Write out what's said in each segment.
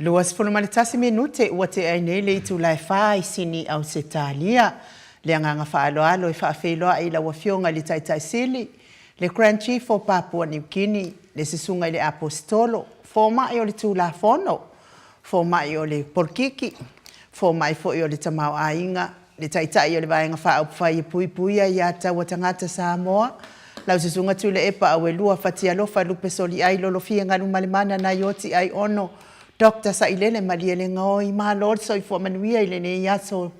21 minute ua tea ai nei le itula e fa i Sini, Ausetalia. Le agaga faaaloalo e faafeiloai i lau Afioga i le Taitai Sili, le Grand Chief o Papua New Guinea, le Susuga i le Aposetolo, Fomai o le Tulafono, Fomai o le Polokiki, Fomai foi o le Tamaoaiga, le Taitai o le Vaega Faaupufai e Puipuia Aia Tatau a Tagata Samoa, lau Susuga Tuilaepa Auelua Fatialofa Lupe Soliai Lolofia Galumalemana Naioti Aiono Doctor Sailele Malielegaoi. Malo le soifua manuia i lenei aso.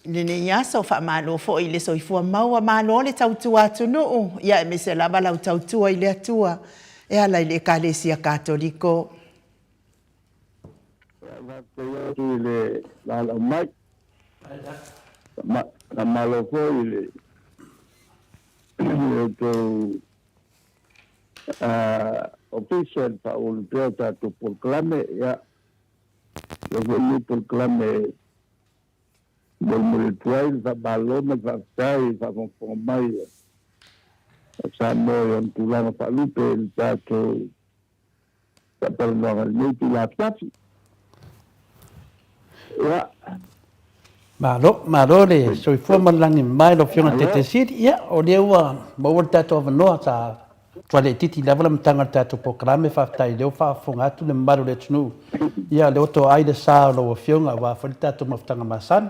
I lenei aso, faamalo foi i le soifua maua, malo le tautua atunuu, ia aemaise lava lau tautua i le Atua e ala i le Ekalesia Katoliko. Faafetai atu i le valaau mai. Faamalo foi i le outou Ofisa i le faaulu pea o tatou polokalame. Ia, o lea foi lenei polokalame e molimoli atu ai le faamalo ma le faafetai i le faafogafoga mai a Samoa i ona tulaga faalupe i le tatou faatalanoaga i lenei itula afiafi. Ia. Malo, malo le soifua ma le lagi mama i lau Afioga i le Taitai Sili. Ia, o lea ua maua le tatou avanoa, sa tuai laitiiti lava le amataga o le tatou polokalame, faafetai o lea ua faafofoga atu le mamalu o le atunuu, ia o lea ua toai le sa o lau Afioga aua foi le tatou mafutaga masani.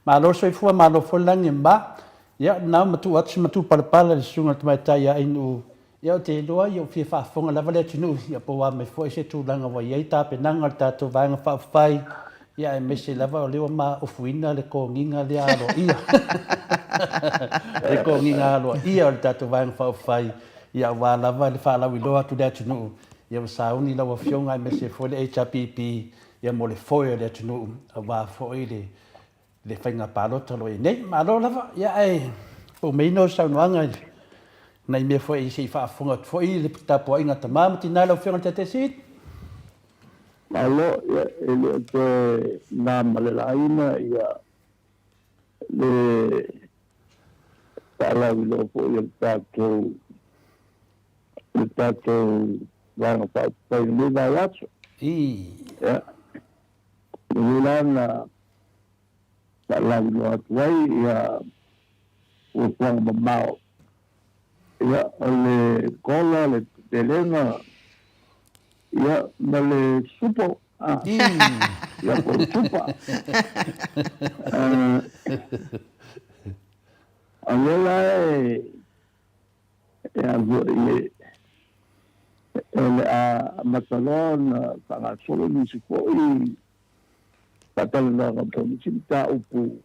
Malo le soifua, malo foi le lagi e mama. Ia, o lena ua matuu atu si matupalapala i le Susuga i le Tamaitai ia Ainuu. Ia ou te iloa ua fia faafofoga lava le atunuu, ia po o a mai foi se tulaga ua i ai tapenaga a le tatou Vaega Faaupufai, ia aemaise lava o lea ua maofuina le kogiga lea aloaia, le kogiga aloaia o le tatou Vaega Faaupufai, ia aua lava le faalauiloa atu i le atunuu, ia ua sauni lau Afioga aemaise foi le HRPP ia mo le foe o le atunuu aua foi le le faiga palota o lo o i ai nei. Malo lava, ia ae pau mai ina saunoaga i nai mea foi se i faafofoga atu foi le tapuaiga a tama ma tina lau Afioga i le Taitai Sili. Malo, ia e le o toe na ma le laina ia le faalauiloa foi o le tatou le tatou Vaega Faaupufai i lenei vaiaso. Ia, o lea la na faalauiloa atu ai ia fuafuaga mamao. Ia, o le kola, le pelega, ia, ma le supo, a, ia, po o le supa. O lea la e, e a foi, e o le a amata loa ona faagasolo nisi foi faatalanoaga po o nisi mataupu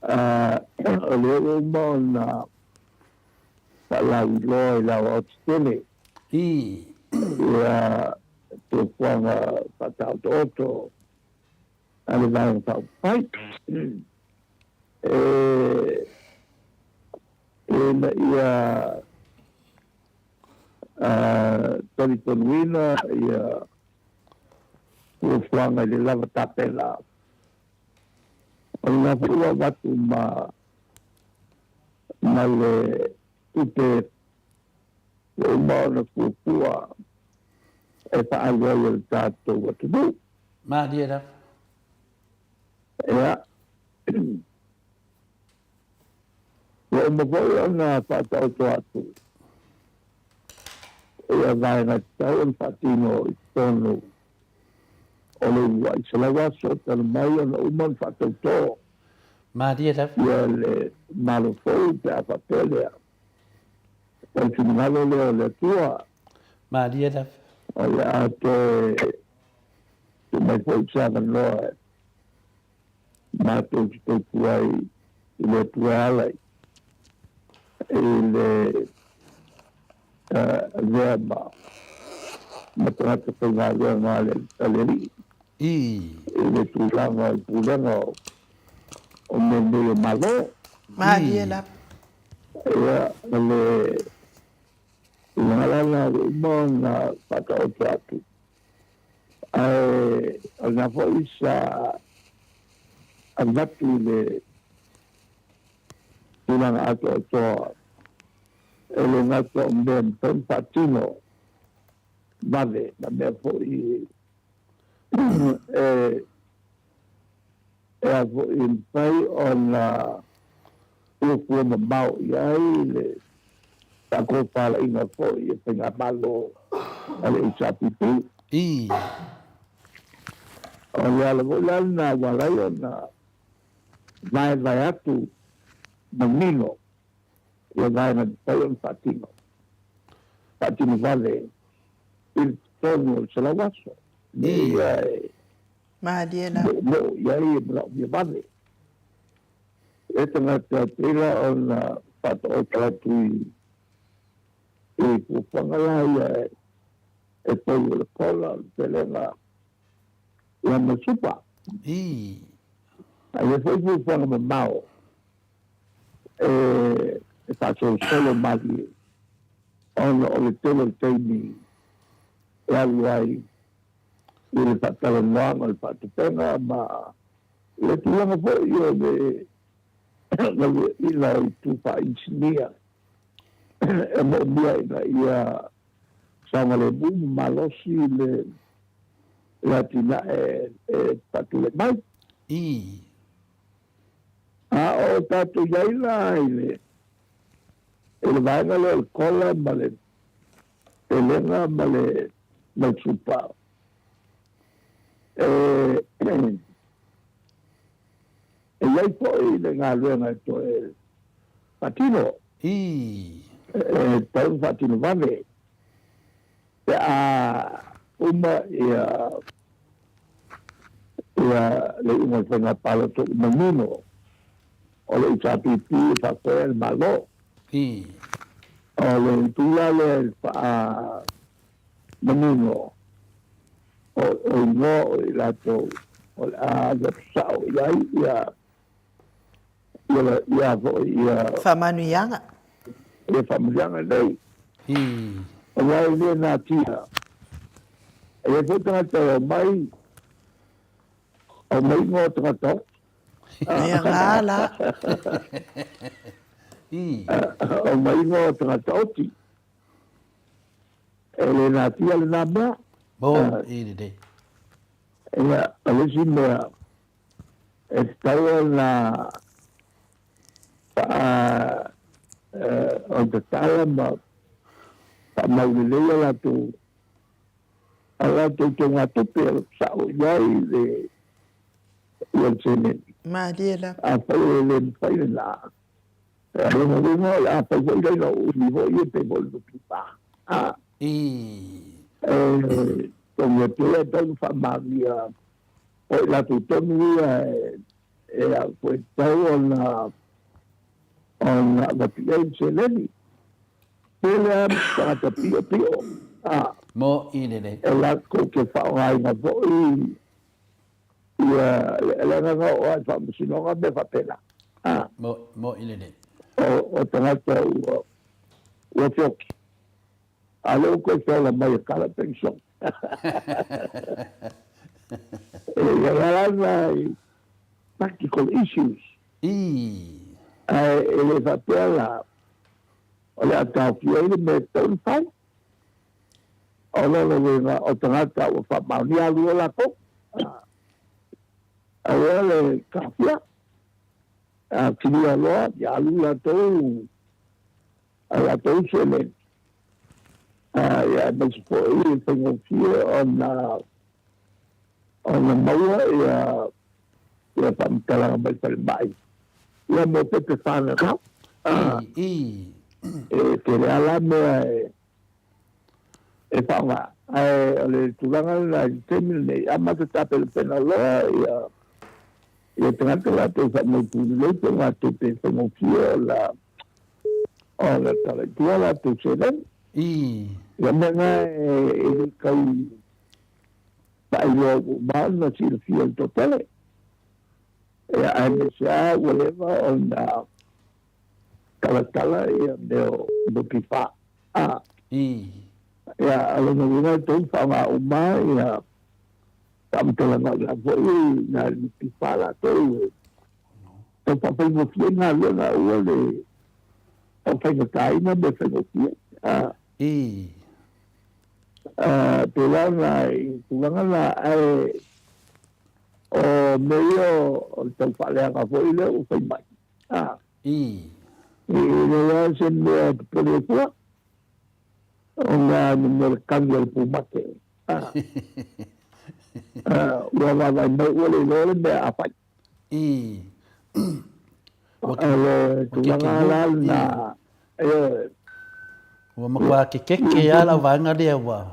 o lea ua uma ona faalauiloa i le aoaotetele ia fuafuaga faataotooto a le Vaega Faaupufai ina ia talitonuina ia fuafuaga i le lava tapena. O lena foi ua avatu ma ma le tupe ua uma ona fuafua e faaalu ai e le tatou atunuu. Malie lava. Ia. Ua uma foi ona faataoto atu ia vaega e tatau ona faatino i totonu o le uluai 100 aso talu mai ona uma ona faatauto Malie lava. ia le Malo fou pe a faapea lea. O le finagalo lea o le Atua. Malie lava. O le a toe tuu mai foi se avanoa matou te tautua ai i le Atua e ala i le avea ma ma tagata faigaluega a le Alii i le tulaga o le pulega o mea nei o Malo. Malie lava. Ia, o le tulaga la lena ua uma ona faataoto atu. Ae o lena foi sa avatu i le tulaga atoatoa e le gata o mea e mafai ona faatino. vave ma mea foi e e a foi e mafai ona fuafua mamao i ai le faatofalaiga foi a Faigamalo a le HRPP. Ii. O le ala foi la lena ua ala ai ona vaevae atu manino ia vaega e mafai ona faatino, faatino vave i totonu o le 100 aso. Mea ia e Malie la. Moomoo i ai e manaomia vave e tagata e pei la ona faataoto atu i i fuafuaga la ia e pei o le kola, o le pelega ia ma le supa. Ii. A i ai foi fuafuaga mamao e faasolosolo malie ona o le tele o taimi e alu ai i le faatalanoaga o le faatupega ma le tulaga foi o le galueaiina o itu faainisinia e moomia ina ia saogalemu ma malosi le atinae e faatulai mai. Ii. A o tatou i ai la i le i le vaega lea o le kola ma le pelega ma le ma le supa, e e i ai foi le galuega e toe faatino. Ii. E tatau ona faatino vave pe a uma ia ia le iuga o le faiga palota ua manino o le HRPP e faafoea le Malo. Ii. O le itu la lea i le faamanino o igoa o i latou o le a alu atu sao i ai ia ia foi ia Faamanuiaga. Ia faamanuiaga nei. Ii. Aua e le natia. E i ai foi tagata e omai, aumai igoa o tagata oti. Ia nga la. Ii. Aumai igoa o tagata oti. E le natia lena mea. Mo, i lelei. Ia, o le isi mea, e tatau ona faa ona tatala ma faamau lelei a latou a latou togatupe o lo o sao i ai le ia le seleni. Malie lava. Afai e le mafai lena, o lona uiga o le a fai foi lea ina umi foi ia pei foi o le NPF. A. Ii. E togi atu ai e tatau ona faamaonia o i latou tonu ia e a foi tatau ona ona avatu i ai le seleni. Tele lava tagata piopio a. Mo i lelei. E latou te faaaogaina foi ia le agaga oo lava i faamasinoga mea faapena. A. Mo, mo i lelei. O, o tagata ua, ua feoki. A o lea ua toe feola mai e kala pension. E i ai lava i practical issues. Ii. Ae e le faapea la o le a taofia ai le mea e tatau ona fai. O lona uiga o tagata ua faamaonia alu o latou. Aua le taofia. A kilia loa, ia alu latou a latou seleni. Ia aemaise foi e faigofie ona ona maua ia ia faamatalaga mai falemai ia mo pepe fananau. Ii. E tele lava la mea e e faaaoga. Ae o le tulaga lena i le taimi lenei, a matou tapenapena loa ia ia tagata latou faamautu lelei pe latou te faigofie ona ona tala i tua latou seleni. Ii. Ia mea na e le tau faailoa uma ona silafia e le toatele. Ia aemaise lava ua leva ona talatala ia mea o NPF. A. Ii. Ia, o lona uiga e tatau ona faaaoga uma ia faamatalaga o la foi na NPF latou e tau faafaigofie ai galuega aua le faafaigataina mea faigofie. A. Ii. Pēlā ona i tulaga la, ae o mea ia o le tau faaleaga foi lea ua fai mai. E leai lava se mea e popole ai fua, ona o le mea o le kagi a le pumate. Ua vaavaai mai ua le iloa le mea a fai. O le tulaga la lena, ioe. Ua matua kekeke lava lau vaega lea ua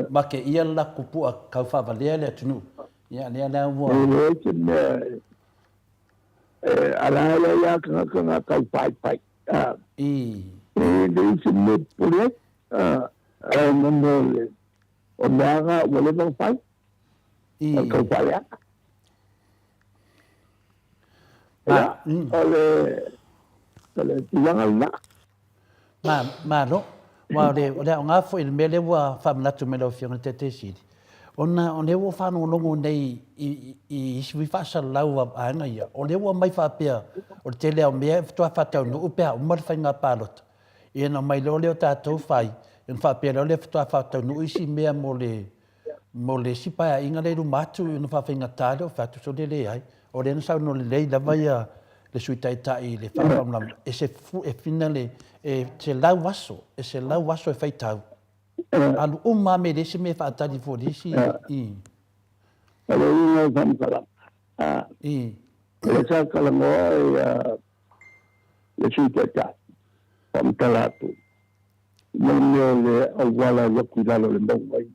make ʻia le latou pu'a tau faavalea le atunuu. Ia lea la ua. E leai se mea e ala ai ai lava tagata na tau faifai. E leai se mea e popole ai. Ae ona o mea na ua leva ona fai. O le tau faaleaga. Ia, o le, o le tulaga lena. Ma, malo. Aua o le, o le aoga foi i le mea lea ua faamanatu mai lau Afioga i le Taitaifono Sili, ona o lea ua ou faalogologo nei i, i isi foi faasalalau a vaega ia, o lea ua aumai faapea, o le tele lava o mea e faatoa faataunuu pe a uma le faiga palota. Ia ona omai loa lea o tatou fai, ona faapea loa lea faatoa faataunuu isi mea mo le, Mo le isi paeaiga lea i luma atu ona faafaigata lea o fai atu sole leai. O lea na saunoa lelei lava ia le Sui Taitai i le faamalamalama e se e fina le e 100 aso, e 100 aso e faitau. Alu uma lava me le isi mea e faatali fua i le isi i. O le uiga o le faamatalaga, o lea sa talanoa ia le Sui Taitai, faamatala atu. Mo le mea o le auala e lotu i lalo o le mauga i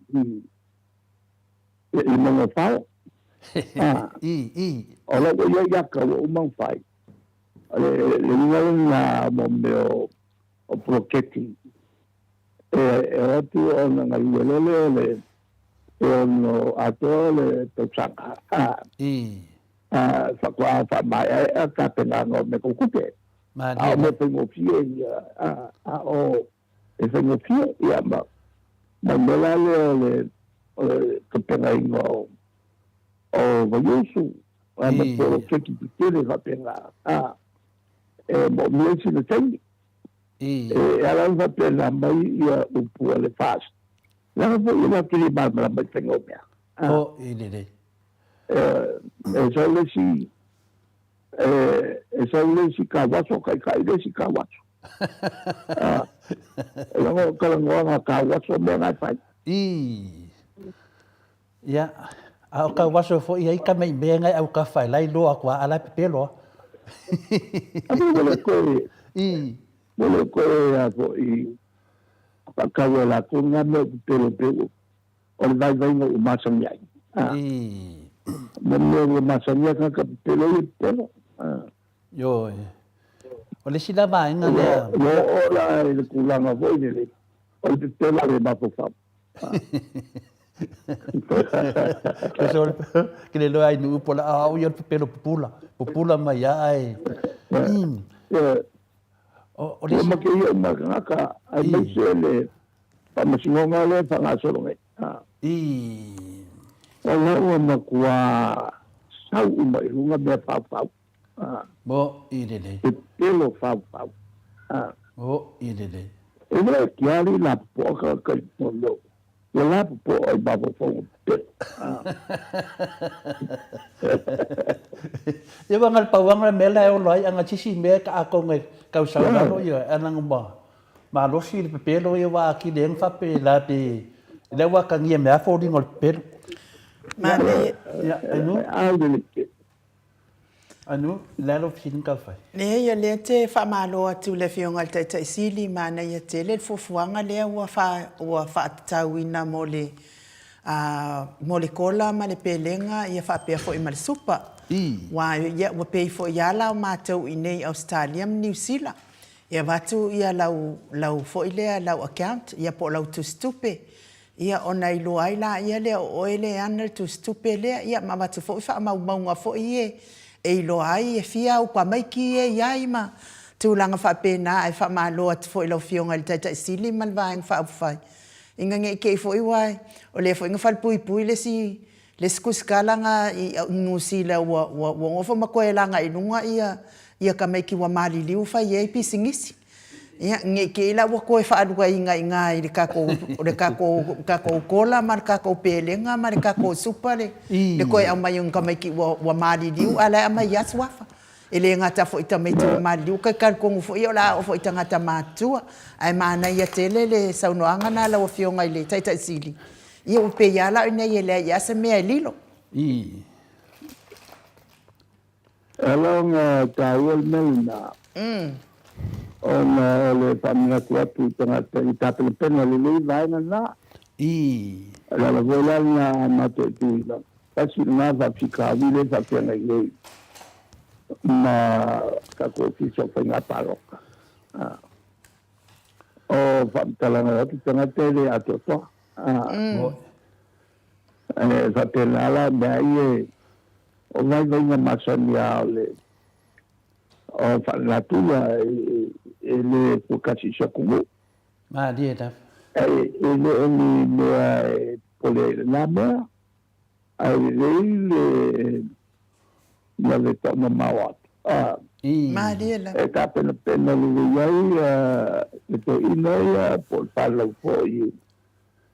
i le mauga o Fao. O la ua i ai aka ua uma ona fai. O le uiga lena mo mea o poloketi e o atu ona galue loa lea o le e ono atoa le tausaga faatoa faamaeaea tapenaga o mea tau tupe. A o mea faigofie ia, a o e faigofie, ia ma, ma le mea la lea o le, o le tapenaina o, o Vaiusu, a ma poloketi tetele faapena, a, e moomia sina taimi. E ala ona faapena mai ia upu a le FAST, leaga foi e latou te le malamalama i le faiga o mea. O, i lelei. E sau le isi E sau le isi kauaso, taitai le isi kauaso. E logo o talanoaga kauaso mea na e fai. I. Ia, a o kauaso foi ai ka mei mea ngai au ka fai lai loa kua ala pepelo a. Ave wale koe. I. Wale koe a foi whakau e lākou ngā mea o pepelo peu o le vaivaiga ua masani ai. I. Mo mea ua masani ai tagata pepelo ia pepelo. Ioe. O le isi la vaega lea. Ua oo la i le tulaga foi lele, o le pepelo a le mafaufau. Ke le loa ai nuu po la au ia le pepelo pupula. Pupula mai a ae. Ioe. O le isi. Ua make ia uma tagata aemaise le Faamasinoga lea e faagasolo nei. I. O la ua matua sau uma i luga mea faufau. Mo i lelei. Pepelo faufau. Mo i lelei. E le kiali lapopoa ka ka no. Ua lapopoa i mafaufauga pepelo. Ia ua ngal pauanga le mea la e olo ai anga sisi mea ka akonga kau sau lalo ia ana nguma Malosi le pepelo ia ua atili ai ona faapela pe lea ua atagia mai lava foliga o le pepelo. Manaia. Ia, Anu? Anu, le a lou fesili na tau fai? Leai, o lea te faamalo atu i le Afioga i le Taitai Sili, manaia tele le fuafuaga lea ua ua faatatauina mo le mo le kola ma le pelega ia faapea foi ma le supa. Aua ia ua pei foi lava la o matou i inei i Ausetalia ma Niu Sila, E avatu ia lau lau foi lea lau account ia po o lau tusitupe ia ona iloa ai laia lea o oe lea e ana le tusitupe lea ia ma avatu foi faamaumauga foi ia e iloa ai e fia au tamaiti ia e i ai ma tulaga faapena ae faamalo atu foi i lau Afioga i le Taitai Sili ma le Vaega Faaupufai ina ne i te i foi aua o lea foi na falepuipui le isi Le isi kusikala na i Niu Sila ua ua ua nofo ma toe laga i luga ia ia tamaiti ua maliliu fai ai pisinisi. Ia, ne i te i la ua toe faaluaina i ina i le tatou, o le tatou, tatou kola ma le tatou pelega ma le tatou supa le, le toe aumai o ni tamaiti ua, ua maliliu a o la e aumai lava suafa. E le gata foi i tamaiti ua maliliu, ou te talitonu foi o le a oo foi i tagata matutua. Ae manaia tele le saunoaga lena a lau Afioga i le Taitai Sili, ia ua pei lava la o i inei e leai lava se mea e lilo. E ala ona taua le mea lena, ona o le faamanatu atu i tagata i tapenapena lelei vaega na. O le ala foi la lena a mataituina, tasi lena faafitauli lea e faafeagai nei ma tatou Ofisa o Faiga Palota. O faamatalaga atu tagata e le atoatoa. E faapena la mea ia o vaivaiga masani lava o le o faalenatura e le fuakasi i se atunuu. Malie lava. E le o ni mea e popole ai i lena mea, ae lelei le lave taumamao atu. Malie lava. E tapenapena lelei ai le toeaina ia po o le fanau foi i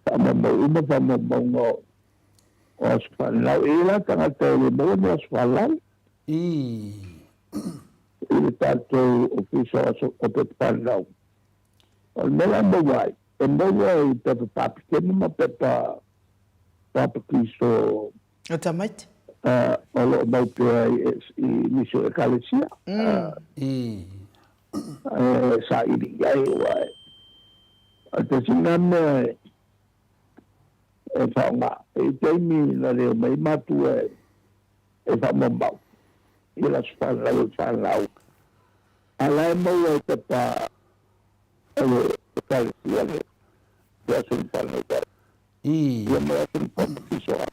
faamaumau uma faamaumauga o aso fanau. E i ai la tagata e le maua ni aso fanau i le tatou Ofisa o Aso o Pepa Fanau. O le mea la e maua ai, e maua i pepa papitema ma pepa papatiso O tamaiti. O lo o mau pea i nisi o Ekalesia. E saili i ai, aua o le tasi lena mea e faaaoga. E i ai taimi na le omai ai matua e faamaumau i le aso fanau e fanau, a o la e maua i pepa o le Ekalesia le aso na fanau ai. Ia ma le aso na papatiso ai.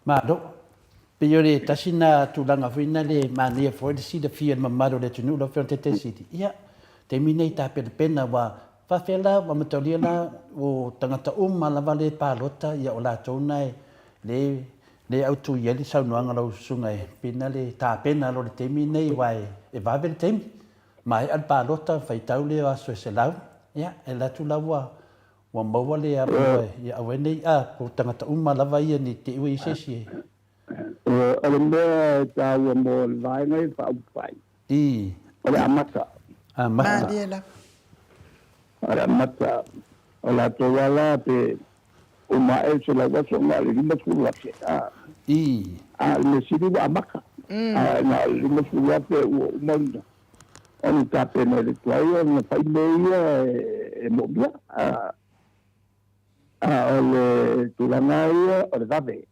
Malo. Pei o le tasi na tulaga foi na le manaia foi le silafia e le mamalu o le atunuu lau Afioga i le Taitaisili. Ia, taimi nei tapenapena ua faafefea la, ua mataulia la o tagata uma lava le palota, ia o latou na e le le autu i ai le saunoaga a lau susuga e pei na le tapena loa i le taimi nei aua e vave le taimi. Maea le palota, faitau lea o aso e 100, ia e alu atu la ua Ua maua le avanoa ia aua ai nei a po o tagata uma lava ia ne i te i ua i ai se isi e. O le mea e taua mo le vaega ia faaupufai. O le amata. Amata. Malie lava. O le amata. O latou lava la pe uma ae le 100 aso na o le 50,000. A o le mea sili ua amata. A na o le 50,000 ua uma ona ona tapena e le tuai ona fai mea ia e moomia. A o le tulaga ia o le vave,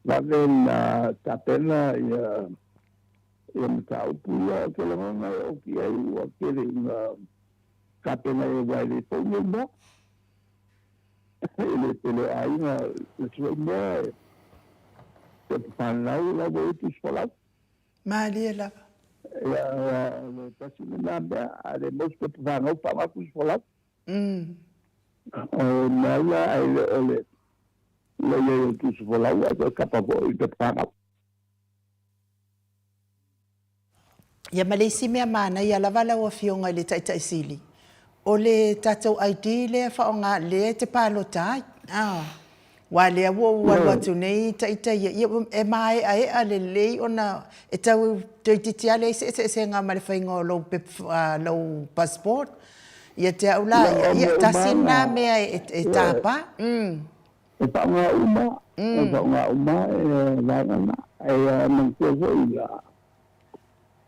vave na tapena ia ia mataupu ia. Ou te lagona e oo ki ai ua tele ina tapena e aua e le fou nei mea. E le pele aiga le sui mea e te whanau la ua i tusi folau. Malie lava. Ia, o le tasi lena mea, a le mau se pepa fanau faaaoga tusi folau. O le mea la, ae le o le le i ai o le tusi folau, ae toe kapa foi i le pepa fanau. Ia ma le isi mea manaia lava lau Afioga i le Taitai Sili, o le tatou ID lea e faaaoga lea e te palota ai. Aua lea ua ou alu atu nei ita ia, ia e maeaea lelei ona e tau toeitiiti lava leai se eseesega ma le faiga o lou lou passport. Ia te au la ia, ia tasi lena mea e tapa. E faaaoga uma, e faaaoga uma e vaega na. E manatua foi la,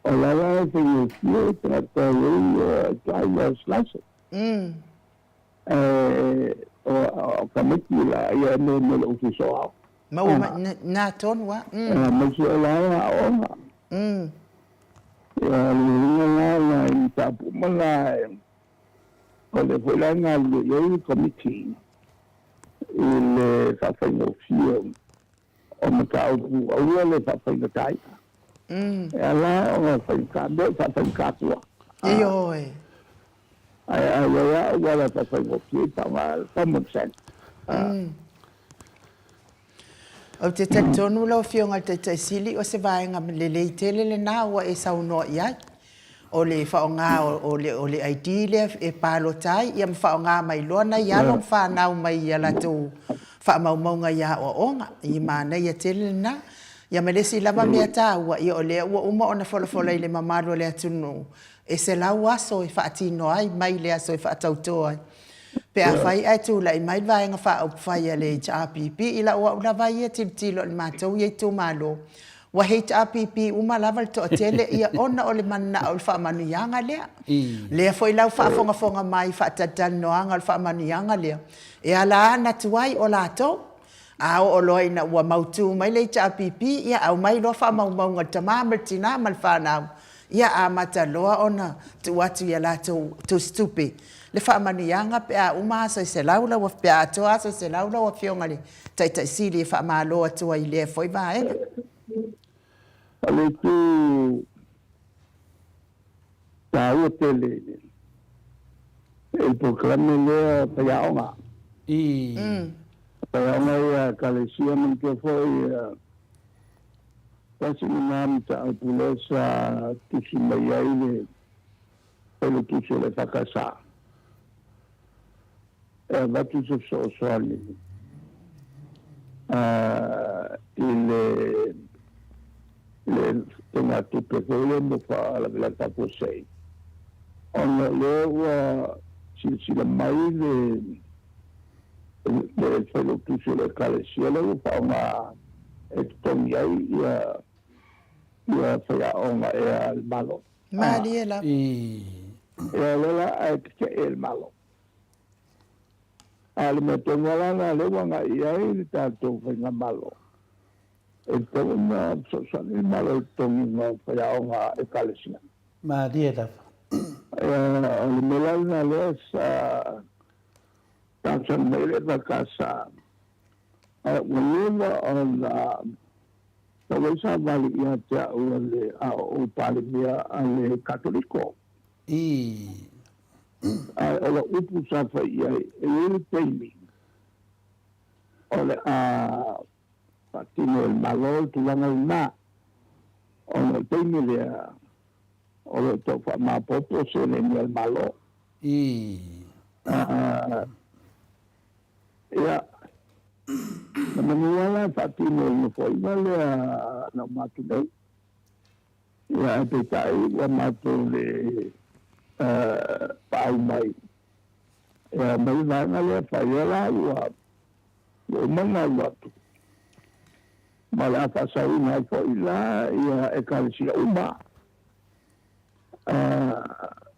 o la la e faigofie tagata e i ai driver's license. O tamaiti la ia e me me le ofisa o aoga. Maua mai na tonu a. Aemaise o la e aoga. Ia o le uiga la na i mataupu uma la o lea foi la e galulue i ai le Komiti i le faafaigofie o mataupu aua le faafaigataina. E ala ona faigata mea o faafaigata atua. Ioe. Ae a i ai lava auala e faafaigofie ai faaaoga common sense. Ou te talitonu lau Afioga i le Taitai Sili o se vaega lelei tele lena ua e saunoa i ai, o le faaaoga o le o le ID lea e palota ai ia ma faaaoga mai loa nai alo ma fanau mai ia latou faamaumauga i aoaoga. E manaia tele lena. Ia ma le isi lava mea taua, ia o lea ua uma ona folafola i le mamalu o le atunuu, e 100 aso e faatino ai mai le aso e faatauto ai. Pe afai ae tulai mai le Vaega Faaupufai a le HRPP, i lau au lava ia tilotilo i le matou ia itumalo, ua HRPP uma lava le toatele ia ona o le mananao i le faamanuiaga lea. Lea foi la ua faafogafoga mai i faatalatalanoaga o le faamanuiaga lea, e ala ana tuai o latou. A oo loa ina ua mautu mai le HRPP, ia aumai loa faamaumauga a le tama ma le tina ma le fanau, ia amata loa ona tuu atu i a latou tusitupe le faamanuiaga pe a uma aso e 100 lau pe a atoa aso e 100 lau Afioga i le Taitai Sili e faamalo atu ai i lea foi vaega. O le itu taua tele i le polokalame lea o faiaoga. Faiaoga ia a Ekalesia manatua foi tasi lena mataupu lea sa tusi mai ai le Failautusi o le EFKS e avatu se fesoasoani i le le teugatupe foi lea mo faalavelave faafuasei, ona o lea ua silasila mai le le Failautusi o le Ekalesia lea ua faaaoga e totogi ai ia ia faiaoga ea a le Malo. Malie lava. Ia o lea la ae tetee e le Malo. A o le mea tonu lava la lena lea ua agai i ai le tatou Faigamalo, e tatau ona fesoasoani le Malo i le totogiina o faiaoga a Ekalesia. Malie lava. Ia o le mea la lena lea sa talosaga mai ai le EFKS, ae ua leva ona tau ai savali ia te au a le a o ou Palemia a le Katoliko. Ae o lau upu sa fai i ai, e i ai le taimi o le a faatino e le Malo le tulaga lena, ona o le taimi lea o lo o tau faamaopoopo seleni a le Malo. Ia, na manu lava la e faatino e le Nofoaiga lea na uma atu nei. Ia, ae peitai ua matou le paau mai, ia mai le vaega lea fai ai la ua uma ona alu atu, ma o le a faasaoina ai foi la ia Ekalesia uma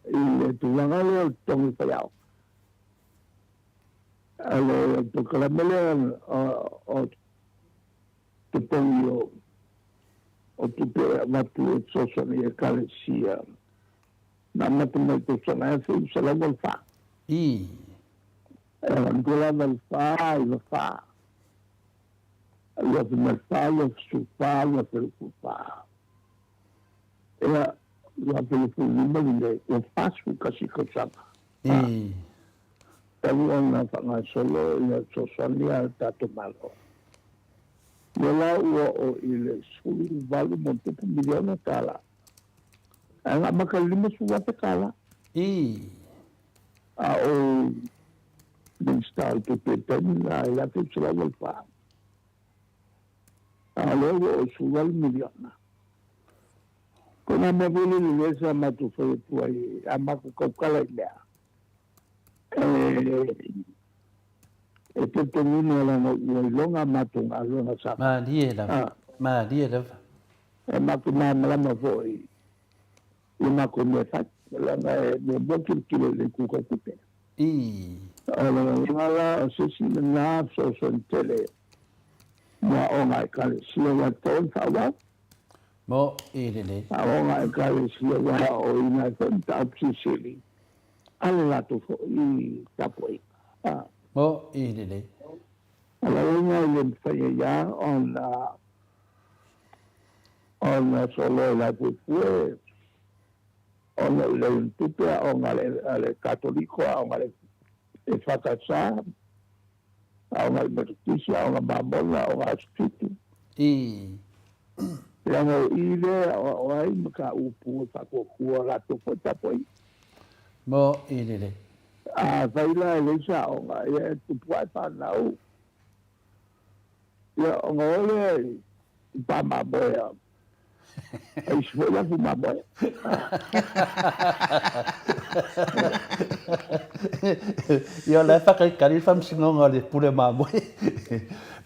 i le tulaga lea o le totogi faiaoga. O le polokalame lea o totogi o tupe e avatu e fesoasoani i Ekalesia na amata mai i le tausaga 1984. E manatua la 84, 94, 2004, 2014, 2024. Ia, 2015 lenei, ua 41 tausaga. Talu ona faagasolo ia fesoasoani a le tatou Malo. Lea la ua oo i le $18 ma miliona tala. Ae na amata i le $50,000 tala. A o Minisita o le Tupe i le taimi lena i le 1984. A o lea ua oo i le $18 miliona. Ko nā mea foi lele lea sa matou fai atu ai, a matou tautala i mea, e talitonuina leaga ua iloga a matou galuega sa fai. Malie lava, malie lava. E matou malamalama foi i a matou mea e fai, leaga e muamua tilotilo i le itu tau tupe. O le lagona la o se isi lena fesoasoani tele mo aoga a Ekalesia ua tatau ona faaauau. Mo i lelei. Aoga a Ekalesia ua aoaoina ai foi mataupu silisili a le latou foi tapuaiga. Mo i lelei. O le uiga e le mafai ai lava ona ona soloa i le aupuepue ona o le leai o ni tupe, aoga a le Katoliko, aoga a le EFKS, aoga a le Metotisi, aoga Mamona, aoga Aso Fitu. Ii. Leaga o i lea e aoao ai mataupu e faatuatua latou foi tapuaiga. Mo i lele. Afai la e leai se aoga, ia e tupu ae fanau, ia ona o lea i pa mamoe a isi foi lafu mamoe. Ia o la e faatalitali le faamasinoga o le pule mamoe.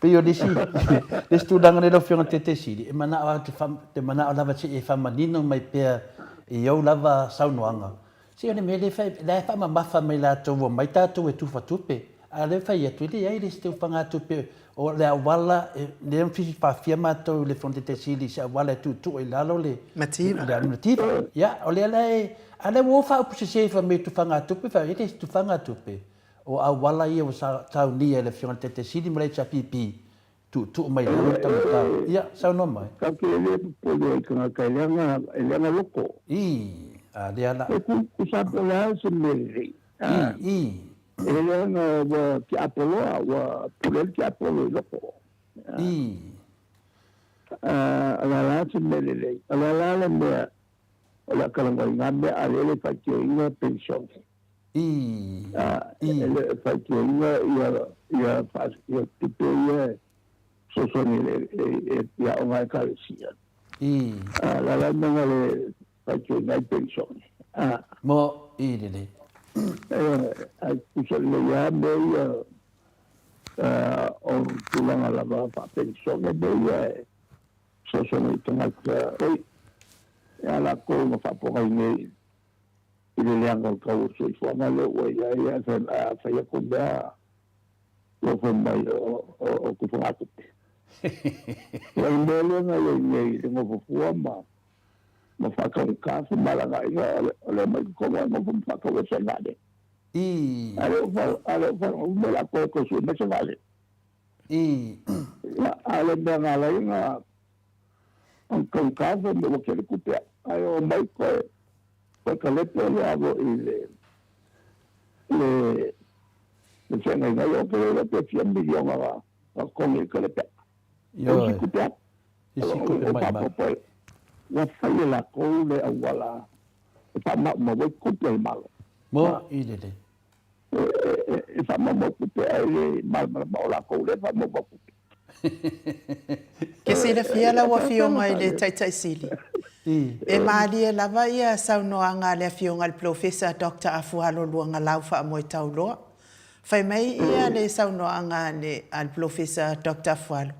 Pei o le isi, le isi tulaga lea lau Afioga i le Taitaisili, e manao lava, te manao lava se i e faamanino mai pea i ou lava saunoaga, se o le mea lea e la e faamamafa mai latou ua omai tatou e tufa tupe, a o lea e fai atu, e leai le isi teufagatupe, o le auala, lea e faafia matou i le Afioga i le Taitaisili i se auala e tuutuu ai i lalo le mativa. Le mativa. Ia, o lea la e, a o lea ua o faaupu sese fai mai e tufagatupe, fai mai e le isi tufagatupe. O auala ia ua saunia e le Afioga i le Taitaisili ma le HRPP, tuutuu mai lalo le taugata. Ia, saunoa mai. Tatou te le popole ai i tagata e leaga, e leaga loko. Ii, a lea la. E tusa po o le a se mea lelei. Ii, ii. E leaga ua tiapoloa, ua pule ai le tiapolo i loko. Ii. A o le a la se mea lelei? O le a la le mea o le a talanoaina mea a lea e le faitioina penisione? Ii. E le faitioina ia ia tupe ia e fesoasoani i aoga a Ekalesia. Ii. O le a la le mea na le faitioina ai penisione? Mo i lelei. Ae tusa lelei lava mea ia o tulaga lava faapenisione mea ia e fesoasoani i tagata oi a latou na faapogai nei i le leaga o le tau o le soifuaga lea ua i ai, ae a fai atu mea ua fai mai o tufagatupe. Ia o le mea lea na i ai nei i le nofo fua ma faataugata femalagaaiga, o le omai i totonu ae nofo ma faatau ai se vaalele. A o lea ua faalogo mai latou e toe sue mai se vaalele. Ia, a o le mea na ala ai ona taugata fai mai ua tele tupe ae omai toe Ua kalepe ia foi le le le feagaiga ia ou te le iloa pe fia miliona na na totogi ai kalepe. Ioe. Isi tupe atu. Isi tupe maimau. Ua fai e latou le auala e faamaumau ai tupe a le Malo. Mo i lelei. E faamaumau tupe ae le malamalama o latou lea e faamaumau tupe. Ke silafia lau Afioga i le Taitai Sili, e malie lava ia saunoaga a le Afioga i le Polofesa Doctor Afualo Luagalau Faamoetauloa. Fai mai ia le saunoaga a le Polofesa Doctor Afualo,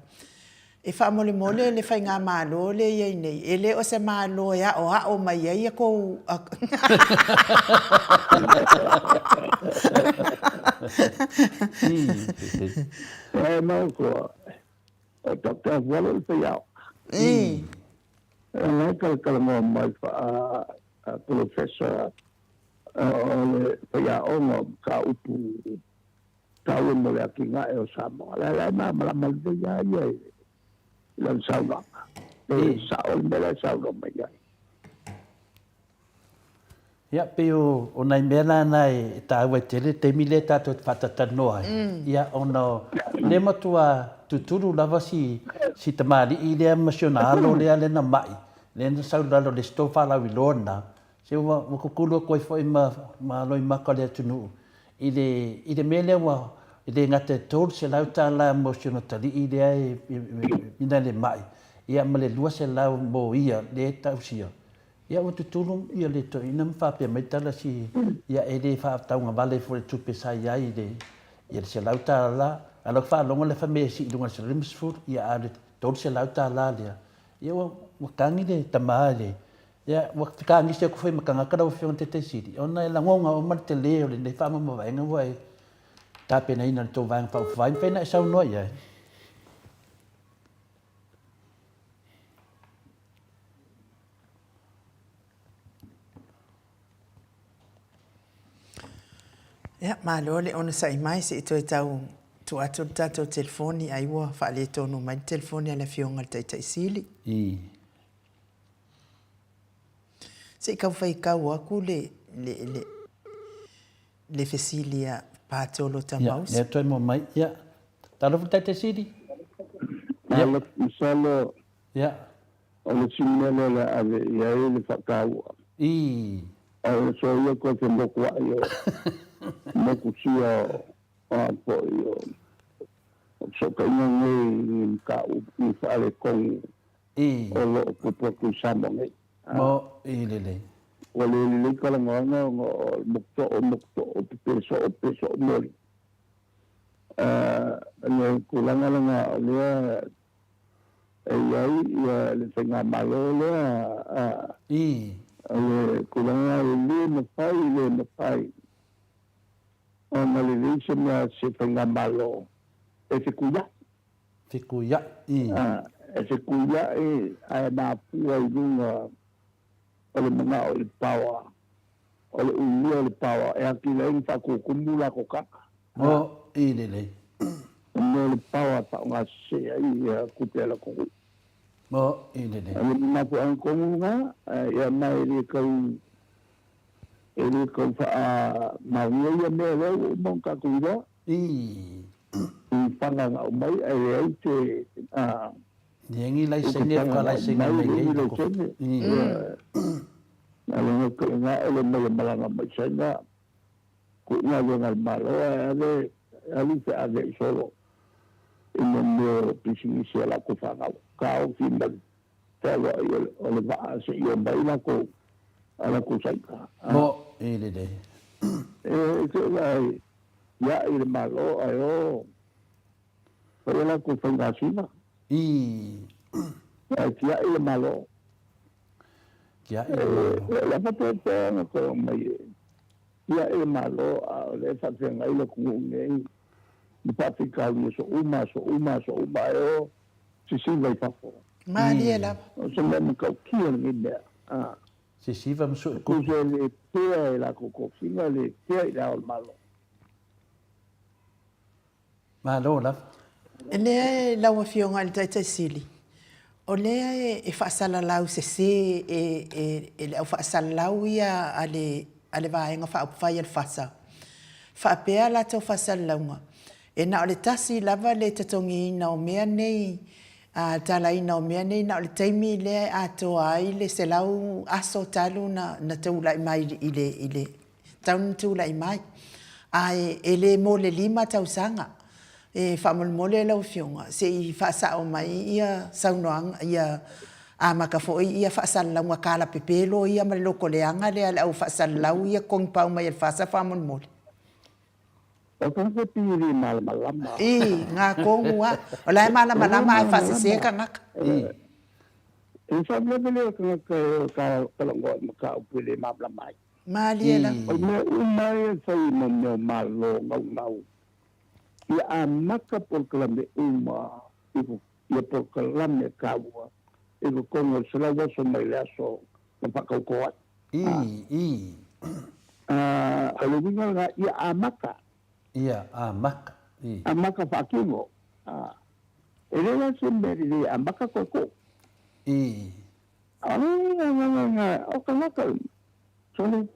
E faamolemole le faigamalo lea e i ai nei, e le o se Malo e aoao mai ai a kou E mau koa, o Doctor Afualo le faiaoga. E ala e talatalanoa mai faa-polofesa o le faiaoga o mataupu taua mo le atinae o Samoa. O la e malamalama lelei lava ia i lana saunoaga. E sao le mea la e saunoa mai ai. Ia, pei o nai mea la na e taua ai tele le taimi lea tatou te faatatalanoa ai, ia, ona o lea matua tutulu lava si, si tamalii lea ma si ona alo lea lea na mai, lea na sau i lalo o le isi tou faalauiloa lena, Se ua ua kukulu atu ai foi ma ma loimaka o le atunuu i le i le mea lea ua e le gata e $300 mo si ona talii lea e mina le mai, ia ma le $200 mo ia lea e tausia. Ia ua tutulu ia le toeaina ma faapea mai tala si ia e le faataugavale foi le tupe sa i ai i le ia le $100. A o lau faalogo la fai mai e sii i luga i le $150, ia a o le $300 lea, ia ua ua tagi le tama i le Ia, ua fekagisi atu foi ma tagata lau Afioga i le Taitai Sili, ona e lagona uma le tele o lenei faamamavaega ua e tapenaina i le tou Vaega Faaupufai, mafai ona e saunoa i ai? Ia, malo le onosai mai, se i toe tau tuu atu le tatou telefoni ai ua faaletonu mai le telefoni a le Afioga i le Taitai Sili. I. Se i tau faitau atu le, le, le, le fesili a Patolo Tamausa. Ia, lea toe mua mai. Ia, talofa le Taitai Sili. Malo, masalo o le isi mea lea o le a ave i ai le faataua. O le soia koe te moku ai o moku sia o a foi o fesootaiga nei i ni mataupu ni faaletonu o lo o tupu atu i Samoa nei. Mo i lelei. Ua le lelei talanoaga ona o le moku too, moku too, pepe soo, pepe soo moli. Le tulaga lena o lea e i ai le faigamalo lea, o le tulaga e le mafai, le mafai ona lelei se mea a se faigamalo e fetuiai. Fetuiai. E fetuiai ae mafua i luga o le manao i le power. O le umia o le paoa e atili ai ona faatutumu latou tagata. O i lelei. O mea o le paoa e faaaoga sese ai ia tupe a le atunuu. O i lelei. O le mafuaaga tonu lena, ia ma e le tau, e le tau faamaonia ia mea lea ua uma ona tatou iloa. I. I fana na aumai ae leai se, a. Leai ni laisene faatoa laisene mai nei. Leai ni laisene. Na le gaotaina o le mai e malaga mai Saina, kuʻu galuega a le Malo ae ave alu feaveai solo i mo mea o pisinisi a latou fanau. Taofi ma le fealuai o le vaa seia omai latou a latou Saina. Mo i lelei. E te vaai ia i le Malo ae o fai a latou faigasina. I. Ae tiai le Malo. Tiai le Malo. O le a faapea ona toe aumai e tiai le Malo a o lea e faafeagai le atunuu nei ma faafitauli aso uma, aso uma, aso uma ae o sisiva i fafo. Malie lava. O se mea matautia lenei mea. Sisiva ma sue kupu. Tusa e le pea e latou tofiga, le pea i le Ao o le Malo. Malo lava. Lea lau Afioga i le Taitai Sili, o lea e faasalalau sese e le au faasalalau ia a le Vaega Faaupufai a le FASA, faapea a latou faasalalauga, e na o le tasi lava le totogiina o mea nei, le talaina o mea nei, na o le taimi lea e atoa ai le 100 aso talu ona tulai mai i le Tau na tulai mai, ae e le mo le 5 tausaga. E faamolemole lau Afioga se i faasao mai ia saunoaga, ia amata foi ia faasalalauga kalapepelo ia ma le lotoleaga lea a le au faasalalau ia togipau mai e le FASA faamolemole. O tagata pei e le malamalama. I, ga tonu lava. O la e malamalama ae faasese tagata. I. E faalavelave le tagata e talanoa i mataupu e le malamalama ai. Malie lava. O mea uma ia e fai i mea o Malo naunau ia amata polokalame uma ia polokalame taua i totonu o le 100 aso mai le aso na faatauto ai. I, i. O le uiga lena, ia amata. Ia amata, i. Amata faatino. E le la se mea lelei e amata toe tuu. I. A o le agaga lena, o tagata uma, sole,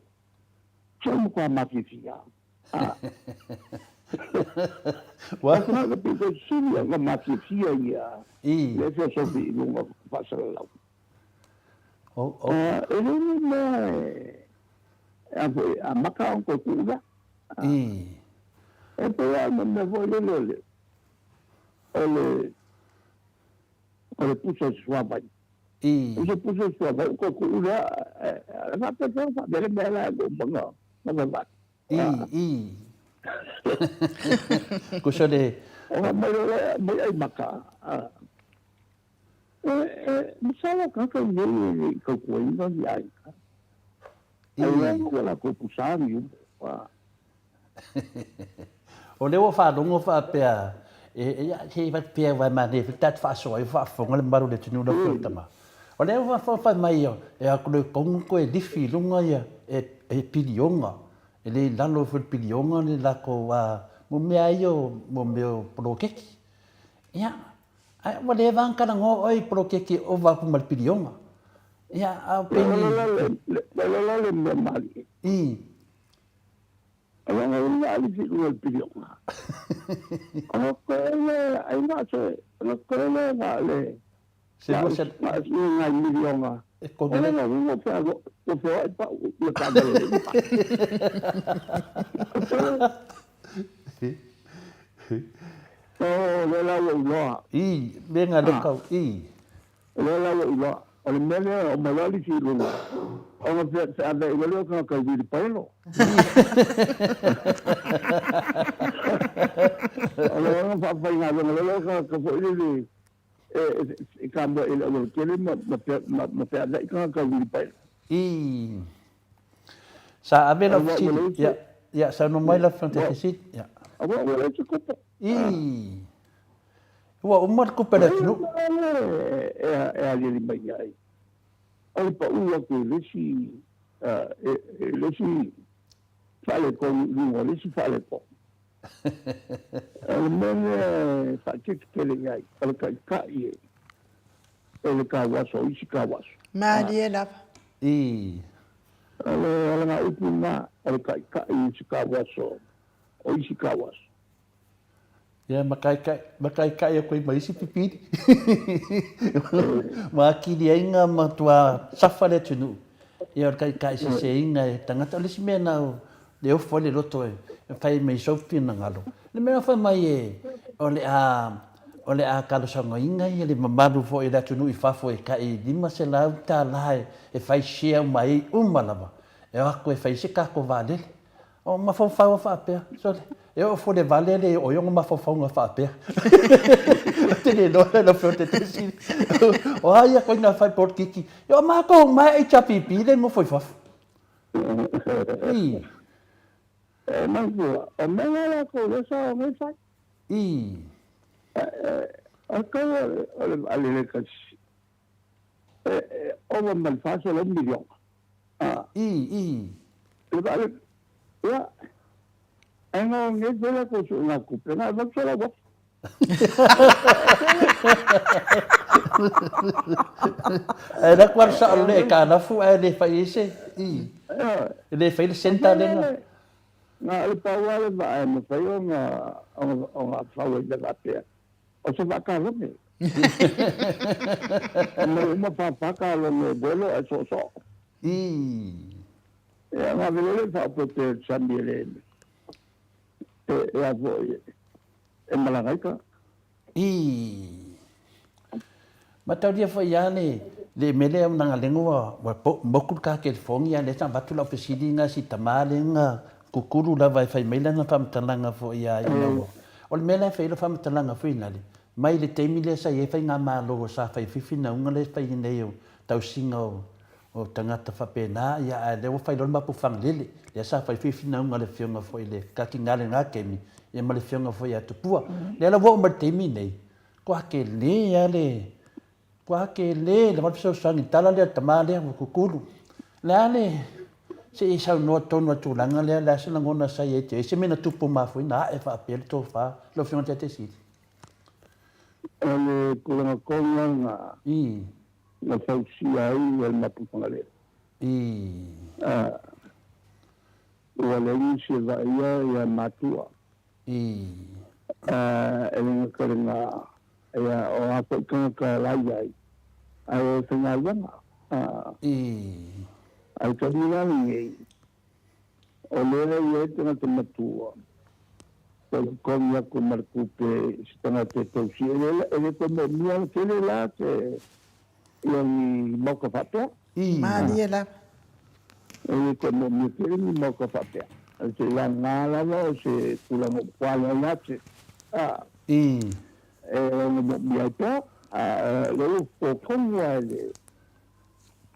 se ua matua mafiafia. A. O tagata pito sili ona mafiafia ia le fesofi i luga o faasalalau. E le ni mea e, a foi, amata ona toe tuu lea. E pei lava o le mea foi lele o le, o le, o le pusa o se suavai. I. O se pusa suavai o koe lea, e faapefea ona faapea le mea la e ua uma ona vavai. I, i. Kusa le... Ona mai lea, mai ai maka. E, e, masalo tagata nei e le i tautuaina ni aiga. I. Ai lea ua latou pusa ni umu. O lea ua faalogo faapea, he pea ua manaia foi le tatou faasoa ai o faafofoga le mamalu o le atunuu lau Afioga Tama. O lea ua fai mai e a le kongo koe lifi i luga ia e piliona, e le i lalo ifo i le piliona le latou mo mea ia mo mea o poloketi. Ia, ae ua leva ona talanoa oe i poloketi e ova atu ma le piliona. Ia, a o pei ni... O le la le mea malie. I. Aua o le ali fi le piliona. O ko le ai na se o ko le na le Se lua se na ngai miliona. E O le kogele. na mo fe o ko fe o pa le ka le. O le la o loa. I, me nga le kau, i. O le la o loa. O le mele o mai ali fi luga. O nga fe fe ave i le o ka ka wili paelo. O le nga fa fa nga le le ka ka fo ile le e e ka mo ile o kele ma ma ma fe ave ka ka wili paelo. I. Sa ave lau Aua ua fesili. leai Ia, se ia, saunoa mai lau Afioga i le Taitaiseili. Ia. Aua ua leai se kupe. I. Ua uma le kupe a le atunuu. E e aliali mai ai. O le pau atu i le isi e le isi faaletonu i luga o le isi faaletonu. O le mea lea e faaitiiti tele i ai, o le taitai e le tauaso o isi tauaso. Malie lava. I. O le alagaupu lena, o le taitai i isi tauaso o isi tauaso. Ia, ma kaikai, ma kaikai atu ai ma isi pipili. Ma akili ai nga matua safa le atunuu. Ia, o le kaikai seseina e tagata. O le isi mea na o le ofo ai le loto e fai mai sou finagalo. Le mea na fai mai e, o le a, o le a talosagaina ia le mamalu foi o le atunuu i fafo e tai $500 e fai share uma ai uma lava. E o atu e fai se tatou vaalele. O mafaufau a faapea, sole, e oo foi le vale le oo ai ona mafaufauga faapea. Ou te le iloa lau Afioga i le Taitaiseili. O a ia koina fai polokiki? Ia o matou uma e HRPP le nofo i fafo. Ii. E manatua, o mea la latou lea sa o nei fai. Ii. O tau o le vaalele tasi, e ova ma le 400 miliona. Ii, ii. Le vaalele, ia, ae na o nei foi latou suegatupe, na o le 800,000. Ae alu atu lava le sao lelei e kalafu ae le fai ai se, ii, e le fai le centre lea na. Na o le pau lava le vaa e mafai ona ona fau ai mea faapea, o se vaa kalone. E mai uma pāpā kalone e welo ae soosoo. Ii. Ia, na ave loa lea i faaopoopo e le sami e le e a foi e malaga ai ka. Ii. Mataulia foi lava le le mea lea ona galego ua ua moku le ka California lea sa avatu lau fesili na si tama lea na kukulu lava e fai mai lana faamatalaga foi ia ina ua o le mea la e fai ai lau faamatalaga foi nale mai le taimi lea sa i ai faigamalo sa fai fifinauga lea e fai nei o tausiga o O tagata faapena, ia, ae lea ua fai loa le mapu fagalele, lea sa fai foi finauga a le Afioga foi i le Kakinale i lena taimi, ia ma le Afioga foi ia Tupua. Lea la ua oo mai i le taimi lenei, ua tele lava le, ua tele lava le fesoasoani i le tala lea a le tama lea ua kukulu. O le a le, se i saunoa tonu lava i le tulaga lea, o le a se lagona sa i ai te ai se mea na tupu mafua ai ona ae faapea le tofa lau Afioga i le Taitaisili? O le tulaga tonu lava lena. Na fausia ai le mapu Fagalele. Ii. Ua leai nisi e vaaia ia matua. Ii. E le gata i lena, ia, o a foi tagata la i ai, ae o e faigaluega. Ii. Ae taimi la lenei, O lea e i ai tagata matua, tau totogi atu ma le tupe i se tagata e tausi. E le, e le toe moomia tele la se, ia ni maoka faapea. I. Malie lava. E le toe moomia tele ni maoka faapea. O se laga lava o se tulaga ua pale ai se, a. I. E ono moomia ai pea, a lea ua totonu lava e le,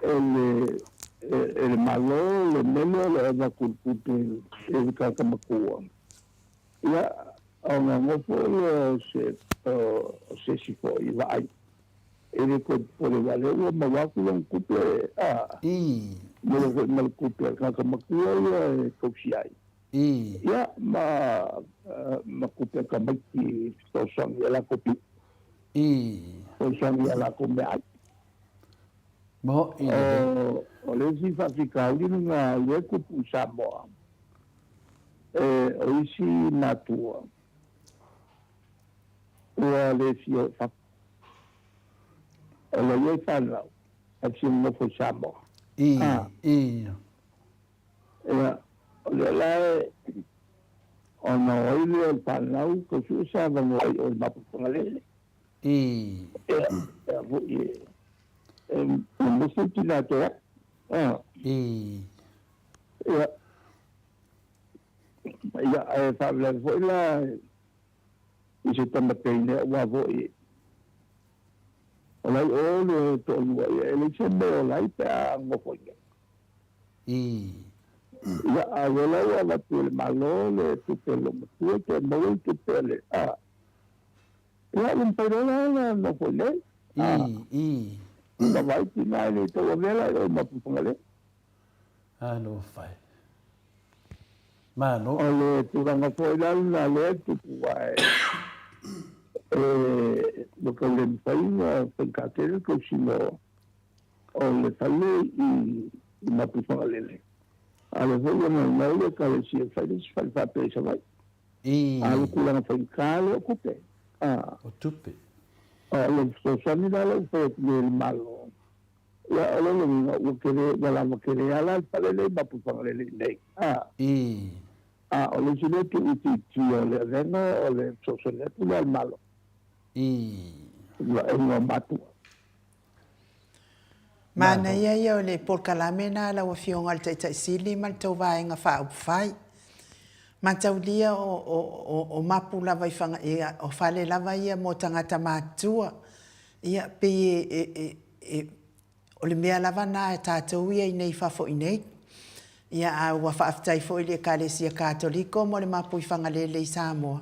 e le e le Malo le mele o lo o avatu i le tupe i le tagata matua, ia, ona nofo lea o se o se isi foi vaai e le toe popole aua o lea ua maua atu lana tupe a maua foi ma le tupe a le tagata matua ia e tausi ai. Ia, ma ma tupe a tamaiti e fesoasoani i a latou pili, fesoasoani i a latou meaai. Mo i lelei. O le isi faafitauli lena o lea e tupu i Samoa, E, o isi matua, ua le fia o i fafo. O lo o i ai fanau, ae fia nonofo i Samoa. I, i. Ia, o lea la e, ona o ai lea o le fanau, tau sue se avanoa i o i Mapuifagalele. I. Ia, ia foi e, e nonofo le tina toe atu. I. Ia, ia, ae faalavelave foi la i se tama teine aua foi o la e i o le toalua, ia e leai se mea e ola ai pe a nofo i inei. I. Ia, a o lea la ua avatu e le Malo le tupe a le loomatua toe maua le tupe a le, a, ia ua mafai loa la ona nofo i inei. I, i. Na vaai tina e le tauavea la i o i Mapuifagalele. Alofa e. Malo. O le tulaga foi la lena lea e tupu ae e ua tau le mafai ona faigata tele le tausiga o le fale i Mapuifagalele. A o lea foi ua naunau le Ekalesia e fai le isi fale faapea i Savaii. A o le tulaga faigata lea o tupe. O tupe. O le fesoasoani la lea ua fai atu nei e le Malo, Ia, o lona uiga, ua tele, ua lava tele lava la le fale lea i Mapuifagalele i inei. A. I. A o le isi lea tuuitiitia o le avega o le fesoasoani atu lea a le Malo. I. I vaaiga o matua. Manaia ia o le polokalame lena lau Afioga i le Taitai Sili ma le tou Vaega Faaupufai. Mataulia o, o, o, o mapu lava i Faga, ia, o fale lava ia mo tagata matutua. Ia, pei e, e, e, o le mea lava na e tatou ia inei i fafo i nei. Ia, a ua faafetai foi i le Ekalesia Katoliko mo le mapuifagalele i Samoa.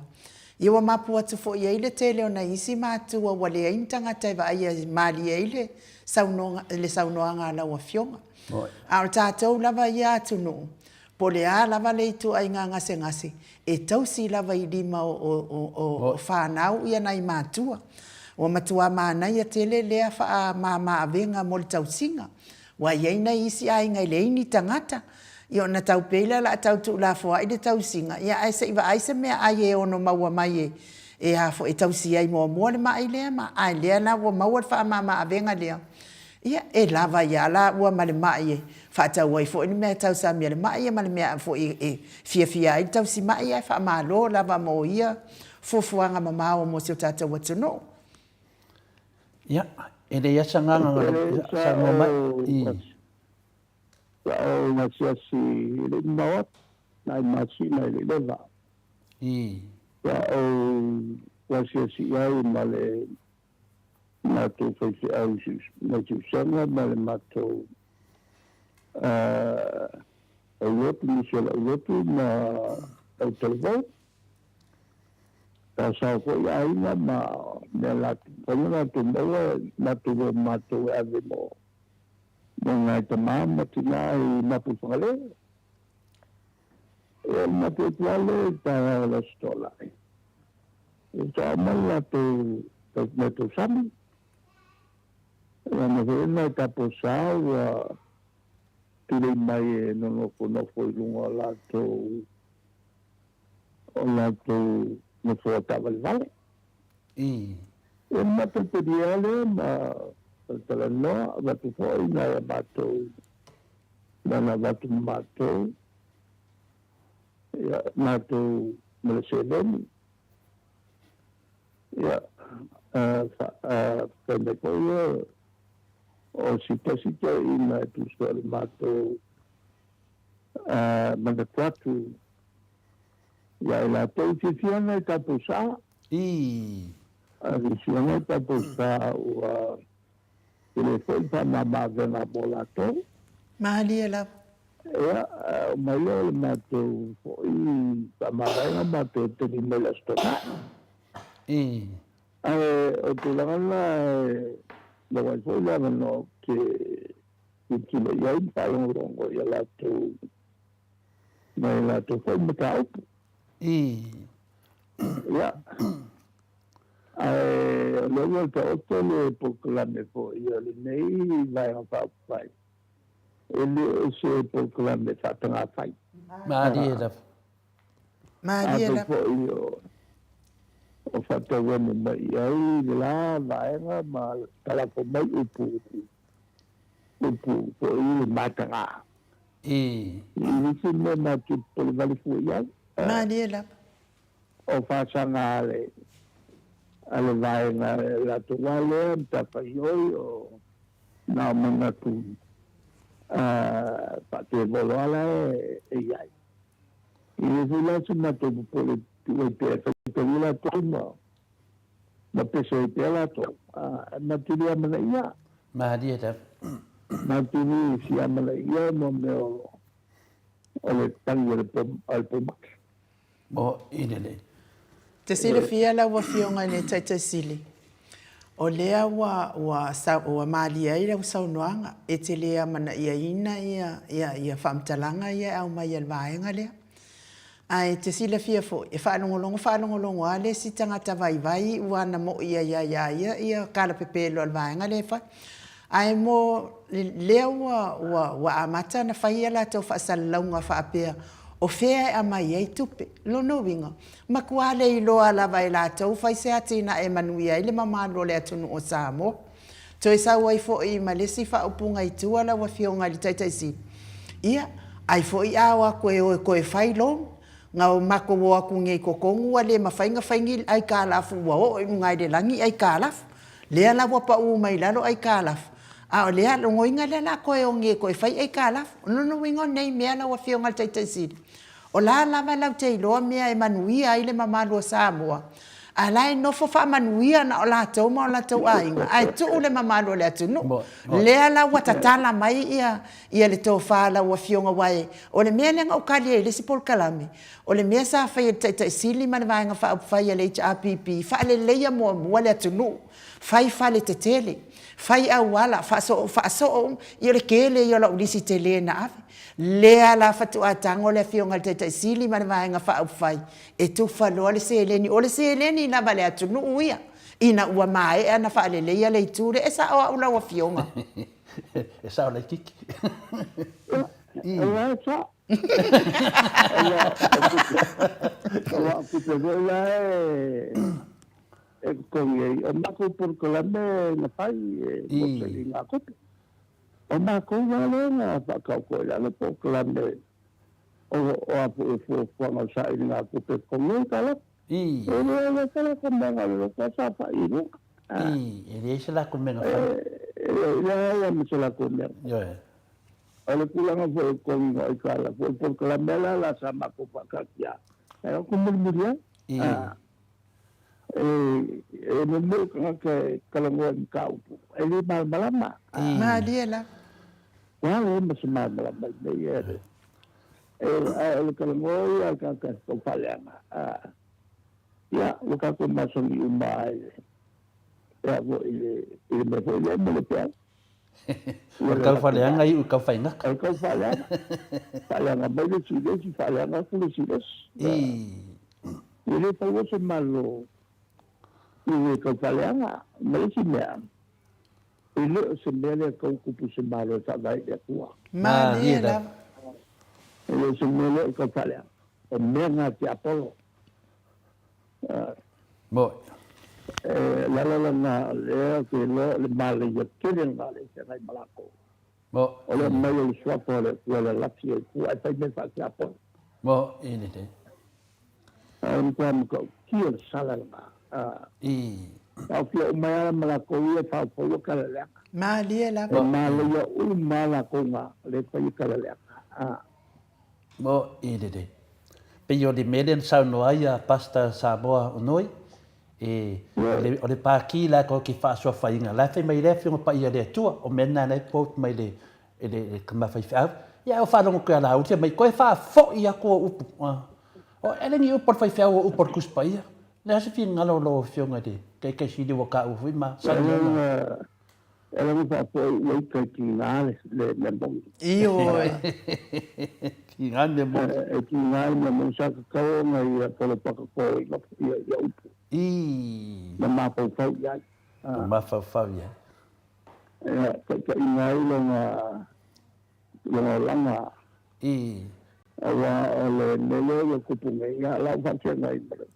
Ia ua mapu atu foi i ai le tele o nai isi matua ua leai ni tagata e vaaia e malie ai le saunoaga, le saunoaga a lau Afioga. A o tatou lava ia atunuu, Po o le a lava le ituaiga gasegase, e tausi lava i lima o fanau ia nai matua. Ua matua manaia tele lea faamama-avega mo le tausiga. Ua i ai nai isi aiga e leai ni tagata, ia ona tau pei lea o le a tau tuulafoai le tausiga, ia ae se i vaai se meaai e ono maua mai e a foi e tausi ai muamua le mai lea ma a lea la ua maua le faamama-avega lea, Ia, e lava ai lava la ua ma le ma'i e faatau ai foi le mea e tausami a le ma'i ia ma le mea foi e fiafia ai le tausima'i ae faamalo lava mo ia fuafuaga mamao mo si o tatou atunuu. Ia, e leai lava se agaga na saunoa mai i. Sa ou asiasi e le i mamao atu, nai masina e le i leva. I. Sa ou asiasi i ai ma le matou faifeau mai Siusaga ma le matou aulotu, nisi o le aulotu ma autalavou. Sa sao foi aiga ma mea latou, mafai ona latou maua, matou o matou e ave mo mo nai tama ma tina i Mapuifagalele. E o le matou atu lava lea i le taeao o le Aso Toonai. E sao mai le latou mea tausami. Ia ma foi nai tapo sa ua tulei mai e nonofonofo i luga o latou o latou nofoa taavalevale. Ia ma matou talia lea ma talatalanoa, avatu foi nai a matou mea na avatu ma matou, ia matou ma le seleni. Ia, fai mai foi ia o si tasi toeaina e tusa o le matou manatu atu ia i latou e fiafia ana i tatou sa. A fiafia ana i tatou sa ua tele foi le faamama-avega mo latou. Malie lava. Ia, aumai lea o le matou foi faamavaega matou tali mai le Aso Toonai. Ae o tulaga la e maua ai foi le avanoa ou te tilotilo i ai ma faalogologo i a latou nai a latou foi mataupu. Ia, ae o lea ua taoto le polokalame foi a lenei Vaega Faaupufai. E le o se polokalame faatagafai. Malie lava. Malie Afai lava. foi o faatauemu mai i ai le la vaega ma talafo mai upu upu foi i le mataga. I. I nisi mea matou te popole vale fua i ai. Malie lava. O faasaga a le a le vaega e latou lava lea matafaioi o na o manatu faatevolo lava la e i ai. E le foi la se matou popole tuu ai pea e faitalia latou ma pese ai pea latou, ae matou te le amanaia. Malie lava. Matou te le fia amanaia mo mea o le tagi a le pomaki. Mo i lelei. Te silafia lau Afioga i le Taitai Sili, o lea ua, ua, ua malie ai lau saunoaga, e te le amanaiaina ia, ia, ia faamatalaga ia e aumai e le vaega lea. Ae te silafia foi, e faalogologo faalogologo lava le isi tagata vaivai ua ana moi ai lava ia ia ia kalapepelo a le vaega lea e fai. Ae mo lea ua, ua, ua amata ona fai a latou faasalalauga faapea o fea e aumai ai tupe. Lona uiga, matua le iloa lava e latou fai se atinae e manuia ai le mamalu o le atunuu o Samoa. Toe sau ai foi ma le isi faaupuga i tua lau Afioga i le Taitai Sili, ia, ai foi a o atu e o e toe fai loan, Na o matou o atu nei i totonu ua le mafai na fai ni aitalafu ua oo i luga i le lagi aitalafu. Lea la ua pau mai i lalo aitalafu, a o le logoina lea la toe o nei e toe fai aitalafu. O lona uiga o nei mea lau Afioga i le Taitai Sili, o la lava latou te iloa mea e manuia ai le mamalu o Samoa, a o la e nofo faamanuia na o latou ma o latou aiga ae tuu le mamalu o le atunuu. Lea la ua tatala mai ia ia le tofa a lau Afioga aua e, o le mea lea na ou tali ai i le isi polokalame, o le mea sa fai e le Taitai Sili ma le Vaega Faaupufai a le HRPP, faaleleia muamua le atunuu, fai fale tetele, fai auala, faasoo, faasoo uma, ia o le tele ia o lau lisi tele na ave. Lea la faatoa tago le Afioga i le Taitai Sili ma le Vaega Faaupufai e tufa loa le seleni, o le seleni lava a le atunuu ia, ina ua maea ona faaleleia le itu lea. E sao au lau Afioga. E sao laititi. Aua e sao. Aua o tupe foi la e totogi ai. O matou polokalame na fai e moseliga tupe. O matou la lea na faataoto i lalo polokalame o a foi o fuafuaga o sailiga tupe e totogi ai talofa. E le o se latou mea na o le loto a saofai i luga. E leai se latou mea na fai. E leai lava ma se latou mea na fai. Ioe. O le tulaga foi o le totogiina o aitalafu, o le polokalame la la sa matou faataatia, e o atu mulimuli ai. E muamua le tagata e talanoa i le mataupu, e le malamalama. Malie lava. Ua leai ma se malamalama i mea ia. Ae o le talanoa ia a le tagata e tau faaleaga, ia, ua tatou masani uma lava i le, a foi, i le mea foi lea ma le peau. O le tau faaleaga e iu i le tau faigata. O le tau faaleaga. Faaleaga mai le isi i le isi, faaleaga atu le isi i le isi. E le faua se Malo i le tau faaleaga. Ma le isi mea, E le o se mea lea e tau tupu se Malo e faavae i le Atua. Malie lava. E le o se mea lea o tau faaleaga. O mea na a tiapolo. Moi. E lala lana o lea ou te iloa o le malaia tele lena lea e feagai ma latou. Moi. O le aumai o le suafa o le Atua e lalasi ai fua ae fai mea faatiapolo. Moi lelei. Ae o le matua matautia le sala lena. I. Taofia uma ai lava ma latou ia e faofaua tala leaga. Malie lava. E malaia uma lava latou na lea e faia tala leaga. Mo i lelei. Pei o le mea lea na saunoa ai a Pastor Samoa Onoi, e, o le, o le pākī la kou ke faasoafaina, la e fai mai le Afioga Paia a le Atua, o mea na la e quote mai le, e le tama faifeau. Ia ae o faalogo atu ia Laauli, fai mai, koe faafoi atu ou upu. O e le ni upu a le faifeau o upu a le Tusi Paia. Le a se finagalo o lau Afioga i le Taitai Sili ua taua foi ma sani ana. E lava faafoi ua ita e tiga le mea moni. Ioe. Tiga le mea moni. E tiga le mea moni sa tatau ona ia polopaka ko i ia upu. I. Na mafaufau i ai. Na mafaufau i ai. E taitaiina ai lona olaga. I. Aua o le mea lea ua tupu nei, ia, la ua faafeagai ma le,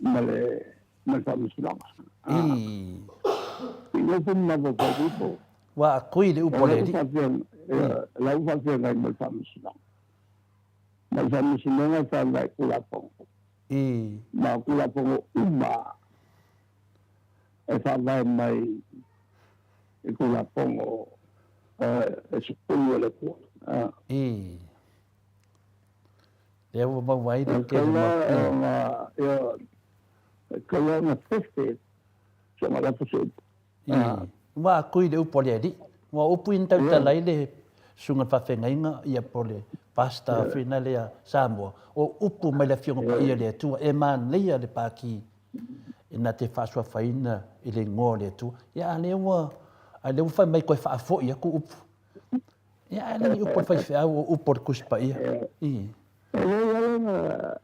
ma le, ma le faamasinoga. I. I nofo ma mafaufau ifo. Ua akui le upu a le Alii. La ua faafeagai ma le faamasinoga. Ma le faamasinoga e faavae i Tulafono. I. Ma o Tulafono uma e faavae mai i Tulafono e 10 a le Atua. I. Lea ua maua ai le tele mau. E tatau la ona fefe so na lafo se upu. I. Ua akui le upu a le Alii. Ua upu ina tautala ai le susuga i le faafeagaiga ia po o le pastor foi na lea Samoa, o upu mai le Afioga Paia le Atua, e manaia le paki e na te faasuafaina i le igoa o le Atua. Ia a lea ua, a lea ua fai mai toe faafoi atu upu. Ia ae le ni upu a le faifeau o upu a le Tusi Paia. I. E leai lava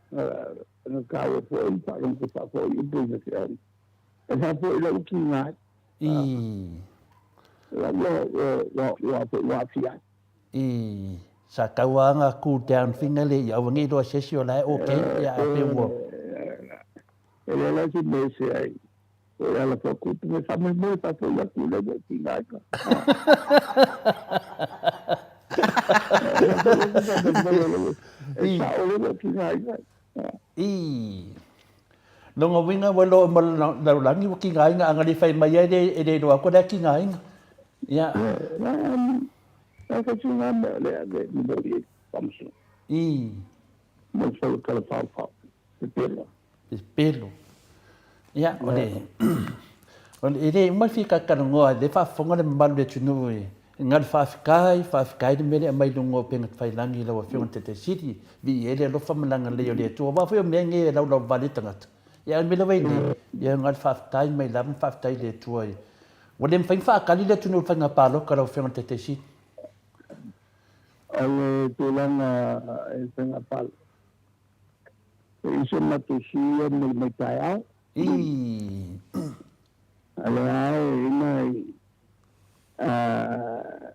na taua foi le faalogo faafoi upu i faifeau. E faafoi lau tiga ai. I. Lau ua foi ua aafia ai. I. Sa tau lava na cool down fina le ia aua ne i iloa e se isi o la e okay, ia ae pei ua. E leai la se mea e ese ai. O le ala faakupu me faamoemoe faafoi atu i lau tiga ai ka. E sao le lau tiga ai ka. I. Lona uiga ua iloa uma e le lalolagi ua tigaina, a na le fai mai ai e le iloa atu o la e tigaina. Ia. E ka tiga mea le ave ni moli e faamasino. I. Mo le tala faofao. Pepelo. Pepelo. Ia, o le, o le, e le uma le fia talatalanoa, o lea e faafofoga le mamalu o le atunuu i na o le faafetai, faafetai le mea lea e aumai i luga o upega tafailagi i lau Afioga i le Taitai Sili, viia ai le alofa ma le agalelei o le Atua. Aua foi o mea nei e laulauvale ai tagata. Ia a o le mea lava i nei, ia na o le faafetai mai lava ma faafetai i le Atua. Ua le mafai ona faatali le atunuu i le faiga palota lau Afioga i le Taitai Sili. O le tulaga i le faiga palota, E i se matou sui ia mo le mai taeao. I. A lea e i nai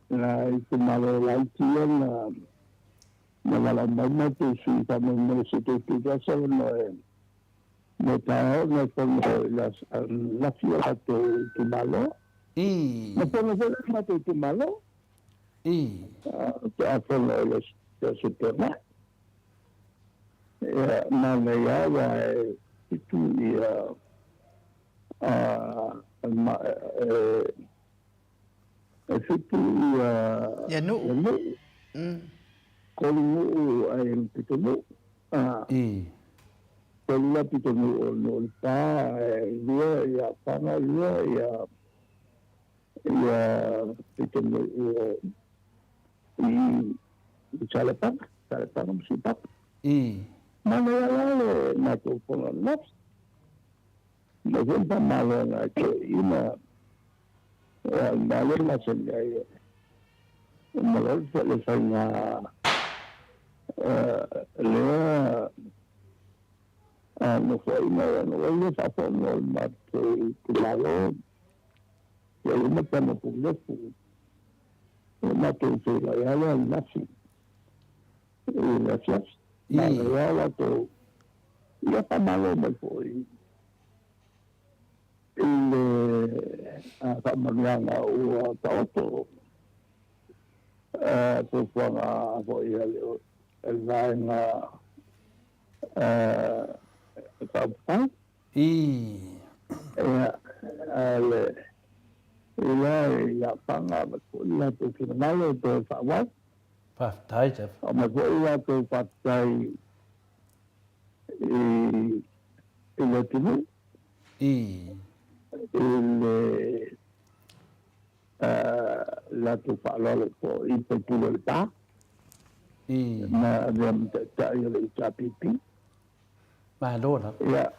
na itumalo laiti ia na na valaau mai matou sui faamolemole se toe tuuasa ona e mo taeao na fono i le ananafi o latou itumalo. I. Na fono foi le matou itumalo. I. Pe a fono i le aso Tuanai. Ia, manaia aua e fitu ia e fitu ia ia nuu. Ia nuu. Tolu nuu ai le pitonuu. I. Tolu la pitonuu o le nuu o Lepa, e lua ia Paga, lua ia ia pitonuu o i Salepaga, Salepaga ma Siupapa. I. Manaia la le matou fono ananafi. Mai foi le faamalo a nai toeaiina, aua o le mea lea e masani ai e uma loa le faiga lea nofoaiga ona ua le faafono o le matou itumalo, ia uma tama pulefu. O matou feiloai lava lea ananafi i le afiafi. Manaia lava latou, ia faamalo mai foi i le faamanuiaga ua taoto fuafuaga foi a le Vaega Faaupufai. I. Ia, a le ila i Apaga avatu foi le latou finagalo e toe faaauau. Faafetai lava. Aumai foi le latou faafetai i i le atunuu. I. I le latou faaaloalo foi i faipule o Lepa. I. Na avea ma taitai o le HRPP. Malo lava. Ia,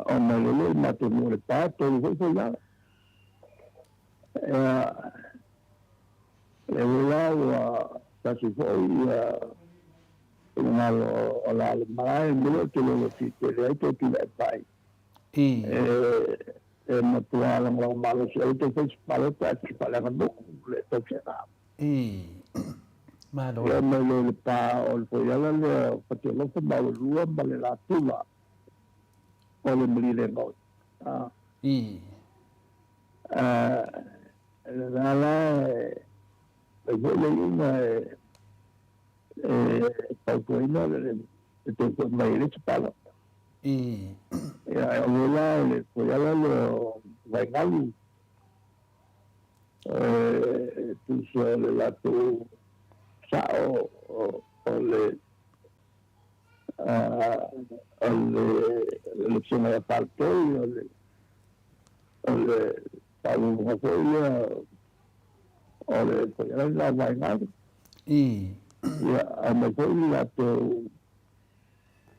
ona lele le matou nuu o Lepa, tolu foi foilala. Ia, lea foi la ua tasi foi ia finagalo o la le malae, mea lea ou te lolofi tele ai tou tulai mai. I. E matua lagolago malosi ai tou fai se palota ae fai faaleaganuu le tausiaga. I. Malo. Ia mai loa i le pa o le foiala lea o Fatialofa ma Auelua ma le Latula o le Malielegaoi. A. I. A, lena la e fai foi le iuga e e fautuaina le le toe foi mai i le isi palota. I. Ia, e oo la i le foiala lea o Vaigalu, e tusa o le latou sao o le o le le Afioga ia Paletoi, o le o le faauluuluga foi lea o le foiala lena o Vaigalu. I. Ia, aumai foi le latou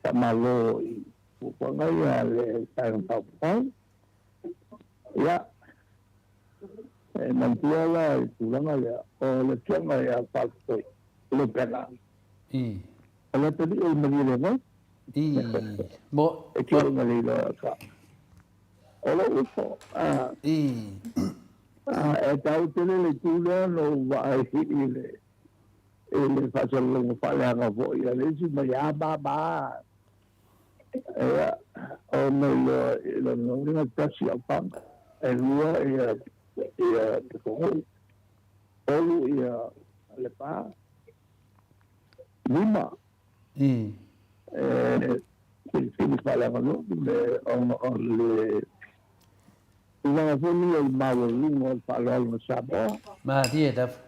faamalo i fuafuaga ia a le Vaega Faaupufai. Ia, e manatua la i le tulaga lea, o le Afioga ia Faafoi Lopena, I. o le atalii o le Malielegaoi. I. Mo. E te iloa le iloa ka. O lou uso, a. I. A, e taua tele le itu lea na ou vaai i le i le faasalalauga faaleaga foi a le isi mai a ma ma. Ia, ona iloa i lona uiga tasi Aufaga, e lua ia ia Tofonuu, tolu ia Lepa, lima I. e filifili faaleaganuu le ona o le tulaga foi lea o le maualuga o le faaaloalo ma Samoa. Malie lava.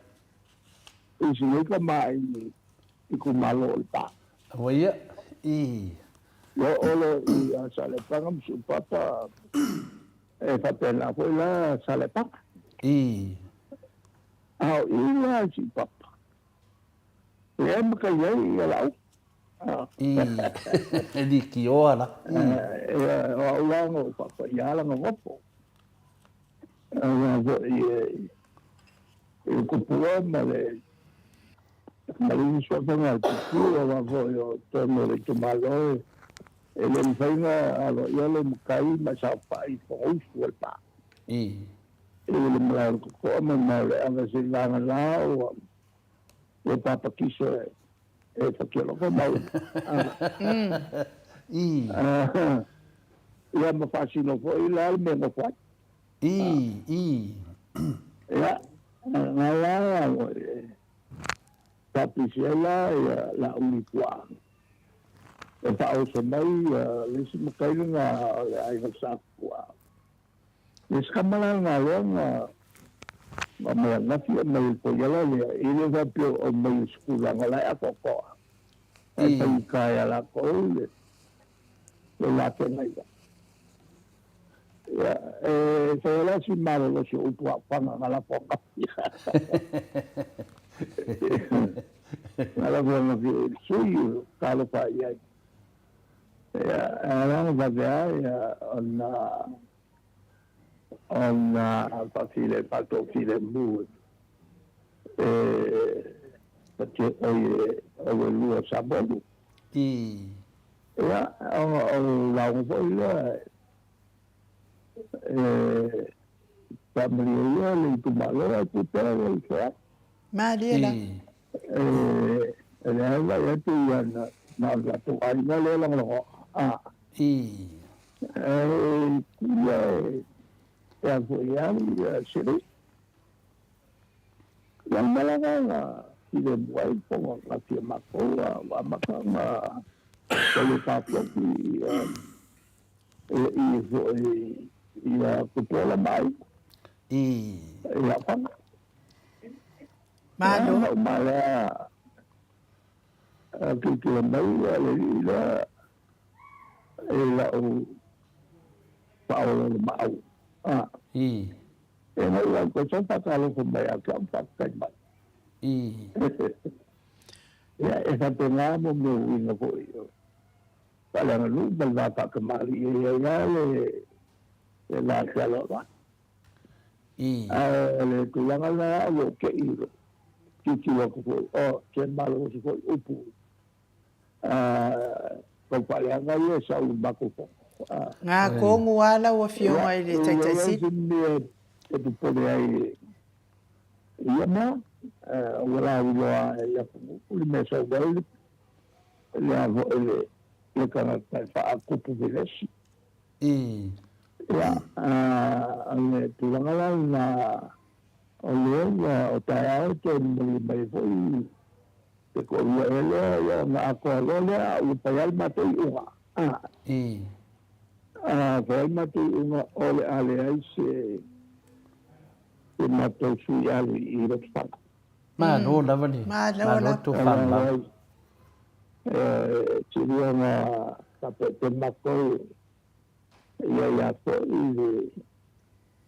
I si nei tama i itumalo o Lepa. Ua ia. I. Ia oo loa i Salepaga ma Siupapa, e faapena foi la Salepaga. I. A o i la i Siupapa, lea e matai ai ia Laauli. I. E likioa la. I. Ia, o au la na ou faapaia lana nofo. Aua foi e i le tupua ma le ma le isi suafaga a le Pipiu, aua foi o totonu o le itumalo e le mafai ona aloaia lou matai ma e saofai i Fonousu o Lepa. I. I le malae o le Totoa ma le malae o Leaga seiavagana ua le papatiso e Fatialofa ma I. Ia ma faasino foi la le mea e nofo ai. I. I. Ia, na la e faapisi ai la ia Laauli puaa e faaoso mai le isi matai lena o le aiga o Sapuaa. Le isi tama la lena loa na aumai ananafi aumai i le foiala lea, e le faapea o aumai i se tulaga o la e atoatoa. Ae faigata ia latou le la feagaiga. Ia, e fai la si malolosi o upu aofaga na lafo ananafi. Na lafo ananafi i le sui usufono, talofa i ai. Ia, e ala ona vave lava ona ona faafile faatoafilemu e oi Auelua Samolu. I. Ia, o lauga foi lea e faamalie ia le itumalo ae tu pea le feai. Malie la. I. E leai vaai atu ia na o le latou aiga lea e lagolagoa. A. I. E kuia e a foi e alu ia Siri. Ia le malaga na filemu ai le fono ananafi a matou ua amata ona fai e taofiofi ia i foi ia Tupuola ma aiga. I. I Aofaga. Malo. Ia, uma lea tilotilo mai le alii lea i lau faaoloolo maau. A. I. E na ua toe sau faatalofa mai ia te au ma faafetai mai. I. Ia, e faapena mo mea uiga foi o faaleaganuu ma le va faatamalii e i ai lava le va fealoaloai. I. Ae o le tulaga lena ua ou te i lou tilotilo atu foi, oh, se malolosi foi upu tau faaleaga ia e sau i le matou fono. Ga kogu lava lau Afioga i le Ia, e Taitai leai Sili. se mea e popole ai i ia mea. Ua lauiloa ae i atunuu le mea e sau ai le a foi le tagata e faakupu vevesi. Ia, o le tulaga la lena o lea ua o taeao e toe momoli mai ai foi te toalua ea lea, ia ona atoa loa lea a ua fai lava le matou iuga. A fai lava le matou iuga o le a leai se matou sui alu i Lotofaga. Malo lava le, malo le tofamamao. E sili ona faapepe matou e i ai lava foi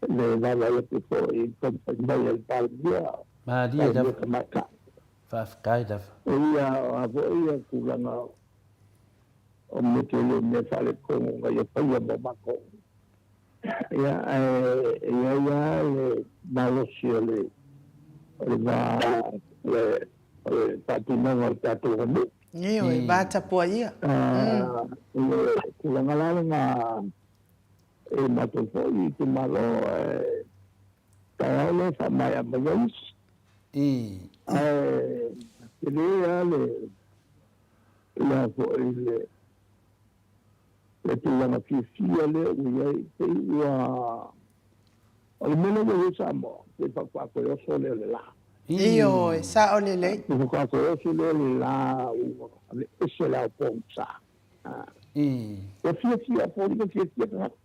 le vaavaai atu foi i le taumafai mai a le Palemia, Malie lava. Tamaitai. Faafetai lava. Ia, o a foi ia tulaga o mea tele o mea faaletonu na ia faia mo matou. Ia, ae e i ai lava le malosi o le o le va le o le faatinoga o le tatou aganuu. Ioe, va tapuaia. O le tulaga la lena e matou foi itumalo e taeao lea e faamaea mai ai isi. Ae tele lava le le a foi le le tulaga fiafia lea ua i ai, pei ua o le mea lea ua i ai Samoa, pei faatoa toe oso lea o le la. Ioe, sao lelei. Pei faatoa toe oso lea o le la ua aveese le ao pogisa. Ua fiafia foi, ua fiafia tagata.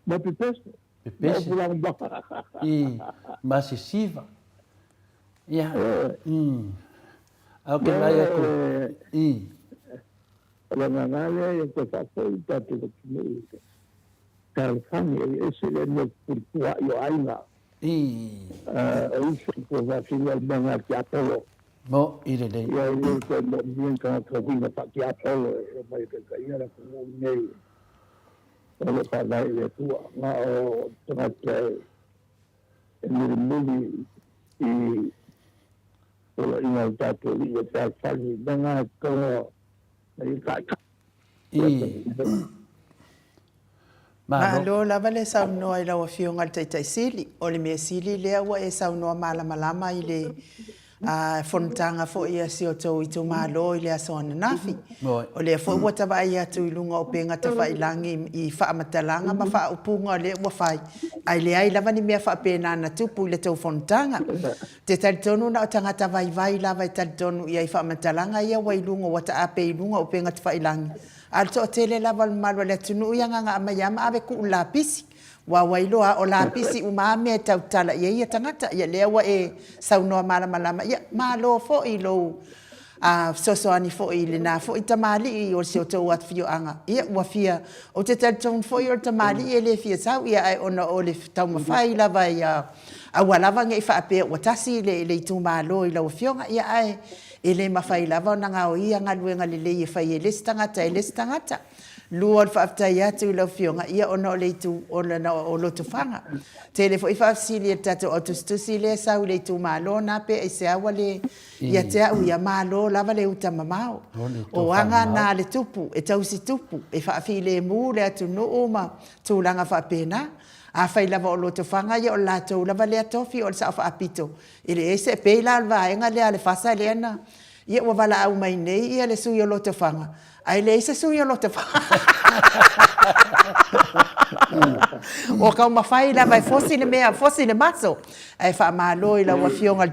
Ma pepese. Pepese. Ma sisiva. Ia. Ae ou te vaai atu. O le agaga lea ia toe faafoi le tatou atunuu i le fealofani, e ese le mea fepulepua'i o aiga, o uso i tuafafine o le mea lena a le tiapolo. Mo'i lelei. Ia e le toe mo'omia ni tagata uiga faa-tiapolo e omai e taitaia le atunuu lenei o lo o faavae i le Atua, na o tagata e mulimuli i poloaiga a le tatou Alii e fealofani i mea na e tatau Malo lava le saunoa i lau Afioga i le Taitai Sili. O le mea sili lea ua e saunoa malamalama i le fonotaga foi a si outou itumalo i le aso ananafi. O lea foi ua ta vaai atu i luga o upega tafailagi i faamatalaga ma faaupuga o lea ua fai, ae leai lava ni mea faapena na tupu i le tou fonotaga. Ou te talitonu na o tagata vaivai lava e talitonu i ai faamatalaga ia ua i luga, ua taape i luga o upega tafailagi, a o le toatele lava o le mamalu o le atunuu ia agaga aumai lava ma ave tuu i le lapisi. Aua ua iloa lava o lapisi uma lava mea e tautala i ai ia tagata. Ia lea ua e saunoa malamalama, ia malo foi i lou fesoasoani foi i lena foi tamalii o si outou afioaga. Ia ua fia, ou te talitonu foi o le tamalii e le fia sau, ia ae ona o le taumafai lava ia Aua lava ne i faapea ua tasi le itumalo i lau Afioga, ia ae e le mafai lava ona gaoia galuega lelei e fai e le isi tagata e le isi tagata. Lua o le faafetai atu i lau Afioga, ia ona o le itu, ona o Lotofaga. Tele foi faafesili a le tatou au tusitusi lea e sau i le itumalo na pe aisea ua le ia te au ia, malo lava le uta mamao. O aga na a le tupu, e tausi tupu, e faafilemu le atunuu ma tulaga faapena. Afai lava o Lotofaga ia o le latou lava lea tofi o le Sao Faapito e leai se pei la o le vaega lea a le FASA lea na ia ua valaau mai nei ia le sui o Lotofaga ae leai se sui o Lotofaga. Ua taumafai lava e fosi le mea, fosi le maso ae faamalo i lau Afioga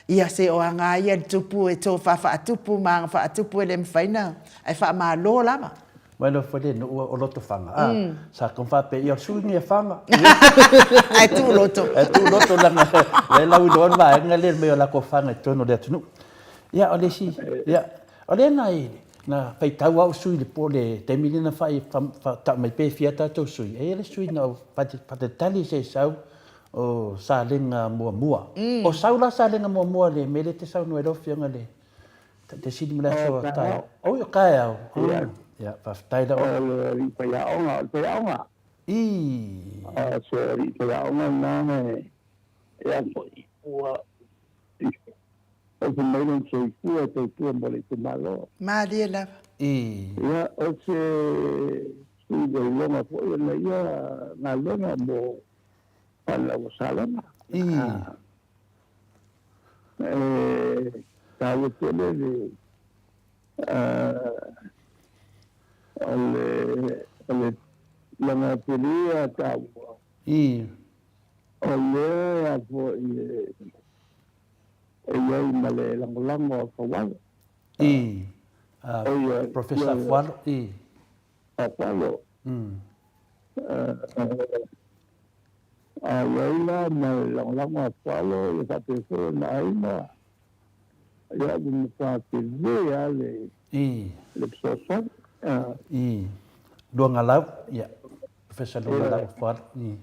ia se o aga ia le tupu e tofa faatupu ma aga faatupu e le mafai na ae faamalo lava. Mai loa foi le nuu o Lotofaga, a, sa tau faapea, ia o le sui lenei a Faga. Ae tuu loto. Ae tuu loto leaga o lea e lauiloa le vaega lea i le mea o latou faga i totonu o le atunuu. Ia, o le isi, ia, o lea na, na faitau lava ou sui i le po, le taimi lea na fai, tau mai pe fia tatou sui, e i ai le sui na ou faatalitali se i sau o Salega muamua. O sau la Salega muamua i le mea lea e te saunoa ai lau Afioga i le Te sili ma le aso taeao. Oi, o taeao. Ia, faafetai lava. O le alii faiaoga, o le faiaoga. I. O se alii faiaoga lena e a foi, ua ofe mai lona soifua e tautua mo le itumalo. Malie lava. I. Ia, o se sui ua iloga foi ona ia galuega mo fanau a Salega. I. E taua tele le o le o le lana tele a taua. O lea foi e i ai ma le lagolago a Faualo. I. Professor Afualo. I. Afualo. A i ai la ma le lagolago a Afualo ia faapea foi ona aiga, ia ua matua tele lava le le fesoasoani. I. Luagalau, ia. Professor Luagalau Afualo. I.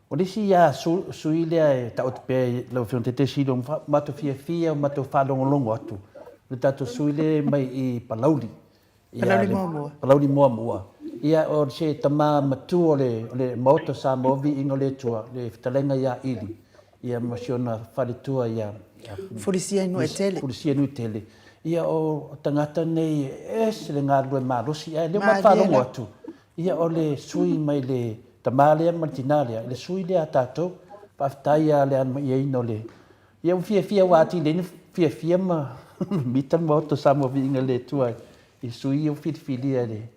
O le isi ia sui lea e taoto pea i lau Afioga Taitaishi i lo matou fiafia ma matou faalogologo atu, le tatou sui lea mai i Palauli. Palauli Muamua. Palauli Muamua. Ia, o se tama matua o le, o le Maota Samoa Viiga o le Atua, le fetalaiga ia Ili, ia ma si ona faletua ia Fulisia Nuuetele. Fulisia Nuuetele. Ia, o tagata nei e ese le galulue malosi, ae lea ua faalogo atu, ia o le sui mai le tama lea ma le tina lea, le sui lea a tatou. Faafetai lava le amaiaina o le Ia ua fiafia ua atili ai ona fiafia ma mita le Maota o Samoa Viiga i le Atua i sui ia ua filifilia e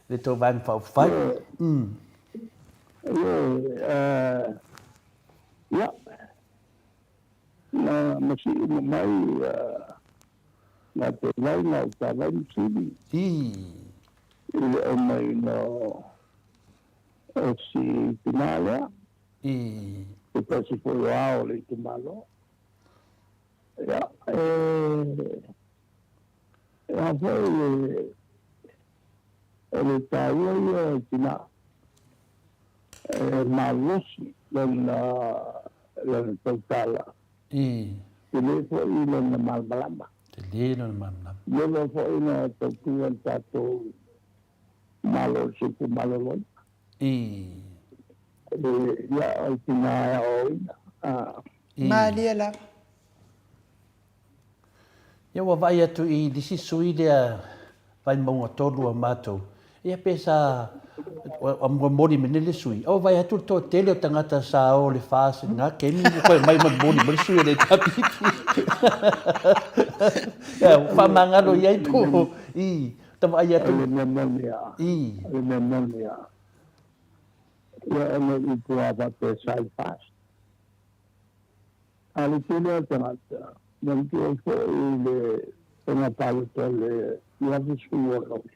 le tou Vaega Faaupufai. Ia, na masii uma mai ngā te vai, ngā uta vai ma sili i le aumaina o si tina lea. Se tasi foi o ao o le itumalo. Ia, e, e a foi le, o le taua ia o tina e malosi lona, lona tautala. Tele foi lona malamalama. Tele lona malamalama. Leva foi na tautua le tatou Malo o le soifua maloloina. Ia, o le tina e aoaoina. Malie lava. Ia ua vaai atu i le isi sui lea Vaimauga 3 a matou, ia pe sa momoli mai nei le sui, a ua vaai atu le toatele o tagata sa o le FAS i lena taimi ua toe mai ma momoli mai le sui o le HRPP. Ia, ua faamagalo i ai po o i Ta vaai atu. O le mea moni lava. O le mea moni lava. Ia ona upu lava faapea sa i FAS. A o le tele o tagata, manatua foi le faiga palota o le 2016.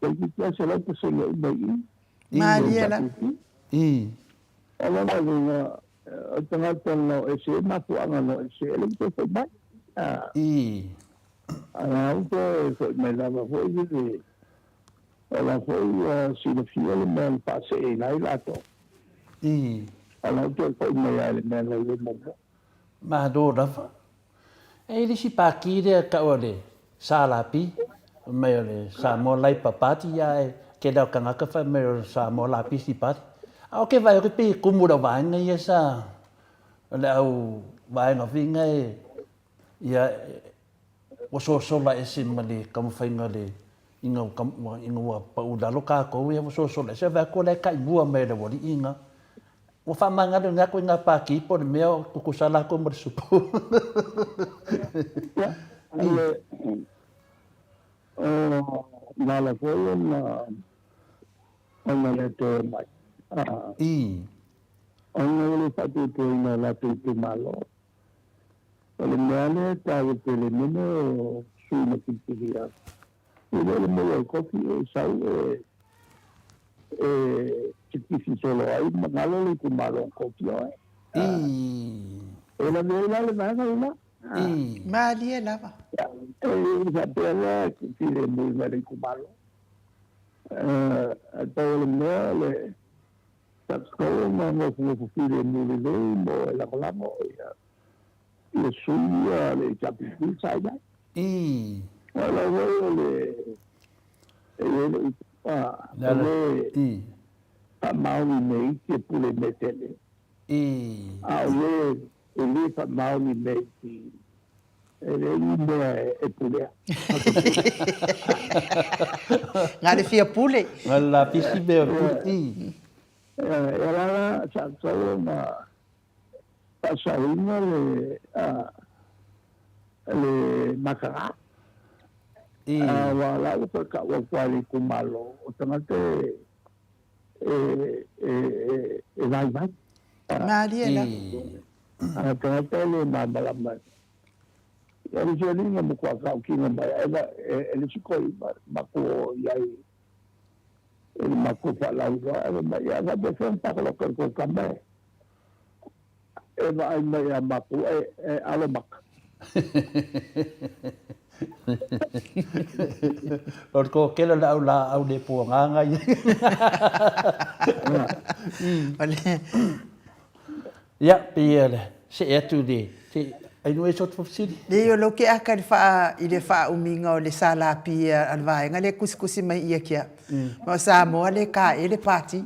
Toeitiiti lava 100% uma i i. Malie lava. O lona uiga, o tagata na o ese e mafuaaga na o ese e le i toe foi mai. A au toe foi mai lava foi le o la foi ua silafia le mea na faaseeina ai latou. A la toe foi mai lava i le mea na i ai muamua. Malo lava. E i ai le isi pākī lea e tau o le SLP, fai mai o le Samoa Labour Party, ae tele lava o tagata fai mai o le Samoa Lapisi Party. A ou te vaai atu pei e tumu i lau vaega ia sa, o le au vaega foi na e, ia, ua sosola ese ma le taumafaiga o le, ina ua pau i lalo tatou, ia ua sosola ese, ae vaai atu o la e taimua mai e le aualii na. Ua faamagalo atu i ngā pākī po o le mea o tutusa lākou ma le supu. Ia, le, o na ala foi ona, ona le toe mai. Ona o le faatuatuaina o latou itumalo. O le mea lea e taua tele mene o sui na filifilia. E le o le mea o le kofi e sau e e sikisi solo ai ma galo le itumalo o kofi oe. E lavea ai la le vaega lena. Malie lava. E le faapea la filemu i le itumalo. Ae pau o le mea le tatau ona nofonofo filemu lelei mo e lagolago ia ia sui ia le HRPP sa i ai. O la foi o le e i ai le upu a o le faamaoni mea iti e pule mea tele. A o le e le faamaoni mea iti e leai ni mea e pulea. Na le fia pule. Na le lapisi mea o le pule. E ala la sa tatau ona. Faasaoina le le mataga. Aua o la ua toe tau atu lava i le itumalo, o tagata e e vaivai. Malie lava. A o tagata e le malamalama. O le isi alii na matua tautino mai e le isi toeaina matou o i ai i le matou faalauiloa, ae fai mai, ia faapefea ona pakoloka i le tou tama e e vaai mai ia matou e alo maka. O le kokela o le au laau le puagaga ia. Ia, pei e see atu i le, se ai nuu e so fesili. Leai o lou keaka i le faa, i le faaumiga o le SLP a le vaega lea e tusitusi mai ia kia. Ma o Samoa le ka e le pati.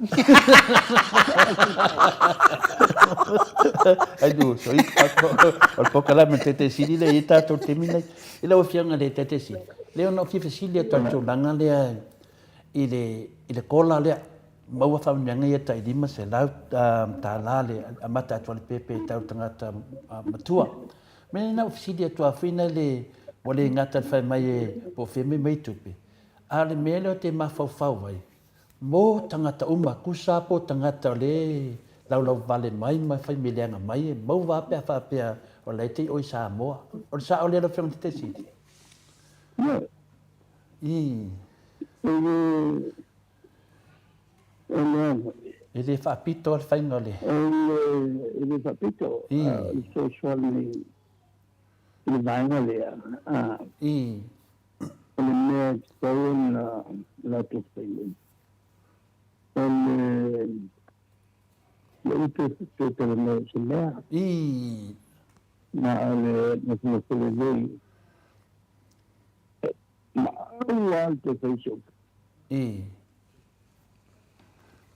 Ai nuu so i o le polokalame tete sili le i tatou taimi nei. I lau Afioga i le Tete Sili, lea ona ou fia fesili atu i le tulaga lea i le i le kola lea. Maua faamanuiaga ia tai $500 le amata atu a le pepe i tau tagata matua. Mea na ou fesili atu a fina le ua le gata le fai mai e po o fea mai mai tupe. A o le mea lea ou te mafaufau ai, mo tagata uma, tusa po o tagata o lea e laulauvale mai ma fai mea leaga mai, e maua lava pe a faapea o la e te i o i Samoa. O le sao lea lau Afioga i le Taitaifono? Ia. I. O le a foi? E le faapito le faiga o le. E le faapito. I. O le fesoasoani i le vaega lea. I. O le mea e tatau ona latou faia, o le le utu e talanoa i se mea. I. Ma o le nofonofo lelei. Ma aua lava le toe fai se upu. I.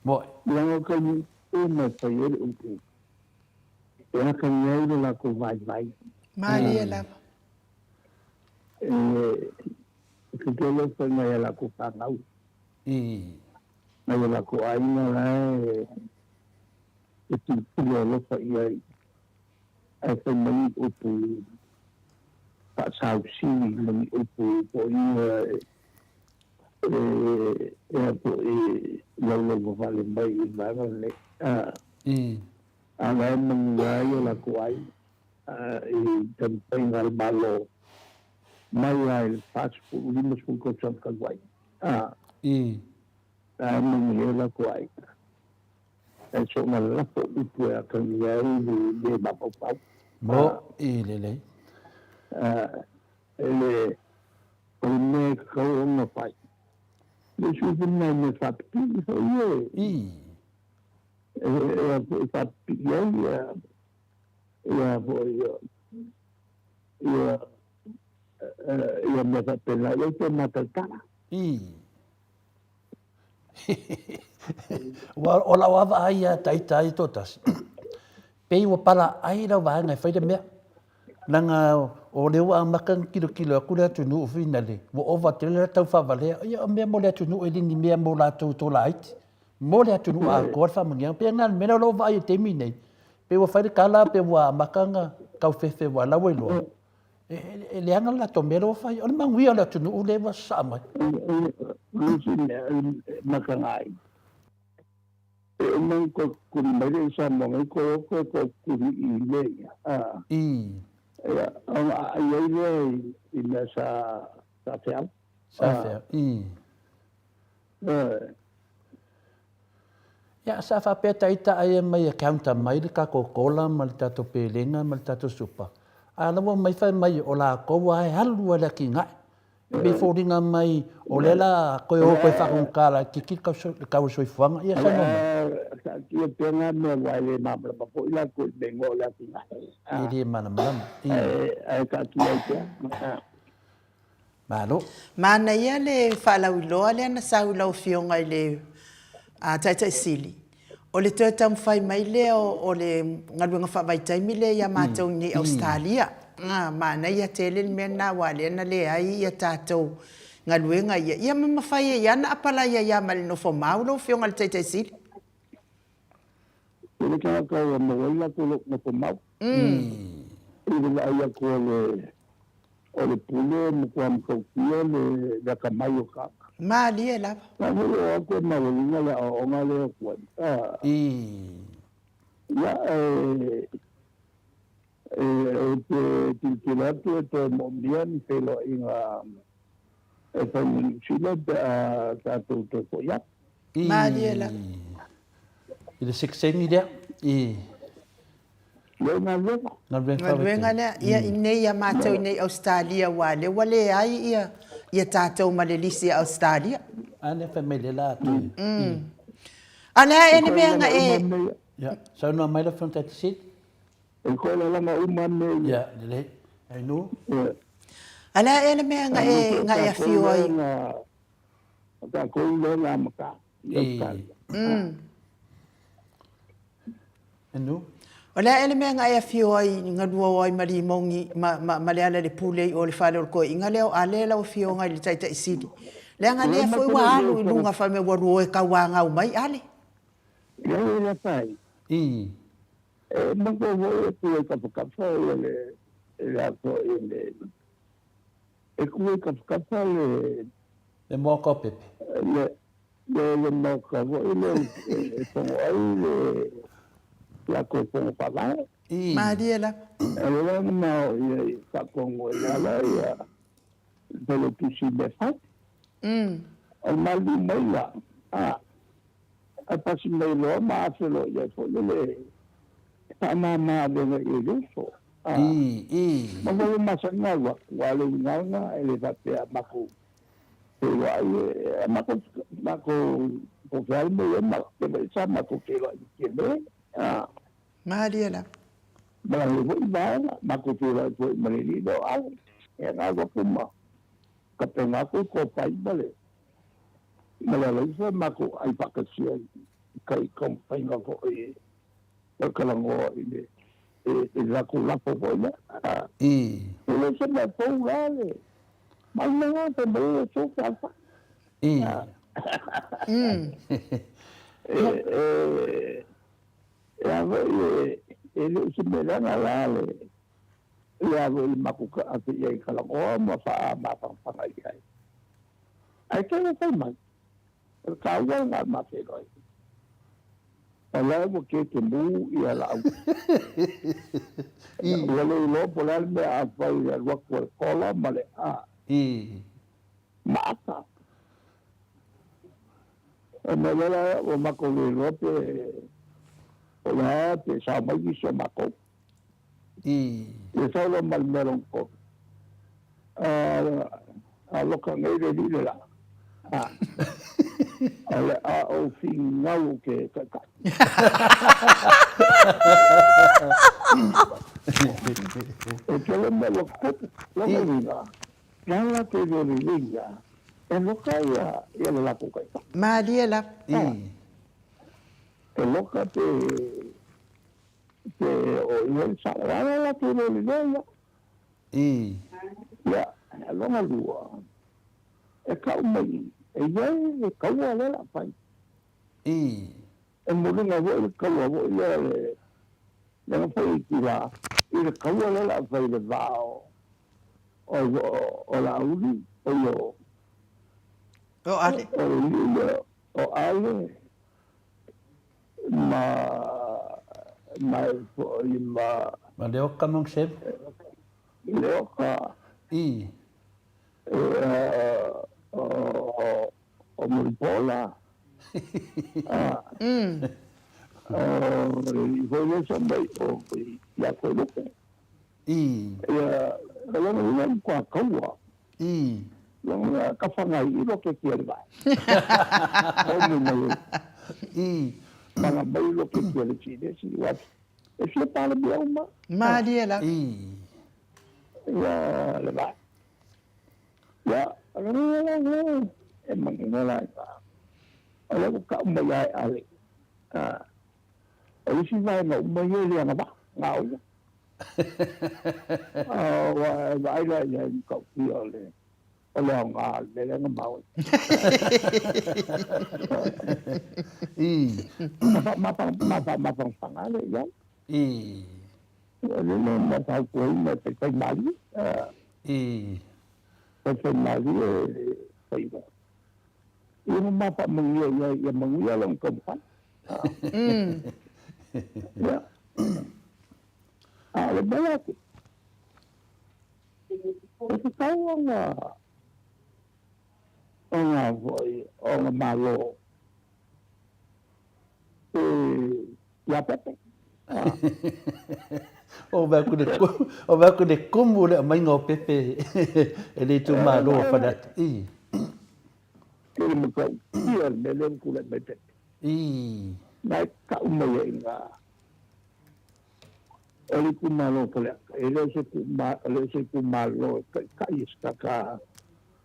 Moe. Leaga o taimi uma e fai ai le upu, e atagia ai lo latou vaivai. Malie lava. E tetele fai mai a latou fanau. I. Mai o latou aiga la e tilotilo alofa i ai, ae fai mai ni upu faasausili ma ni upu foi e a foi laulau vavale mai i le vaega lenei. A la e manuia ai o latou aiga i taumafaiga a le Malo mai lava i le 40, 50 tausaga talu ai. La e manuia ai o latou aiga. Ae soona lafo upu e atagia ai le le mafaufau. Mo i lelei. E le, o le mea e tatau ona fai. Le isi upu lena i mea faapipii foi e. I. E foi faapipii ai ia, ia foi, ia, ia mea faapena. Ia te matautala. I. Ua o lau lava vaai ia ita ia toatasi, pei ua palaaai lau vaega e fai le mea. Leaga o lea ua amata ona tilotilo atu le atunuu foi lale, ua ova tele le tau faavalea. Ia o mea mo le atunuu e le ni mea mo latou tolaiti. Mo le atunuu atoa le faamanuiaga. Pei na o le mea lea o lo o vaai i le taimi lenei, pei ua fai le tala pe ua amata ona taufefe aua o la ua iloa. E leaga le latou mea lea ua fai. O le manuia o le atunuu lea ua sasaa mai. O le isi mea e mataga ai, e uma ona toe tutuli mai le Samoa nei, toe o toe tutuli i mea ia. Ia, ona aai ai lea i mea sa feau. Sa feau, i. Ia, sa faapea ta ita ai e mai accounta mai le tatou kola ma le tatou pelega ma le tatou supa, a la ua omai fai mai o latou lava e alu lava i le atinae. E pei e foliga mai o lea la toe o toe faatagata laitiiti le tau o le soifuaga. Ia saunoa mai. Taatia pea na mea aua e le malamalama foi latou i le mea igoa o le atinae. E le malamalama. Ae taatia ai pea. Malo. Manaia le faalauiloa lea na sau i lau Afioga i le Taitai Sili, o le toe taumafai mai lea o le galuega faavaitaimi lea ia matou i inei i Ausetalia. Manaia tele le mea lena aua o lea na leai ia tatou galuega ia, ia ma mafai ai lava ona apalai ai lava ma le nofomau lau Afioga i le Taitai Sili. E le tagata ua maua ai latou nofomau. I le vaai atu o le o le pule e matua matautia le le atamai o tagata. Malie lava. Na foi oo atu e maualuga le aoaoga lea o tuai. Ia, e e ou te tilotilo atu e toe moomia ni feiloaiga e fai ma Niu Sila pe a tatou toe foi atu. Malie lava. I le sekeseni lea, i. Lea galuega. Galuega Galuega lea, ia i nei ia matou i nei Ausetalia aua lea ua leai ia ia tatou ma le lisi a Ausetalia. A lea fai mai lea la atu. A le a e le mea na e. Ia, saunoa mai lau Afioga Taita Sili. E koe lalaga uma mea ia. Ia, lelei. Ainuu. A le a e le mea na e na e afio ai. O tatou lea na amata i Ausetalia. Enu. O le a ea le mea na e afio ai na lua o ai ma Limogi ma, ma, ma Lealailepule i o le fale o le toeaina lea o Ale lau afioga i le Taitai Sili? Leaga lea foi ua alu i luga fai mai ua lua o e tauanau mai Ale. Leai e le afaina. I. E manatua foi e tu ai tafatafa ia le, le a foi le, e tu ai tafatafa le. Le moaka o Pepe. Le, Le le maoka foi lea e fono ai le latou fono faavae. Malie lava. E le la na o ia i faatogo e le ala ia le failautusi i mea fai. O le maliu mai la, a, ae pasi mai loa ma afe loa i ai foi le faamama avega i ai le uso. A, ma foi masani na alu atu, aua o le uiga lena e le faapea matou Feiloai e matou matou po o le a le mea ma te mai sa matou feiloai i Fiamē a. Malie lava. Ma le foi vaega matou feiloai foi ma le alii lea o Ale ia na alu atu ma tapena atu le kopai ma le ma le alaifa matou ai faatasi ai i kai taumafaiga foi o le talanoa i le i le latou lafo foi lea a. E le o se mea fou la le Mai mai lava fai mai e so fa fa. E e a foi e e le o se mea leaga la le le a foi le matou ave i ai i Kalagoa ma faamafanafana i ai. Ae tele fai mai, o le taua lena o le ma feiloai. O la ua kekemū ia lau. Ua le iloa po o le a le mea a fai i le alu atu a le kola ma le a. Maata. Ona lea la ua matou le iloa pe o le a pe sao mai nisi o matou. Ia sau loa ma le mea lona tolu. A loka nei le alii le la. O le a ou finau ke taitai. E tele mea ua tutupu, lona uiga, na latou iloa lelei ia, e loka ia ia le latou taitai. Malie lava. E loka pe pe o ia le sao, a la latou iloa lelei ia. Ia, lona lua, e tau mai e i ai le taua lea o le a fai. E muliga foi le taua foi lea le lea foi i tila i le taua lea o le a fai i le va o o Laauli, o o O Ale. O le alii lea o Ale ma ma foi ma Ma Leoka Mangsebe. Leoka. O Mulipola. O le alii foi lea sa mai o ia Toelupe. Ia, o lona uiga e matua taua. Lona ka whangai i roto ki a le vae. Omu mai ai. Whanga mai i roto ki a le tine si wa. E fia pale mea uma. Malie lava. Ia le vae. Ia, lona uiga la le e manino la i va. O lea ua kau mai ia e Ale. O le isi vaega uma ia e le agavaa, na o ia. Ua e vaai la i ai i matautia o le o le aoga o le mea lea na maua. Ma faamafanafana lea i ai. O le mea na fautuaina e faifaimalie, faifaimalie le faiva. Ia ma ma faamanuia i ai, ia manuia lona taumafai. Ia. A o le mea la, e tatau ona ona foi ona malo e ia Pepe. O vaai atu le o vaai atu le kumu o le aumaiga o Pepe e le itumalo o Faleata. I. E le matautia le mea lea ua tulai mai Pepe. I. Na e tau mai ai i ina o le itumalo o Faleata, e le o se e le o se itumalo e taitai e se tagata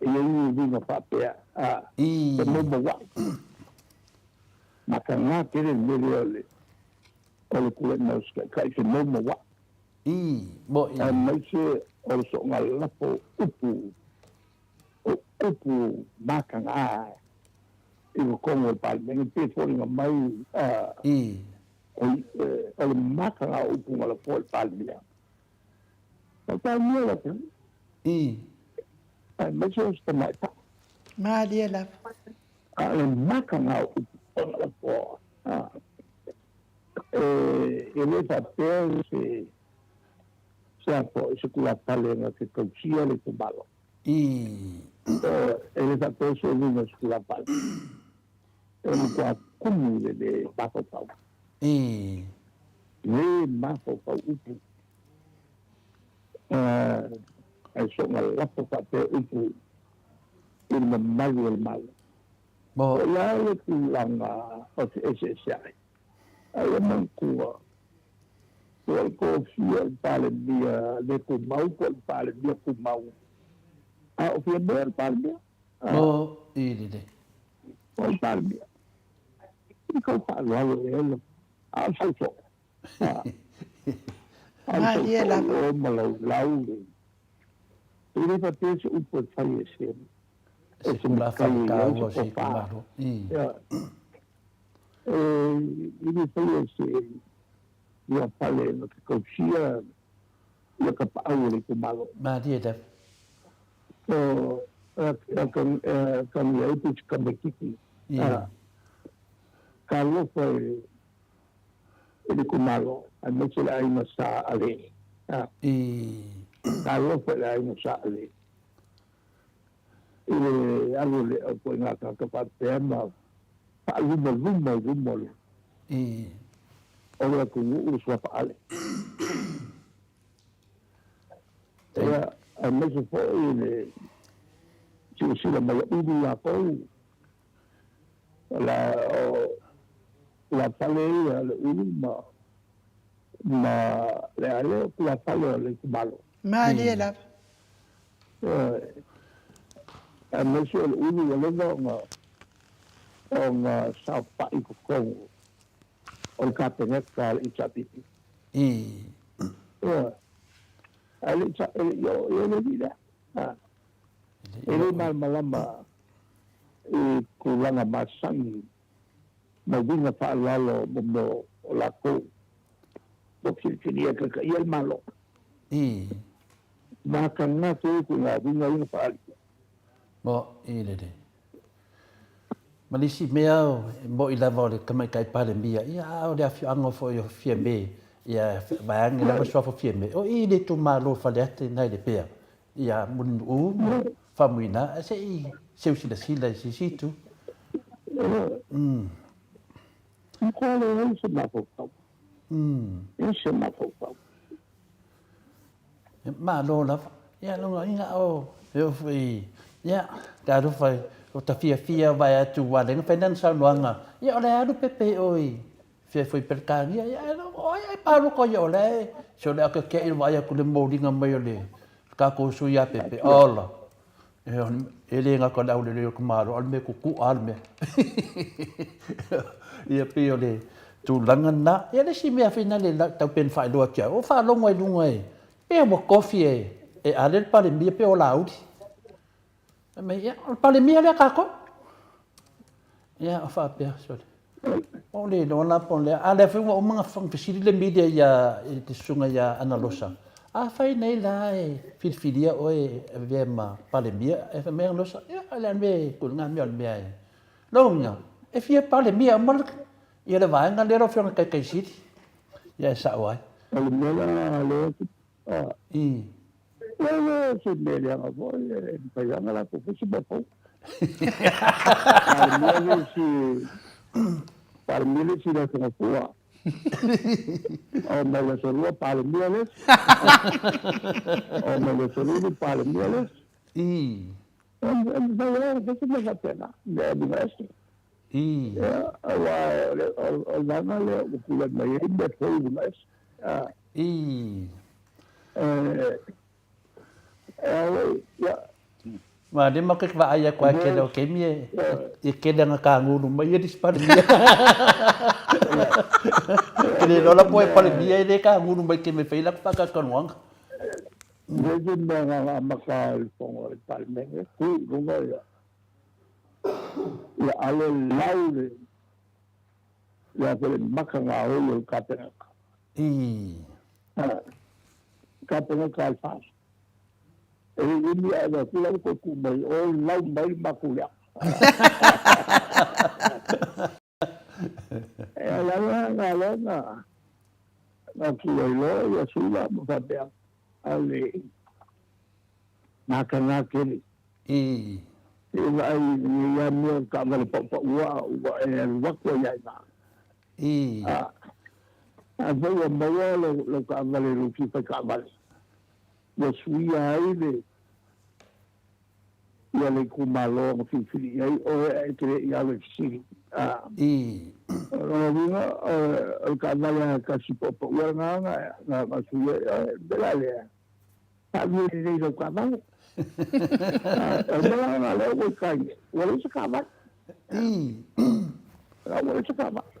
e i ai ni uiga faapea, a, e maumauai. Mataga tele le mea lea o le o le tulai mai o se taitai se maumauai. Aemaise o le soonga lafo o upu, o upu mataga i totonu o le Palemene, e pei e foliga mai, a, o le mataga o upu na lafoa e le Palemia. O le Palemia o le atunuu. Aemaise o se tamaitai. Malie lava. A o le mataga o upu na lafoa, e le faapea se se a foi se tulafale na te tausia le itumalo. E le faapea se uiga o se tulafale. E matua tumu le le mafaufau. Le mafaufau upu. Ae soona lafo faapea upu i le mamalu o le Malo. O le a le tulaga o te eseese ai? Ae ia manatua, po o le tofia o le Palemia le tumau po o le Palemia tumau, a o fia mea le Palemia? Mo i lelei. O le Palemia. I kau faaaloalo ea le, a o le sausoo. A o le sausoo o ma laulau le. E le faapea se upu e fai e se e se matai e i ai se tofa. E le faia e se ia pale na te tausia ia tapaau o le itumalo. Malie lava. So, e ai pe se tamaititi. Talofa e le itumalo, aemaise le aiga Sa Ale. Talofa i le aiga Sa Ale. I le alu o le au ituaiga tagata faapea ma faalumaluma i luma o le o le atunuu le suafa Ale. Ia, aemaise foi le silasila mai a Ulu latou, o la, o tulafale ia le Ulu ma, ma le Ale o tulafale o le itumalo. Malie lava. Ioe. Aemaise o le Ulu ua leva ona, ona saofai i totonu o le Kapeneta a le HRPP. Ioe. Ae le i e le i oo i ai le alii lea. E le malamalama i tulaga masani ma uiga faaaloalo mo mea o latou ua filifilia e taitaia le Malo. Mataga tele ituaiga uiga ia na faaali. Mo i lelei. Ma le isi mea, e moni lava o le Tamaitai Palemia, ia a o le afioaga foi o Fiame, ia vaeane lava suafa o Fiame, o i le itumalo o Faleata i ina i Lepea, ia Mulinuu ma Faumuina, ae se i seu silasila i se isi itu. Matua leai se mafaufau. Ese mafaufau. Malo lava. Ia lona uiga o e oo foi ia talofa e o ta fiafia vae atu ua le mafai lana saunoaga ia o le alu pepe o i fia foi Peretania ia o ai ai palota ia o le se o le ake i vaai atu le moliga mai o le tatou sui ia Pepe ola E le gata o le aulelei o le tamaloa, a o le mea tutu'a lava le mea. Ia pei o le tulaga lena. Ia le isi mea foi lena e tau pei ona faailoa atu ia au, o faalogo ai i luga e, pei ua tofi e Ale le Palemia pei o Laauli. Fai mai, ia, o le Palemia lea a tatou. Ia, o faapea, sole. Ua ou le iloa la po o le a. A o lea foi ua uma ona fesili le media ia i le susuga ia Analosa, afai nei la e filifilia oe e avea ma Palemia, e fai mai Analosa, ia o le a le mea e tuu i luga mea o le mea e... Lona uiga, e fia Palemia uma ia le vaega lea lau Afioga i le Taitai Sili. Ia e sao ai. O le mea la lea E le o se mea leaga foi, e mafai lava ona latou fai se mea fou. Palemia le isi, Palemia le isi i le Aso Gafua. Oo mai le Aso Lua, Palemia le isi. Oo mai le Aso Lulu, Palemia le isi. E mafai lava ona fai se mea faapena, mea e uiga ese. Ia, aua o le vaega lea ua tulai mai ai mea fou uiga ese. Ma lea matou te vaai atu ai tele o taimi e tele ana tagulu mai e isi Palemia. Ke le iloa la po e Palemia e le tagulu mai taimi e fai ai latou faatalatalanoaga. Veve mea na amata i le fono a le Palemene, tu i luga ia, ia ale lau le, ia foi le maka gaoi o le Kapeneta. Kapeneta a le FAST. E le i umi ae avatu la ua toe tuu mai o lau mai le matou leaga. E ala la na lea na na tulai loa ia Sula ma faapea a le gataga tele. Se i vaai i lenei lava mea o le taavale paupaua ua e alu atu ai lava i ina. A foi ua maua lau taavale i lou fia fai taavale, ua suia ai le ia le itumalo na filifili i ai oe ae e te le i alo i fesili. O lona uiga, o le taavale lava e tasi paupaua lena na suia ai oe. O le mea la lea, faavie lelei i lau taavale. O le mea la lena lea ua i tai nei, ua leai se taavale. Ua leai se taavale.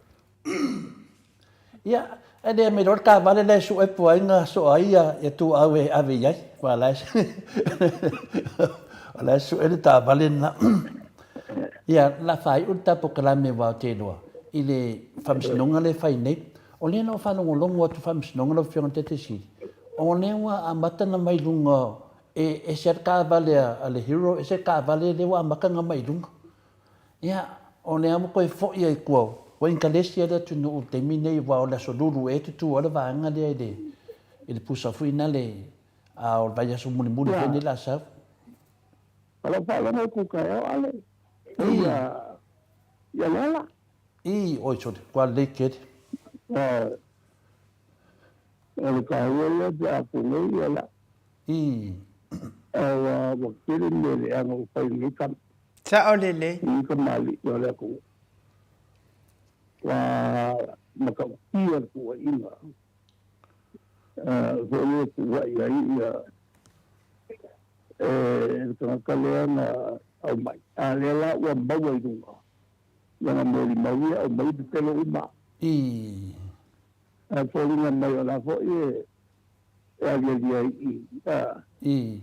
Ia, e le mea loa le taavale la e sue po o ai na soa ai ia tuau e ave i ai, aua o la e o la e sue le taavale lena. Ia, o le a faaiu le ta polokalame aua ou te iloa i le faamasinoga lea e fai nei. O lea na ou faalogologo atu i faamasinoga lau Afioga i le Taitaifono Sili, o lea ua amata ona mai luga, e ese lava le taavale a le hero, ese le taavale lea ua amata ona mai luga. Ia, o lea ua toe foi ai tua, ua inkalesi le atunuu i le taimi lenei aua o le Aso Lulu ea e tutu ai le vaega lea i le, i le pusa foi na le, a o le vaiaso mulimuli foi lenei o le a sau. O lau faalogo atu i taeao Ale, ia, ia Leala. I, oi sole, ua lelei tele. O le taua lea pe a pulei ia la. I. Aua ua tele mea leaga ua fai e lenei tama. Sao lelei. Lenei tamalii o le atunuu. Ua matautia le tuuaiga foi lea e tuuai ai ia le tagata lea na aumai. A lea la ua maua i luga lana molimau ia aumai pepelo uma. I. Ae foliga mai o la foi e aliali ai i i.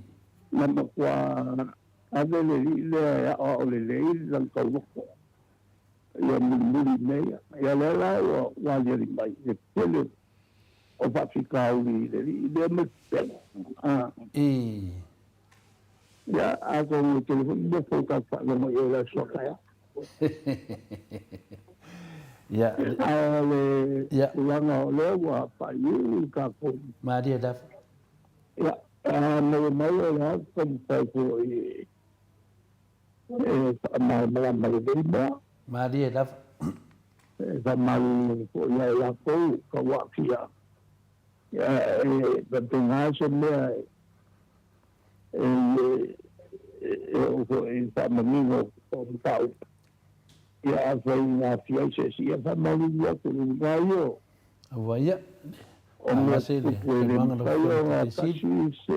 Na matua ave le alii lea e aoao lelei lana tauloko ia mulimuli i mea ia. Ia lea la ua aliali mai le tele o faafitauli i le alii lea ma le pepelo. I. Ia, atonu e tele foi mea fou tatou faalogo i ai i le aso a taeao. Ia. Ae o le tulaga o lea ua faaiu le tatou. Malie lava. Ia, a maua mai o le a taumafai foi e faamalamalama lelei mea. Malie lava. E faamalulu foi ia i latou ka ua aafia. Ia, e faapena se mea e oo foi i faamanino o mataupu. Ia afai na aafia ai se isi, ia faamalulu atu i luga ia o Aua ia, o mea tutupu e le mafai ona tasi se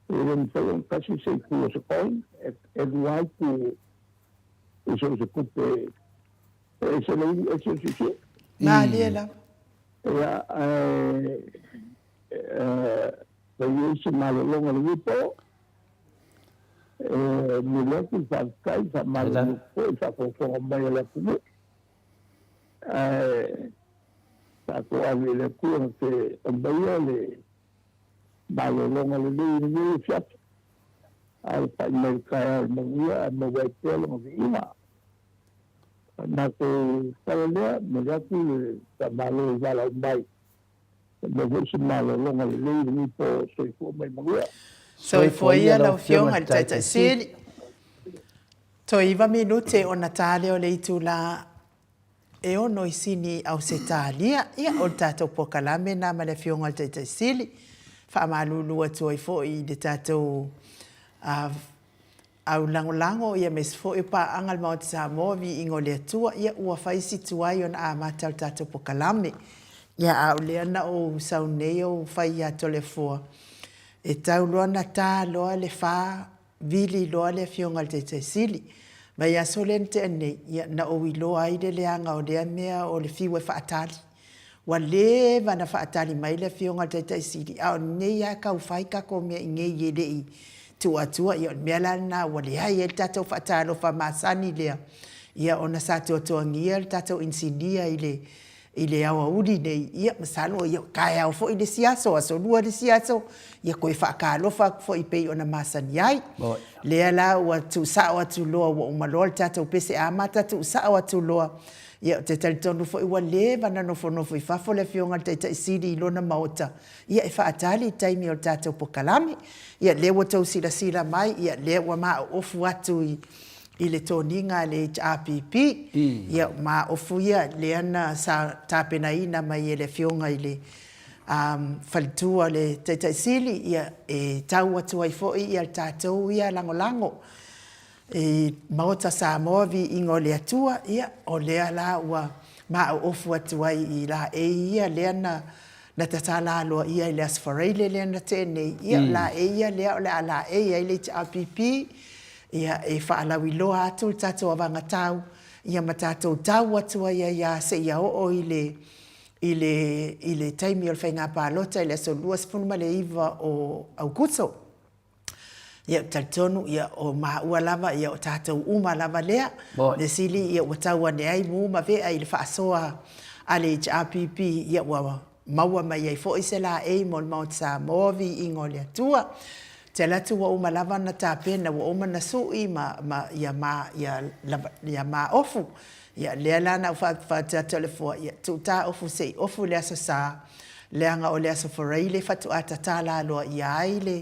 e le mafai ona tasi se itu o se coin, e lua itu i so o se tupe, e ese le ulu ese le siusiu. Malie lava. Ia, ae fai ai se malologa i lenei po, e momoli atu le faafetai, faamalulu atu foi i le faafogafoga mai a le atunuu. Ae tatou ave i le Atua na te aumaia le malologa lelei i lenei afiafi, a o le pai mai i le taeao i le manuia ae maua ai pea lona viiga. O le matou tala lea, momoli atu le faamalo i valaau mai, ia maua foi se malologa lelei i lenei po. Soifua ma ia manuia. Soifua ia lau Afioga i le Taitai Sili. Toe iva minute ona ta lea o le itula e ono i Sini Ausetalia. Ia, o le tatou polokalame lena ma le Afioga i le Taitai Sili. Faamalulu atu ai foi i le tatou au lagolago aemaise foi o paaga a le Maota Samoa, viiga o le Atua, ia ua fai si tuai ona amata o le tatou polokalame. Ia, a o lea na ou sau nei ou fai ia Toleafoa, e tau loa ona ta loa le fa Vili loa le Afioga i le Taitai Sili. Vaiaso lea na tea nei, ia, na ou iloa ai le leaga o lea mea o le fiu e faatali. Ua leva na faatali mai le Afioga i le Taitai Sili, a o lenei lava e tau fai tatou mea i inei e le i tuu atua. Ia, o le mea la lena ua leai ai le tatou faatalofa masani lea, ia, ona sa tuatuagia le tatou inisinia i le i le aoauli nei, ia masalo ia taeao foi le isi aso, aso lua le isi aso, ia toe faatalofa atu foi pei ona masani ai. Lea la ua tuusao atu loa ua uma loa le tatou pese amata tuusao atu loa. Ia ou te talitonu foi ua leva ona nofonofo i fafo le Afioga i le Taitai Sili i lona maota, ia e faatali i taimi o le tatou pokalame. Ia lea ua tou silasila mai, ia lea ua maoofu atu i i le toniga a le HRPP, ia ma ofu ia lea na sa tapenaina mai e le Afioga i le faletua o le Taitai Sili, ia e tau atu ai foi ia le tatou ia lagolago i Maota Samoa Viiga o le Atua, ia o lea la ua maoofu atu ai i laei ia lea na na tatala aloaia i le Aso Faraile lea na tea nei, ia o laei ia lea o le a laei ai le HRPP, Ia, e faalauiloa atu le tatou avagatau, ia ma tatou tau atu ai ai lava seia oo i le, i le, i le taimi o le faiga palota i le aso 29 o Aukuso. Ia, ou te talitonu, ia, o maua lava, ia, o tatou uma lava lea. Mea sili, ia, ua tau ane ai mu ma vea i le faasoa a le HRPP, ia, ua maua mai ai foi se laei mo le Maota Samoa, viiga o le Atua. Ou te alu atu ua uma lava ona tapena, ua uma ona sui ma, ma, ia ma, ia lava, ia maofu. Ia, lea la na ou faatu atu Toleafoa, ia, tuu ta ofu se i ofu i le Aso Sa, leaga o le Aso Faraile faatoa tatala aloaia ai le,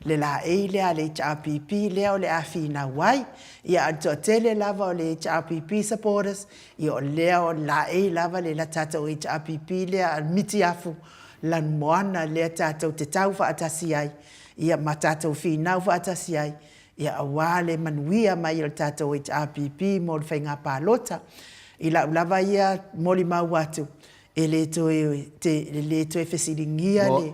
le laei lea a le HRPP lea o le a finau ai. Ia, a o le toatele lava o le HRPP supporters, Ia o lea o laei lava le la tatou HRPP lea a mitiafu lanumoana lea tatou te tau faatasi ai ia ma tatou finau faatasi ai ia aua le manuia mai o le tatou HRPP mo le faiga palota. I lau lava ia molimau atu, E le toe, te, e le toe fesiligia le,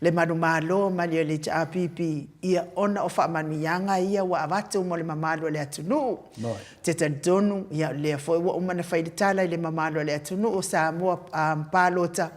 le manumalo ma le HRPP, ia ona o faamanuiaga ia ua avatu mo le mamalu o le atunuu. Ou te talitonu, ia o lea foi ua uma ona fai le tala i le mamalu o le atunuu o Samoa um, palota,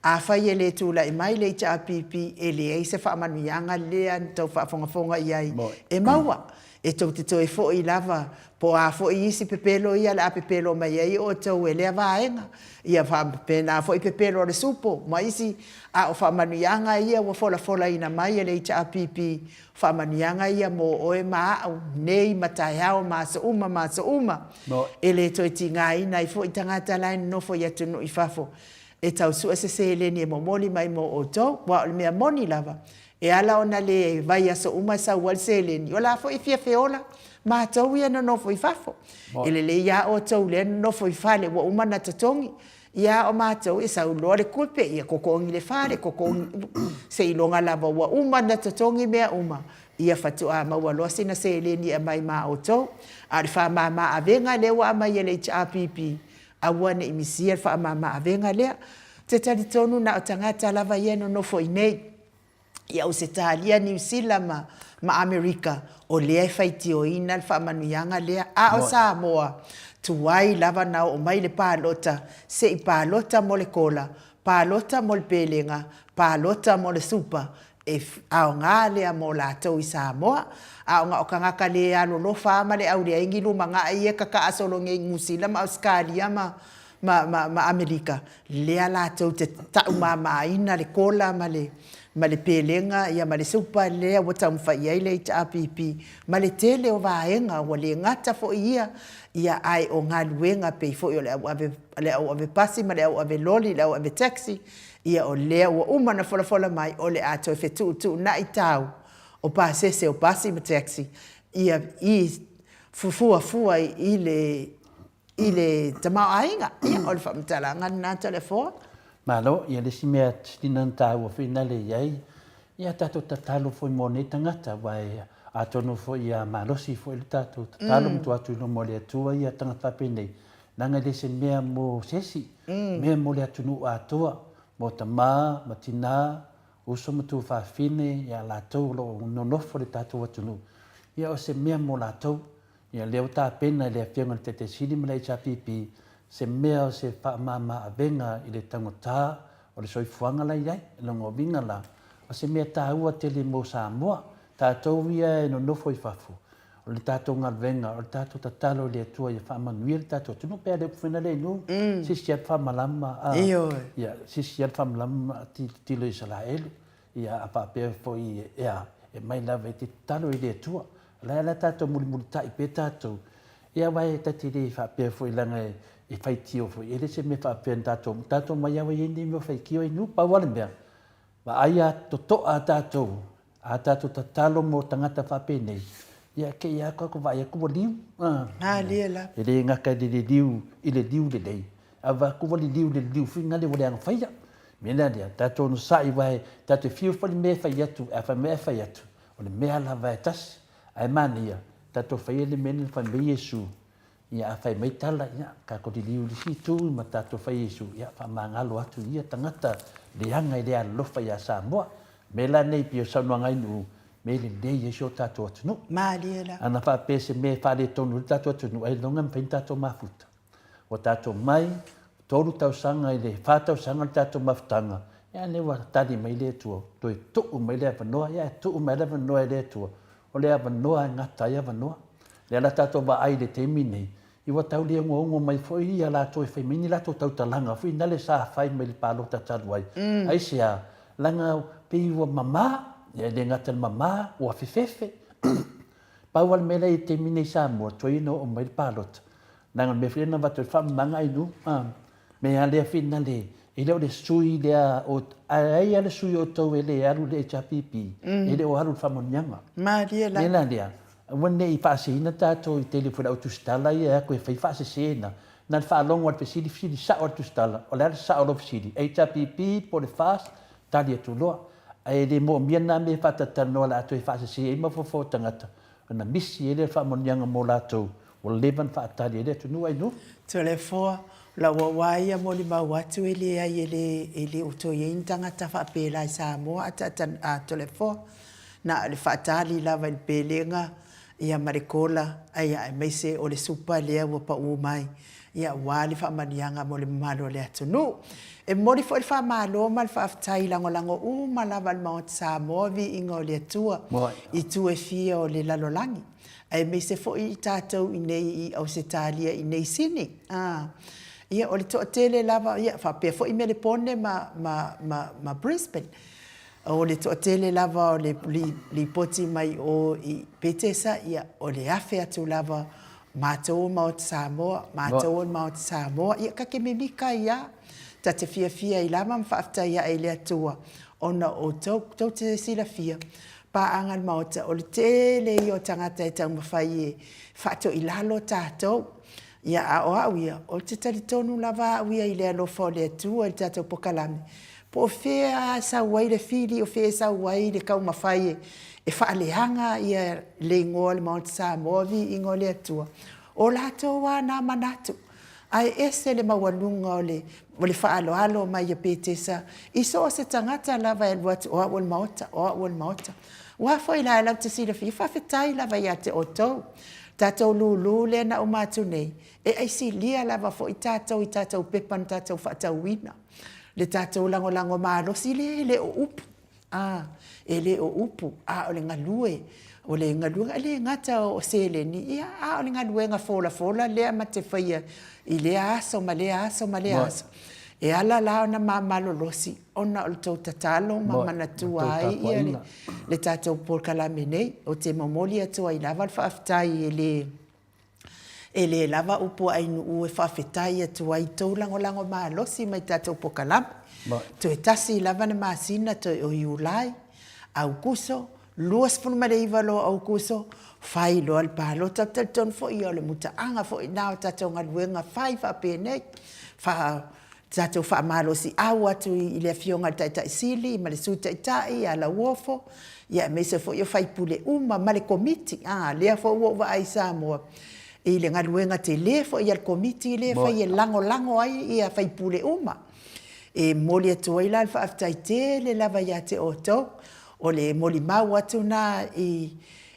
afai e le tulai mai le HRPP, e leai se faamanuiaga lea na tou faafogafoga i ai e maua. E tou te toe foi lava, po o a foi isi pepelo ia o le a pepelo mai ai outou e lea vaega, ia faapena foi pepelo a le supo ma isi, a o faamanuiaga ia ua folafolaina mai e le HRPP, o faamanuiaga ia mo oe ma au, nei ma taeao ma aso uma ma aso uma. E le toe tigaina ai foi tagata la e nonofo i atunuu i fafo e tau sue se seleni e momoli mai mo outou, aua o le mea moni lava, E ala ona le vaiaso uma e sau ai le seleni, o la foi e fia feola matou ia nonofo i fafo. E lelei lava outou lea nonofo i fale ua uma ona totogi, ia a o matou e sau loa le tupe, ia totogi le fale, totogi, seiloga lava ua uma ona totogi mea uma, ia faatoa maua loa sina seleni e aumai ma outou. A o le faamama avega lea ua aumai e le HRPP, aua ne i misia le faamama avega lea. Ou te talitonu na o tagata lava ia e nonofo i inei i Ausetalia, Niu Sila ma, ma Amerika, o lea e faitioina le faamanuiaga lea. A o Samoa, tuai lava na oo mai le palota, se i palota mo le kola, palota mo le pelega, palota mo le supa, e aoga lea mo latou i Samoa. A o na o tagata le alolofa lava ma le au leai ni lumanaʻi ia e kaka'a solo nei i Niu Sila ma Ausetalia ma, ma, ma, ma Amerika, lea latou te taumāmāina le kola ma le, ma le pelega ia ma le supa lea ua taumafai i ai le HRPP ma le tele o vaega ua le gata foi ia, ia ae o galuega pei foi o le auave, le auave pasi ma le auave loli, le auave taxi, ia o lea ua uma ona folafola mai o le a toe fetuutuunai tau o pasese o pasi ma taxi ia i fuafua i le i le tamaoaiga. Ia, o le faamatalaga lena Toleafoa. Malo, ia le isi mea sili ona taua foi na le i ai, ia tatou tatalo foi mo nei tagata, aua e atonu foi ia malosi foi le tatou tatalo ma tuu atu i luma o le Atua ia tagata faapenei, leaga e le se mea mo se isi, mea mo le atunuu atoa, mo tama ma tina, uso ma tuafafine, ia latou o lo o nonofo i le tatou atunuu, ia o se mea mo latou. Ia lea ua tapena e le Afioga i le Taitai Sili ma le HRPP se mea o se faamama avega i le taugata o le soifuaga la i ai. O lona uiga la, o se mea taua tele mo Samoa, tatou ia e nonofo i fafo, o le tatou galuega, o le tatou tatalo i le Atua ia faamanuia le tatou atunuu. Pe a le upu foi lea i nuu, sisi lava le faamalama, ia, sisi lava le faamalama a tilotilo i Isaraelu. Ia, a faapea foi e a, e mai lava e te tatalo i le Atua. O la e la tatou mulimulitai pea tatou, ia aua e ta te le faapea foi leaga e faitio foi, e le se mea faapea na tatou, tatou omai lava i ai nei mea o faitio i nuu. Pau lava le mea, vaai a totoa tatou, a tatou tatalo mo tagata faapenei, ia te i lava tatou vaai atu ua liu. Malie lava. E le gata i le liliu i le liu lelei, ae vaai atu ua liliu i le liliu foi lea ua leaga faia. O le mea la lea, tatou onosai aua tatou te fiu foi le mea e fai atu, a fai mai ae fai atu, o le mea lava e tasi. Ae manaia, tatou faia le mea lea na fai mai Iesu, ia a fai mai tala, ia tatou liliu i le isi itu ma tatou fai Iesu, ia faamagalo atu i ia tagata leaga e le alolofa ia Samoa. O le mea la lenei pei o saunoaga ai Nu'u, mea lelei ai si o tatou atunuu. Malie la. Ana faapea se mea e faaletonu ai le tatou atunuu, ailoga e mafai ona tatou mafuta. Ua tatou mai, 3 tausaga i le 4 tausaga le tatou mafutaga, ia lea ua tali mai le Atua, toe tuu mai le avanoa, ia e tuu mai le avanoa e le Atua, o le avanoa e gata ai avanoa. Lea la tatou vaai i le taimi nei, ia ua tau le ogaoga mai foi ia latou e fai mai ni latou tautalaga foi nale sa fai mai le palota talu ai. Aisea? Leaga pei ua mama, ia e le gata i le mama, ua fefefe. Pau lava le mea lea i le taimi nei i Samoa, tuai ona oo mai le palota. Leaga o le mea foi lea na avatu ai le faamamaga ai nuu, a mea lava lea finale, e le o le sui lea o, ae ai lava le sui o outou e le alu i le HRPP, e le o alu i le faamanuiaga. Malie la. O le mea la lea, aua ne i faaseseina tatou i tele foi o le au tusitala ia e o atu e fai faasese na. Na o le faalogo lava i le fesili, fesili sao lava i le tusitala, o le a le sao o lau fesili, HRPP po o le FAST, tali atu loa. Ae le moomia na mea e faatatalanoa o le a toe faasese ai mafaufau o tagata, ona misi ai lea o le faamanuiaga mo latou ua leva ona faatali ai le atunuu ai nuu. Toleafoa, o lau auā ia molimau atu e leai e le e le o toe i ai ni tagata faapela i Samoa ataata a Toleafoa. Na o le faatali lava i le pelega ia ma le kola ia aemaise o le supa lea ua pau mai ia aua le faamanuiaga mo le mamalu o le atunuu. E momoli foi le faamalo ma le faafetai lagolago uma lava a le Maota Samoa viiga o le Atua i itu e fia o le lalolagi aemaise foi i tatou i nei i Ausetalia i nei Sini. Ia o le toatele lava ia faapea foi Melepone ma ma ma Brisbane. O le toatele lava o le lipoti mai o i Petesa, ia, o le afe atu lava, matou o Maota Samoa, matou o le Maota Samoa, ia ta te mimika ai a. Ta te fiafia ai lava ma faafetai ae i le Atua ona o outou, tou te silafia, paaga a le Maota, o le tele ia o tagata e taumafai e faatoilalo tatou. Ia, a o au ia, ou te talitonu lava au ia i le alofa o le Atua i le tatou pokalame, Po o fea e sau ai le fili, o fea e sau ai le taumafai e faaleaga ia le igoa o le Maota Samoa, viiga o le Atua, o latou lava na manatu. Ae ese le maualuga o le o le faaaloalo mai a Petesa i so o se tagata lava e alu atu, o au o le Maota, o au o le Maota. Aua foi la latou te silafia, faafetai lava ia te outou. Tatou lulu lea na uma atu nei, e aisilia lava foi tatou i tatou pepa na tatou faatauina. le tatou lagolago malosi lea e le o upu, a, e le o upu, a o le galue. O le galuega, e le gata o seleni, ia, a o le galuega folafola lea ma te faia i lea aso ma lea aso ma lea aso. E ala la ona ma malolosi ona o le tou tatalo ma manatua ai ia le tatou polokalame nei. Ou te momoli atu ai lava le faafetai e le E le lava upu a Ainuu e faafetai atu ai i tou lagolago malosi mai tatou pokalame. Toe tasi lava le masina toe o Iulai, Aukuso, 29 loa Aukuso, fai loa le palota. Ou te talitonu foi ia o le mutaaga foi lena o tatou galuega fai faapenei. Fa, tatou faamalosiau atu i le Afioga i le Taitai Sili ma le Sui Taitai ia Lauofo, ia aemaise foi o sui usufono uma ma le Komiti. A, lea foi ua ou vaai i Samoa i le galuega tele foi a le Komiti lea e fai e lagolago ai ia sui usufono uma. E momoli atu ai la le faafetai tele lava ia te outou, o le molimau atu lena i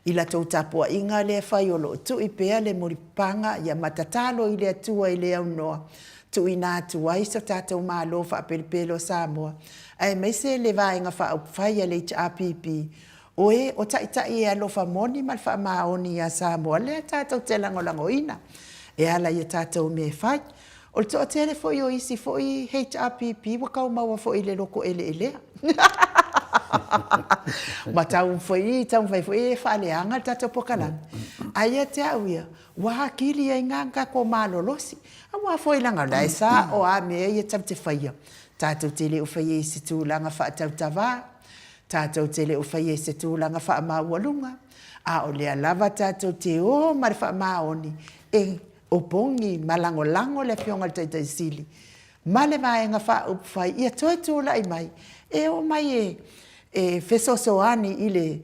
I la tou tapuaiga lea e fai o lo o tui pea le mulipapaga ia ma tatalo i le Atua i le aunoa tuuina atu ai so tatou Malo faapelepele o Samoa aemaise le Vaega Faaupufai a le HRPP o e o taitai e alofa moni ma le faamaoni ia Samoa lea tatou te lagolagoina e ala i a tatou mea e fai. O le toatele foi o isi foi HRPP ua tau maua foi i le loko eleelea. Ma tau foi, taumafai foi e faaleaga le tatou pokalame. Ae ia te au ia, ua atili ai na tatou malolosi. Aua foi leaga o la e sao lava mea ia tatou te faia. Tatou te le o faia i se tulaga faatautava, tatou te le o faia i se tulaga faamaualuga, a o lea lava tatou te o ma le faamaoni e Opogi ma lagolago le Afioga i le Taitai Sili ma le Vaega Faaupufai ia toe tulai mai e oo mai e fesoasoani i le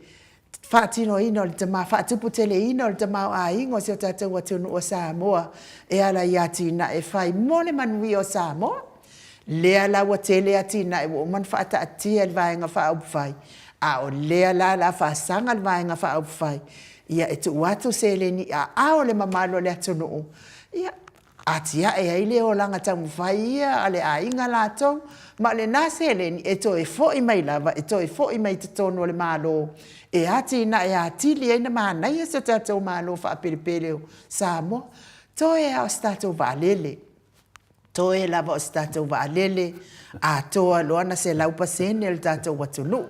faatinoina o le tama, faatuputeleina o le tamaoaiga o si o tatou atunuu o Samoa e ala i atinae fai mo le manuia o Samoa. Lea la ua tele atinae ua uma ona faataatia e le Vaega Faaupufai, a o lea la o le a faasaga le Vaega Faaupufai ia e tuu atu seleni i aao o le mamalu o le atunuu, ia, atiae ai le olaga taumafai ia a le aiga latou, ma o lena seleni e toe foi mai lava, e toe foi mai i totonu o le Malo e atinae atili ai ona manaia si o tatou Malo faapelepele o Samoa. Toe lava o se tatou vaalele. Toe lava o se tatou vaalele atoa loa na 100% le tatou atunuu.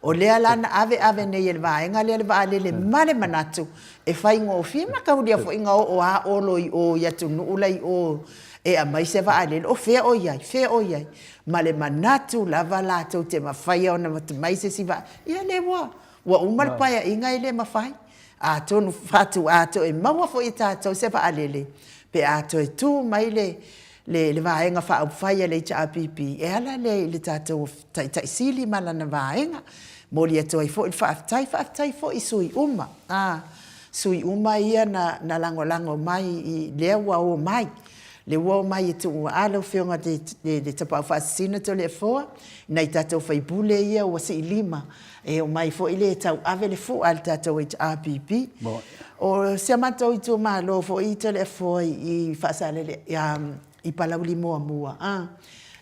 O lea la na ave ave nei e le vaega lea le vaalele ma le manatu e faigofie ma taulia foi na oo a Olo i o i atunuu la i o e aumai se vaalele. O fea o i ai? Fea o i ai? Ma le manatu lava latou te mafaia ona aumai se isi vaalele. Ia lea ua Ua uma le paeaiga e le mafai. Atonu faatoa toe maua foi e tatou se vaalele pe a toe tu mai le le Vaega Faaupufai a le HRPP e ala lea i le tatou Taitai Sili ma lana vaega. Momoli atu ai foi le faafetai, faafetai foi i sui uma, a, sui uma ia na na lagolago mai i lea ua omai, lea ua omai e tuua lau Afioga i le Tapaau Faasisina Toleafoa, nai tatou sui usufono ia ua siilima E omai foi le tauave le fua a le tatou HRPP. O si a matou itumalo foi i Toleafoa i Faasalele i Palauli muamua a,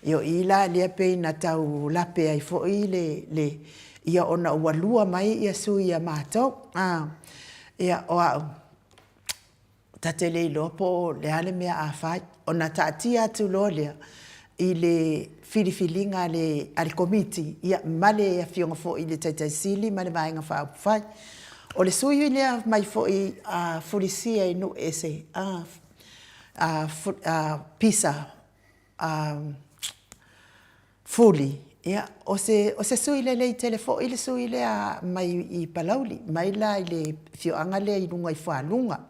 o i la lea pei na tau lape ai foi le, le, ia ona ua lua mai ia sui a matou a. Ia o au, Ta te le iloa po o le a le mea a fai. Ona taatia atu loa lea i le filifiliga a le, a le Komiti, ia, ma le Afioga foi i le Taitai Sili ma le Vaega Faaupufai. O le sui lea mai foi a Fulisia i Nuuese, a, a, a Pisa, a Fuli, ia, o se, o se sui lelei tele foi le sui lea mai i Palauli, mai la i le afioaga lea i luga i Fualuga.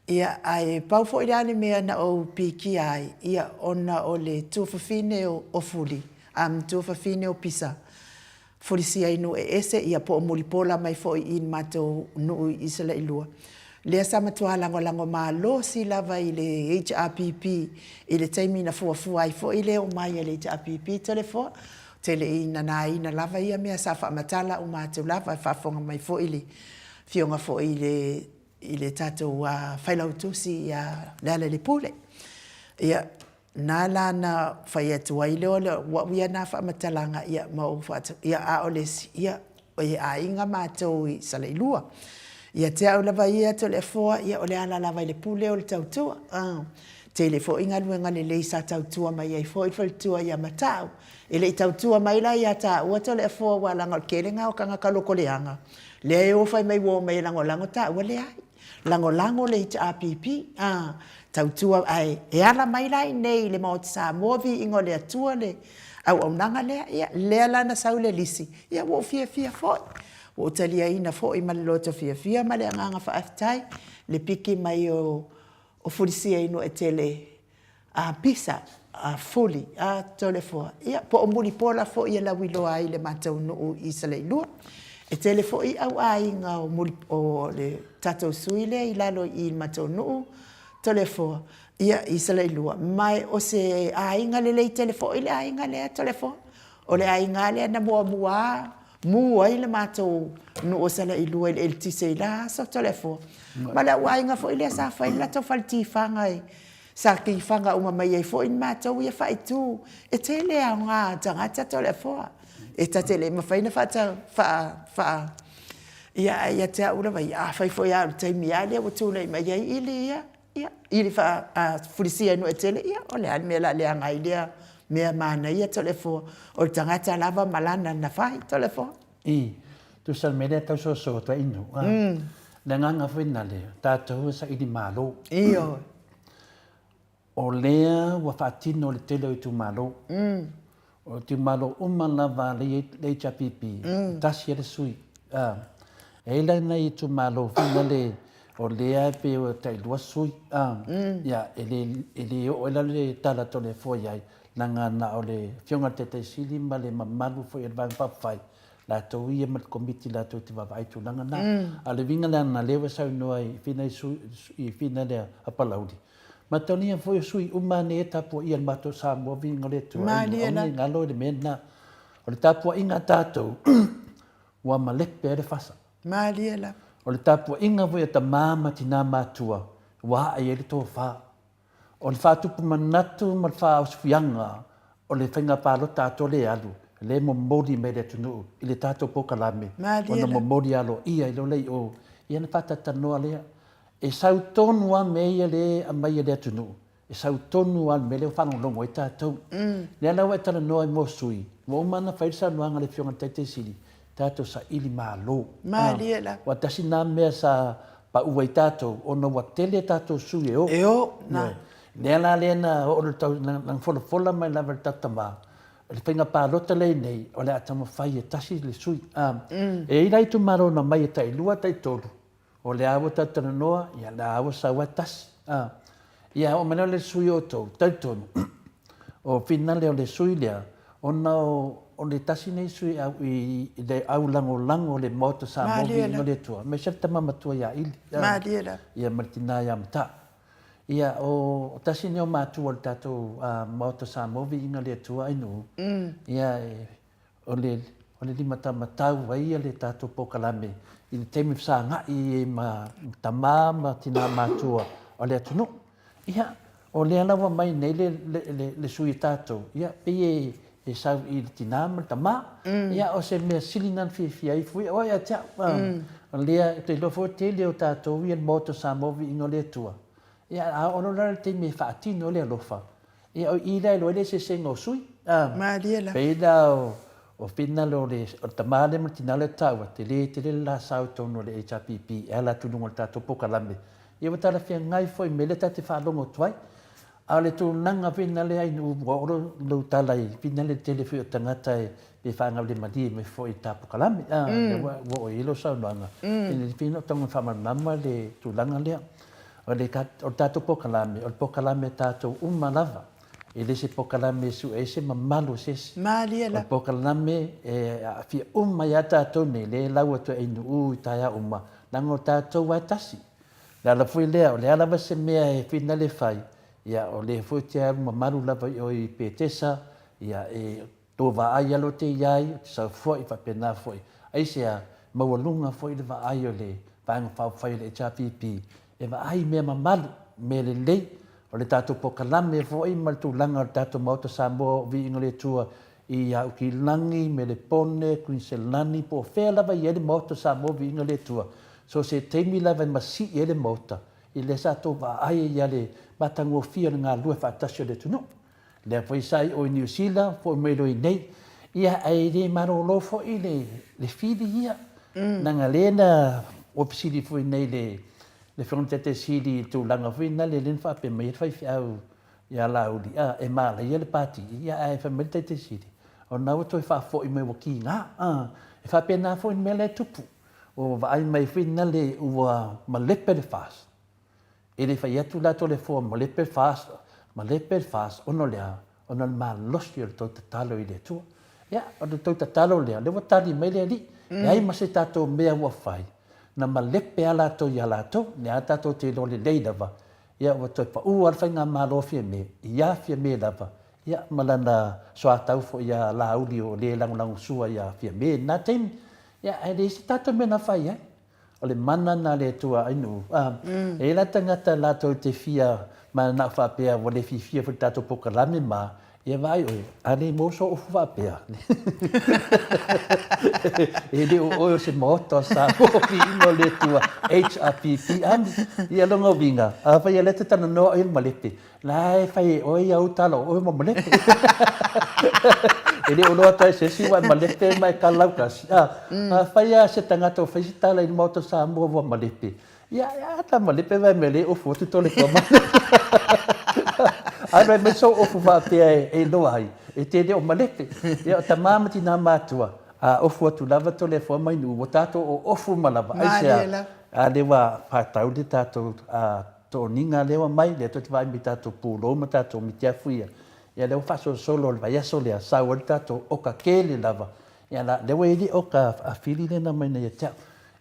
Ia, ae pau foi la le mea na ou pikia ai, ia, ona o le tuafafine o, o Fuli, a ma tuafafine o Pisa, Fulisia i nuu eese, ia po o Mulipola mai foi i le matou nuu i Salailua. Lea sa matua lagolago malosi lava i le HRPP i le taimi na fuafua ai foi le omai a le HRPP Toleafoa. Ou te le i nanaina lava ia mea sa faamatala uma atu lava, e faafofoga mai foi le Afioga foi i le i le tatou Failautusi ia Lealailepule. Ia, na la na fai atu ai lea o au ia na faamatalaga, ia, ma ou faatu, ia, a o le isi, ia. e aiga matou i Salailua. Ia te au lava ia Toleafoa, ia o le ala lava i le pule o le tautua. Tele foi galuega lelei sa tautua mai ai foi le faletua ia Mata'u. E le i tautua mai la ia taua Toleafoa aua leaga o le tele lena o tagata loto leaga lea e o fai mai ua omai e lagolago taua, leai. Lagolago le HRPP, a, tautua ae e ala mai la i inei i le Maota Samoa viiga o le Atua le auaunaga lea. Ia lea la na sau le lisi, ia ua ou fiafia foi. Ua ou taliaina foi ma le loto fiafia ma le agaga faafetai le piki mai o Fulisia Inuaetele a pisa, a fuli, a Toleafoa, ia po o Mulipola foi e lauiloa ai le matou nuu i Saleilua. E tele foi au aiga o, Muli, o le tatou sui lea i lalo i le matou nuu Toleafoa, ia i Saleilua, ma o se aiga lelei tele foi le aiga lea Toleafoa. O le aiga lea na muamua mu ai le matou nuu o Salailua i le eletise i la aso Toleafoa. Ma le au aiga foi lea sa fai le latou fale tifaga i sa tifaga uma mai ai foi ni matou ia faaitu. E tele aoga tagata Toleafoa. E ta te le mafai ona faata, faa, faa, ia ae ia te au lava ia, afai foi lava o le taimi lava lea ua tulai mai ai ili ia, Ia, i le faafulisia e Nuuetele, ia, o le a le mea o le a leaga ai lea mea manaia Toleafoa, o le tagata lava ma lana na fai, Toleafoa. I, tusa le mea lea tau soso atu ai inu, a. Le agaga foi lena lea, tatou e saili malo. Ioe. O lea ua faatino le tele o itumalo. O itumalo uma lava lea e i ai le HRPP, e tasi lava le sui. E i ai la nai itumalo foi lale o lea e pei ua tailua sui, ia, e le oo ai la le tala a Toleafoa i ai, leaga na o le Afioga i le Taitai Sili ma le mamalu foi o le Vaega Faaupufai, latou ia ma le Komiti latou te vaavaai i tulaga na. A o le uiga la lena, lea ua saunoa i fina lea a Palauli, Matalia foi o sui uma nei e tapuaia e le matou Samoa viiga o le Atua. Malie la. Aua ne i galo i le mea lena. O le tapuaiga a tatou, ua malepe ai le fasa. Malie la. O le tapuaiga foi a tama ma tina matua, ua ae ai le tofa. O le faatupu manatu ma le faaosofiaga o le faiga palota atoa lea e alu, lea e momoli mai e le atunuu i le tatou polokalame, ona momoli aloaia ai loa lea i o, ia ona faatalatanoa lea. E sau tonu lava mea ia lea e aumai e le atunuu, e sau tonu lava le mea lea ua faalogologo ai tatou. Lea la ua e talanoa ai mo sui, ua uma ona fai le saunoaga a le Afioga i le Taitai Sili, tatou saili malo. Malie la. Aua tasi lena mea sa pau ai tatou, ona ua tele tatou sui e o. E o, na. Lea la lea na oo na folafola mai lava e le tatou tama, o le faiga palota lea i nei, o le a taumafai e tasi le sui. E i ai la itumalo na omai e tailua, taitolu, O lea ua talatalanoa, ia lea ua sau lava tasi. A. Ia oo mai lea o le sui o outou, talitonu, o finale o le sui lea, ona o le tasi lenei sui i le au lagolago o le Maota Samoa Viiga o le Atua, aemaise le tama matua ia Ili, ia ma le tina ia Mata'u. Ia o tasi lenei o matua o le tatou Maota Samoa Viiga o le Atua Ainuu, ia O le o le limatamatau ai ia le tatou polokalame i le taimi fesagai ai ma tama ma tina matua o le atunuu. Ia, o lea la ua aumai nei le le le sui a tatou, ia pei e sau i le tina ma le tama. Ia o se mea sili lena na fiafia ai foi oe ia te au. O lea ou te iloa foi o le tele o tatou ia i le Maota o Samoa Viiga o le Atua, ia a oo loa la i le taimi e faatino ai le alofa, Ia o i la e iloa ai le eseesega o sui. Malie lava. Pei la o finagalo o le tama lea ma le tina lea e taua, tele tele le la sao i totonu o le HRPP e ala atu i luga o le tatou polokalame. Ia ua talafeagai foi i mea lea ta te faalogo atu ai. A o le tulaga foi lea ua oo lou tala i finagalo i le tele foi o tagata pe faagaulemalie mai foi i le ta polokalame. Lea ua oo i ai lau saunoaga, e pei ona ou tago e faamalamalama le tulaga lea. O le tatou polokalame, o le polokalame a tatou uma lava. E le se polokalame e sue ai se mamalu o se isi. Malie lava. O le polokalame e aafia uma ai lava tatou nei, lea e lau atu e Ainuu i taeao uma, leaga o tatou lava e tasi. O le ala foi lea, o le a lava se mea e finagalo e fai, ia o lea foi ou te alu mamalu lava i o i Petesa, ia e Tou vaai alo te i ai, o te sau foi, faapena foi. Aisea? Maualuga foi le vaai o le Vaega Faaupufai o le HRPP e vaai i mea mamalu, mea lelei. O le tatou polokalame foi ma le tulaga o le tatou Maota Samoa o Viiga o le Atua I Aukilani, Melepone, Kuiniselani, po o fea lava e i ai le Maota o Samoa Viiga le Atua, so o se taimi lava e masii ai le Maota, i lea sa tou vaai ai ia le matagofie o le galulue faatasi o le atunuu. Lea foi sa i o i Niu Sila, foi mai loa i nei. Ia, ae le malolo foi le, le fili ia. Leaga lea na ua fesili foi nei le, le Afioga i le Taitai Sili i le tulaga foi lea na faapea mai ai le faifeau ia Laauli, a, e malaia le Pati, ia ae fai mai le Taitai Sili, o lena ua toe faafoi mai ua kiga. A, e faapena foi le mea la e tupu. Ua vaai mai foi lale ua malepe le FAST. E le fai atu la Toleafoa malepe le FAST, malepe le FAST ona o le a? Ona o le malosi o le tou tatalo i le Atua. Ia, o le tou tatalo lea, lea ua tali mai le Alii. Leai ma se tatou mea ua fai, na malepe lava latou ia latou, lea tatou te iloa lelei lava, ia ua toe pau lava le faigamalo a Fiame, ia Fiame lava, ia ma lana soatau foi ia Laauli o le lagolagosua ia Fiame i lena taimi. Ia, ae leai se tatou mea na fai ai. O le mana lena a le Atua Ainuu. A, e i ai la tagata latou te fia mananao faapea ua le fiafia foi i le tatou polokalame ma, ia vaai oe, a le maua sou ofu faapea, e le o oe o se maota o Samoa viiga o le Atua, HRPP, ami. Ia lona uiga, afai o lea e te talanoa oe i le malepe, La e fai e oe au tala o oe ma malepe. E le o loa atu ai se isi ua e malepe ma e kala laukasi. A, a fai a se tagata o fai se tala i le Maota o Samoa ua malepe, ia, a ta malepe vai mea le ofu atu tole kua malepe. Ae mai mai sou ofu faapea e iloa ai, e te le o malepe. Ia o tama ma tina matua, a ofu atu lava tole fua mai nuu, ua tatou o ofu ma lava. Aisea? A le ua whātau le tātou Toniga lea ua mai, lea tou te vaai mai i tatou pulou ma tatou mitiafu ia, ia lea ua faasolosolo le vaiaso lea, sau ai le tatou oka tele lava, ia la, lea ua i ai le oka a Fili lea na aumai nei ia te au.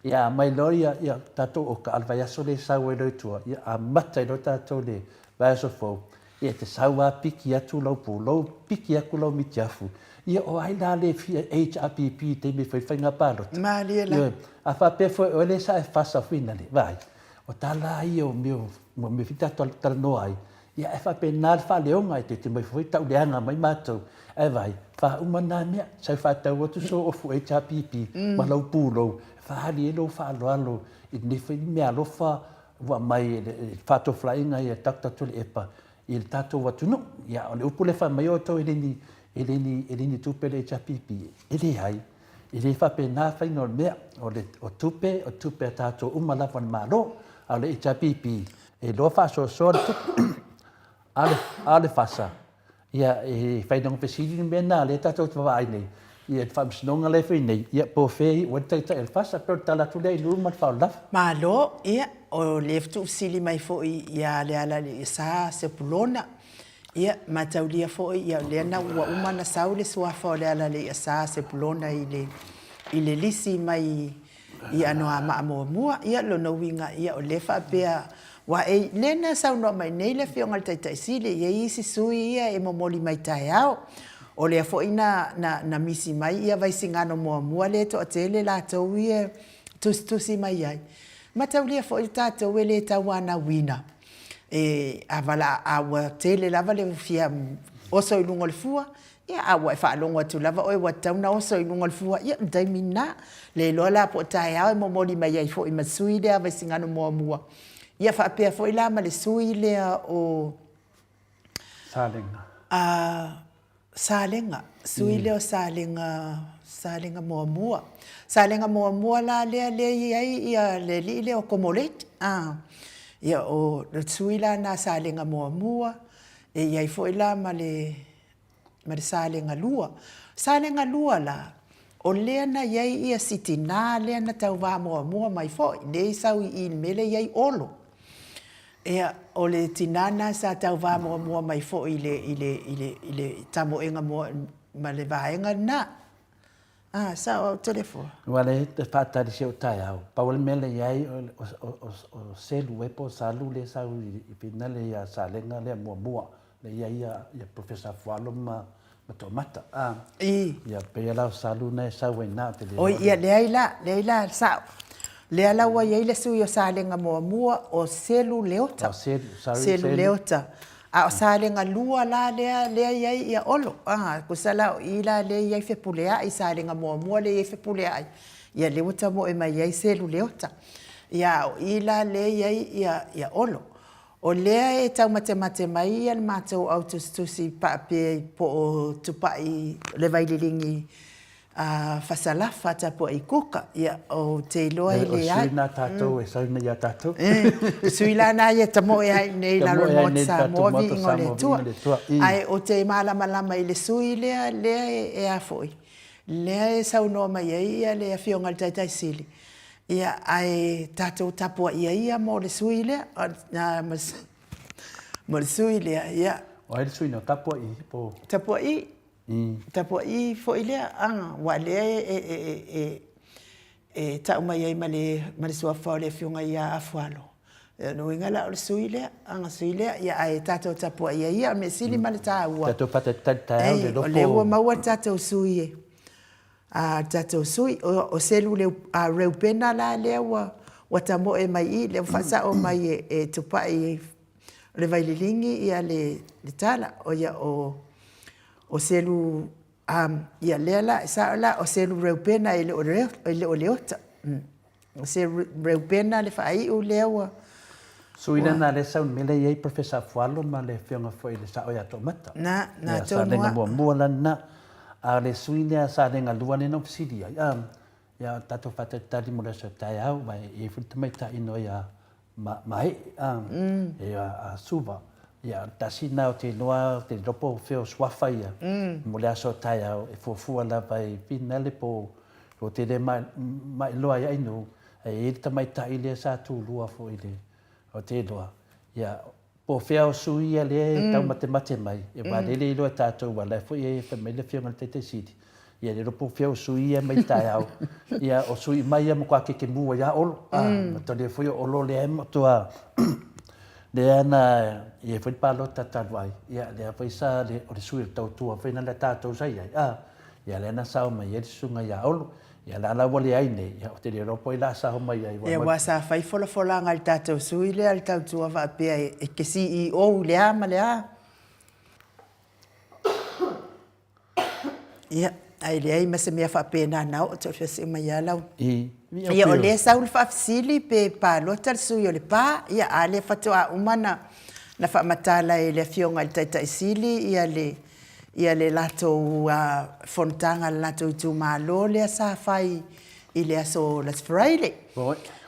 Ia aumai loa ia, ia tatou oka, a o le vaiaso lea e sau ai loa i tua, ia amata ai loa tatou le vaiaso fou, ia e te sau lava piki atu lau pulou, piki atu lau mitiafu, ia o ai la le fia HRPP i taimi e fai ai le faiga palota? Malie la. Ioe. A faapea foi oe lea sa e fasa finale, vaai, O tala lava ia o mea o mea foi tatou talanoa ai, ia ae faapena le faaleoga, e te mai foi tau leaga mai matou, ae vaai, faauma na mea, sau faatau atu sou ofu HRPP ma lau pulou, e faaali ai lou faaaloalo i lenei foi meaalofa ua aumai e le faatofalaiga ia Doctor Tuilaepa i le tatou atunuu. Ia, o le upu lea fai mai outou e le ni, e le ni, e le ni tupe le HRPP, e leai. E le faapena faiga o le mea, o le o tupe, o tupe a tatou uma lava o le Malo, a o le HRPP, e iloa faasoasoa le tupe. A o le, a o le FASA, ia, e fai lona fesili le mea lena lea tatou te vaavaai nei, ia le faamasinoga la e fai nei, ia po o fea e iu ai le taitai o le FASA. E pei o le tala atu lea i luma ma le faaaloalo. Malo, ia, o lea tuufesili mai foi ia Lealaiasa Sepulona. Ia, mataulia foi, ia, o lea na ua uma ona sau le suafa o Lealaiasa Sepulona i le, i le lisi mai i Anoamaa muamua. Ia, lona uiga, ia, o lea faapea, aua e, lea na saunoa mai nei le Afioga i le Taitai Sili, e i ai isi sui ia e momoli mai taeao. O lea foi na, na, na misi mai ia Vaisigano muamua lea e toatele latou ia e tusitusi mai ai. Mataulia foi o tatou e le tauanauina. E, a vala, a ua tele lava le fia oso i luga o le fua, ia, a ua e faalogo atu lava oe ua tatau ona oso i luga o le fua, ia, o le taimi lena. Le iloa la po o taeao e momoli mai ai foi ma sui lea a Vaisigano muamua. Ia faapea foi la ma le sui lea o Salega. A, Salega, sui lea o Salega, Salega muamua. Salega muamua la lea lea i ai ia le alii lea o Komoleti. A, ia o le sui la na Salega muamua, e i ai foi la ma le, ma le Salega lua. Salega lua la, o lea na i ai ia si tinā lea na tauva muamua mai foi, lea i sau i i i le mea lea e i ai Olo. Ia, o le tinā lena sa tauva muamua mai foi i le, i le, i le, i le tamoega mua ma le vaega lena. A, sao au Toleafoa? Aua lea e faatali si ou taeao, pau le mea lea i ai o Selu ea po o Salu lea e sau i finale ia Salega lea muamua. Lea e i ai ia Professor Afualo ma Toomata. I. Ia, pei la o Salu na e sau ai na, ou te le iloa. Oi, ia, leai la, leai la, sao. Lea la ua i ai le sui o Salega muamua, o Selu Leota. Oh, Selu, sorry, Selu. Selu Leota. A o Salega 2 la lea lea i ai ia Olo, a, tusa la o i la lea i ai Fepuleai, Salega 1 lea i ai Fepuleai, ia lea ua tamoe mai ai Selu Leota. Ia a o i la lea i ai ia, ia Olo. O lea e taumatemate mai ia le matou au tusitusi paapea po o Tupai le Vaililigi a Fasalafa tapuai kuka, ia ou te iloa e leai. O sui na tatou e sau nei ia tatou. O sui la na ia tamoe ai nei i lalo o le Maota Samoa, viiga o le Atua. Ae ou te malamalama i le sui lea, lea e a foi, lea e saunoa mai ai ia le Afioga i le Taitai Sili, ia ae tatou tapuaia ia mo le sui lea, mo le sui lea, ia. O ai le sui na tapuai po? Tapuai. Tapuai foi lea aga, aua lea e tau mai ai ma le suafa o le Afioga ia Afualo. O lona uiga la o le sui lea, aga sui lea, ia ae tatou tapuai ai ia, o le mea sili ma le taua, Tatou faatalitali taeao le lofo. O lea ua maua le tatou sui e, a le tatou sui, o Selu Reupena la lea ua tamoe mai i i, lea ua faasao mai e Tupai o le Vaililigi ia le tala, o ia o O Selu, um, ia lea la, e sao la, o Selu Reupena e le o, e le o Leota. O Selu Reupena le faaiu lea ua... Sui lea na lea sau mele i ai Professor Afualo ma le afioga foi i le sao ia Toomata. Na, na tonu a. Salega muamua la na. A le sui lea salega lua lea na ou fesili ai. Um, ia tatou faatalitali mo le aso taeao, ma e i ai foi le tamaitai noa ia Mahe'e, e a Suva, ia tasi na o te iloa te iloa po o fea o suafa ia mo le aso taeao e fuafua lava i finale po o te le mailoa ai ainu e i ai le tamaitai lea sa tulua foi i le o te iloa ia po o fea o sui ia lea e taumatemate mai e aua lea e le iloa e tatou aua la e foi e fai mai le afioga i le Taitai Sili Ia le iloa po o fea o sui ia mai taeao. Ia o sui mai ia matua kekemu ai lava Olo. A, matalia foi o Olo lea e matua lea na i ai foi le palota talu ai. Ia lea foi sa le o le sui o le tautua foi lena tatou sa i ai. A, ia lea na sao mai ai le susuga ia Olo. Ia la la ua leai nei, ia ou te le iloa po o ai la sao mai ai. Ia aua sa fai folafolaga i le tatou sui lea le tautua faapea e te CEO i le a ma le a. Ia, ae leai ma se mea faapena na oo atu o mai lava lau. Ia, o lea sau le faafesili pe palota le sui o Lepa, ia, a lea faatoa uma na na faamatala e le Afioga i le Taitai Sili ia le ia le latou fonotaga a le latou itumalo lea sa fai i le aso last Friday.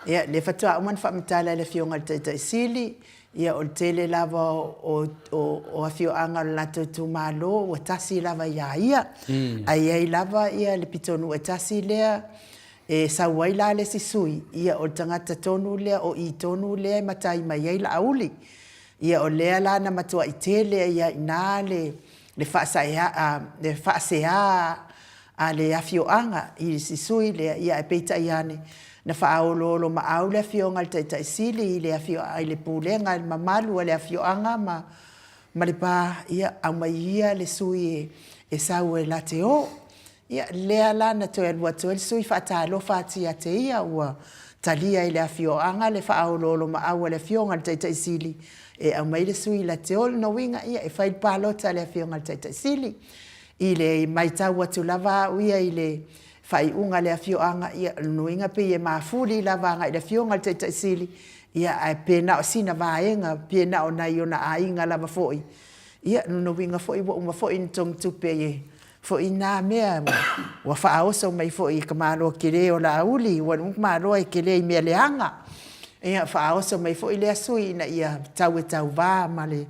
Ia, lea faatoa uma na faamatala e le Afioga i le Taitai Sili Ia, o le tele lava o afioaga o le latou itumalo ua tasi lava iā ia. Ae i ai lava le pitonuu e tasi lea e sau ai la le isi sui, ia o le tagata tonu lea, o i tonu lea e matai mai ai Laauli. Ia, o lea la na matuai tele ai lava i ina le faasea a le afioaga i si sui lea, ia ae peitai ane, na faaoloolomaau le afioga i le Taitai Sili i le afioaga, i le pulega, i le mamalu a le afioaga ma ma le pa, ia aumai ia le sui e sau e la te o. Ia, lea la na toe alu atu ai le sui faatalofa atu ia te ia, ua talia e le afioaga le faaoloolomaau a le afioga i le Taitai Sili e aumai le sui la te o. Lona uiga, ia e fai le palota a le afioga i le Taitai Sili. I le maitau atu lava au ia i le faaiuga a le afioaga, ia, o lona uiga pei e mafuli lava agai i le afioga i le Taitai Sili, ia, ae pe na o sina vaega, pe na o nai ona aiga lava foi. Ia, o lona uiga foi ua uma foi ona togitupe ai foi na mea ua faaoso mai foi i ka Malo kele o Laauli, ua Malo e kele i mea leaga. Ia, faaoso mai foi lea sui ina ia tau e tauva ma le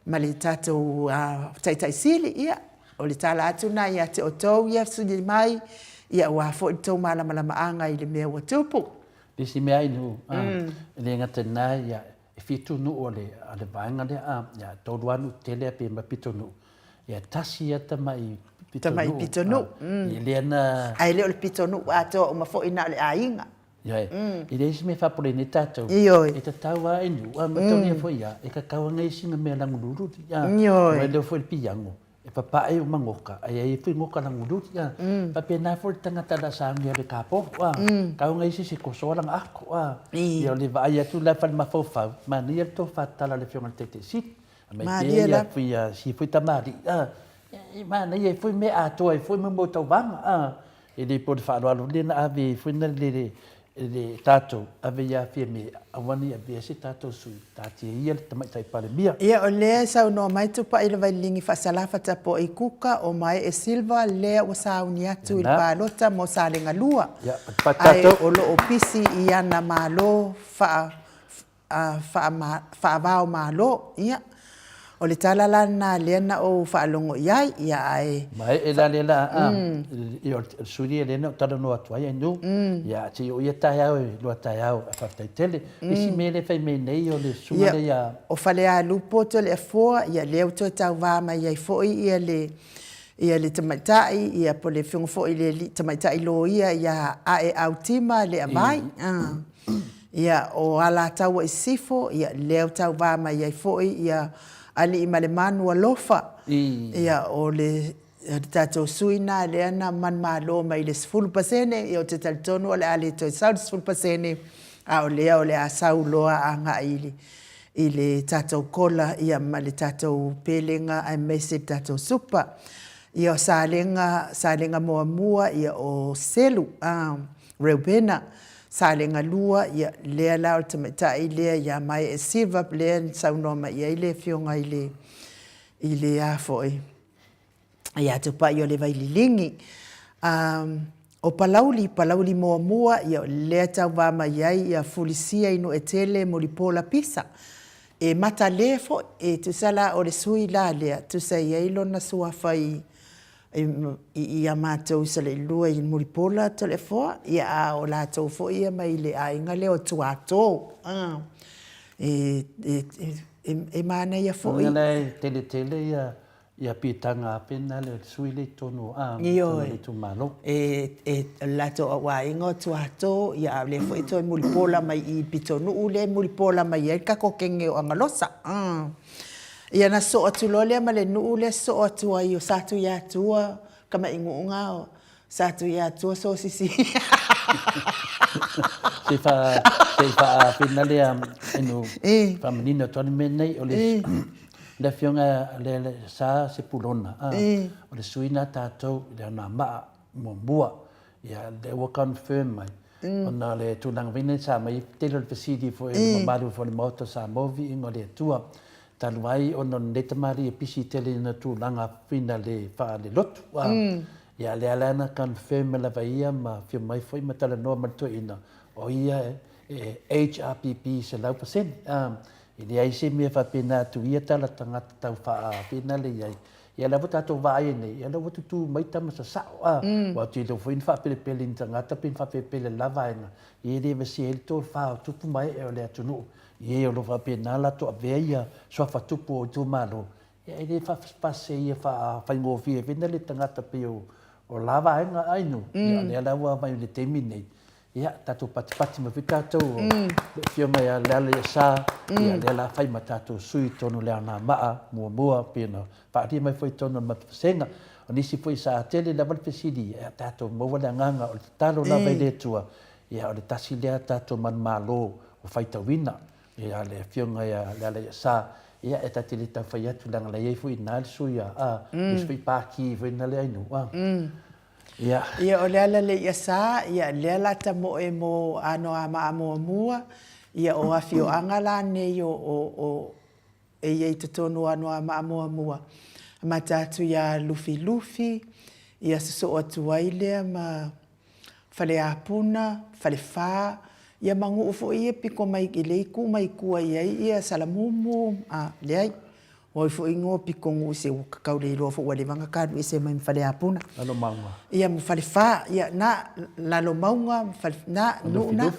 ma le tatou Taitai Sili, ia, o le tala atu lena ia te outou ia sili mai, ia aua foi le tou malamalamaaga i le mea ua tupu. Le isi mea i nuu, e le gata i lena, ia, e fitu nuu a le, a le vaega lea, a, ia, e tolu lava nuu tetele a pe ma pitonuu, ia, e tasi lava tamai pitonuu. Tamai pitonuu. Ia, lea na. Ae le o le pitonuu atoa uma foi na o le aiga. Ioe, e leai se mea e faapolei nei tatou. Ioe. E tatau lava i nuu, a matalia foi ia, e tatau lava nai sina mea lagululu. Ioe. Aua lea foi le piango, e papae uma goka, ae i ai foi goka lagululu. A faapena foi le tagata o le a saunia le kapolo, a tau nai isi se kosoa lana ako, a. Ia o le vaai atu la i le fale mafaufau, manaia le tofa tatala a le Afioga i le Taitaiseili. Aumai pea ia foi ia si foi tamalii a, e manaia ai foi mea atoa ai foi mo tauvaga a. E le po le faaaloalo lea na ave ai foi na le le tatou ave ia Fiame aua ne i avea se tatou sui taatia ia le Tamaitai Palemia. Ia o lea e saunoa mai Tupai le Vaililigi Faasalafa Tapuai Kuka o Mae'e Silva lea ua sauni atu i le palota mo Salega 2 ae o lo o pisi i ana malo faa faava-o-Malo. Ia, o le tala la lena lea na ou faalogo i ai, ia ae... Mae'e la lea la a, ia o le sui lea lea na ou talanoa atu ai Ainu, ia se i oo ia taeao e lua taeao ae faafetai tele. Isi mea lea e fai mai nei o le susuga lea ia... O Falealupo Toleafoa, ia lea ua toe tauva mai ai foi ia le ia le tamaitai, ia po o le afioga foi i le tamaitai loia ia Aeau Tima Leavai. Ia, o Alataua i Sisifo, ia, lea ua tauva mai ai foi ia Aliimalemanu Alofa. Ia, o le tatou sui lena lea na manumalo mai i le 10%, ia ou te talitonu o le a le toe sau le 10%, a o lea o le a sau loa agai i le tatou kola ia ma le tatou pelega aemaise le tatou supa. Ia o Salega, Salega muamua, ia o Selu, Reubena, Salega 2, ia lea la o le tamaitai lea ia Mae'e Silva lea na saunoa mai i ai le afioga i le, i le a foi, ia Tupa'iolevai-Liligi. O Palauli, Palauli muamua, ia o lea e tauva mai ai ia Fulisia i Nu'etele Mulipola Pisa. E matalē foi, e tusa la o le sui la lea, tusa e i ai lona suafa i i a matou i Saleilua i Mulipola Toleafoa, ia a o latou foi ia mai le aiga lea o Tuato. E manaia foi. Leaga la e tele tele ia Ia piitaga a pena le sui le tonu a tonu le itumalo. E o le latou auaiga o Tuato, ia a o lea foi e toe mulipola mai i Pitonuu lea e mulipola mai ai le tatou kenge o Agalosa. Ia na sosoo atu loa lea ma le nuu lea sosoo atu ai o Satuiatua, Kamaiguuga o Satuiatua Sosisi. Se fa se fa pena lea inu faamanino atu le mea nei o le le afioga le le Sa Sepulona a o le sui na tatou i le anoamaa muamua ia lea ua confirm mai ona o le tulaga foi nei sa aumai tele o le fesili foi o le mamalu foi o le Maota o Samoa viiga o le Atua talu ai ona o lenei tamalii e pisi tele i ona tulaga finale faalelotu a ia lea la na confirm lava ia ma afio mai foi ma talanoa ma le toeaina o ia e HRPP 100% a e leai se mea faapena atu ia tala tagata tau faafinale i ai. Ia lea ua tatou vaai ai nei, ia lea ua tutū mai tama sasao, a, aua ou te iloa foi na faapelepele i ni tagata pe na faapelepele la vaega, ia e le vasea ai le tofa o tupu ma ee o le atunuu, i e o lo o faapena latou avea ia suafa tupu o itumalo, ia e le faafasese ia faafaigofie foi na le tagata pei o la vaega ainu, ia o lea la ua aumai i le taimi lenei, Ia, tatou patipati mai foi tatou o le Afioga ia Lealaiasa, ia lea la fai ma tatou sui i totonu o le anoamaa muamua pei ona faaalia mai foi i totonu o le matou vasega. O nisi foi sa tele lava le fesili, ia tatou maua le agaga o le tatalo lava i le Atua, ia o le tasi lea tatou manumalo ua faitauina ia le Afioga ia Lealaiasa, ia e ta te le tau fai atu leaga la i ai foi i ina le sui a, le isi foi paki foi na le ainu. Ia. Ia o le ala le ia sa, ia lea la tamoe mo Anoamaa muamua, ia o afioaga la nei o, o, o, e i ai i totonu o Anoamaa muamua, amata atu ia Lufilufi, ia sosoo atu ai lea ma Faleapuna, Falefa, ia ma nuu foi ia pito mai i le itu mai tua i ai ia Salamumu, a, leai. O ai foi igoa pitonuu se ua tau le iloa foi ua leva ona ta alu ese mai ma Faleapuna. Lalomauga. Ia ma Falefa, ia na Lalomauga, na nuu na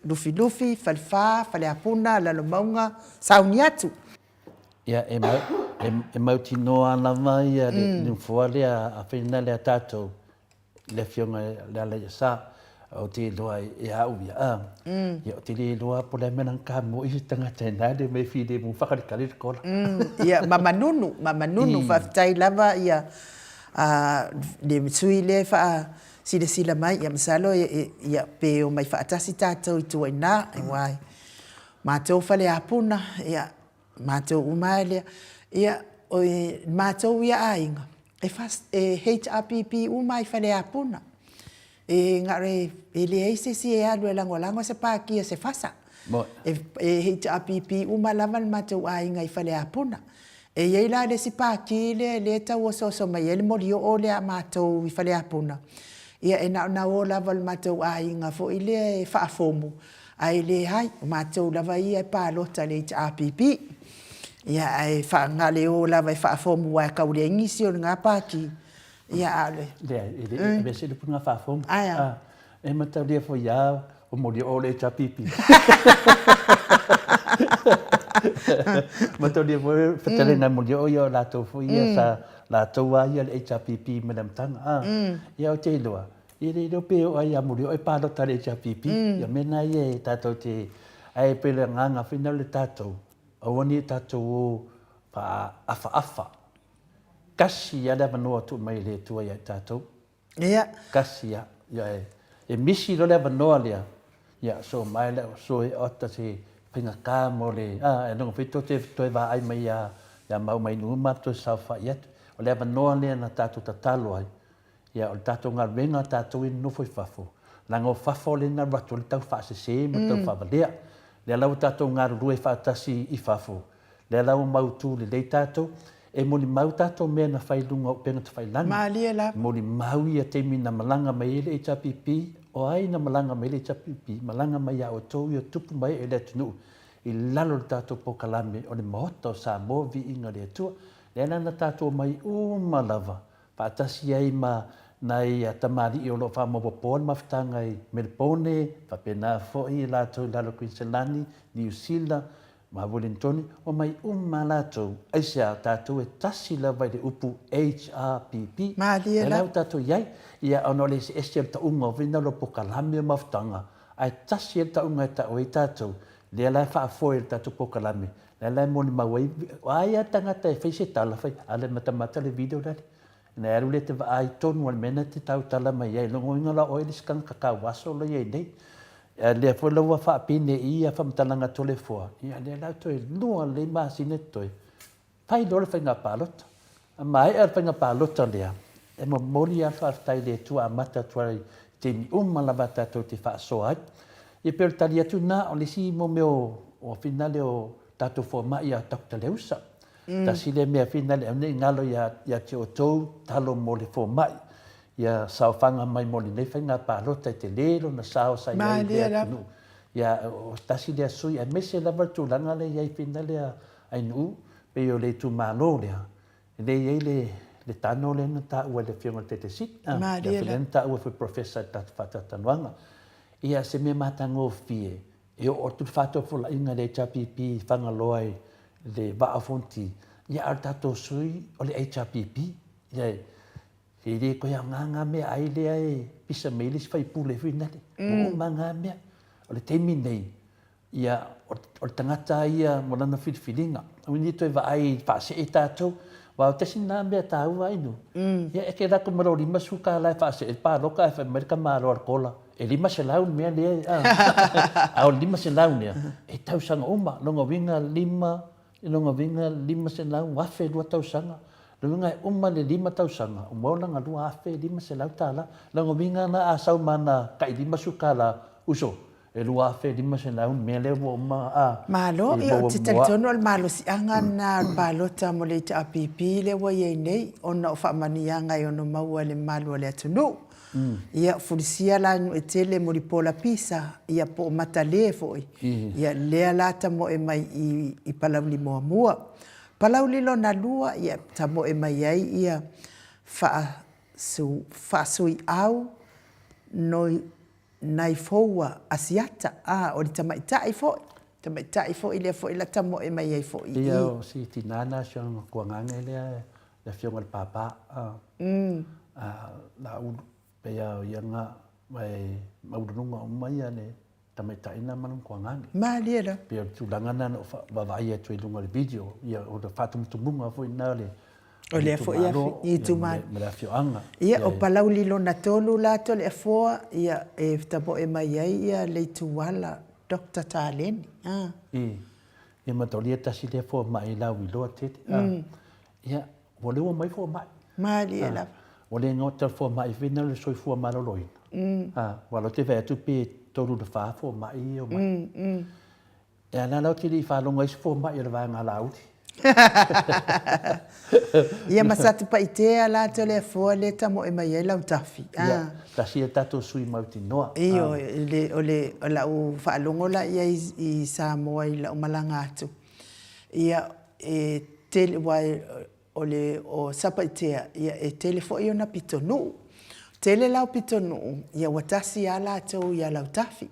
Lufilufi, Falefa, Faleapuna, Lalomauga, Sauniatu. Ia e e mautinoa lava ia le nofoa lea a Fernale a tatou le Afioga ia Lealaiasa, ou te iloa e au ia, a, ia ou te le iloa po o le a mea na ka mua i se tagata i na le mea filemu faakalikali le kola. Ia, ma Manunu, ma Manunu, faafetai lava ia le sui lea e faasilasila mai, ia masalo ia pe omai faatasi tatou i tua i ina, aua e matou Faleapuna, ia, matou uma lava lea. Ia, o matou ia aiga, e e HRPP uma i Faleapuna. E na o le, e leai se isi e alu e lagolago se pātia se fasa. E HRPP uma lava le matou aiga i Faleapuna. E i ai la le isi pāti lea lea e tau osooso mai ai le molioo lea a matou i Faleapuna, ia e na ona o lava o le matou aiga foi lea e faafomu, ae leai, o matou lava ia e palota i le HRPP. Ia ae na o le o lava e faafomu aua e tau leai nisi o lena pāti. Ia a o le... Leai, e le aveese le upu lena faafomu. Ae a? E mataulia foi lava o molioo le HRPP. Mataulia foi fetalaiga e molioo ia o latou foi ia sa latou lava ia le HRPP mai le amataga. Ia ou te iloa, e le iloa pe oo lava ia molioo e palota i le HRPP. Ia o mea na ia e tatou te, ae pei o le agaga foi lena o le tatou, aua ne i tatou o faaafaafa. Tasi lava le avanoa e tuu mai e le Atua ia i tatou. Ia. Tasi lava. Ia e, e misi loa le avanoa lea, ia so mai le so e ota se faigata mo le, a, e logo foi tou te toe vaai mai ia, ia mau mai nuu ma toe saofai atu. O le avanoa lea na tatou tatalo ai, ia o le tatou galuega a tatou e nonofo i fafo, leaga o fafo lea na alu atu ai le taufaasese ma le taufaavalea. Lea la ua tatou galulue faatasi i fafo, Lea la ua mautu lelei tatou, e molimau tatou mea na fai i luga o upega tafailagi. Malie lava. Molimau ia taimi na malaga mai ai le HRPP, o ai na malaga mai ai le HRPP? Malaga mai ia outou ia tupu mai e le atunuu i lalo o le tatou polokalame o le Maota o Samoa Viiga i le Atua. Lea la na tatou omai uma lava faatasi ai ma nai tamalii o lo o faamaopoopoa le mafutaga i Melepone, faapena foi latou i lalo o Kuiniselani, Niu Sila, Ma Welintoni, omai uma latou, aisea tatou e tasi lava i le upu HRPP, Malie lea la la ua tatou i ai, ia ona o le eseese o le tauga o vina o le polokalame o mafutaga, ae tasi ai le tauga e tau ai tatou, lea la e faafoe e le tatou polokalame, lea la e molimau ai, o ai lava le tagata e fai se tala, fai, a le matamata le video lale, ona e alu lea e te vaai tonu lava i le mea lena e te tautala mai ai, lona uiga la o oe le isi tagata tauaso la e i ai nei. A lea foi la ua faapine i ia faamatalaga Toleafoa, ia lea la toe lua lelei masina totoe, fai loa le faiga palota. A maea le faiga palota lea, e momoli lava le faafetai i le Atua amata atu ai i taimi uma lava tatou te faasoa ai. Ia pei o le tali atu lena, o le isi mo mea o finale o tatou fomai ia Doctor Leusa. Tasi lea mea finale aua ne i galo ia te outou talo mo le fomai. Ia saofaga mai mo lenei faiga palota e tele lona sao sa i ai i lea atunuu. Ia, o tasi lea sui aemaise lava le tulaga lea i ai fina lea Ainuu, pei o le itumalo lea, lea i ai le le tano lea na taua e le Afioga i le Taitaisit, a, lea foi lea na taua foi e le Professor i le tatou faatalatalanoaga. Ia, se mea matagofie, e oo atu le faatofolaina i le HRPP i Fagaloa i le Vaa o Fonoti, ia a o le tatou sui o le HRPP. Ia, E le toe aoga ngā mea ai lea e pisa mai ai le isi faipule foi nale. Ua uma ngā mea. O le taimi nei, ia, o le tagata ia mo lana filifiliga. Aua ne i toe vaai faasee tatou. Aua o tasi lena mea taua ai nu. Ia e te alu atu ma lou $50 e faasee le paloka ae fai mai le tamaloa o le kola, e $500 le mea lea, a o le $500 lea, e tausaga uma. Lona uiga lima I lona uiga $500,000 lua tausaga. Lona uiga e uma le lima tausaga ua maua lana $2,500. Lona uiga la a sau ma ana tai $50, uso, e $2,500 le mea lea ua uma a Malo, ia ou te talitonu o le malosiaga lena o le palota mo le HRPP lea ua i ai nei ona o faamanuiaga e ono maua e le mamalu o le atunuu. Ia, fulisia la i nuu e tele Mulipola Pisa, ia po o Matale foi, ia lea la tamoe mai i, i Palauli muamua. Palauli lona lua, ia tamoe mai ai ia faasu, faasuiau noi, nai foua Asiata, a, o le tamaitai foi, tamaitai foi lea foi la tamoe mai ai foi i i. Ia, o si tina na si ona makuagage lea le afioga i le Papa, a Laulu, pei lava o ia na, e maualuluga uma ia le tamaitai na ma lona tuagane. Malie la. Pei o le tulaga lena na ou vaavaai atu ai i luga o le video, ia o le faatumutumuga foi lena o le O lea foi i itumalo ma le afioaga. Ia, o Palauli lona tolu la Toleafoa, ia e tamoe mai ai ia Leituala Doctor Taleni. I. Ia mataulia tasi lea fomai lauiloa tele. Mm. Ia, ua le ua mai fomai. Malie lava. Ua le gata le fomai foi na o le soifua maloloina. Mm. Ua lo te vaai atu pe tolu le fa fomai ia o mai. Mm, mm. E ana la ou te le i faalogo ai se fomai o le vaega Laauli. Ia ma Satupaitea la Toleafoa lea tamoe mai ai Lautafi. Ia, tasi ia tatou sui mautinoa. Ioe, le, o le, o lau faalogo la i ai i Samoa i lau malaga atu, ia, e tele, aua o le, o Satupaitea, ia, e tele foi ona pitonuu. Tele la o pitonuu, ia ua tasi lava latou ia Lautafi.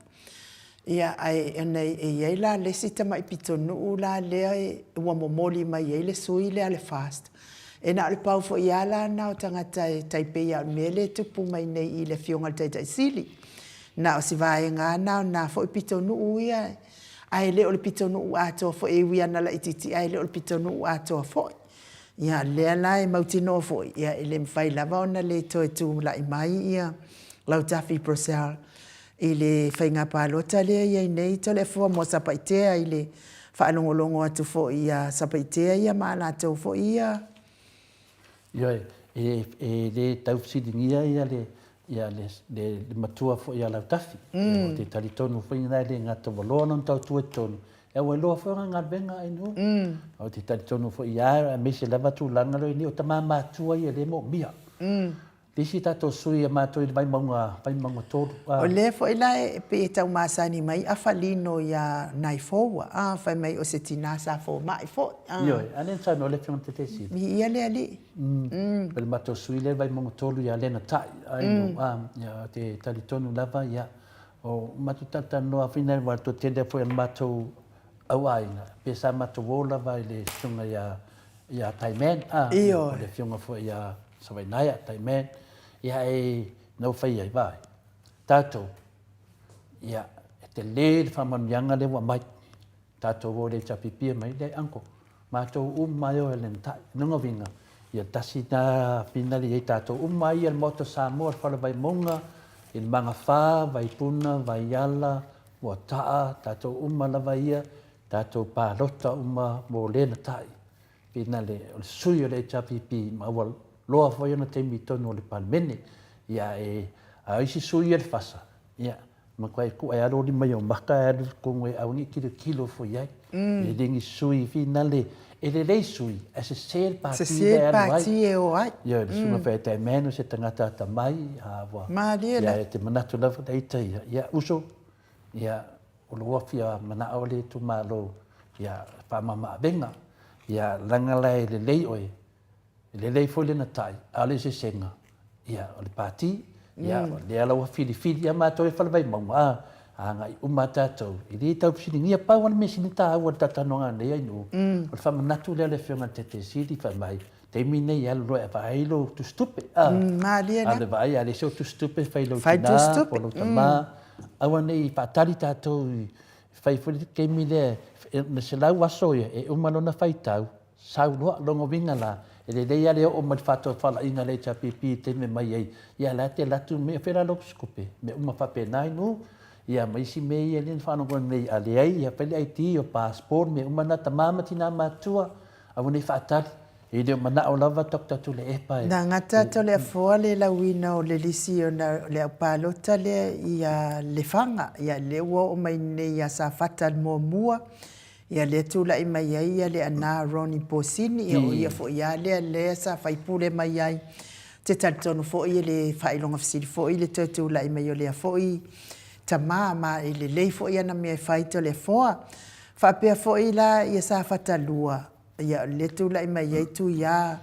Ia, ae ona e i ai la le isi tamai pitonuu la lea ua momoli mai ai le sui lea a le FAST. E na o le pau foi lava la lena o tagata e tai pei lava o le mea lea e tupu mai nei i le Afioga i le Taitai Sili. Na o si vaega lava lena o na foi pitonuu ia, ae le o le pitonuu atoa foi, e ui lava ina laitiiti ae le o le pitonuu atoa foi. Ia, lea la e mautinoa foi, ia e le mafai lava ona le toe tulai mai ia Lautafi Purcell I le faiga palota lea e i ai nei Toleafoa mo Satupaitea i le faalogologo atu foi ia Satupaitea ia ma a latou foi ia. Ioe, e le tau fesiligia ia le ia le le matua foi ia Lautafi. Mm. Ou te talitonu foi ina e le gata ua loa lona tautua i totonu, ia ua iloa foi ona galuega a Ainuu. Mm. Ou te talitonu foi ia aemaise lava tulaga lea o tama matua ia e le moomia. Mm. Le isi tatou sui a matou i le Vaimauga, Vaimauga 3. O lea foi la e pei e tau masani mai Afalino ia Naifoua, a, fai mai o se tina sa fomai foi, a. Ioe, a lea na saunoa le Afioga i le Taitaifono. Viia le Alii. Mm. O le matou sui lea i le Vaimauga 3 ia Lena Tai, ai no, a, ia, ou te talitonu lava, ia, o matou talatalanoa foi na, aua o le toatele foi o le matou auaiga, pe sa matou o lava i le susuga ia, ia Taiman, a, o le afioga foi ia Savainaea, Taiman, ia e na ua fai ai, vaai, tatou, ia, e tele le faamanuiaga lea ua aumai, tatou o i le HRPP mai, leai uncle, matou uma e o e Lenatai. Lona uiga, ia tasi na finali i ai tatou uma ia le Maota o Samoa, le Fale Vaimauga, i le Magafa, Vaipuna, Vaiala, Moataa, tatou uma lava ia, tatou palota uma mo Lenatai. Finale, o le sui o le HRPP ma ua loa foi ona taimi i totonu o le Palemene. Ia e, a o isi sui ia le FASA, ia, matuai kuʻe lava lou lima i ou maka ae alu i totonu e aua ne i tilotilo ifo i ai. Mm. E le ni sui finale, e lelei sui, ae sese le pati Sese le pati e o ai. Ia, le susuga mm. fai tai man o se tagata atamai, a ua. Malie la. Ia, e te manatu lava le ita ia. Ia, uso, ia, O lou afia manao le itumalo ia faamama-avega, ia leaga la e lelei oe, e lelei foi lena tai, a o le eseesega, ia o le pati, ia o lea la ua filifili ia matou e Falevaimauga, a, agai uma a tatou, e le tau fesiligia, pau lava le mea sili taua i le talatalanoaga a lenei nuu, o le faamanatu lea a le Afioga i le Taitaifono Sili fai mai, taimi nei e alu loa e vaai lou tusitupe, a, a le vaai a leai sou tusitupe, fai lou tina po o lou tama, aua ne i faatali tatou i fai foi le taimi lea, na 100 aso ia, e uma lona faitau, sau loa, lona uiga la, e lelei lava le oo mai le faatofalaiga a le HRPP i le taimi e mai ai, ia la e te alu atu, o fea la lou tusitupe, mea uma faapena i nuu, ia ma isi mea ia lea na faalogologo nei, a leai, ia fai le ID, o passport, mea uma na, tama ma tina matutua, Aua nei faatali, e le o manao lava Doctor Tuilaepa e. Na gata Toleafoa le lauina o le lisi o le au palota lea ia Lefaga, ia lea ua oo mai nei ia Safata le muamua, ia lea tulai mai ai ia Leaana Ronnie Posini, ia o ia foi lava lea lea sa faipule mai ai. Ou te talitonu foi e le faailoga fesili foi le toe tulai mai o lea foi tama ma e lelei foi ana mea e fai Toleafoa. Faapea foi la ia Safata 2, ia o lea tulai mai ai Tuia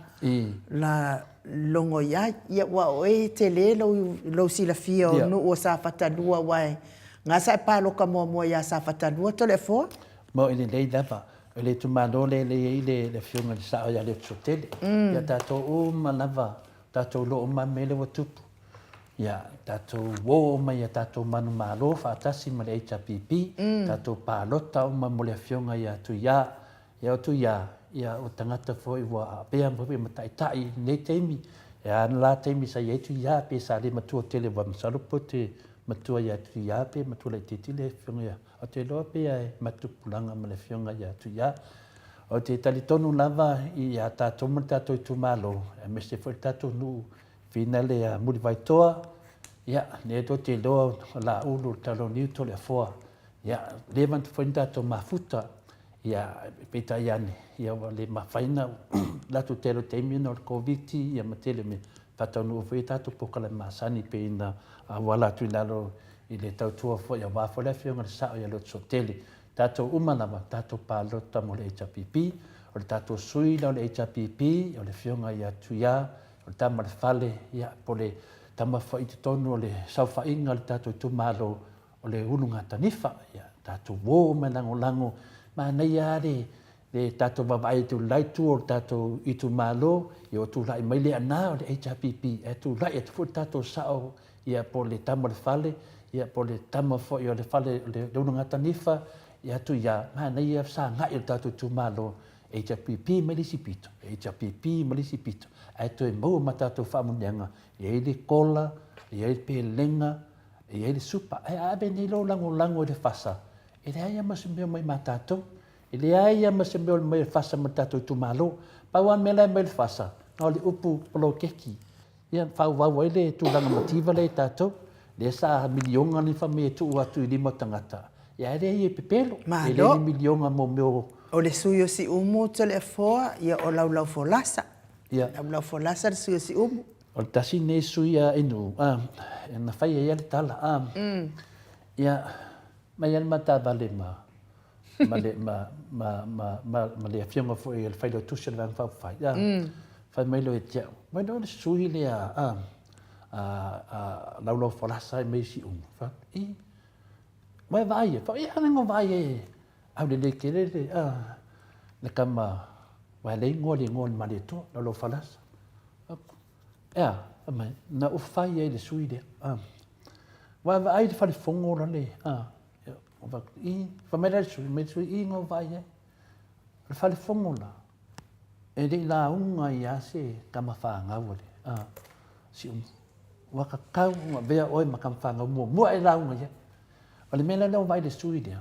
la logo i ai. Ia ua o e tele lou, lou silafia o nuu o Safata 2 aua e gasa e paloka muamua ia Safata 2 Toleafoa. Ma e lelei lava. O le itumalo lea e i ai le Afioga i le Sao ia Leotasotele. Ia tatou uma lava, tatou iloa uma lava mea lea ua tupu. Ia, tatou o uma i a tatou manumalo faatasi ma le HRPP, tatou palota uma mo le Afioga ia Tuiā. Ia o Tuiā, ia o tagata foi ua avea foi ma taitai i lenei taimi. E a la taimi sa i ai Tuiā, pe sa le matua tele aua masalo po o te matua ia Tuia pe matua laitiiti le afioga ia, ou te iloa pei e matupulaga ma le afioga ia Tuia. Ou te talitonu lava ia tatou ma le tatou itumalo, aemaise foi le tatou nuu fina le a Mulivaitoa, ia, lea tou te iloa o Laulu, o Taloniu, Toleafoa, ia, leva ona foi na tatou mafuta, ia, peitai ane, ia, ua le mafai ona latou tele o taimi ona o le Koviti, ia, ma tele o mea, faataunuu foi a tatou polokalame masani pei ona auala atu i lalo i le tautua foi aua foi le Afioga i le Sao ia Lotosautele. Tatou uma lava, tatou palota mo le HRPP, o le tatou sui la o le HRPP, o le Afioga ia Tuia, o le tama o le fale, ia, po o le tama foi i totonu o le saofaiga a le tatou itumalo, o le ulugatanifa. Ia, tatou o uma e lagolago, manaia lava le le tatou vaavaai atu i le la itu o le tatou itumalo, ia ua tulai mai le ana o le HRPP, ae tulai atu foi le tatou sao, ia po o le tama o le fale, ia po o le tama foi o le fale o le ulugatanifa, ia atu ia, manaia sagai o le tatou itumalo, HRPP mai le isi pito, HRPP mai le isi pito, ae toe maua ma tatou faamanuiaga, e i ai le kola, e i ai le pelega, e i ai le supa. Ae a ave nei lou lagolago i le fasa, e leai lava ma se mea mai ma tatou. E leai lava ma se mea o mai le fasa ma le tatou itumalo. Pau lava le mea la e mai le fasa, na o le upu poloketi. Ia faaauau ai le tulaga mativa lea i tatou. Lea sa miliona le fai mai e tuu atu i lima o tagata. Ia ae leai e pepelo. E leai ni miliona mo mea o... O le sui o Siumu Toleafoa, ia o Laulaufolasa. Ia. Laulaufolasa le sui o Siumu. O le tasi lenei sui a Inu, na fai ai lava le tala, ia, mai lava le matavale ma ma le, ma, ma, ma, ma, ma le afioga foi a le Failautusi o le Vaega Faaupufai, a, fai mai loa ia te au, mai loa le sui lea a, a, a Laulaufolasa mai Siumu. Fai atu, i, ua e vaai ai? Fai, ia, na vaai ai, aulelei tele le, a, le tama, ua le igoa le igoa o le Malietoa, Laulaufolasa. E a, fai mai, na ou fai ai i le sui lea, a. Ua e vaai i le fale fono la le, a, I, fai mai la le sui, mai le sui, i na ou vaai ai. O le fale fono la, e le i lauga ai lava se tama fanau a le, a, Siumu. Ua tatau ona avea oe ma tama fanau muamua e lauga i ai. O le mea la lea ua vaai le sui lea,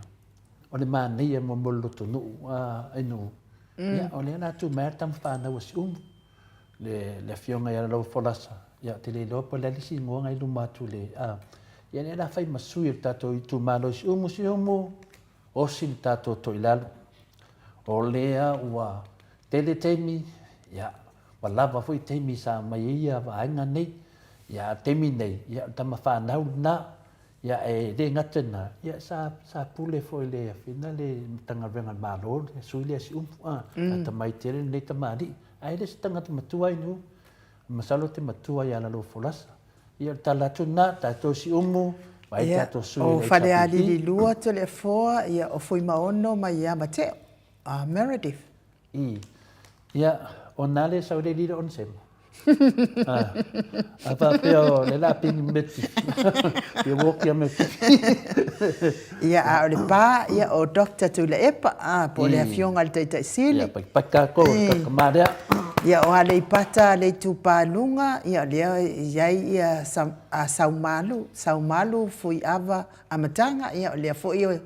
o le manaia mo le lotonuu, a, e nuu. Ia, o lea la tu mai lava le tama fanau a Siumu. Le, le afioga ia Laufolasa, ia ou te le iloa po o le a le isi igoa na i luma atu i le, a, ia lea la fai ma sui o le tatou itumalo i Siumu, Siumu, osi le tatou toilalo. O lea ua tele taimi, ia, ua lava foi taimi sa aumai ai ia vaega nei. Ia, a o le taimi nei, ia, o le tama fanau lena, ia, e le gata i lena, ia, sa, sa pule foi i le afioga le Matagaluega a le Malo, le sui lea Siumu, a, atamai tele lenei tamalii. Ae le se tagata matua i nuu, masalo te matua ia Lalofolasa. Ia o le tala atu lena, tatou Siumu, vaai Ia, tatou sui o o le HRPP. Falealili 2 Toleafoa, ia, o Fuimaono ma Iamateo, a Meredith. I. Ia, o na le sau le lilo onesemo. A, a faapea o le la pini meti. Ia woki a meti. Ia, a o le pa, ia, o Doctor Tuilaepa, a, po o le Afioga i le Taitai Sili. Ia, pakipakipa tatou, le tama lea. Ia, o Aleipata, le Itupa Luga, ia, o lea e i ai ia a Saumalu, Saumalu Fuiava Amataga, ia, o lea foi o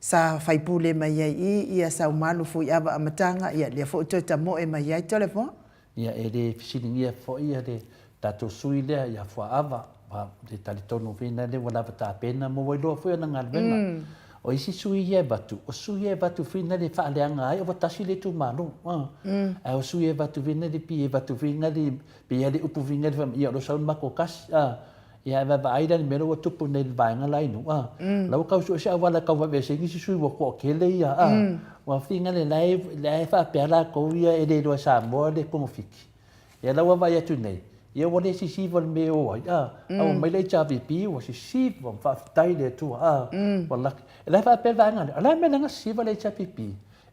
sa faipule mai ai i ia Saumalu Fuiava Amataga, ia, lea foi toe tamoe mai ai Toleafoa. Ia, e le fesiligia foi le tatou sui lea ia Fuaava, aua ou te talitonu foi lea ua lava tapena ma ua iloa foi ana galuega. O isi sui ia e avatu, o sui ia e avatu foi lea e faaleaga ai ua tasi le itumalo. Ae o sui ia e avatu foi lea pei e avatu foi lea pei lava le upu foi lea fai mai, ia o lea ua sau le matou tasi. Ia ae vaavaai la i le mea lea ua tupu nei i le vaega la i Nuu, a. La ua tau sue se auala e tau aveese ai nisi sui ua toatele ia, a. Ua finagalo la e, la e faapea latou ia e le iloa e Samoa le togafiti. Ia la ua vaai atu nei, ia ua le sisiva le mea e o ai, a. A ua omai le HRPP ua sisiva, faafetai i le Atua, a. Ua laki. La e faapea le vaega lea, o le a le mea leaga sisiva le HRPP?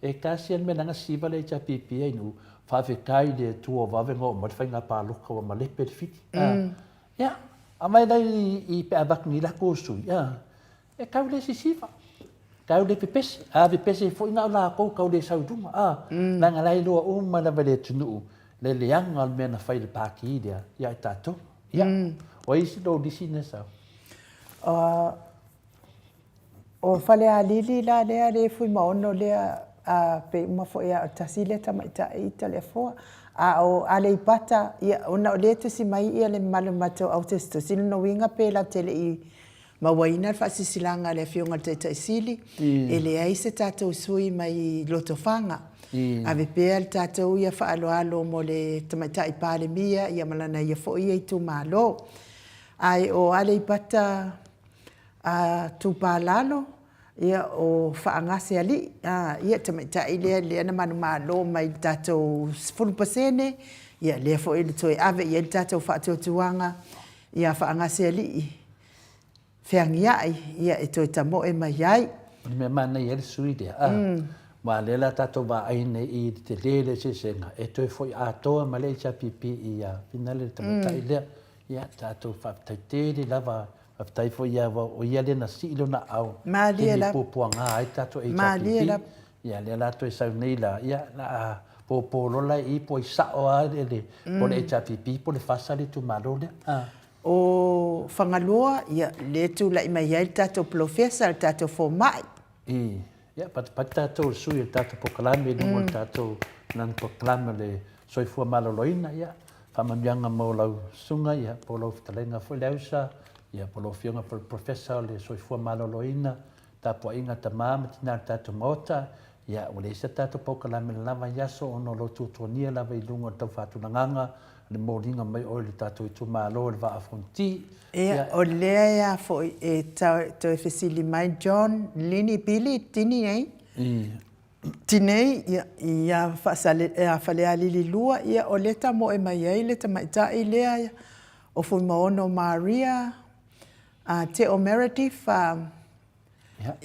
E tasi lava le mea leaga sisiva le HRPP ai Nuu, faafetai i le Atua ua vave ona oo mai le faiga palota ua malepe le fili, a. Ia, aumai la i pe a avatu nei latou sui, a, e tau le sisiva, tau le pepese, a pepese foi na o latou tau le sau i luga, a, leaga la e iloa uma lava e le atunuu le leaga o le mea na fai e le Pati lea ia i tatou. Ia, o ai isi lou lisi na sau? O Falealili la lea le Fuimaono lea a pei uma foi a o le tasi lea tamaitai i Toleafoa. A o Aleipata, ia ona o lea e tusi mai ia le mamalu o le matou au tusitusi, lona uiga pe latou te le i mauaina le faasilasilaga a le Afioga i le Taitai Sili, e leai se tatou sui mai Lotofaga. Ave pea le tatou ia faaaloalo mo le Tamaitai Palemia ia ma lana ia foi ia itumalo. Ae o Aleipata Itupa Lalo, ia o Faagasealii, ia tamaitai lea lea na manumalo mai i le tatou 10%, ia lea foi na toe ave i ai le tatou faatuatuaga ia Faagasealii Feagiai, ia e toe tamoe mai ai. O le mea manaia ai le sui lea, a, aua o lea o le a tatou vaai nei i le tele o le eseesega, e toe foi atoa mai le HRPP ia Finale le tamaitai lea. Ia, tatou faafetai tele lava. Faafetai foi ia aua o ia lea na sii lona aao i taimi e puapuaga ai le tatou HRPP. Ia lea la toe sau nei la, ia la a popo loa la i i po o ai sao lava le po o le HRPP po o le FASA le itumalo lea. A. O Fagaloa, ia lea e tulai mai ai le tatou polofesa, le tatou fomai. I, ia patupatu tatou i le sui o le tatou polokalame i luga o le tatou lana polokalame o le soifua maloloina, ia faamanuiaga mo lau susuga ia po o lau fetalaiga foi Leausa, ia po o lau afioga foi le Professor o le soifua maloloina, tapuaiga a tama ma tina o le tatou Maota, ia ua leai se tatou polokalame i le la vaiaso ona o lou tuatuagia lava i luga o le tau faatulagaga le moliga mai oe i le tatou itumalo i le Vaa o Fonoti. Ia, o lea e a foi e toe fesili mai John Lini Pili Tini nei? Tinei, ia, ia Faasale, ia Falealili 2, ia o lea e tamoe mai ai le tamaitai lea o Fuimaono Maria, a Teo Meredith, a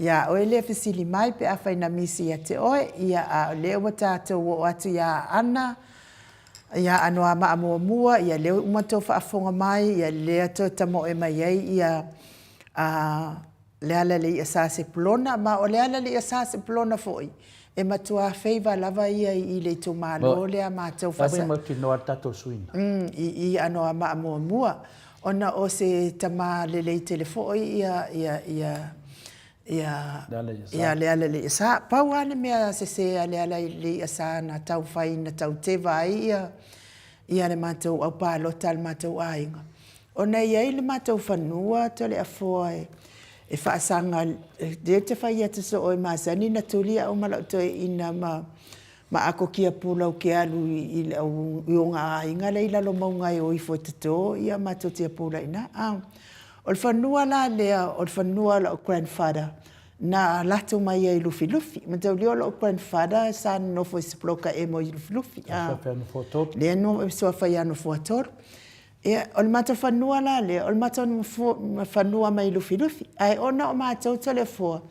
Ia oe lea fesili mai pe afai na misi ia te oe, ia a o lea ua tatou oo atu ia Ana, ia Anoamaa muamua, ia lea ua uma tou faafofoga mai, ia lea toe tamoe mai ai ia a Lealaiasa Sepulona, ma o Lealaiasa Sepulona foi, e matua favour lava ia i le itumalo lea matou Lava e mautinoa le tatou suiga. I i Anoamaa muamua, ona o se tama lelei tele foi ia ia ia ia ia Lealaiasa. Pau lava le mea sese a Lealaiasa na tau fai na tau teva ai ia ia le matou au palota a le matou aiga, ona e i ai le matou fanua Toleafoa e faasaga, lea ou te fai atu soo e masani ona tuli au ma lau toeaina ma ma Ako Kiapula ou te alu i le au i ona aiga la i lalo mauga e o ifo e toto ia matou tiapula i ina. O le fanua la lea o le fanua o la'u grandfather na latou mai ai i Lufilufi. Mataulia o lou grandfather sa nonofo i se poloka emo i Lufilufi. Lea e suafa ia Nofoatolu. Ia, o le matou fanua la lea, o le matou fanua mai Lufilufi. Ae ona o matou Toleafoa,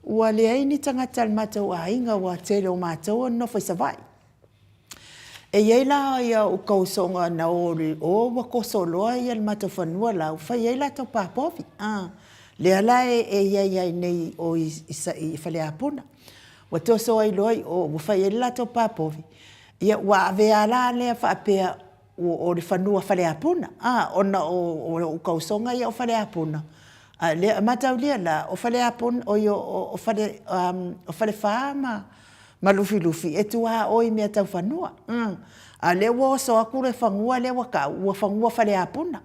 ua leai ni tagata o le matou aiga, ua tele o matou e nonofo i Savaii. E i ai la ia ou tausoga na o i o ua toso loa ia le matou fanua la, ua fai ai latou pā povi. A, lea la e i ai ai nei i o i Faleapuna. Ua toso ai loa i o ua fai ai le latou pā povi. Ia ua avea la lea faapea o le fanua Faleapuna, a, ona o ou tausoga ia o Faleapuna. A lea, mataulia la, o Faleapuna, oi o Fale, o Falefa ma ma Lufilufi e tuaoi i mea tau fanua. A o lea ua oso atu le fanua lea ua tau, ua fanua Faleapuna.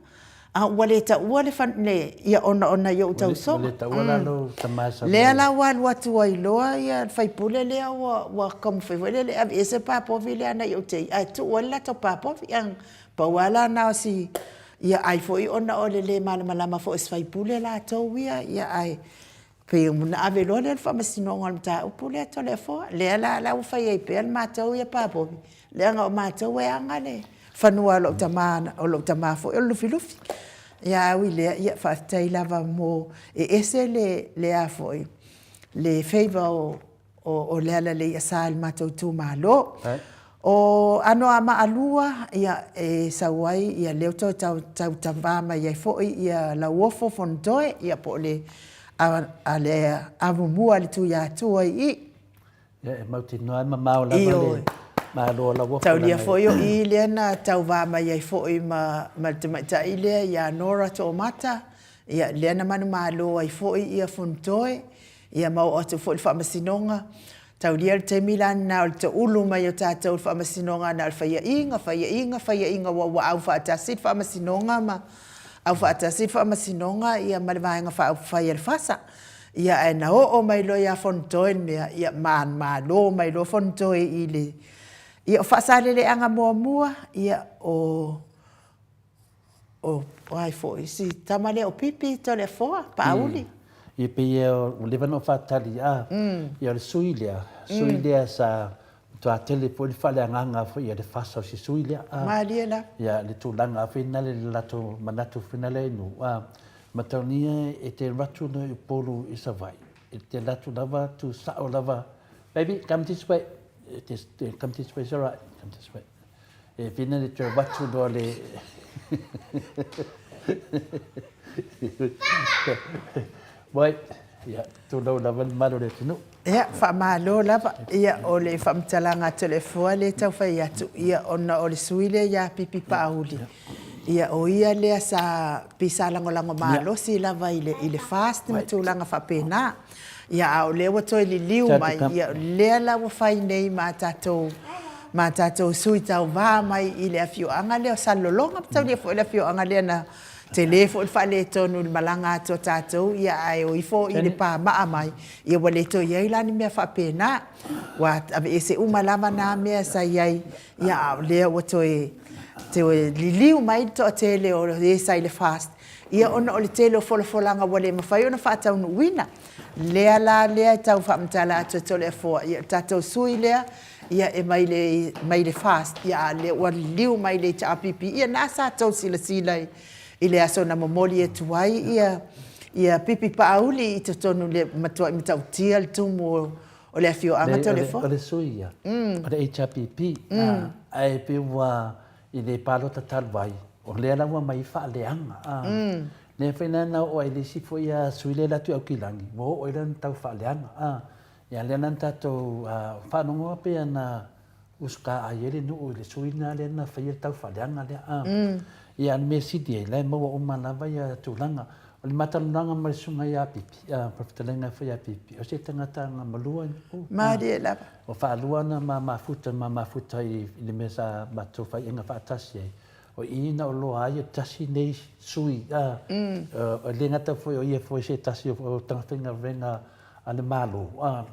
A ua le taua le fan, le, ia ona o nai ou tausoga. Ua le taua la lou tama e sau Lea la ua alu atu ai loa ia le sui usufono lea ua, ua taumafai foi lele e aveese le pā povi lea nai ou tei, ae tuu ai le latou pā povi. Pau lava la na o si, ia ai foi ona o le le malamalama foi o si sui usufono latou ia, ia ae Pei ona ave loa lea o le faamasinoga o le mataupu lea Toleafoa, lea la la ua fai ai pea le matou ia pā povi, leaga o matou e ana le fanua o lou tama, o lou tama foi o le Lufilufi. Ia ae ui i lea, ia faafetai lava mo, e ese le, le a foi, le favour o, o Lealaiasa i le matou itumalo. O Anoamaa 2, ia, e sau ai, ia lea ua toe tautava mai ai foi ia Lauofo Fonotoe, ia po o le, a le amomua a le Tuiatua i i. Ia, e mautinoa e mamao lava le Malo o Lauofo. Taulia foi o i lea na tauva mai ai foi ma, ma le tamaitai lea ia Nora Toomata, Ia, lea na manumalo ai foi ia Fonotoe, ia ma oo atu foi i le Faamasinoga. Taulia le taimi la lena o le toulu mai o tatou i le Faamasinoga na o le faiaina, faiaina, faiaina aua ua au faatasi le Faamasinoga ma au faatasi le Faamasinoga ia ma le Vaega Faaupufai a le FASA. Ia ae na oo mai loa ia Fonotoe le mea, ia manumalo mai loa Fonotoe i le Ia o Faasaleleaga muamua, ia o O ai foi si tama lea o Pipi Toleafoa, Paauli. Ia pei ua leva ona ou faatali a, ia o le sui lea, sui lea sa matua tele foi le faaleagaga foi a le FASA o si sui lea a. Malie la. Ia le tulaga foi lena le latou manatu foi lena i nuu a, mataulia e te alu atu loa i Upolu i Savaii, e te alu atu lava tu sao lava, baby come this way, come this way, it's alright, come this way. E pena le toe avatu loa le Wai, ia, tulou lava le mamalu o le atunuu. Ia, faamalo lava. Ia, o le faamatalaga a Toleafoa lea e tau fai atu, ia, ona o le sui lea ia Pipi Paauli, ia, o ia lea sa, pei sa lagolago malosi lava i le, i le FAST ma tulaga faapena. Ia, a o lea ua toe liliu mai, ia, o lea la ua fai nei ma tatou, ma tatou sui tauva mai i le afioaga lea o Salelologa, mataulia foi le afioaga lea na tele foi le faaletonu i le malaga atu a tatou, ia, ae o ifo i le pamaa mai, ia ua le toe i ai la ni mea faapena. Ua aveese uma lava na mea sa i ai, ia, a o lea ua toe, toe liliu mai le toatele o e sa i le FAST, Ia ona o le tele o folafolaga ua le mafai ona faataunuuina, lea la lea e tau faamatala atu e Toleafoa, ia o le tatou sui lea, ia e mai le, mai le FAST, ia a o lea ua liliu mai le HRPP. Ia na sa tou silasila i le aso na momoli atu ai ia, ia Pipi Paauli i totonu i le matuai matautia le tumu o le afioaga Toleafoa. O le sui ia, o le HRPP, ae pei ua I le palota talu ai, o lea la ua aumai ai faaleaga. A lea foi la na oo ai le isi foi sui lea e alu atu i Aukilani, ua oo ai lana tau faaleaga. A ia lea la na tatou faalogo lava pei ona usitaai ai le nuu i le sui lena lea na faia le tau faaleaga lea. A ia a o le mea sili ai, la e maua uma lava ia tulaga. O le ma talanoaga ma le susuga ia Pipi, ma le fetalaiga foi ia Pipi, o se tagata agamalua i nuu. Malie lava. Ua faalua ona ma mafuta ma mafuta i le mea sa matou faiaina faatasi ai, o i na oloa ai e tasi nei sui, a, e le gata foi o ia foi se tasi o tagata faigaluega a le Malo, a,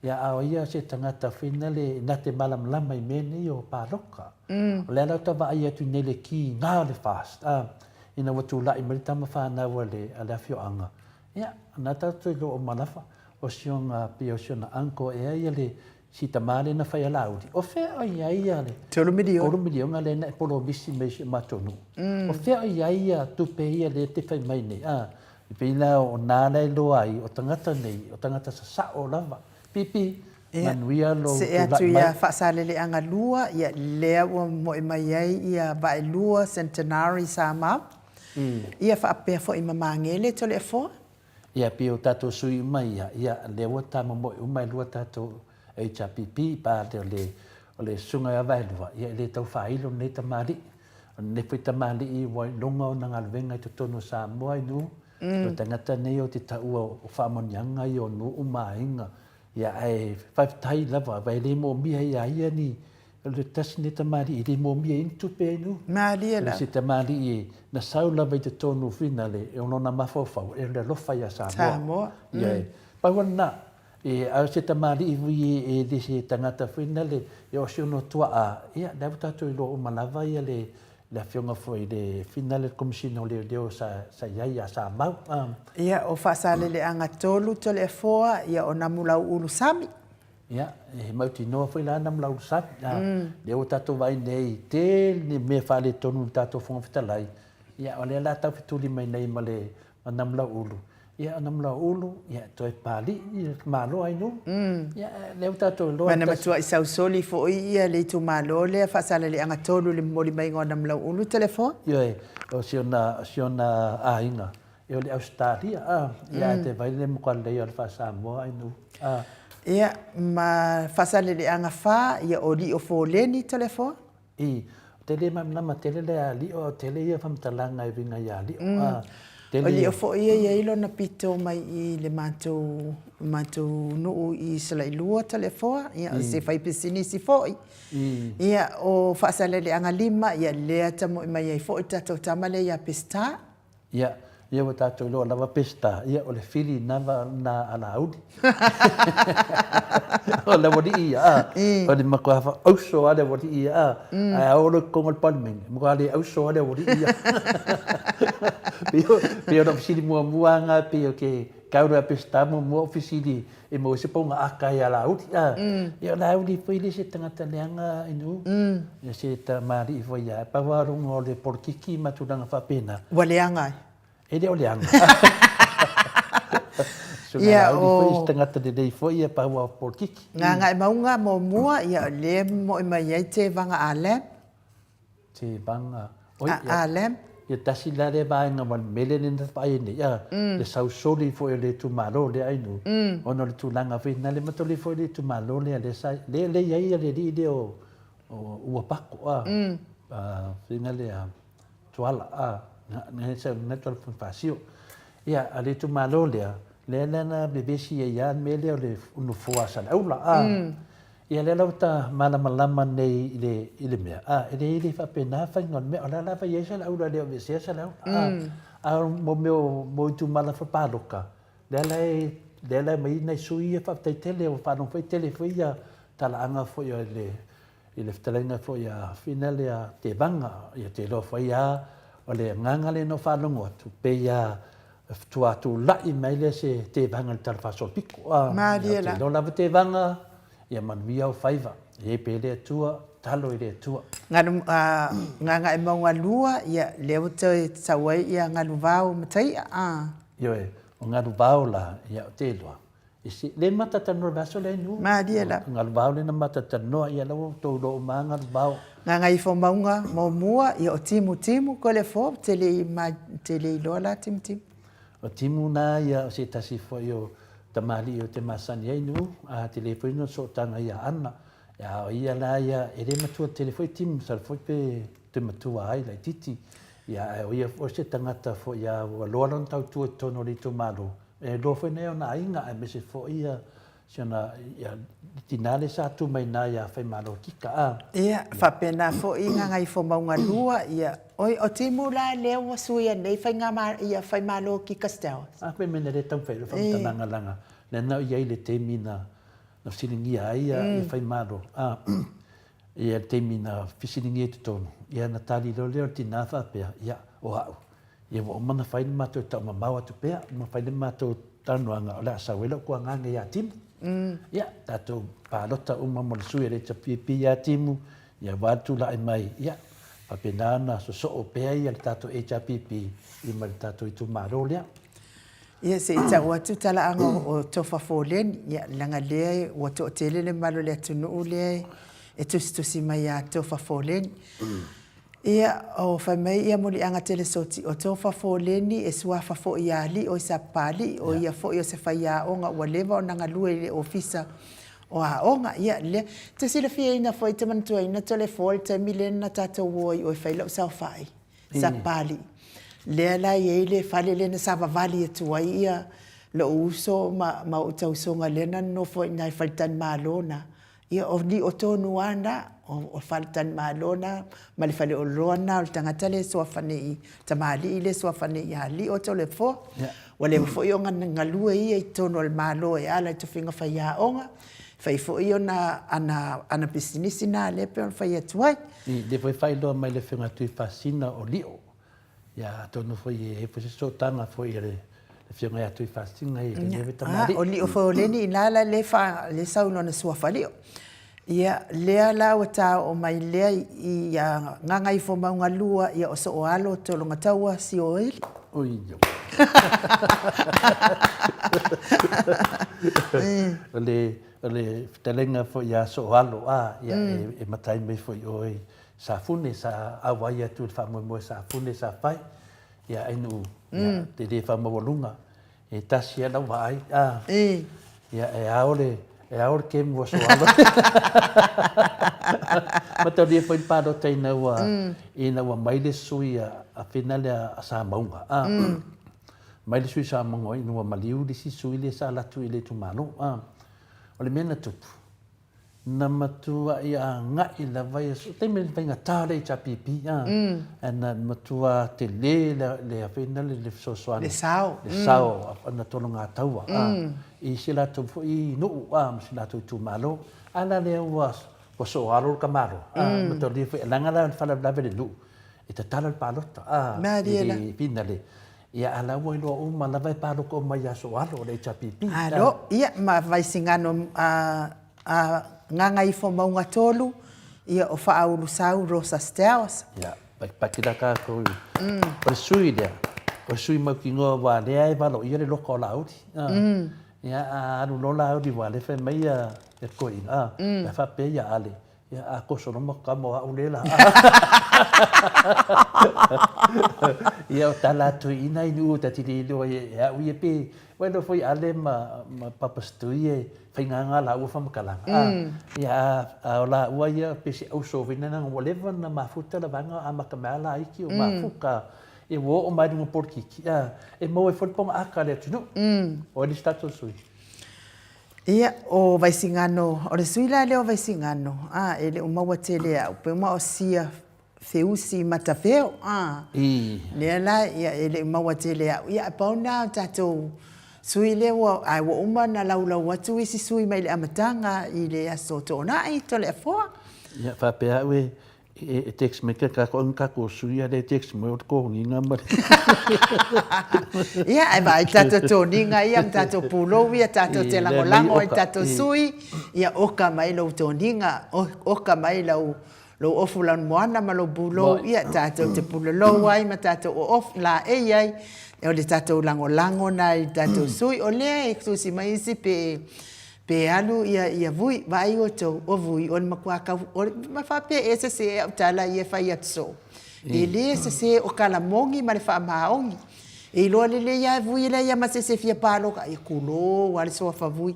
ia a o ia se tagata foi nale na te malamalama i mea nei o paloka. O lea la ou te vaai atu nei i le kiga o le FAST, a, ina ua tulai mai le tama fanau a le afioaga, Ia, na tatou iloa uma lava, o si ona, pei o si ona uncle ea ia le, si tama lea na fai a Laauli, o fea o i ai ia le $3 miliona. $3 miliona lea na e polomisi mai i si o matou nuu. O fea o i ai ia tupe ia lea e te fai mai nei, a? E pei la o na la e iloa ai, o tagata nei, o tagata sasao lava. Pipi, Ia, manuia lou see atu tulai mai. ia Faasaleleaga 2, ia lea ua moe mai ai ia Vaelua Centenary Samoa. Ia faapea foi ma Magele Toleafoa. Ia pei o tatou sui uma ia, ia lea ua ta momoe uma e lua tatou HRPP pa o le o le susuga ia Vaelua, ia e le tau faailo lenei tamalii. O lenei foi tamalii ua iloga ona galuega i totonu o Samoa i nuu, o tagata nei ou te taua o faamanuiaga ia o nuu ma aiga. Ia ae faafetai lava aua e le moomia ia ia ni O le tasi lenei tamalii e le moomia ai ni tupe ai nuu. Malie lava. O se tamalii na sau lava i totonu finale o lona mafaufau e le alofa ia Samoa. Samoa. Ia, pau lava lena. A o se tamalii foi e le se tagata foi nale e o si ona tuaa, ia lea ua tatou iloa uma lava ia le le afioga foi i le finale le Komesina o Leoleo sa sa i ai ia Samau. Ia, o Faasaleleaga 3 Toleafoa, ia o Namulauulu Sami. Ia, he mautinoa foi la na Malaulusami. A, lea ua tatou vaai nei, tele ni mea faaletonu i le tatou Fofoga Fetalai. Ia, o lea la tau fetuli mai nei ma le ma Namulauulu. Ia, o Namulauulu, ia, toe palii le Malo ai nuu. Ia, lea ua tatou iloa. Ma na matuai sausoli foi ia le itumalo lea Faasaleleaga 3 i le momoli maiga o Namulauulu, Toleafoa. Ioe, o si ona, si ona aiga, E o le Ausetalia, a, ia ae te vai le matua lelei o le faa-Samoa ai nuu, a. Ia, ma Faasaleleaga 4, ia o Lio Foleni Toleafoa. I, o te le malamalama tele le a Lio, a o tele ia faamatalaga e uiga ia Lio, a. O lio foi e i ai lona pito mai i le matou matou nuu i Salailua Toleafoa, ia o se faipisinisi foi. Ia o Faasaleleaga 5, ia lea tamoe mai ai foi le tatou tama lea ia Peseta. Ia, ia ua tatou iloa lava Peseta, ia o le fili lava lena a Laauli. O le aualii ia, a, o le matua auso lava le aualii ia, a, ae a oo loa i totonu o le Palemene, e matua le auso lava le aualii ia. Pei o lau fesili muamua lava lena pei ou te tau loa ia Peseta muamua ou fesili e maua ai se pona ata ia Laauli, a. Ia o Laauli foi e le se tagata leaga Inu, e se tamalii foi ia, pau lava lona o le polokiki ma tulaga faapena. Ua leaga ai. E le o leaga. Susuga Laauli foi, o se tagata lelei foi ia, pau lava o polokiki. Gagaemauga muamua, ia o lea e moe mai ai Tevaga Alem. Tevaga, oi, ia, Alem. Ia tasi la lea vaega ma le mele lea na vaai ai nei, a, le sausoli foi o le itumalo lea Ainuu, ona o le tulaga foi lena, le matoli foi le itumalo lea, lea sa, lea i ai le alii lea o Uapako, a, faiga lea, Tuala, a, na Tuala Ponifasio. Ia, a le itumalo lea, lea la na vevesi ai lava le mea lea o le nofoa a Saleaula, a. Ia, lea la ua ta malamalama nei i le, i le mea, a, e leai e le faapena faiga o le mea, o la lava e i ai Saleaula e le o aveesea Saleaula, a. A o mea o, mo itumalo foi palota, lea la e, lea la e aumai ai nai sui ia, faafetai tele, ua faalogo foi, tele foi ia talaaga foi a le, i le fetalaiga foi a Fina lea Tevaga, ia te iloa foi a o le agaga lea na ou faalogo atu, pei a faatoa tulai mai lea se Tevaga i le Tala Faasolopito. A, Malie la. Te iloa lava Tevaga, ia manuia ou faiva, e i ai pea le Atua, talo i le Atua. Galu, a, Gagaemauga 2, ia, lea ua toe sau ai ia Galuvao ma Tai'a, a. Ioe, o Galuvao la, ia ou te iloa, I se, le mata talanoa i le vaiaso lea i Nuu. Malie la. O Galuvao lea na mata talanoa, ia la ua outou iloa uma lava Galuvao. Gagaifomauga muamua, ia o Timutimu koe le fo, te le i ma, te le iloa la Timutimu. O Timu na ia o se tasi foi o tamalii ou te masani ai Nuu, a tele foi na sootaga ia Ana. A o ia la ia, e le matua tele foi Timu, masalo foi pe te matua ai laititi. Ia ae o ia foi se tagata foi a ua loa lona tautua i totonu o le itumalo, E iloa foi nei ona aiga aemaise foi ia si ona ia tina lea sa tu mai ina ia Faimalo Kika a. Ia, faapena foi Gagaifomauga 2, ia, oi, o Timu la lea ua suia nei faiga ia Faimalo Kika Stowers. A koe mea na le taumafai ai faamatalaga leaga lea na i ai le taimi na fesiligia ai ia Faimalo a ia le taimi na fesiligia i totonu ia na tali loa lea o le tina faapea ia o au Ia ua uma ona fai le matou taumamao atu pea, ma fai le matou talanoaga o le a sau ai lou tuagaga ia Timu. Ia, tatou palota uma mo le sui o le HRPP ia Timu, ia aua le tulai mai, ia, faapena ona sosoo pea ia le tatou HRPP i ma le tatou itumalo lea. Ia, se i tau atu talaaga o Tofa Foleni, ia, leaga lea ua toatele le mamalu o le atunuu lea e tusitusi mai ia Tofa Foleni. Ia, o fai mai ia Muliaga Telesoti, o Tofa Foleni e suafa foi ia Alii o i Sapapalii, o ia foi o se faiaoga ua leva ona galue i le Ofisa o Aoga. Ia, lea, te silafiaina foi te manatuaina Toleafoa i le taimi lea na tatou o ai o e fai lau saofai i Sapapalii. Lea la e i ai le fale lea na savavali atu ai ia lou uso ma, ma ou tausoga lea na nonofo ai i ina i faletalimalo na. Ia, o lio tonu lava na, o faletalimalo na ma le faleoloa na o le tagata lea e suafa nei, tamalii lea e suafa nei ia Lio Toleafoa. Ua leva foi ona galue ia i totonu o le Malo e ala i tofiga faiaoga, fai foi ona ana pisinisi na lea e pei ona fai atu ai. I lea foi e faailoa mai le Afioga ia Tuifaasina o Lio. Ia, atonu foi e i ai foi se sootaga foi a le Afioga ia Tuifaasina i lenei foi tamalii. O Lio foi o Leni ina la lea fa, lea sau i lona suafa Lio. Ia, lea la ua ta oo mai lea i Gagaifomauga 2, ia o Sooalo Tologataua Sioeli. Oi, O le, o le fetalaiga foi ia Sooalo, a, ia, e matai mai foi oe Safune sa auai atu i le faamoemoe Safune sa fai ia Ainuu ia te le faamaualuga e tasi a lau vaai a ia e ao le e ao le kemu aso alo mataulia foi le palota ina ua ina ua mai le sui a Fina lea a Samauga a. Mai le sui Samoa ina ua maliu le isi sui lea sa alu atu i le itumalo. O le mea na tupu, na matuai agai lava ia, o taimi le faigata o le HRPP, na matua tele le afeina le fesoasoani. Le sao. Le sao na tologataua i si latou foi nuu ma si latou itumalo. A la lea ua sooalo le tamaloa, matua foi, leaga la le faalavelave i le nuu, e tatala le palota, Malie la. I Finale. Ia, a la ua iloa uma lava e palota uma i aso alo o le HRPP. Alo, ia, ma Vaisigano a, a Gagaifomauga 3, ia, o Faaulu-sau Rosa Stowers. Ia, pakipaki la tatou i, o le sui lea, o le sui mautinoa aua lea e valoia le loka o Laauli. Ia, a alu loa Laauli aua lea e fai mai ia toeaiina, a, faapea ia Ale, Ia, a toso loa matou tama o a'u lea la. Ia, o tala atu i ina i Nu'u ta te le iloa e a'u ia pe ua iloa foi Ale ma ma Papa Stui e faigaga lāua faamatalaga. A, ia, a, a o lāua ia pe se auso foi lena ua leva ona mafuta le vaega amata mai lava laiti o mafuta. Ia, ua oo mai i luga o polokiki, a, e maua ai foi le poga'ata a le atunuu. O ai le isi tatou sui? Ia, o Vaisigano, o le sui la lea o Vaisigano, a, e le o maua tele e au, pe uma o sia feusi matafeo, a, lea la, ia, e le o maua tele e au. Ia, ae pau lena o tatou sui lea ua, ae ua uma ona laulau atu isi sui mai le amataga i le Aso Toonai, Toleafoa. Ia, faapea au e, E text mai ke kako anga kako sui a le text mai o le toniga ma le Ia, e vaai tatou toniga ia ma tatou pulou ia tatou te lagolago ai tatou sui, ia oka mai lou toniga, oka mai lau lou ofu lanumoana ma lou pulou, ia tatou te pulolou ai ma tatou oofu laei ai, o le tatou lagolago na i tatou sui. O lea e tusi mai isi pe Pe alu ia ia Vui, vaai outou, o Vui, o le matua kau, o le, ma faapea ea sese e au tala ia e fai atu soo. E le sese o Kalamogi ma le faamaoni. E iloa lelei lava e Vui e leai lava ma se isi e fia paloka, ia tulou lava le suafa Vui.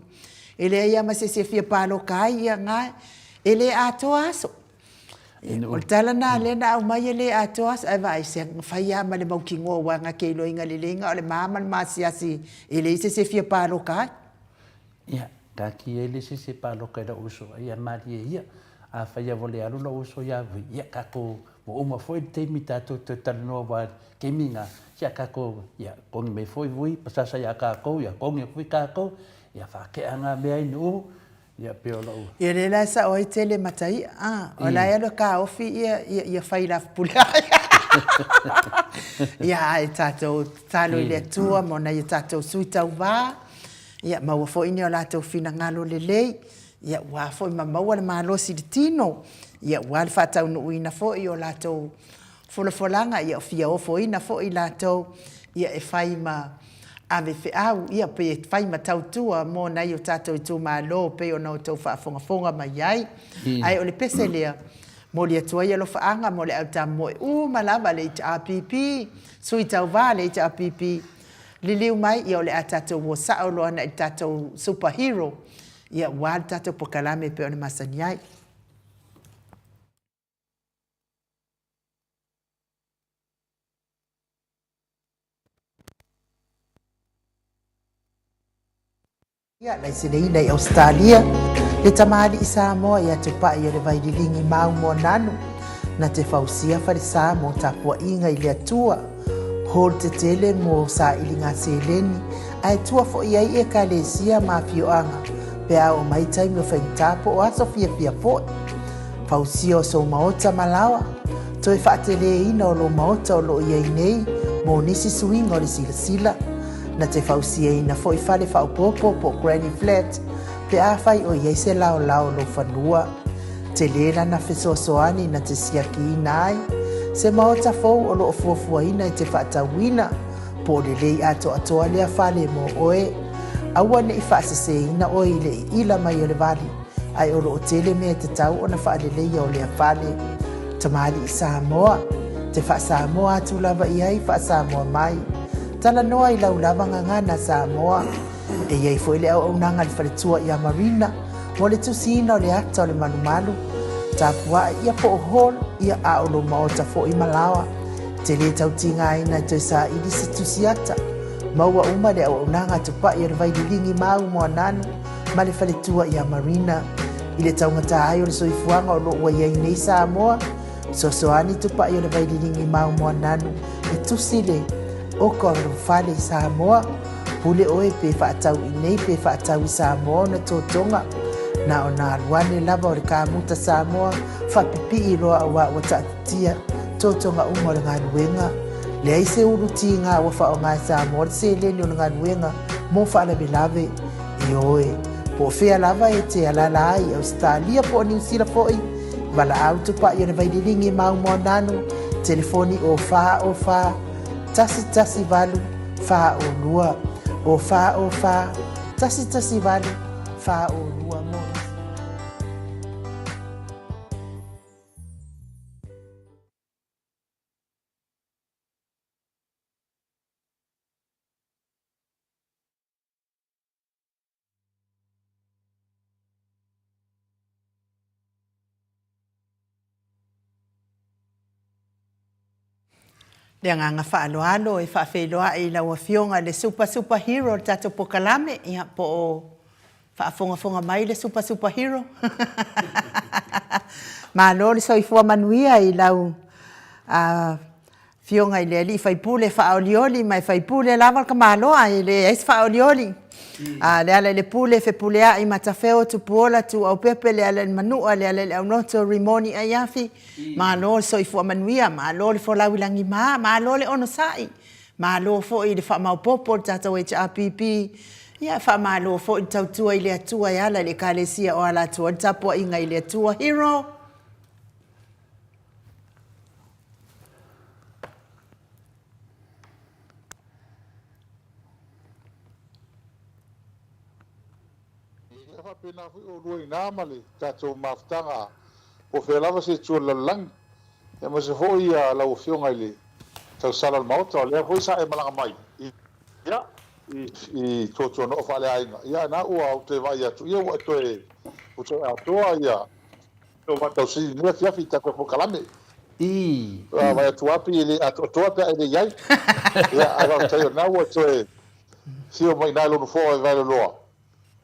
E leai lava ma se isi e fia paloka ai, ia na, e le atoa aso. O le tala lena lea na aumai e le atoa aso, ae vaai se fai lava ma le mautinoa aua na te iloaina lelei na o le ma ma le maasiasi e leai se isi e fia paloka ai. Ia, taatia ai le isi se paloka i lou uso, ia malie ia. Afai lava ua le alu lou uso ia Vui, ia tatou, ua uma foi le taimi tatou toe talanoa aua le taimi lena, ia tatou, ia togi mai foi Vui ma sasa ia tatou, ia togi atu foi tatou, ia faatea na mea i Nu'u, ia pei o lou. Ia lea la e sao ai tele mata i'a, a, o la e alu e taofi ia, ia, ia fai lafupule ai. Ia, ae tatou tatalo i le Atua mo nai a tatou sui tauva, Ia maua foi ni o latou finagalo lelei, ia ua foi ma maua le malosi i le tino, ia ua le faataunuuina foi o latou folafolaga, ia fia ofoina foi latou, ia e fai ma ave feau, ia pe fai ma tautua mo nai o tatou itumalo pei ona outou faafogafoga mai ai. Ae o le pese lea, momoli atu ai alofaaga mo le autamoe uma lava a le HRPP, sui tauva a le HRPP, Liliu mai, ia o le a tatou o sao loa agai i le tatou super hero, ia aua le tatou pokalame e pei ona masani ai. Ia, laiseneina i Ausetalia, le tamalii Samoa ia Tupai o le Vaililigi Mau Moananu, na te fausia falesa mo tapuaiga i le Atua, hall tetele mo sailiga seleni, ae tua foi ai ekalesia ma afioaga pe a oo mai taimi o faigata po o aso fiafia foi. Fausia o sou maota ma laoa, toe faateleina o lou maota o lo o i ai nei mo nisi suiga o le silasila, Na te fausiaina foi fale faaopoopo po o granny flat pe afai o i ai se laolao o lou fanua. Tele lana fesoasoani na te siakiina ai se maota fou o lo o fuafuaina e te faatauina po o lelei atoatoa lea fale mo oe. Aua ne i faaseseina oe i le iila mai o le vali, ae o lo o tele mea e tatau ona faaleleia o lea fale. Tamalii Samoa, te faa-Samoa atu lava i ai, faa-Samoa mai. Talanoa i lau lava gagana Samoa. E i ai foi le auaunaga a le faletua ia Marina mo le tusiina o le ata o le malumalu. Tapua'i ia po o hall ia a o lou maota foi ma laoa. E te le tau tigaina e toe saili se tusi ata. Maua uma le auaunaga a Tupai o le Vaililigi ma au Moananu ma le faletua ia Marina. I le taugata ai o le soifuaga o lo o ua i ai nei Samoa, fesoasoani Tupai o le Vaililigi ma au Moananu e tusi le oka o lou fale i Samoa. Pule oe pe faatau i nei pe faatau i Samoa ona totoga. Na ona alu ane lava o le kamuta Samoa faapipii loa aua ua taatitia totoga uma o le galuega. Leai se ulu tiga ua faaaoga e Samoa le seleni o le galuega mo faalavelave. Ioe, po o fea lava e te alaala ai i Ausetalia po o Niu Sila foi, valaau tupai o le Vaililigi ma Aumoananu, telefoni o 4 O 4 1 1 8 4 O 2, o 4 O 4 1 1 8 4 O 2 mo isi. Le agaga faaaloalo e faafeiloai i lau Afioga i le Super Super Hero o le tatou pokalame, ia po o faafogafoga mai le Super Super Hero. Malo le soifua manuia i lau Afioga i le alii faipule faaolioli ma e faipule lava le tamaloa e leai se faaolioli. A le ala i le pule fepuleai matafeo Tupuola Tuuaupepe le ala i le Manua le ala i le Aunoto Rimoni Aiafi malo le soifua manuia malo le folau i lagima malo le onosai malo foi le faamaopopo o le tatou HRPP ia faamalo foi le tautua i le Atua e ala i le Ekalesia o Alaatua le tapuaiga i le Atua Hero. Ia faapena foi oulua i ina ma le tatou mafutaga po o fea lava se itu o le lalolagi, aemaise foi lau Afioga i le tausala o le Maota, o lea foi sa e malaga mai ia i tuatuanoo faaleaiga, ia na ua ou toe vaai atu, ia ua e toe ua toe atoa ia Lou faatausili i lenei afiafi i tatou polokalame. Ii. Vaai atu lava pei e le atoatoa pe a e le i ai. Ia, ae faafetai o lena ua toe afio mai i ina i lou nofoa i Vaeloloa.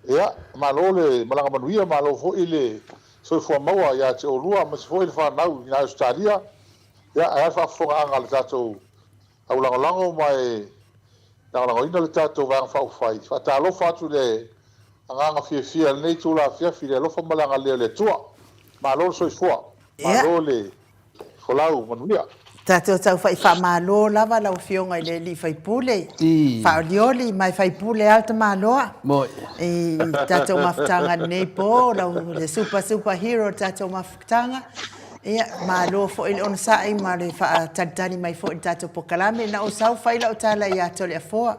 Ia, malo le malaga manuia, malo foi le soifua maua ia te oulua aemaise foi le fanau i ina i Ausetalia. Ia, ae a le faafofogaaga a le tatou aulagolago ma e lagolagoina le tatou Vaega Faaupufai. Faatalofa atu i le agaga fiafia i lenei itula afiafi i le alofa ma le agalelei o le Atua. Malo le soifua, malo le folau manuia. Tatou tau fai faamalo lava lau Afioga i le alii faipule, faaolioli ma e faipule lava le tamaloa i tatou mafutaga i lenei po, lau le super super hero o le tatou mafutaga. Ia, malo foi le onosai ma le faatalitali mai foi i le tatou polokalame. Na ou sau fai lau tala ia Toleafoa,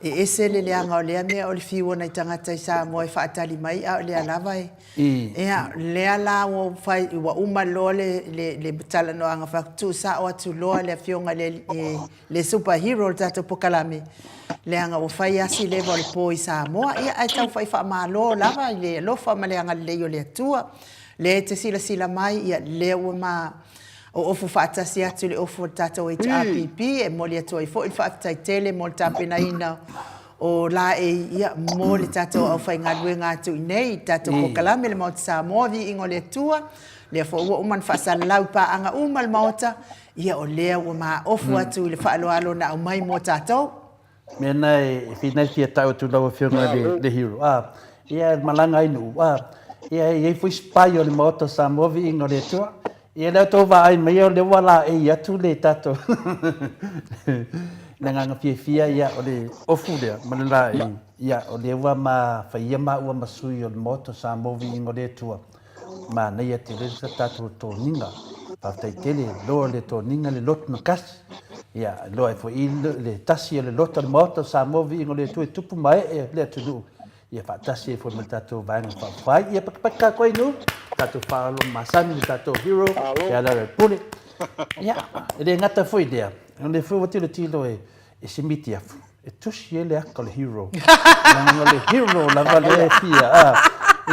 e ese le leaga o lea mea o le fiu o nai tagata i Samoa e faatali mai, a o lea lava e... Ia, lea la ua ou fai, ua uma loa le, le, le talanoaga fai atu, tuusao atu loa le Afioga i le, le super hero o le tatou polokalame, leaga ua fai lava si leva o le po i Samoa. Ia, ae tau fai faamalo lava i le alofa ma le agalelei o le Atua. Lea e te silasila mai, ia, lea ua ma oofu faatasi atu le ofu o le tatou HRPP, e momoli atu ai foi le faafetai tele mo le tapenaina o laei, ia, mo le tatou aufaigaluega atu i inei i le tatou polokalame le Maota Samoa, Viiga o le Atua. Lea foi ua uma ona faasalalau i paaga uma a le Maota, ia, o lea ua ma ofu atu i le faaaloalo na aumai mo tatou. Mea na e fina e fia tau atu lau afioga i le hero. A, ia e malaga ai nuu. A, ia e iai foi spy o le maota o Samoa viiga o le Atua. Ia lea tou vaai mai o lea ua laei atu le tatou le agaga fiafia ia o le ofu lea ma le laei ia o lea ua ma faia maua ma sui o le maota o Samoa viiga o le Atua. Manaia tele le tatou toniga. Faafetai tele loa le toniga le lotu na kasi. Ia loa ai foi le tasi o le loto o le Maota o Samoa viiga o le Atua e tupu ma ee le atunuu. Ia faatasi ai foi ma le tatou Vaega Faaupufai. Ia pakipaki tatou ai nuu, tatou faaaloalo masani le tatou hero e ala le pule. Ia, e le gata foi lea, o lea foi ua tilotilo e e se mitiafu e tusi ai le aka o le hero. Leaga o le hero lava lea e fia, a,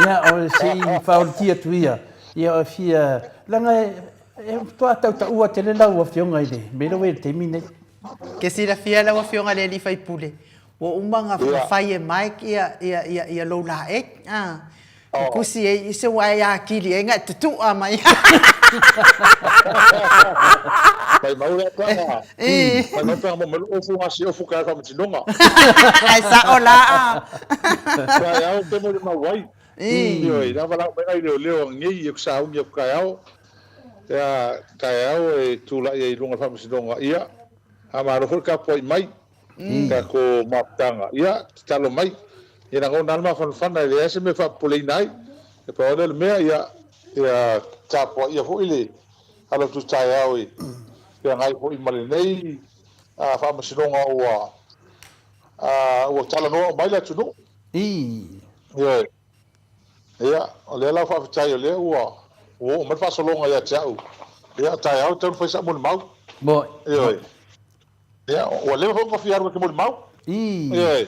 ia, o se i faaolitia atu ia, ia o fia, leaga e, e matua tautaua tele lau Afioga i le mea lea ua i ai i le taimi lenei. Ke silafia lau Afioga i le alii faipule, ua uma ona fai e Mike ia, ia, ia, ia lou laei. A, tusi ai i se ua e atili ai na e tutua mai. Mai mau lea pe ana, mai mau pe ana mo mai ofu nga si ofu kai faamasinoga. Ai sao la a. Taeao pe mo le mau ai. Ioe, na valaau mai nai leoleo anei e ku sauni aku taeao. Ia, taeao e tulai ai i luga o le faamasinoga, ia, faamalo foi le tapuai mai i tatou mafutaga. Ia, tatalo mai, ia lagona lava le mafanafana e leai se mea e faapopoleina ai. E pau lava lea o le mea, ia, ia tapuaia foi le alo atu taeao e feagai foi ma lenei faamasinoga ua, ua talanoa uma ai le atunuu. Ioe. Ia, o lea la faafetai o lea ua ua oo mai le faasologa ia te au. Ia, taeao e tatau ona fai sau molimau. Moi. Ioe. Ia, ua leva foi ona fia alu e te molimau. Ioe.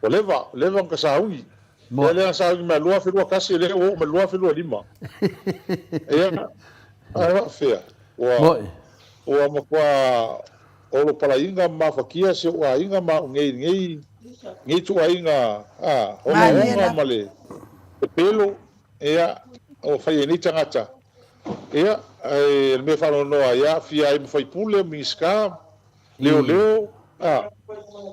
Ua leva, leva ona ta sauni. Moi. Ia, lea na sauni mai 2021, lea ua oo mai 2025. Ia, ae faafefea? Ua, Moi. ua matua olopalaiga ma mafatia si ou aiga ma au nei i lenei lenei ituaiga ogaoga ma le pepelo ia ua fai e nei tagata. Ia, ae o le mea faanoanoa ai, aafia ai ma faipule, Minisita, leoleo, a,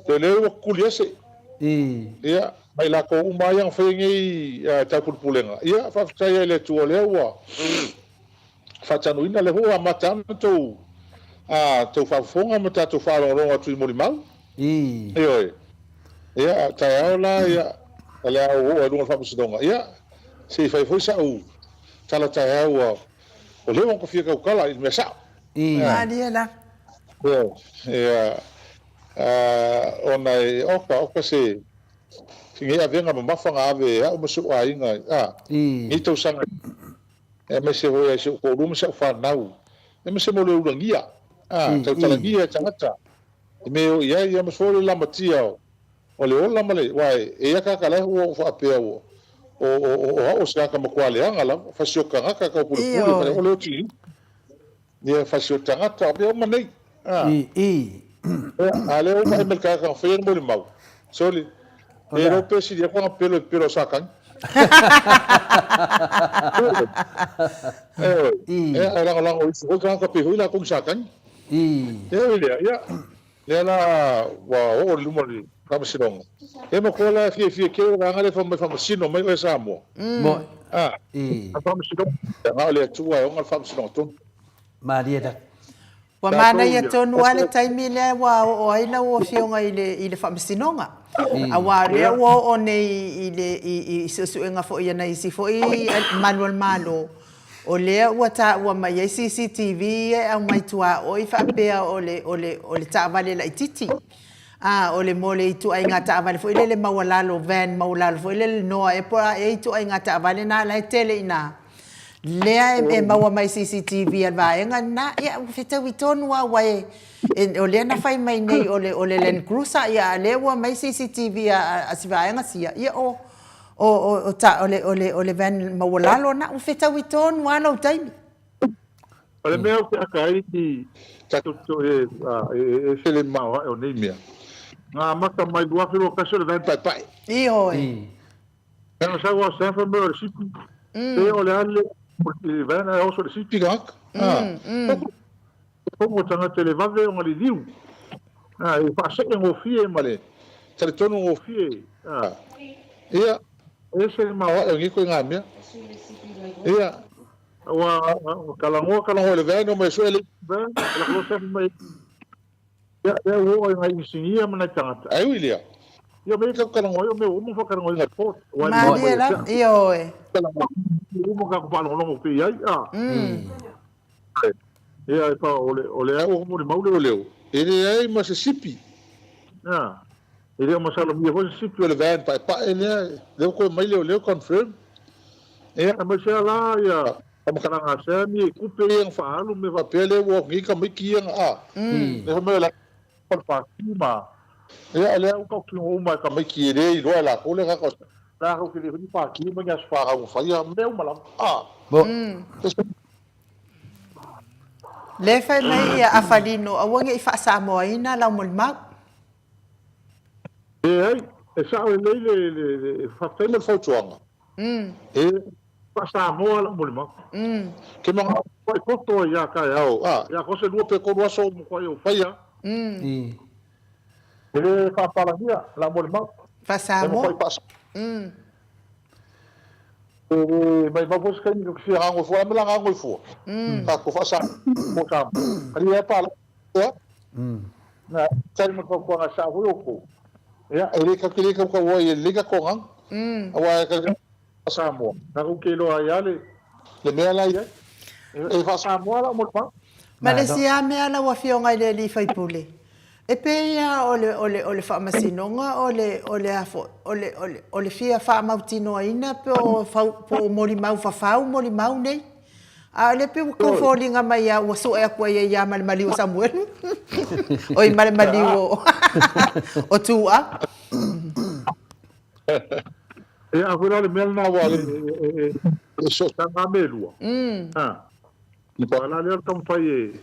leoleo ua tutuli ese. Ia, ma i latou uma lava ia na faia nei taupulepulega, ia, faafetai ai i le Atua o lea ua faatanuina, lea foi ua amata ana tou a tou faafofoga ma tatou faalogologo atu i molimau. Ioe. Ia, a o taeao la, ia, o le a ou oo ai i luga o le Faamasinoga, ia, se i fai foi sa'u tala taeao ua ua leva ona fia tautala i le mea sa'o. Malie la. Ioe. Ia, ona e oka, oka se se nei avega mamafa na ave e a'u ma si o'u aiga, a, nei tausaga. Aemaise foi ai si ou toalua ma si au fanau, aemaise mo le ulagia, a, tautalagia e tagata i mea e o i ai, aemaise foi o le lamatia o le ola ma le, aua e i ai tagata la e ua ou faapea ua, o, o, o au o se tagata matua leaga lava, fasioti tagata, taupulepule, fale, o le oti, ia, fasioti tagata, o mea uma nei, a. A lea ua vaai mai le tagata na faia le molimau, sole, e iloa pe sili atu ona pelo i pelo a Satani. Ioe, ae lagolago ifo foi tagata pei foi latou ni Satani. Ia ui lea, ia, lea la ua oo i luma o le Faamasinoga. Ia matua la e fiafia tele le vaega lea fai mai faamasino mai oe Samoa. A, Faamasinoga, na o le Atua e ona le Faamasinoga tonu. Malie lava. Ua manaia tonu lava le taimi lea ua oo ai lau Afioga i le i le Faamasinoga. Aua o lea ua oo nei i le i i suesuega foi a nai isi foi malu o le Malo, o lea ua taua mai ai CCTV ia e aumai tuaoi faapea o le o le o le taavale laitiiti. A, o le mo le ituaiga taavale foi lele maualalo, van maualalo foi lele Noa ea po o a ea ituaiga taavale na la e tele i ina. Lea e maua mai CCTV a le vaega lena, ia ua fetaui tonu lava aua e, e, o lea na fai mai nei o le, o le Land Cruiser, ia a o lea ua aumai CCTV a, a si vaega sia, ia o, o, o, o, ta, o, le, o, le, o le van maualalo lena, ua fetaui tonu lava lou taimi. O le mea ou te ata ai i tatou te e ese le maoae o nei mea, na amata mai 2021 o le van paepae. Ioe. Ena sau a Sanford mai o le sipi. Pe o le a le i van ae oso le sipi tagata. Fono tagata le vave ona liliu. E faasee gofie ma le talitonu gofie. Ia, ese le maoae o nei ituaiga mea. Ia, ua talanoa talanoa i le van, omai e sue le van, e lako loa Sanford mai. Ia, lea ua oo i nai inisinia ma nai tagata. Ae ui lea, ia o mea ia tatou talanoa ai, o mea ua uma ona faatalanoaina i le court. Aua e maua mai ia te au. Ioe. Talanoa, ua uma ona tatou faalogologo pea i ai, a. Ia, e pa, o le, o le au molimau leoleo, e leai ma se sipi. A, e le o masalomia foi se sipi o le van paepae lea, lea ua toe aumai leoleo confirm. Ia, aemaise lava la ia faamatalaga a Sammy i tupe ia na faaalu ma mea faapea lea ua o nei tamaiti ia na a. Lea fai mai o le a le pati ma ia o lea ua tautino uma e tamaiti e le iloa e latou le agaga o latou te le fai ni pati ma ni aso fanau na faia mea uma lava a. Lea e fai mai ia Afalino aua ne i faa-Samoaina lau molimau. Leai, e sao lelei le, le, le, faafetai mo le fautuaga. E faa-Samoa lau molimau. Ke manao e poto ai ia taeao, a, ia ko se lua pe tolu aso o matuai ou faia. E le faapalagia lau molimau. E Faa-Samoa. matuai faa-Samoa. E le maimau foi se taimi ou te fia gago fua, a me la gago fua. Tatou faa-Samoa, Samoa. Malie lava palagi ea. Na tali mo le fautuaga e sao foi outou. Ia, e le tatou te le tautau ai e lelei tatou agaga. Aua e talitonu faa-Samoa, tatou te iloa ai lava le le mea la e i ai. E faa-Samoa lau molimau. Ma le isi lava mea lau Afioga i le alii faipule, e pei lava o le, o le, o le faamasinoga o le, o le a foi, o le, o le, o le fia faamautinoaina po o fau, po o molimau fafau molimau nei. A o lea pei ua tau foliga mai lava ua sue atu ai ai lava ma le maliu o Samuelu. Oi, ma le maliu o, o Tuua. E a foi la le mea lena aua e, e, e sootaga lava mea e lua. Ha. Aua la lea o le taumafai e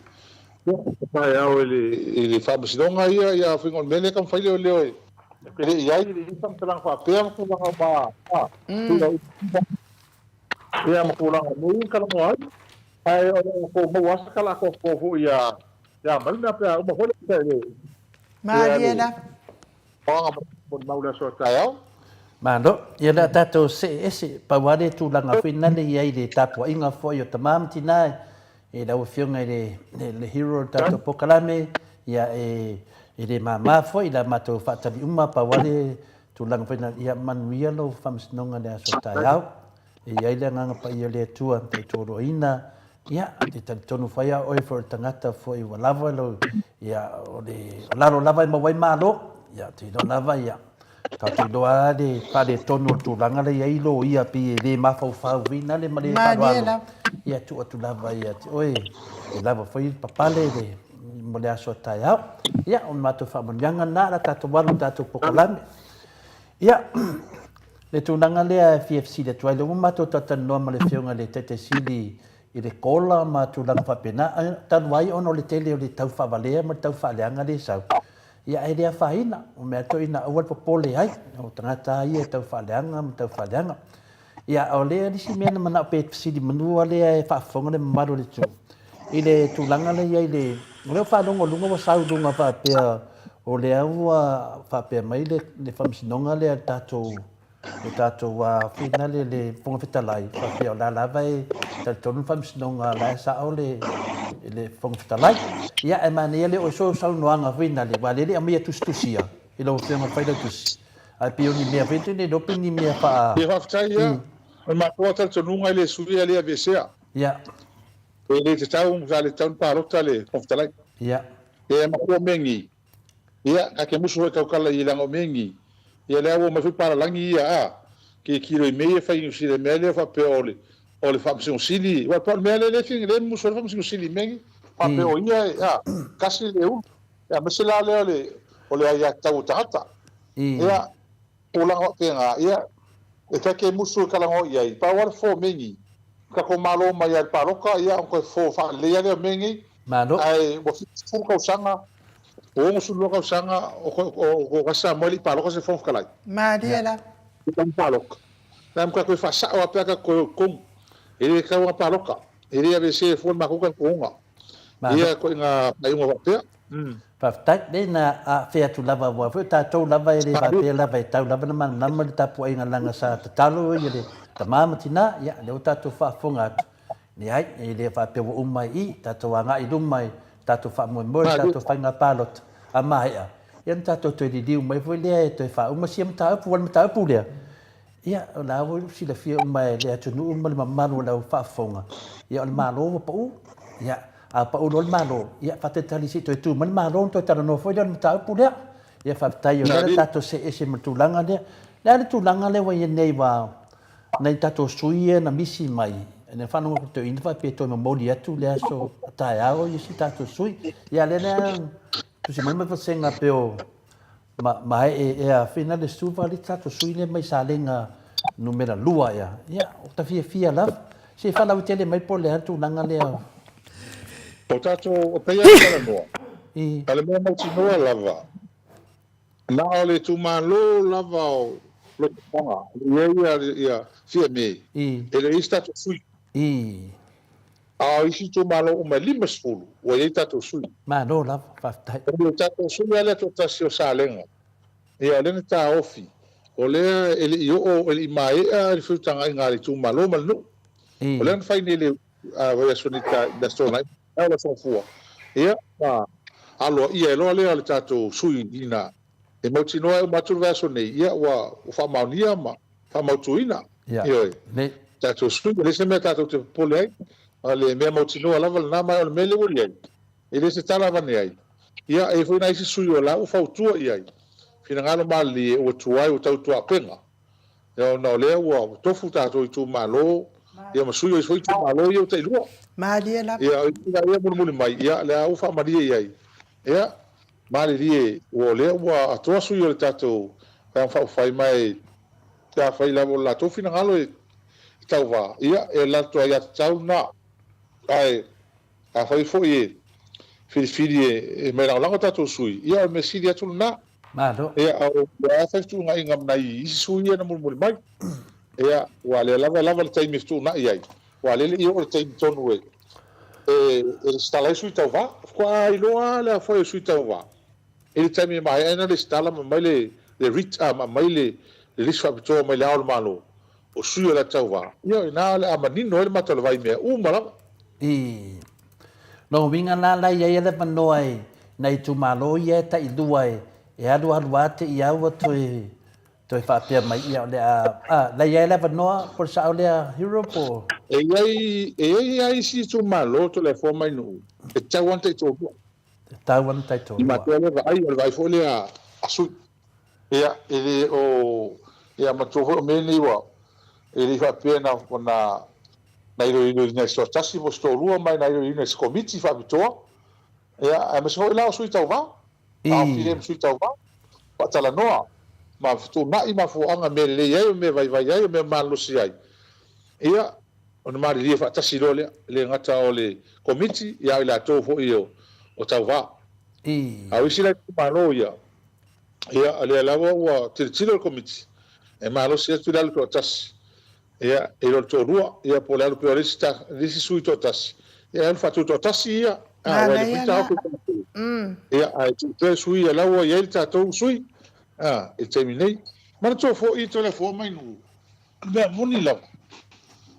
taeao i le i le faamasinoga ia ia faiga o le mea lea e taumafai leoleo e e le i ai le i ai faamatalaga faapea ma tulaga uma a ia ma tulaga nei e talanoa ai ae o lo o maua lava se tala atoatoa foi ia ia Maina pe a uma foi le Malie la. Molimau le aso a taeao. Malo. Ia o le a tatou see ese, pau lava le tulaga foi lale i ai le tapuaiga foi o tama ma tina e lau Afioga i le, le hero o le tatou polokalame, ia e, e le mama foi la matou faatali uma, pau lava le tulaga foi lale, ia manuia lou faamasinoga i le aso a taeao. E i ai le Agaga Paia o le Atua e tautualuaina, ia, te talitonu foi a oe foi o le tagata foi ua lava lou, ia, o le, o lalo lava e maua ai malo, ia, te iloa lava, ia, tatou iloa lava le faaletonu o le tulaga la i ai loia pei e le mafaufau foi lale ma le faaaloalo, ia, tuu atu lava ia te oe, e lava foi le papale le, mo le aso a taeao. Ia, o le matou faamanuiaga lena, o le a tatou alu i le tatou polokalame. Ia, le tulaga lea e fia fesili atu ai, lea ua matou talatalanoa ma le Afioga i le Taitai Sili i le kola ma tulaga faapena, talu ai ona o le tele o le tau faavalea ma le tau faaleaga lea e sau, ia ae le afaina, o mea toeaiina aua le popole ai, o tagata lava ia e tau faaleaga ma tau faaleaga. Ia, o le isi mea na manao pe fesili manu lava lea e faafofoga le mamalu o le atunuu, i le tulaga lea i ai le, o lea ua faalogo i luga ua sau i luga faapea o lea ua faapea mai le, le faamasinoga lea le tatou, le tatou foi lea le Fofoga Fetalai, faapea o la lava e talitonu le faamasinoga la e sao le, le Fofoga Fetalai. Ia, ae manaia le oo soo saunoaga foi nale, aua lea e le i aumaia tusitusia i lau Afioga i le Failautusi. Ae pei o ni mea foi le iloa pe ni mea faa. Ia faafetai ia. O le matou lava talitonuga e le suia e le aveesea. Ia. E le tatau, sa le tatau ona palota le Fofoga Fetalai. Ia. Ia e matua mea nei. Ia, ta te musu foi tautala i leaga o mea nei. Ia lea ua omai foi palalagi ia a. Tilotilo i mea ia e fai i Niu Sila i mea lea faapea o le o le Faamasino Sili. Aua o le mea lea lea e musu ai le Faamasino Sili i mea nei. Faapea o ia e a, tasi le ulu. Aemaise la lea o le, o le aiatatau o tagata. Ia, tulaga faapena, ia, e ta te musu e talanoa i ai, pau lava le fofo o mea nei, tatou malo mai lava i le palota, ia, ona toe fofo faalelei lava lea o mea nei, Malo. ae ua 70 tausaga, ua 62 tausaga o, o, o Samoa e le i palota se Fofoga Fetalai. Malie la. E tatau ona palota. Na matua toe faasao lava pe a tatou toe o i totonu. E le tatau ona palota. E le aveesea fua le matou talitonuga. Malo. Ia ituaiga faaiuga faapea. Faafetai. Leai na aafia atu lava aua foi o tatou lava e le faapea lava e tau lava na malamalama le tapuaiga leaga sa tatalo ia le tama ma tina, ia lea ua tatou faafofoga atu. Leai, e le faapea ua uma ai i i, tatou agai i luma i tatou faamoemoe i le tatou faiga palota a maea, ia ona tatou toe liliu mai foi lea e toe faauma sia mataupu, aua o le mataupu lea, Ia, o la ua silafia uma e le atunuu ma le mamalu o le au faafofoga, ia o le Malo ua pau. Ia, a pau loa le Malo, ia faatalitali se i toe tu mai le Malo ona toe talanoa foi lea o le mataupu lea. Ia faafetai o lea o le a tatou see ese ma le tulaga lea. O le a le tulaga lea ua i ai nei aua nai tatou sui ia na misi mai, na faalogo atu i le toeaina faapea e toe momoli atu le aso taeao i isi tatou sui. Ia lea la tusi mai ma vasega pei o Ma, ma e, e a fina le suva le tatou sui lea mai Salega numera 2 ea. Ia, o ta fiafia lava. Se i faalautele mai po o le a le tulaga lea. O tatou, e pei lava ona talanoa, a le mea mautinoa lava, na o le itumalo lava o Lotofaga e i ai ia Fiame, e le i ai se tatou sui. A o isi itumalo uma e 50 ua i ai tatou sui. Malo lava, faafetai. O le tatou sui lava lea toatasi o Salega, ia o lea na taofi, o lea e le i oo, e le i maea le feutagaiga a le itumalo ma le nuu. O lea na fai nei i le vaiaso nei i le Aso Toonai, o le Aso Gafua, ia ma aloaia ai loa lea o le tatou sui ina e mautinoa e uma atu le vaiaso nei, ia ua faamaonia ma faamautuina. Ioe. Tatou sui, e leai se mea tatou te popole ai, o le mea mautinoa lava lena, ma o le mea lea ua i ai, e le o se tala avane ai. Ia, e i ai foi nai isi sui o la ua fautua i ai, finagalo malilie ua tuai ua tautuaupega, ia ona o lea ua tofu tatou itumalo, ia ma sui o isi foi itumalo ia ua tailua. Malie lava. Ia, o isi la ia mulimuli mai, ia lea ua faamalie i ai. Ia, malilie ua o lea ua atoa sui o le tatou Vaega Faaupufai, ma e afai lava o le latou finagalo e tauva, ia, e latou aiatatau lena. Ae afai foi e filifili e mai lagolago tatou sui, ia o le mea sili atu lena. Malo. Ia, a o lea lava e fai fetuunaiga ma nai isi sui ia na mulimuli mai. Ia, aua o lea lava e lava le taimi e fetuunai ai, aua o lea e le i oo le taimi tonu e e resitala ai sui tauva. Faatoa iloa lava le aofai o sui tauva i le taimi e maea ai ona resitala ma aumai le le writ, a, ma aumai le le lisi faapitoa mai le Ao o le Malo o sui o le tauva. Ia, o i ina o le a manino ai le mata o le vai i mea uma lava. I lona uiga la, la i ai le avanoa i nai itumalo ia e tailua e alualu lava te i a ua toe toe faapea mai, ia o le a, a, la i ai le avanoa po o le sao lea Hero po o. E i ai, e i ai lava isi itumalo Toleafoa mai Nuu e tatau lava ona taitoalua. E tatau lava ona taitoalua. I matou lea vaai, o le vaai foi lea a sui. Ia, e le o, ia matua foi o mea nei ua, e le i faapea na, na, na iloiloina e se toatasi po o se toalua, ma na iloiloina e se komiti faapitoa, ia, aemaise foi la o sui tauva, taofi lea ma sui tauva, faatalanoa ma fetuunai mafuaaga mea lelei ai, o mea vaivai ai, o mea malolosi ai, ia, ona malilie faatasi loa lea, e le gata o le komiti, ia a o i latou foi o tauva. A o isi la itumalo ia, Ia, o lea lava ua tilotilo le Komiti e malosi atu le alu toatasi, ia, i lo le toalua, ia, po o le alu pea o le isi, le isi sui toatasi, ia, e alu faatutoatasi ia, a, aua e le Manaia mafai la. taofi tatou. Ia, ae tuu pea sui ia la ua i ai le tatou sui, a, i le taimi nei. Manatua foi Toleafoa mai Nuu, o le mea moni lava,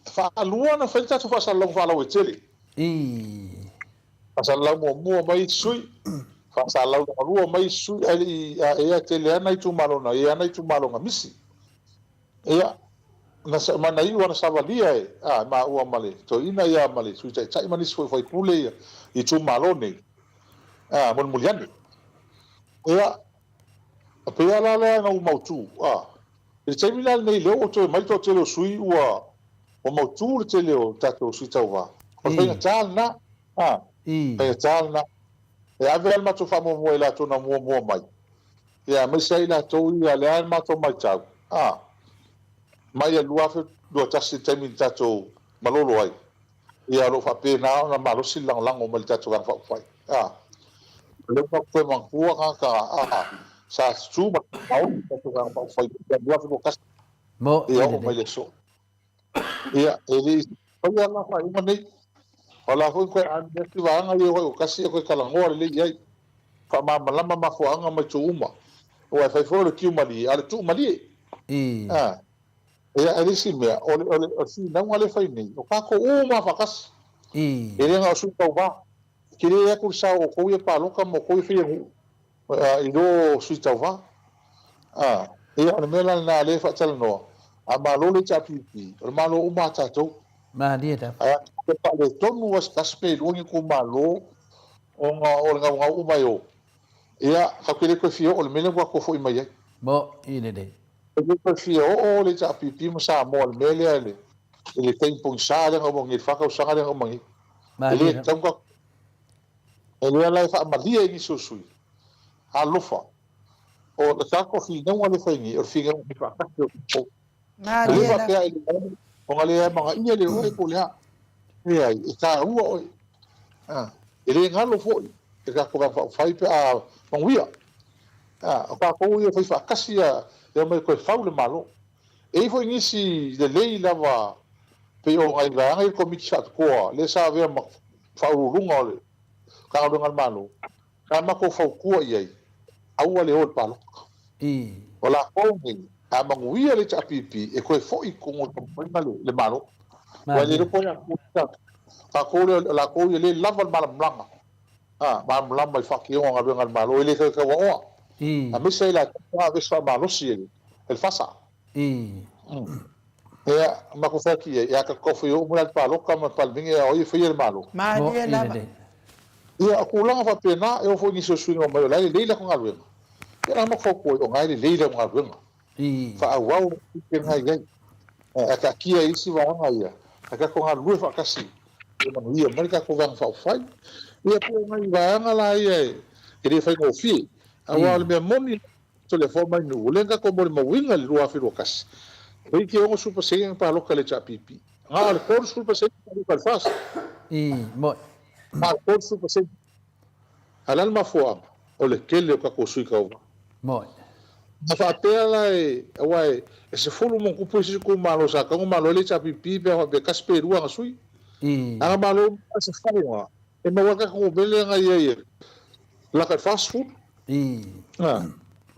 e faalua ona fai le tatou faasalalauga faalauaitele. I. Faasalalau muamua mai isi sui, faasalalau lona lua mai isi sui, ae le i ae tele lava nai itumalo na i ai nai itumalo na misi. Ia, na ma na iu lava na savalia e, a, maua ma le toeaina ia ma le Sui Taitai ma nisi foi o faipule ia i itumalo nei, a, mulimuli ane. Ia, e pei lava la lea na ou mautu, a, i le taimi la lenei lea ua toe mai le toatele o sui ua ua mautu le tele o tatou sui tauva. O le faigata lena, a, faigata lena. E ave lava le matou faamuamua i latou na muamua mai, ia aemaise ai i latou ia lea le matou matau, a, mai le 2021 i le taimi na tatou malolo ai, ia o lo o faapena ona malosi le lagolago mai le tatou Vaega Faaupufai, a. O lea ua tatou toe manatua tagata, a, sa tutu ma taofi le tatou Vaega Faaupufai i le 2021, Mo ia oo mai le aso. Ia, e le i faia la faaiuga nei. O la foi toe ami atu vaega ia ua tasi ia toe talanoa lelei i ai. Faamalamalama mafuaaga ma itu uma. Aua e fai foi o le tiu malie, a o le tuu malie. A, ia, e le isi mea, o le, o le, o le finauga lea e fai nei, o tatou uma lava faatasi. E le na o sui tauva. E tele atu le sao o outou ia palota ma outou ia faia nuu i lo sui tauva. A, ia o le mea la lena lea e faatalanoa, a malo le HRPP, o le malo uma a tatou. Malie lava. Ae a toe faaletonu lava se tasi pe lua ni itumalo ona o le naunau uma e o, ia tatou te le toe fia oo i le mea lea ua tatou foi mai ai. Mo i lelei. E le toe fia oo le HRPP ma Samoa i le mea lea i le taimi pogisa lea na uma nei, le fa tausaga lea na uma nei. E le tatau ona E lea la e faamalie ai nisi o sui usufono, alofa, o le tatou finauga lea e fai nei, o le finauga e faatasi o tatou. E le faapea e leai, ona le amanaia lea o oe po o le a. Leai, e taua oe. E le galo foi i le tatou Vaega Faaupufai pe a manuia. A, o tatou ia e fai faatasi ia e omai e toe fau le Malo. E i ai foi nisi lelei lava pei o nai vaega ia le Komiti Faapitoa lea sa avea ma Faauluuluga o le Matagaluega a le Malo, sa matou fautua i ai, aua le o i le palota. O latou nei, a manuia le HRPP, e toe foi i totonu o le taumafaiga le Malo. Aua e le iloa po o ai a tatou lea, o latou ia e le lava le malamalamaga, malamalama i le faatinoga o galuega a le Malo, e le toe tauaoa, aemaise ai latou sa aveese faamalosi e le FASA. Ia, matou fai atu i ai, e a tatou taufai o uma la i le palota ma le Palemene a o ai e faia le Malo? Malie lava. Ia, o tulaga faapena, e oo foi i nisi o sui usufono na omai o la e lelei latou galuega. Ia la matou fautua ai, o na e lelei lau galuega. Faaauau le tiute lena e i ai. Ae taatia i isi vaega ia, ae tatou galulue faatasi ia manuia mai le tatou Vaega Faaupufai. Ia pei o nai vaega la ia e le faigofie, aua o le mea moni, Toleafoa mai Nuu, o lea na tatou molimauina i le 2021, toeitiiti 60% na palota i le HRPP, na o le 30% na palota i le FAST. Na o le 30%. Ae o le a le mafuaaga? O le tele o tatou sui tauva. A faapea la e, aua e 10 ma ono tupu isi itumalo sa tatau ona malo ai le HRPP pe a faapea e tasi pe lua ana sui. A na malo uma le 10 na, e maua ai le tatou mea lea na i ai e lata i le 40.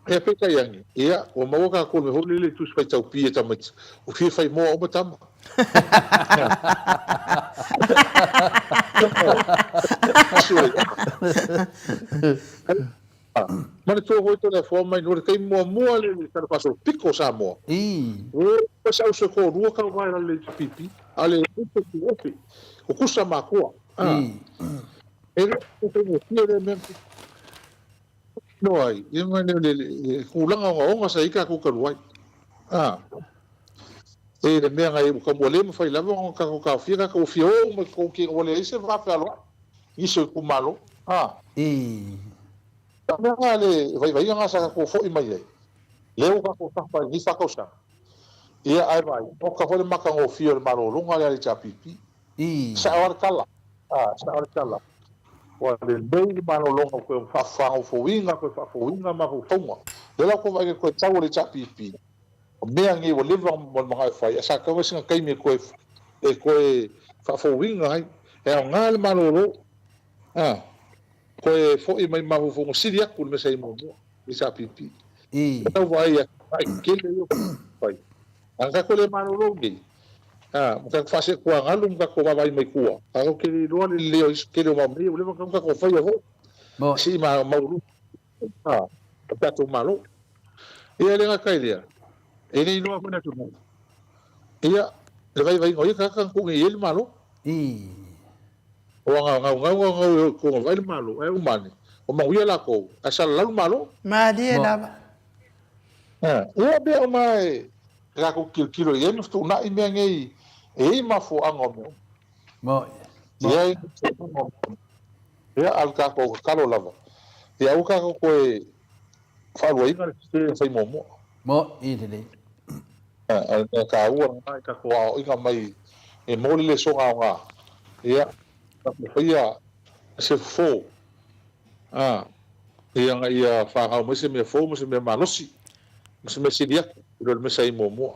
Ia peitai ane, ia, ua maua tatou i le mea foi lele i tusi faitau pi e tamaiti, ua fia fai moa uma tama. Manatua foi Toleafoa mai no le taimi muamua le tala faasolopito o Samoa. Ua se auso e toalua tauva i lalo le HPP, a le upu tuofe, tutusa matua. E le o faigofie lea mea. Iloa ai, ia ma le, le, le tulaga ogaoga sa i ai tatou talu ai. A, e le mea na ua le mafai lava ona tatou taofia, tatou ua fia o uma i totonu ki ua leai se va fealoai, nisi o itumalo. A, o mea na le vaivaiga na sa tatou foi mai ai, lea ua tatou tafa i lenei fa tausaga. Ia, ae vaai, oka foi le matagofie o le malologa lea a le HRPP. Sao lava le tala. A, sao lava le tala. Ua lelei le malologa ua toe faafagofouina, toe faafouina mafaufauga. O lea la ua vaai atu ai tau o le HRPP, o mea nei ua leva ona manao e fai, ae sa tatau ai sina taimi e toe e toe faafouina ai. E aoga le malolo, a, toe foi mai mafaufauga sili atu i le mea sa i ai muamua, HRPP. Ua tau vaai atu, ae tele ia o fai. A na tatou le malolo nei, a, ma tatou faasetuagalu ma tatou vaavaai mai tua, tatou te le iloa le lelei o isi tele o mau mea ia ua leva ona tatou faia foi, se i maualuga o tatou Malo. Ia e le gata i lea, e le iloa foi le atunuu, ia, le vaivaiga o ia tagata na tuu nei i ai le Malo. Ua gaugau gaugau e o i totonu e vaai le Malo, ae uma ane, ua manuia latou, ae salalau le Malo. Malie lava. Ia mea uma e tatou tilotilo i ai ma fetuunai mea nei e i ai mafuaaga o mea uma. E i ai mafuaaga o mea uma. Ia, a o le tatou tatalo lava, ia aua tatou toe faaluaina le sese na fai muamua. O le mea taua lena i tatou aoaiga mai e mo le lesona aoga, ia, tatou faia se fofo. Ā, ina ia fanau mai se mea fou ma se mea malosi, ma se mea sili atu i lo le mea sa i ai muamua.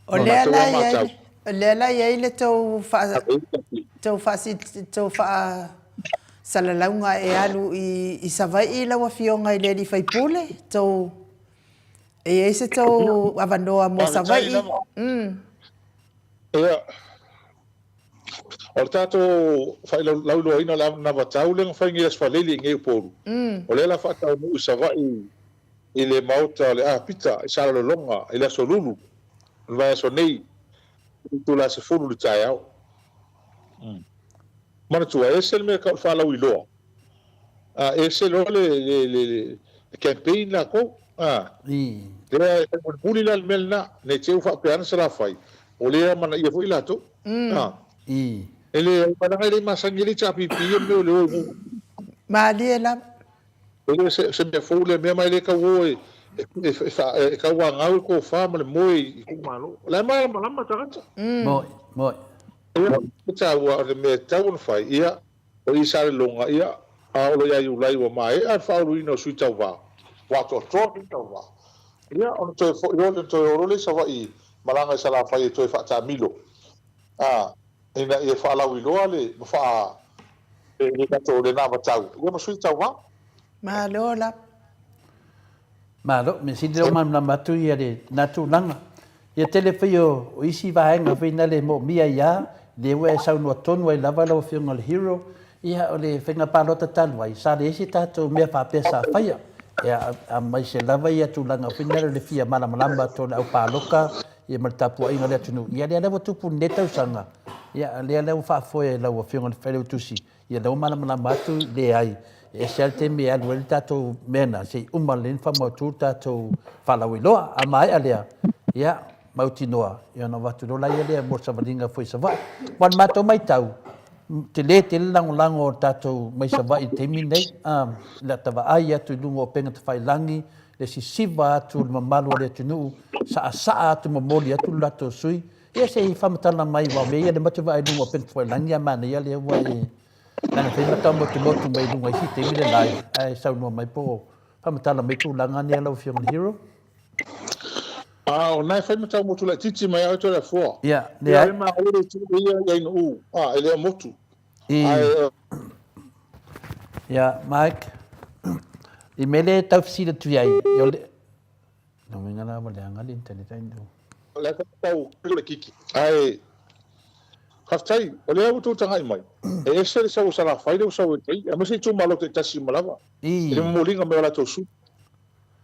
O lea la e i ai, o lea la e i ai le tou faa, tou faasi, tou faasalalauga e alu i, i Savaii lau Afioga i le alii faipule, tou, e i ai se tou avanoa mo Savaii? Ia. O le tatou failauiloaina o le anavatau lea na fai nei i Aso Faraile i inei i Upolu, o lea o le a faataunuu i Savaii i le maota o le Apita i Salelologa i le Aso Lulu o le vaiaso nei i le itula e 10 i le taeao. Manatua, e ese le mea tau o le faalauiloa, a ese loa le campaign latou. Lea e fai mulimuli la le mea lena, ne i te i ua faapea ane Salafai, o lea e amanaia foi latou. E le, leaga e le masani ai le HRPP ia mea o le o i nuu. Malie lava. E le o se mea fou lea mea, ma e le tau o e tauanau le tofa ma le moe i itumalo. O la e malamalama tagata. Ia, e taua, o le mea e tatau ona fai, ia. O i Saleloga, ia, a o lo ia Iulai ua maea le faauluina o sui tauva, ua atoatoa sui tauva. Ia, ona toe foi loa lea, ona toe o loa lea i Savaii, malaga i Salafai e toe faataamilo, a, ina ia faalauiloa le, ma faa, le, le tatou, le navatau, ia ma sui tauva. Malo lava. Malo, mea sili lea ua malamalama atu ia lena tulaga. Ia tele foi o isi vaega foi na le moomia ai a, lea ua e saunoa tonu ai lava lau Afioga i le Hero, ia o le faiga palota talu ai, sa leai se tatou mea faapea sa faia. Ia aemaise lava ia tulaga foi na o le fia malamalama atu o le au palota ia ma le tapuaiga a le atunuu. Ia lea la ua tupu i lenei tausaga, ia lea la ua faafoe e lau Afioga i le Failautusi Ia lea ua malamalama atu, leai, e ese lava le taimi e alu ai le tatou mea lena, se i uma lelei ona faamautu le tatou faalauiloa. A maea lea, ia, mautinoa, ia ona avatu loa laia lea mo le savaliga foi i Savaii. Aua o le matou matau, tele tele le lagolago o le tatou mai Savaii i le taimi lenei, i lata vaai atu i luga o upega tafailagi, le sisiva atu o le mamalu o le atunuu, saasaa atu momoli atu le latou sui, Ia se i faamatala mai aua o mea ia lea matou te vaai i luga o upega tafailagi a manaia lea ua e leaga fai ma taumotumotu mai luga i isi taimi le live ae saunoa mai po o faamatala mai tulaga nei lau Afioga i le Hero. A o na e fai ma taumotu laitiiti mai au Toleafoa. Ia, leai. Ia, ma o le itu ia i Ainu'u, a, e le o motu. Ae. Ia, Mike, i mea lea e tau fesili atu i ai, o le, Lona uiga la ua leaga le internet ai nuu. O le a tau le kiki. Ae faafetai o lea ua tou tagai mai e ese le sau o Salafai lea ua sau ai nei aemaise itumalo taitasi uma lava i le momoliga mai o latou sui.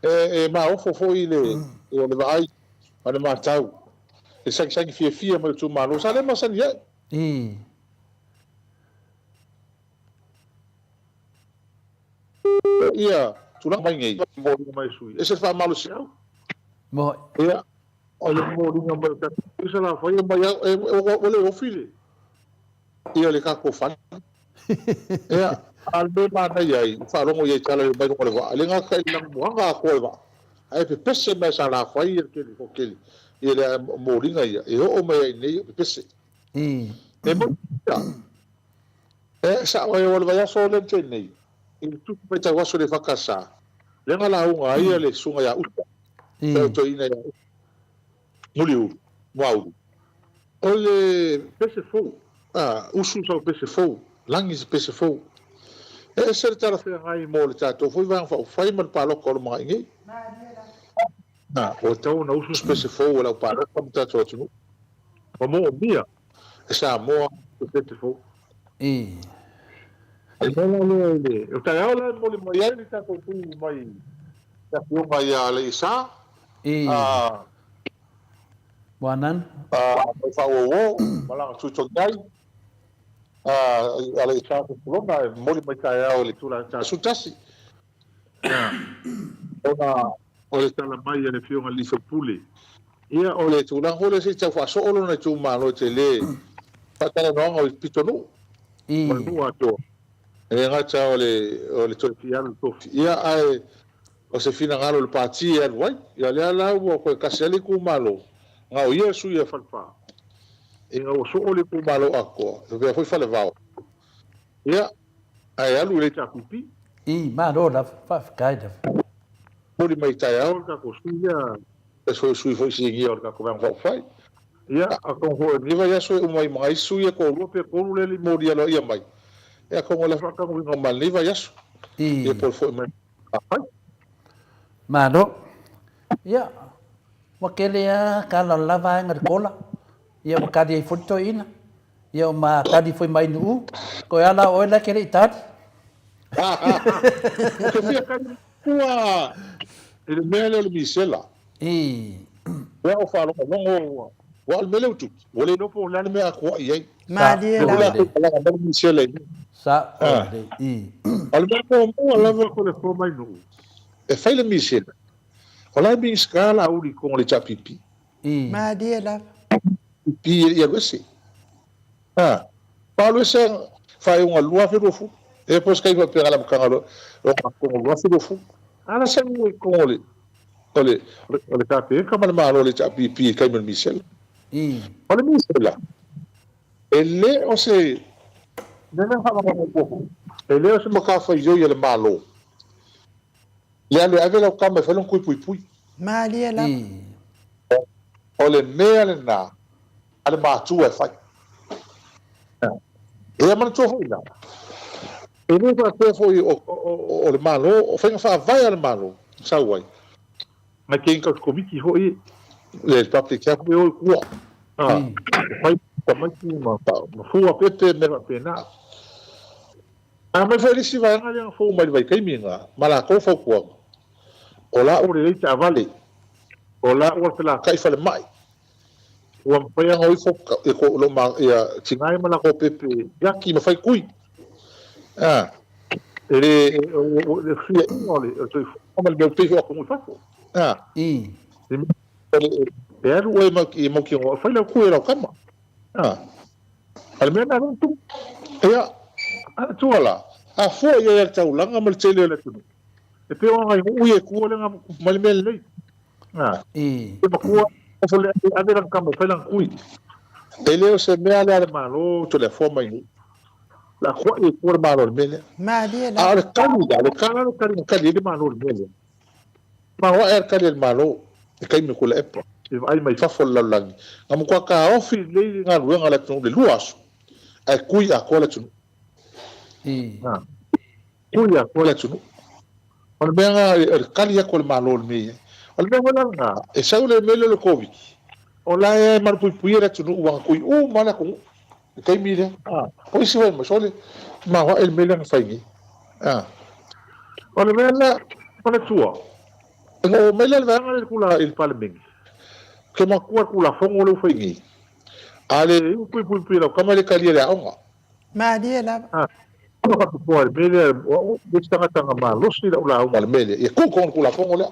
E maofo foi le le vaai ma le matau le sagisagi fiafia mai o itumalo sa le masani ai. Ia tulaga mai nei momoliga mai sui ese le faamalosiau. Ia o le momoliga mai o tatou sui Salafai e mai ua le ofi le ia le tatou fale. Ia a o le mea e manaia ai i faalogo i ai tala mai luga o le vaa e le gata i le lanumoana atoa o le vaa ae pepese mai e Salafai ia le tele toatele ia le moliga ia e oo mai ai i inei o pepese. E moni ia. E sao ai o le vaiaso lea na tea nei, i le tusi mai tauaso i le EFKS, lea na lauga ai le susuga ia Uta, le toeaina ia Uta, Muliulu, Muaulu. O le pese fou, a, usu sau pese fou, lagi se pese fou. E ese le talafeagai mo le tatou foi Vaega Faaupufai ma le palota o le magai nei. A, ua tatau ona usu se pese fou a le au palota ma tatou atunuu. Ua moomia e Samoa se pese fou. I. O le mea la lea i le, o taeao la e momoli mai ai le tatou tu mai le Afioga ia Alaiasa, I. Moananu. Mai Faauauo ma lana tui togiai, Alaiasa Sepulona e momoli mai taeao i le itula 11. Ona o le tala mai a le Afioga i le sui usufono, ia o le tulaga foi lea se i tau faasoo lona itumalo e tele faatalanoaga o le pitonuu ma le nuu atoa. E le gata o le toe fia alu i le tofi, ia ae o se finagalo o le pati e alu ai. Ia lea la ua toe tasi lava le itumalo, na o ia le sui o Falefa, ina ua soo le itumalo atoa, e faapea foi Falevao. Ia, ae alu i le HRPP. I, malo lava, faafetai lava. Momoli mai taeao le tatou sui lea, se tasi foi o sui foi sinia o le tatou Vaega Faaupufai. Ia, atonu foi o lenei vaiaso e uma ai ma nai isi sui e toalua pe tolu lea e le i molia aloaia mai, ia atonu o le a faatanuina ma lenei vaiaso. Ia po o le foi mai afai. Malo. Ia, ua tele lava tala o le la vaega i le kola. Ia ua tali ai foi le toeaina. Ia o ma tali foi mai Nuu. Toe a la oe la e te le i tali. Ou te fia tali matua i le mea lea o le misela. I. Lea ua faalogologo ua aua o le mea lea ua tupu, ua le iloa po o le a le mea a tuai ai. Malie lava. Lea ua malaga mai le misela i inei. Sa o le i. O le mea muamua lava ko le fua mai Nuu e fai le misela, o la e Minisita Laauli i totonu o le HRPP. I. Malie lava. Pi i alu ese. Ha. Pa alu ese faaiuga 2020. E po se kai faapea la matanga lo lo kono 2020. Ala sa i kono le o le o le Kapeneta ma le Malo le HRPP i taimi o le misela. I. O le misela e le o se Mea lea na faamamaluina foi, e le o se matafaioi a le Malo le alu e ave lau tama e fai lona tui puipui. Malie lava. O le mea lena a le matua e fai. Ia manatua foi la, e le faapea foi o le Malo, o faiga faavae a le Malo na sau ai, Mai te inga komiti foi le public health me o i tua. Fai tamaiti ma fua pepe me faapena. A mai foi le isi vaega lea na fou mai le vaitaimi lena ma latou fautuaga, o la ua lelei taavale, o la ua felata'i falemai, ua mafai ona o ifo ia tina ia ma latou pepe iaki ma fai tui. E le o le fesuiaiga o le soifuaga ma le mea ua pei foi o atunuu i fafo. E alu oe i mautinoa e fai lau tui e lau tama. A o le mea lena lea na tupu. Ia, a tua la, a fua i ai a le taulaga ma le tele o le atunuu, e pei o nai nuu ia i tua lea na tupu mai le mea lenei. E matua nofo le ave lana tama e fai lana tui. E le o se mea lea a le Malo Toleafoa mai nuu. La kuaʻi e tua le Malo i le mea lea. Malie la. A o le tali la, le tala le tali na tali ai le Malo i le mea lea. Maoae le tali a le Malo i taimi o Tuilaepa. I vaai mai fafo o le lalolagi, na matua taofi lelei le galuega a le atunuu i le 2 aso, ae tui atoa le atunuu. Tui atoa le atunuu. O le mea lena, o le tali atu a le Malo i le mea e i ai. O le mea foi la lena, e sau le mea lea o le Koviti, o la e malupuipuia le atunuu ua na tui uma lava le atunuu i le taimi lea. O isi fai mai, sole, maoae le mea lea na fai nei. O le mea lea, manatua, ina ua omai lea le vaega lea i le Palemene, ou te manatua le Tulafono lea ua fai nei, a le iu puipuipui e lau tama e le talia i le aoga. Malie lava. A faapitoa i le mea lea, o au le isi tagata na malosi lau lauga i le mea lea, ia tuu tonu le Tulafono lea.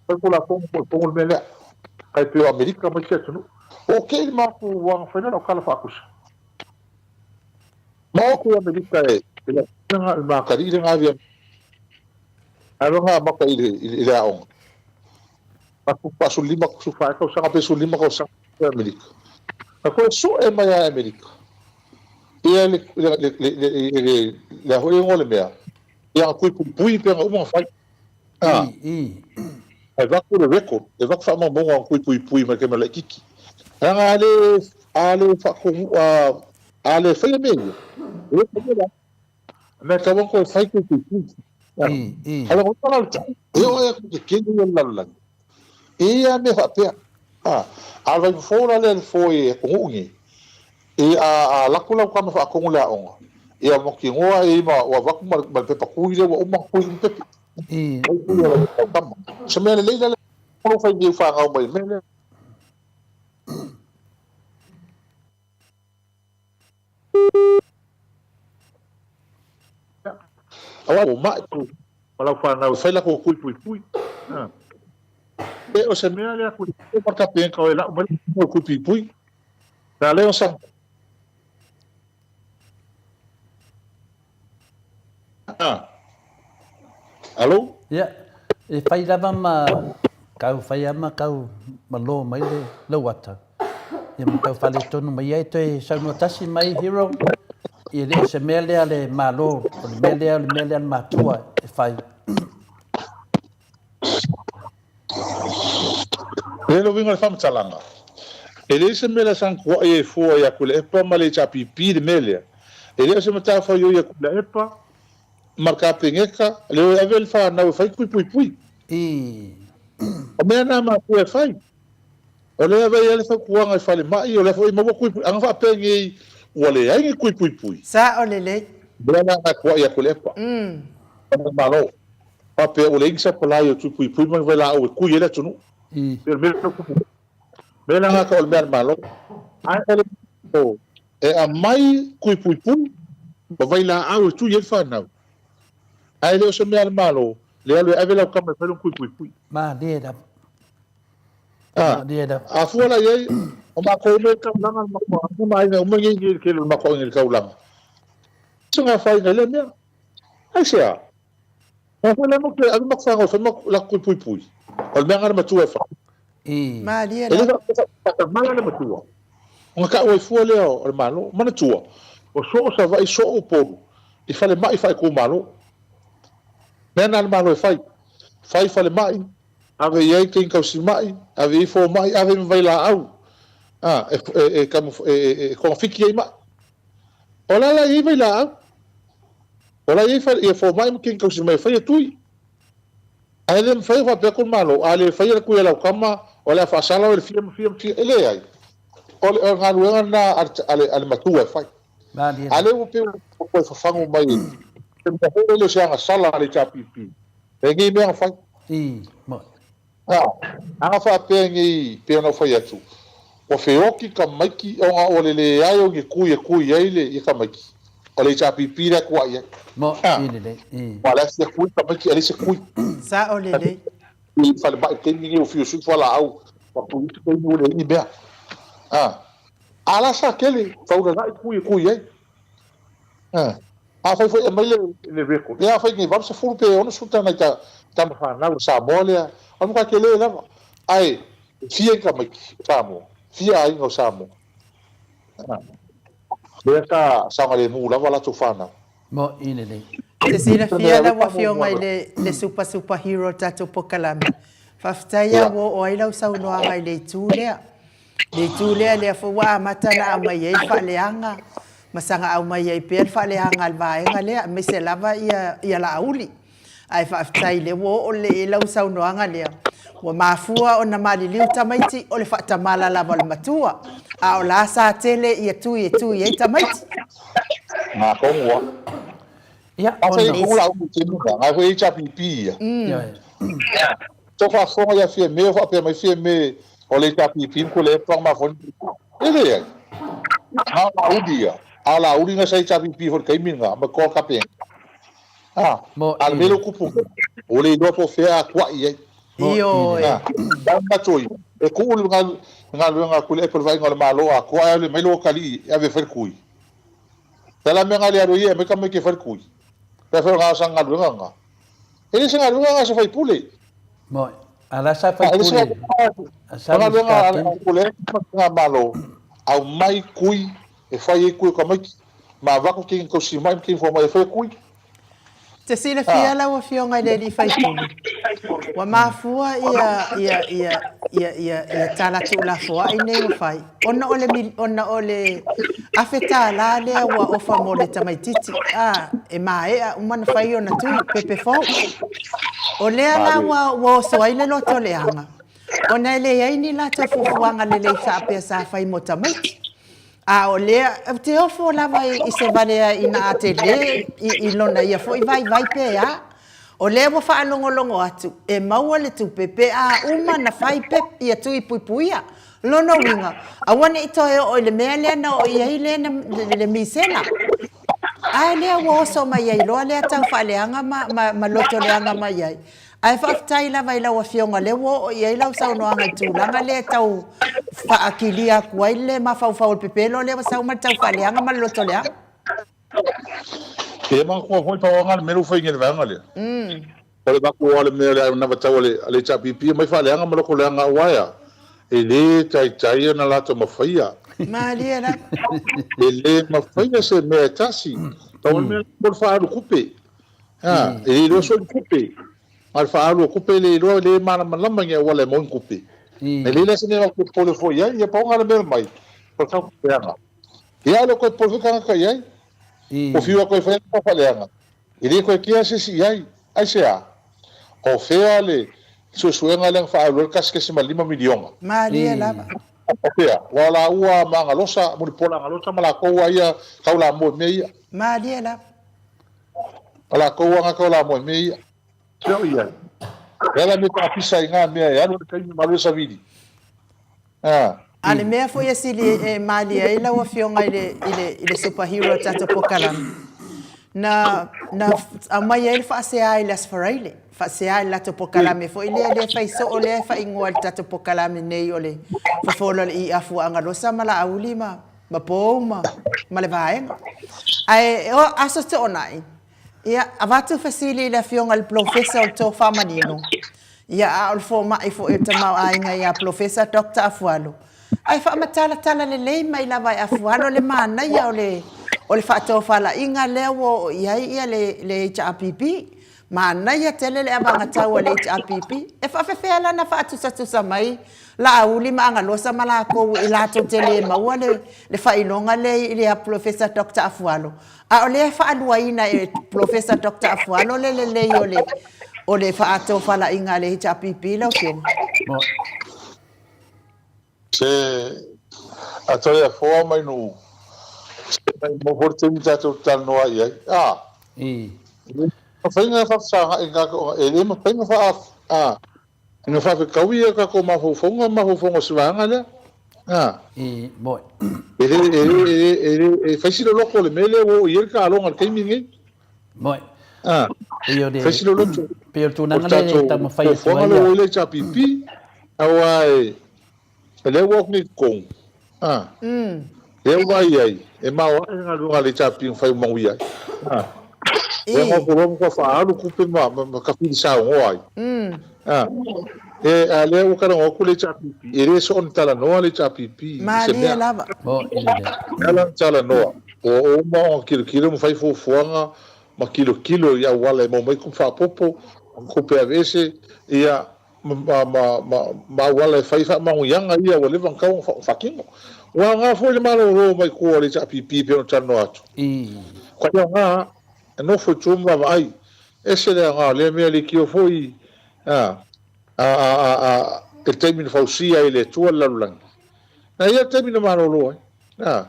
Fai le Tulafono po o le pono le mea lea. Tai pei o Amerika ma isi atunuu. O kei le matou aga fai lea lau tala faakusa. Ma o atu i Amerika e le matalii le gavi a amata i le aoga. 45, 14 tausaga pe 15 tausaga i Amerika. Na toe sue mai lava e Amerika ia le le a foi le igoa o le mea, ia na tui puipui pe na uma ona fai. E avatu le record, e avatu faamaumauga na tui puipui mai le taimi o laitiiti. Leaga a le a le faatonu a le faia mea ia, e le faia la. Mea e tatau ona toe fai tui puipui. A o le la o le tau, e oo ai atu i le tele ia o le lalolagi, e i ai lava mea faapea. A o le vaifofo la lea i le fofo i atunuu nei, a alu atu lau tama e faatonu le aoga, ia mautinoa e i ai ma ua avatu ma le pepa tui lea ua uma ona tui uma pepe. Fai tui a lau tama. O se mea lelei la lea o lo o fai nei fanau mai i le mea lea. Aua ua mai ma lau fanau e fai latou tui puipui. E o se mea lea kui ma le kapeneta o e lau mai le tui puipui. Na lea o sa Alo? Ia, e fai lava ma kau fai lava ma kau malo mai le lauata. Ia ma tau faaletonu mai ai toe saunoa tasi mai Hero. Ia le o se mea lea le Malo, o le mea lea o le mea lea le matua e fai. Le le uiga o le faamatalaga, e leai se mea la saga tuuai ai fua ia Tuilaepa ma le HRPP i le mea lea. E le o se matafaioi ia Tuilaepa ma le Kapeneta le o e ave le fanau e fai tui puipui. O mea na a matua e fai. O lea e ave ai le fautuaga i falemai, o lea foi e maua tui puipui. Ana faapea nei ua leai ni tui puipui. Sao lelei. O lea la na tuuai ia Tuilaepa ma le Malo. Faapea ua leai ni supply o tui puipui ma ni vailaau e tui ai le atunuu. Pei o le mea lea ua tupu mai. O le mea la lena o le mea a le Malo. Ae o le Malo e aumai tui puipui ma vailaau e tui ai le fanau. Ae le o se mea a le Malo le alu e ave lau tama e fai lona tui puipui. Malie lava. Malie lava. A fua la i ai, o matou nei i le taulaga, le matou aiga ma aiga uma nei i le tele o le matou aiga i le taulaga. Se afaina i lea mea. Aisea? Aua foi la matou te ave matou fanau e fai latou tui puipui. O le mea lena a le matua e fai. Malie E le faapea faatamala le matua, ona tau ai fua lea o le Malo. Manatua, Ua soo Savaii, soo Upolu i falemai faaitumalo. Mea na a le Malo e fai. Fai falemai, ave i ai teine tausimai, ave i ai fomai, ave ma vailaau a, e, e, e, e, e togafiti ai mai. O la la i ai vailaau. O la i ai fomai ma teine tausimai e faia tui. Ae le mafai ona faapea atu le Malo, a le faia le tui a lau tama, o le a faasala oe i le fia ma fia ma fia. E leai. O le galuega lena a le matua e fai. A lea ua pei ua toe fafagu mai se mea foi lele o se agasala a le HRPP. E nei mea na fai. A na faapea nei pei ona ou fai atu, ua feoti tamaiti ona o le leai o ni tui e tui ai le tamaiti, o le HRPP la e tuuai ai. Aua o la e fia tui tamaiti ae leai se tui. Sao lelei. I le falemai i le taimi lenei ua fiu e sui fualaau, ua tui isi taimi ua leai ni mea. A la sa tele, taulalai tui e tui ai. Afai foi e aumai le record, ia afai nei 80 pe 60 ta nai tama fanau a Samoa lea, o le matua tele lava. Ae fia ni tamaiti o Samoa, fia aiga o Samoa. Lea sa saogalemu lava latou fanau. Mo'i lelei. Te silafia lau afioga i le super super hero o le tatou pokalame. Faafetai lava ua oo ai lau saunoaga i le itu lea. Le itu lea, lea foi ua amata ona aumai ai le faaleaga ma saga aumai ai pea le faaleaga a le vaega lea, aemaise lava ia Laauli. Ae faafetai lea ua oo lelei i ai lau saunoaga lea, ua mafua ona maliliu tamaiti o le faatamala lava o le matua, a o la sa tele ia tui e tui ai tamaiti. Ngā kongoa. Ia, ona. Afai e Laauli i te luna, ngai foi HRPP ia. Tau faafofoga ia Fiame o faapea mai Fiame o le HRPP ma Tuilaepa ma mafua ai E leai. Na o Laauli ia. A o Laauli na sa HRPP foi i le taimi lena ma Call Kapeneta. A, a o le mea lea ua tupu nei, ua le iloa po o fea a tuai i ai. Ioe. A, o le manatu ia, e tuu le galuega a Tuilaepa i le vaaiga o le Malo atoa ae alu mai lou atalii e ave e fai le tui. O le a la le mea na le alu ai e aumai tamaiti e fai le tui? Pe afai o na o sana galuega lena. E le se galuega lena a se faipule. Moi, a la sa faipule. A sa galuega a le faipule ma Malo, aumai tui e fai ai tui o tamaiti, ma avatu teine tausimai ma teine fomai e fai tui. Te silafia lau Afioga i le alii faipule, ua mafua ia, ia, ia, ia, ia, ia tala tuulafoai nei ua fai, ona o le, ona o le $1,000 lea ua ofa mo le tamaitiiti, a, e maea uma ona fai ona tui, pepe fou. O lea la ua, ua oso ai le loto leaga, ona e leai ni latou fuafuaga lelei faapea sa fai mo tamaiti. A o lea, ou te ofo lava i se valea ina a tele i lona ia foi vaivai pe a. O lea ua faalogologo atu, e maua le tupe pe a uma na fai pe ia tui puipuia. Lona uiga, aua ne i toe oo i le mea lea na oo i ai le, le misela. Ae lea ua oso mai ai loa lea tau faaleaga ma, ma, ma loto leaga mai ai. Ae faafetai lava i lau Afioga o lea ua oo i ai lau saunoaga i le tulaga lea e tau faakilia atu ai le mafaufau o le pepelo lea ua sau ma le tau faaleaga ma le loto leaga. E manatua foi pau lava le mea lea ua fai nei i le vaega lea. O le avatu lava o le mea o le anavatau a le HRPP aumai faaleaga ma loto leaga aua e a? E le taitai ona latou mafaia. Malie lava. E le mafaia se mea e tasi. Pau le mea mo le faaalu tupe. A, e le iloa soo ni tupe. A o le faaalu o tupe e le iloa, e le malamalama i ni auala e maua ni tupe. E leai la se mea matou te popole foi i ai, ia pau lena le mea mai, o le taufaaleaga. Ia a le toe popole foi tagata i ai. Ua fiu lava toe fai atu taufaaleaga, e le toe kea se isi i ai. Aisea? O fea le suesuega lea na faaalu ai le $1.5 miliona? Malie lava. O fea? Aua o laua ma Agalosa, Mulipola Agalosa ma latou lava ia taulamua i mea ia. Malie lava. O latou lava na taulamua i mea ia. Fea o i ai? E ala mea faapisa i na mea e alu ai le taimi ma alu ai le savili. A. A le mea foi e sili e malie ai lau Afioga i le, i le, i le super hero o tatou pokalame, na, na aumai ai le faasea i le Aso Faraile, faasea i le latou pokalame foi lea, lea e fai soo lea e faaigoa i le tatou pokalame nei o le Fofola o le Iiafu a Agalosa ma Laauli ma, ma Pou ma, ma le vaega. Ae o Aso Toonai, Ia, avatu fesili i le Afioga i le Polofesa o le Tofamanino, ia, a o le fomai foi o le tamaoaiga ia Polofesa Doctor Afualo, ae faamatalatala lelei mai lava e Afualo le manaia o le, o le faatofalaiga lea ua oo i ai ia le, le HRPP. Manaia tele le avagatau a le HRPP. E faafefea la ona faatusatusa mai Laauli ma Agalosa ma lakou i latou te le maua le, le faailoga lea i le Polofesa Doctor Afualo, a o lea e faaluaina e Polofesa Doctor Afualo le lelei o le, o le faatofalaiga a le HRPP lau Afioga? Se a toe afoa mai nuu, se mai mo foi le taimi tatou te talanoa ai i ai. A, I. e le mafai ona faafesagai tatou, e le mafai ona faa, a, ona faafetaui a tatou mafaufauga ma mafaufauga o se vaega lea. A. I, moi. E le, e le, e le, e le, e fai si loloto o le mea lea ua oo i ai le taaloga i le taimi lenei. Moi. A. Pei o le, Fai si loloto. pei o le O tulaga le lea e tatou taumafai atu fuafuaga ai lea ia. ua i le HRPP, aua e, O lea ua ofi i totonu, a, lea ua vaai ai, e maoae le galuega a le HRP na fai manuia ai. A, lea na loa matua faaalu tupe ma, ma, ma tafili saunoa ai. A, e, a lea ua talanoa atu le HRPP, e le soona ni talanoa le HRPP i se Malie mea. lava. Mo i le lea. E ala ona talanoa, ua uma ona tilotilo ma fai fuafuaga ma tilotilo i auala e maua mai tupe faaopoopo, tupe aveese, ia, ma, ma, ma, ma auala e fai faamanuiaga ia ua leva ona tatau ona faatino. Ua aoga foi le malolo mai tua o le HRPP pei ona talanoa atu. Ua aoga e nofo i tua ma vaavaai. Ese le aoga o lea mea leitio foi a, a, a, a, a, i le taimi na fausia ai e le Atua le lalolagi. Na i ai le taimi na malolo ai. A,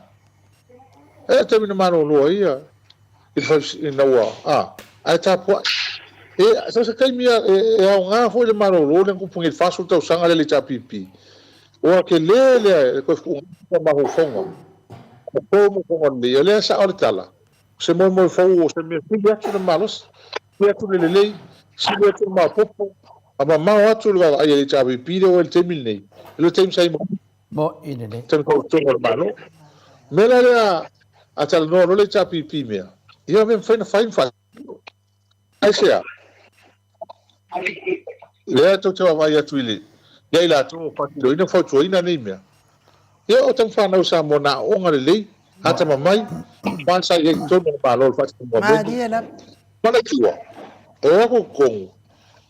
e ai le taimi na malolo ai ia i le fausi, ina ua, a, ae tapuai. E, so se taimi a, e, e aoga foi le malolo lea na tupu nei i le 40 tausaga lea i le HRPP. Ua tele lea e toe fuuga ma mafaufauga. O tou mafaufauga lelei, o lea e sao le tala, o se moemoe fou, o se mea sili atu le malosi, sili atu le lelei, sili atu le maopoopo, a mamao atu le vaavaai a le HRPP lea ua i le taimi lenei, i le taimi sa i Mo'i lelei. Taimi fautuaga o le Malo. O le mea la lea a talanoa loa le HRPP mea, ia mea mafai ona fai ma faatino. Aisea? Lea tou te vaavaai atu i le, ia i latou o faatinoina ma fautuaina nei mea. Ia o tama fanau Samoa na aooga lelei, atamamai, ma sa i ai i totonu o le Malo i le faatinoga o mea nei. Malie lava. Manatua, o aku i totonu,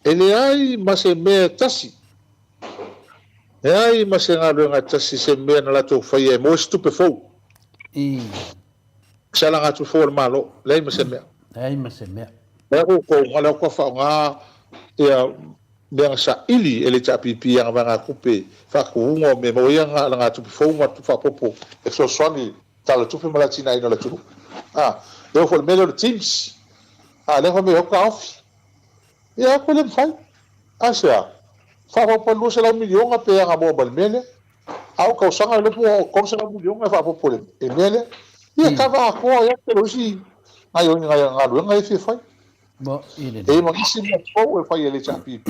e leai ma se mea e tasi Leai ma se galuega e tasi se mea na latou faia e maua se tupe fou. I. Se alagatupe fou a le Malo. Leai ma se mea. Leai ma se mea. Lea ua outou, na lea ua faaaoga ia mea na saili e le HRPP i ana vaegatupe faatuuga o mea e maua ai ana alagatupe fou ma tupe faaopoopo e fesoasoani i le Tala o le Tupe ma le atinaeina o le atunuu. A, e oo foi i le mea lea o le TIMS. A, lea fai mai o taofi. Ia, koe le mafai. Aisea? Faaopoopo 200 miliona pe ana moa mai le mea lea. A o tausaga iloa po o 300 miliona e faaopoopo i le mea lea. Ia kava atoa ai lava tele o isi gaoioiga galuega ia e fia fai. E i ai ma nisi mea fou e fai e le HRPP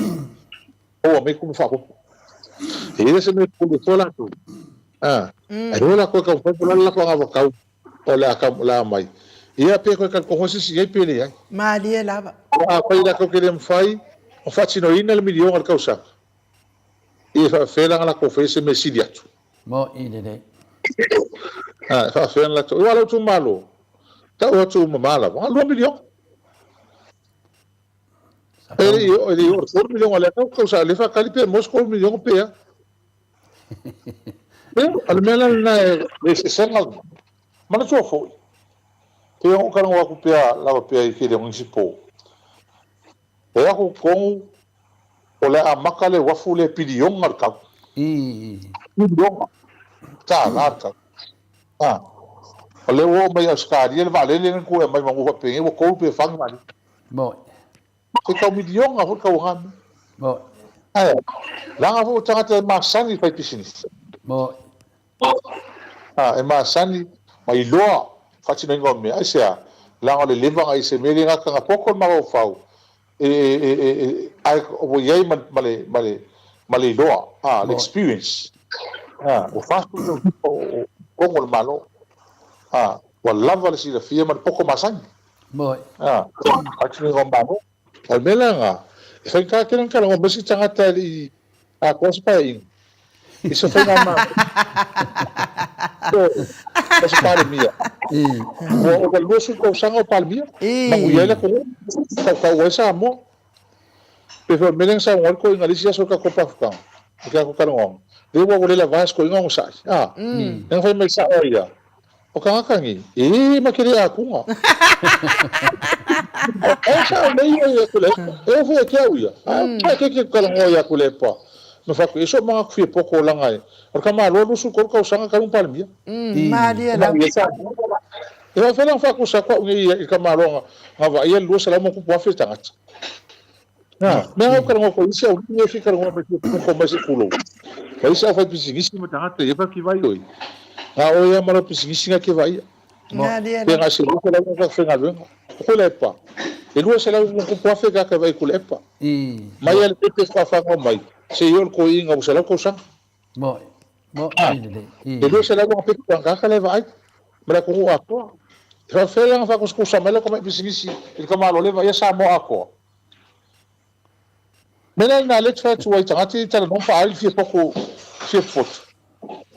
maua mai tupe faaopoopo. E le o se mea e pule fua latou. A, ae o latou e taumafai po o le a le latou anavatau o le a o le a aumai. Ia pe toe talitonu se isi i ai pe leai. Malie lava. Aua afai latou te le mafai ona faatinoina le miliona i le tausaga, ia e faapefea la ona latou faia se mea e sili atu? Mo'i lelei. A, e faapefea ona latou. Aua o lou itumalo, tau atu mama lava, na o le $2 miliona. E le i oo i le $3 miliona o lea tausaga, lea e faatali pe maua se $3 miliona pe a. O le mea la lena e le eseesega lena. Manatua foi, pei ona ou talanoa atu pea lava pea i tele o nisi po, e o atu totonu o le a amata le uafu lea e piliona le tau. Piliona tala le tau. A, o lea ua oo mai Ausetalia le vaalele lea na tuu e aumai manu faapenei ua 3 pe 4 ni vaalele. Moni. Se tau miliona foi le tau o na mea. Moni. Ae, leaga foi o tagata e masani i fai pisinisi. Moni. A, e masani ma iloa faatinoina o mea. Aisea? Leaga o le leva na i se mea le gata na poto le mafaufau e, e, e, e, e, ae ua i ai ma, ma le, ma le, ma le iloa, a, le experience. A, ua 40 tausaga o, o totonu o le Malo. A, ua lava le silafia ma le poto masani. Moi. A, faatinoina o Malo. O le mea la lena, e faigata tele ona talanoa mai se tagata e le i atoa se paeaiga i se faigamalo. Ma se Palemia. Ua ova i le 20 tausaga o Palemia. Manuia ai le atunuu. Tautau ai Samoa. Pei foi o le mea lea na saunoa ai le toeaina i le isi aso i le tatou pafutaga, i le tatou talanoaga, lea ua le lava se toeaina onosai. A, lea na fai mai sao ai ia, o tagata nei, e ma te le atuga. Ae sao nei ia ia Tuilaepa. E oo foi ia te au ia. Ae te te talanoa ia Tuilaepa. Ma fai atu, e so manatu fia poto laga e. O le tamaloa 23 tausaga talu ona Palemia. Malie lava. E faafefea la ona faatusa atu au nei i le tamaloa na vaaia le 200 ma tupu afe tagata. Na, mea au talanoa ko isi au ni e talanoa mai ko mai se kulo. Ma isi au fai pisinisi ma tagata ia fa ki vai oi. Na o ia ma lo pisinisi nga ke vai. Pe nga se luka la nga fenga luenga. Ko le pa. E 200 ma tupu afe ka ke vai ku le pa. Mai ale pepe fa fa mai. Se yo ko inga u se la ko sa. Mo'i, mo'i lelei. E 200 tagata la e vaai ma le atunuu atoa. E faafefea la ona faakusakusa mai lau tamai pisinisi i le tamaloa le vaaia Samoa atoa? Mea la lena lea e te fai atu ai i tagata ia i talanoa ma faaali le fia poto, fia popoto.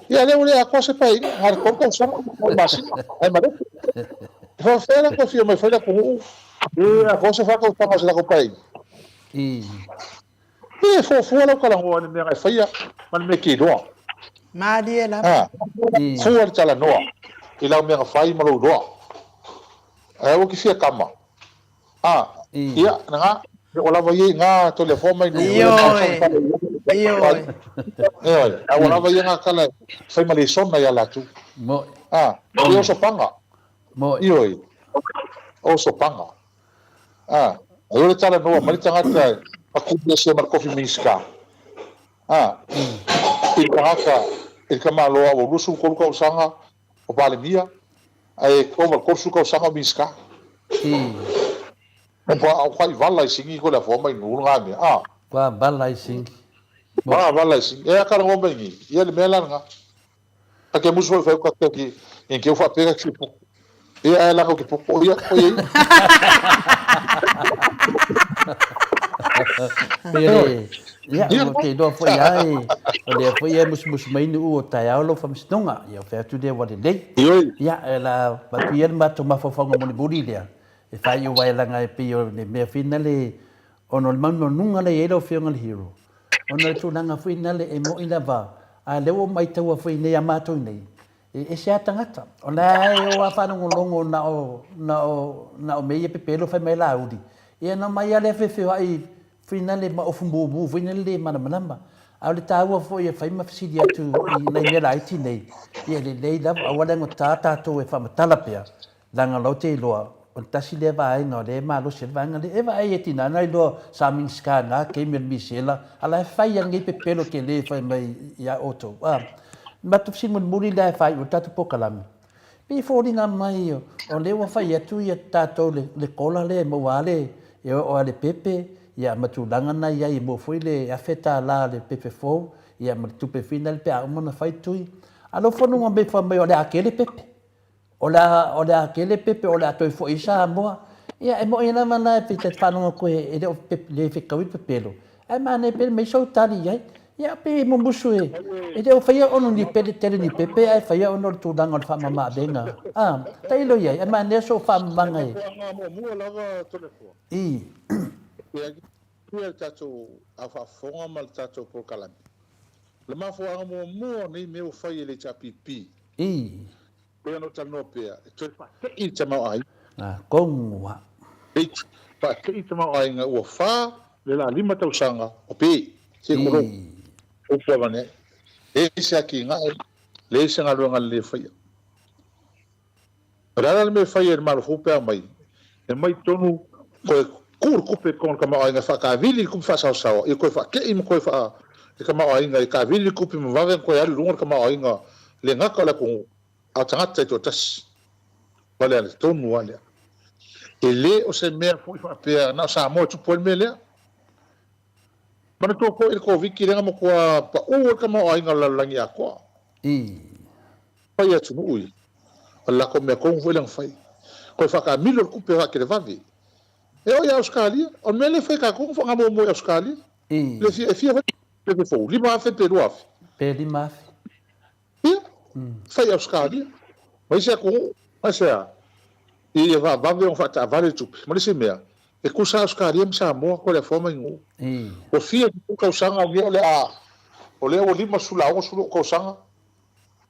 Ia lea ua le atoa se paeaiga, na o le 3 tausaga ma le masina, ae malele. E faafefea la ona toe fia mai fai le atunuu e atoa se 4 tausaga o se latou paeaiga? E fuafua lau talanoa i le mea na e faia ma le mea e te iloa. Malie lava. Fua le talanoa i lau mea na fai ma lou iloa. Ae aua e te fia kama. Ia, na, o lava ia i nga Toleafoa mai nuu. Ioe. Ioe. Ioe. A ua lava ia nga tala e fai ma lesona ia latou. Ia o sopaga. Ioe. O sopaga. A, ai o le talanoa mai le tagata e pakuli ese ma le kofi Minisita. A, i le tagata, i le tamaloa ua 23 tausaga o Palemia, ae ova i le 30 tausaga o Minisita. Ua kai vala i singi ko le afoa mai nuu le nga mea. A. Kua vala i singi. Kua vala i singi. E a talanoa mai ngi, ia le mea la lena. Ta ke musu foi fai ka te ki ngen ke ufa pega ki poko. Ia ae langa ki poko ia ko ia. Pere, ia, o te iloa foi a e, o lea foi e musumusu mai nuu o taeao lau faamasinoga, ia o fai atu lea ua lelei. Ia, e la avatu ia le matou mafaufauga mulimuli lea, e faaiu ai leaga e pei o le mea foi nale, ona o le manumanuga lea e i ai lau Afioga i le Hero, Ona o le tulaga foi nale e mo'i lava, a lea ua maitaua foi nei a matou nei, e ese a tagata. O la e o a faalogologo na o, na o, na o mea ia pepelo fai mai Laauli. Ia na omai a lea feofeoa'i foi nale ma ofu mumu foi nale le malamalama. A o le taua foi e fai ma fesili atu i nai mea laiti nei, ia e lelei lava, aua le agota tatou e faamatala pea, Leaga o la ou te iloa, o le tasi lea vaega o lea e malosi ai le vaega lea. E vaai e tina na iloa sa Minisita i na taimi o le misela, a la e fai a lenei pepelo tele fai mai ia outou. A, matou fesili mulimuli lea e faaiu ai le tatou polokalame, pei e foliga mai o lea ua fai atu ia tatou le kola lea e maua a le, e oo a le pepe, ia ma tulaga na i ai e maua foi le $1000 o le pepe fou, ia ma le tupe foi lea pe a uma ona fai tui. A lou fonuga mai fai mai o le a tele pepe. O le a, o le a tele pepe o le a toe foi i Samoa. Ia, e moni lava la e te faalogo atu e le o le fetaui le pepelo, ae manaia pea le mea sou tali i ai. Ia, pei e mumusu e, e le o faia ona ni pele tele ni pepe, ae faia ona o le tulaga o le faamama-avega. A, tailo i ai, ae manaia sou faamamaga e. Mafuaaga muamua lava Toleafoa. I. Pei le tatou au faafofoga ma le tatou polokalame. O le mafuaaga muamua o nei mea ua fai e le HRPP. I. Pei ona ou talanoa pea, e toe faate'i le tamaoaiga. Nā Kongua. H, Faate'i le tamaoaiga ua fa le la lima tausaga o pe, se kolou, upu avane ai. Leai se atinae, leai se galuega lelei e faia. O le a la le mea e fai ai e le Malo fou pe a omai? E omai tonu toe tuu le tupe i totonu o le tamaoaiga e faatavili le tupe faasaosaoa, ia toe faate'i ma toe faa le tamaoaiga e tavili le tupe ma vave ona toe alu i luga le tamaoaiga le gata o le atunuu a o tagata taitoatasi. O le ala tonu lava lea. E le o se mea foi faapea na o Samoa e tupu ai le mea lea. Manatua foi le Koviti lea na matua pau ai le tamaoaiga o le lalolagi atoa. Fai atunuu ia. O le latou mea tonu foi lea na fai. Toe faataamilo le tupe faatelevave. E oo ia Ausetalia, o le mea lea e fai e tatou na faagamuamua i Ausetalia. Le fia, e fia fai pepe fou, 5,000 pe 2,000. Pe 5,000. Ia, fai i Ausetalia. Ma isi atunuu, aisea? Ia vavave ona faataavale le tupe. Ma le isi mea, e tusa Ausetalia ma Samoa Toleafoa ma Inuu. Ua fia sefulu tausaga o le a, o lea ua 50 a 60 tausaga,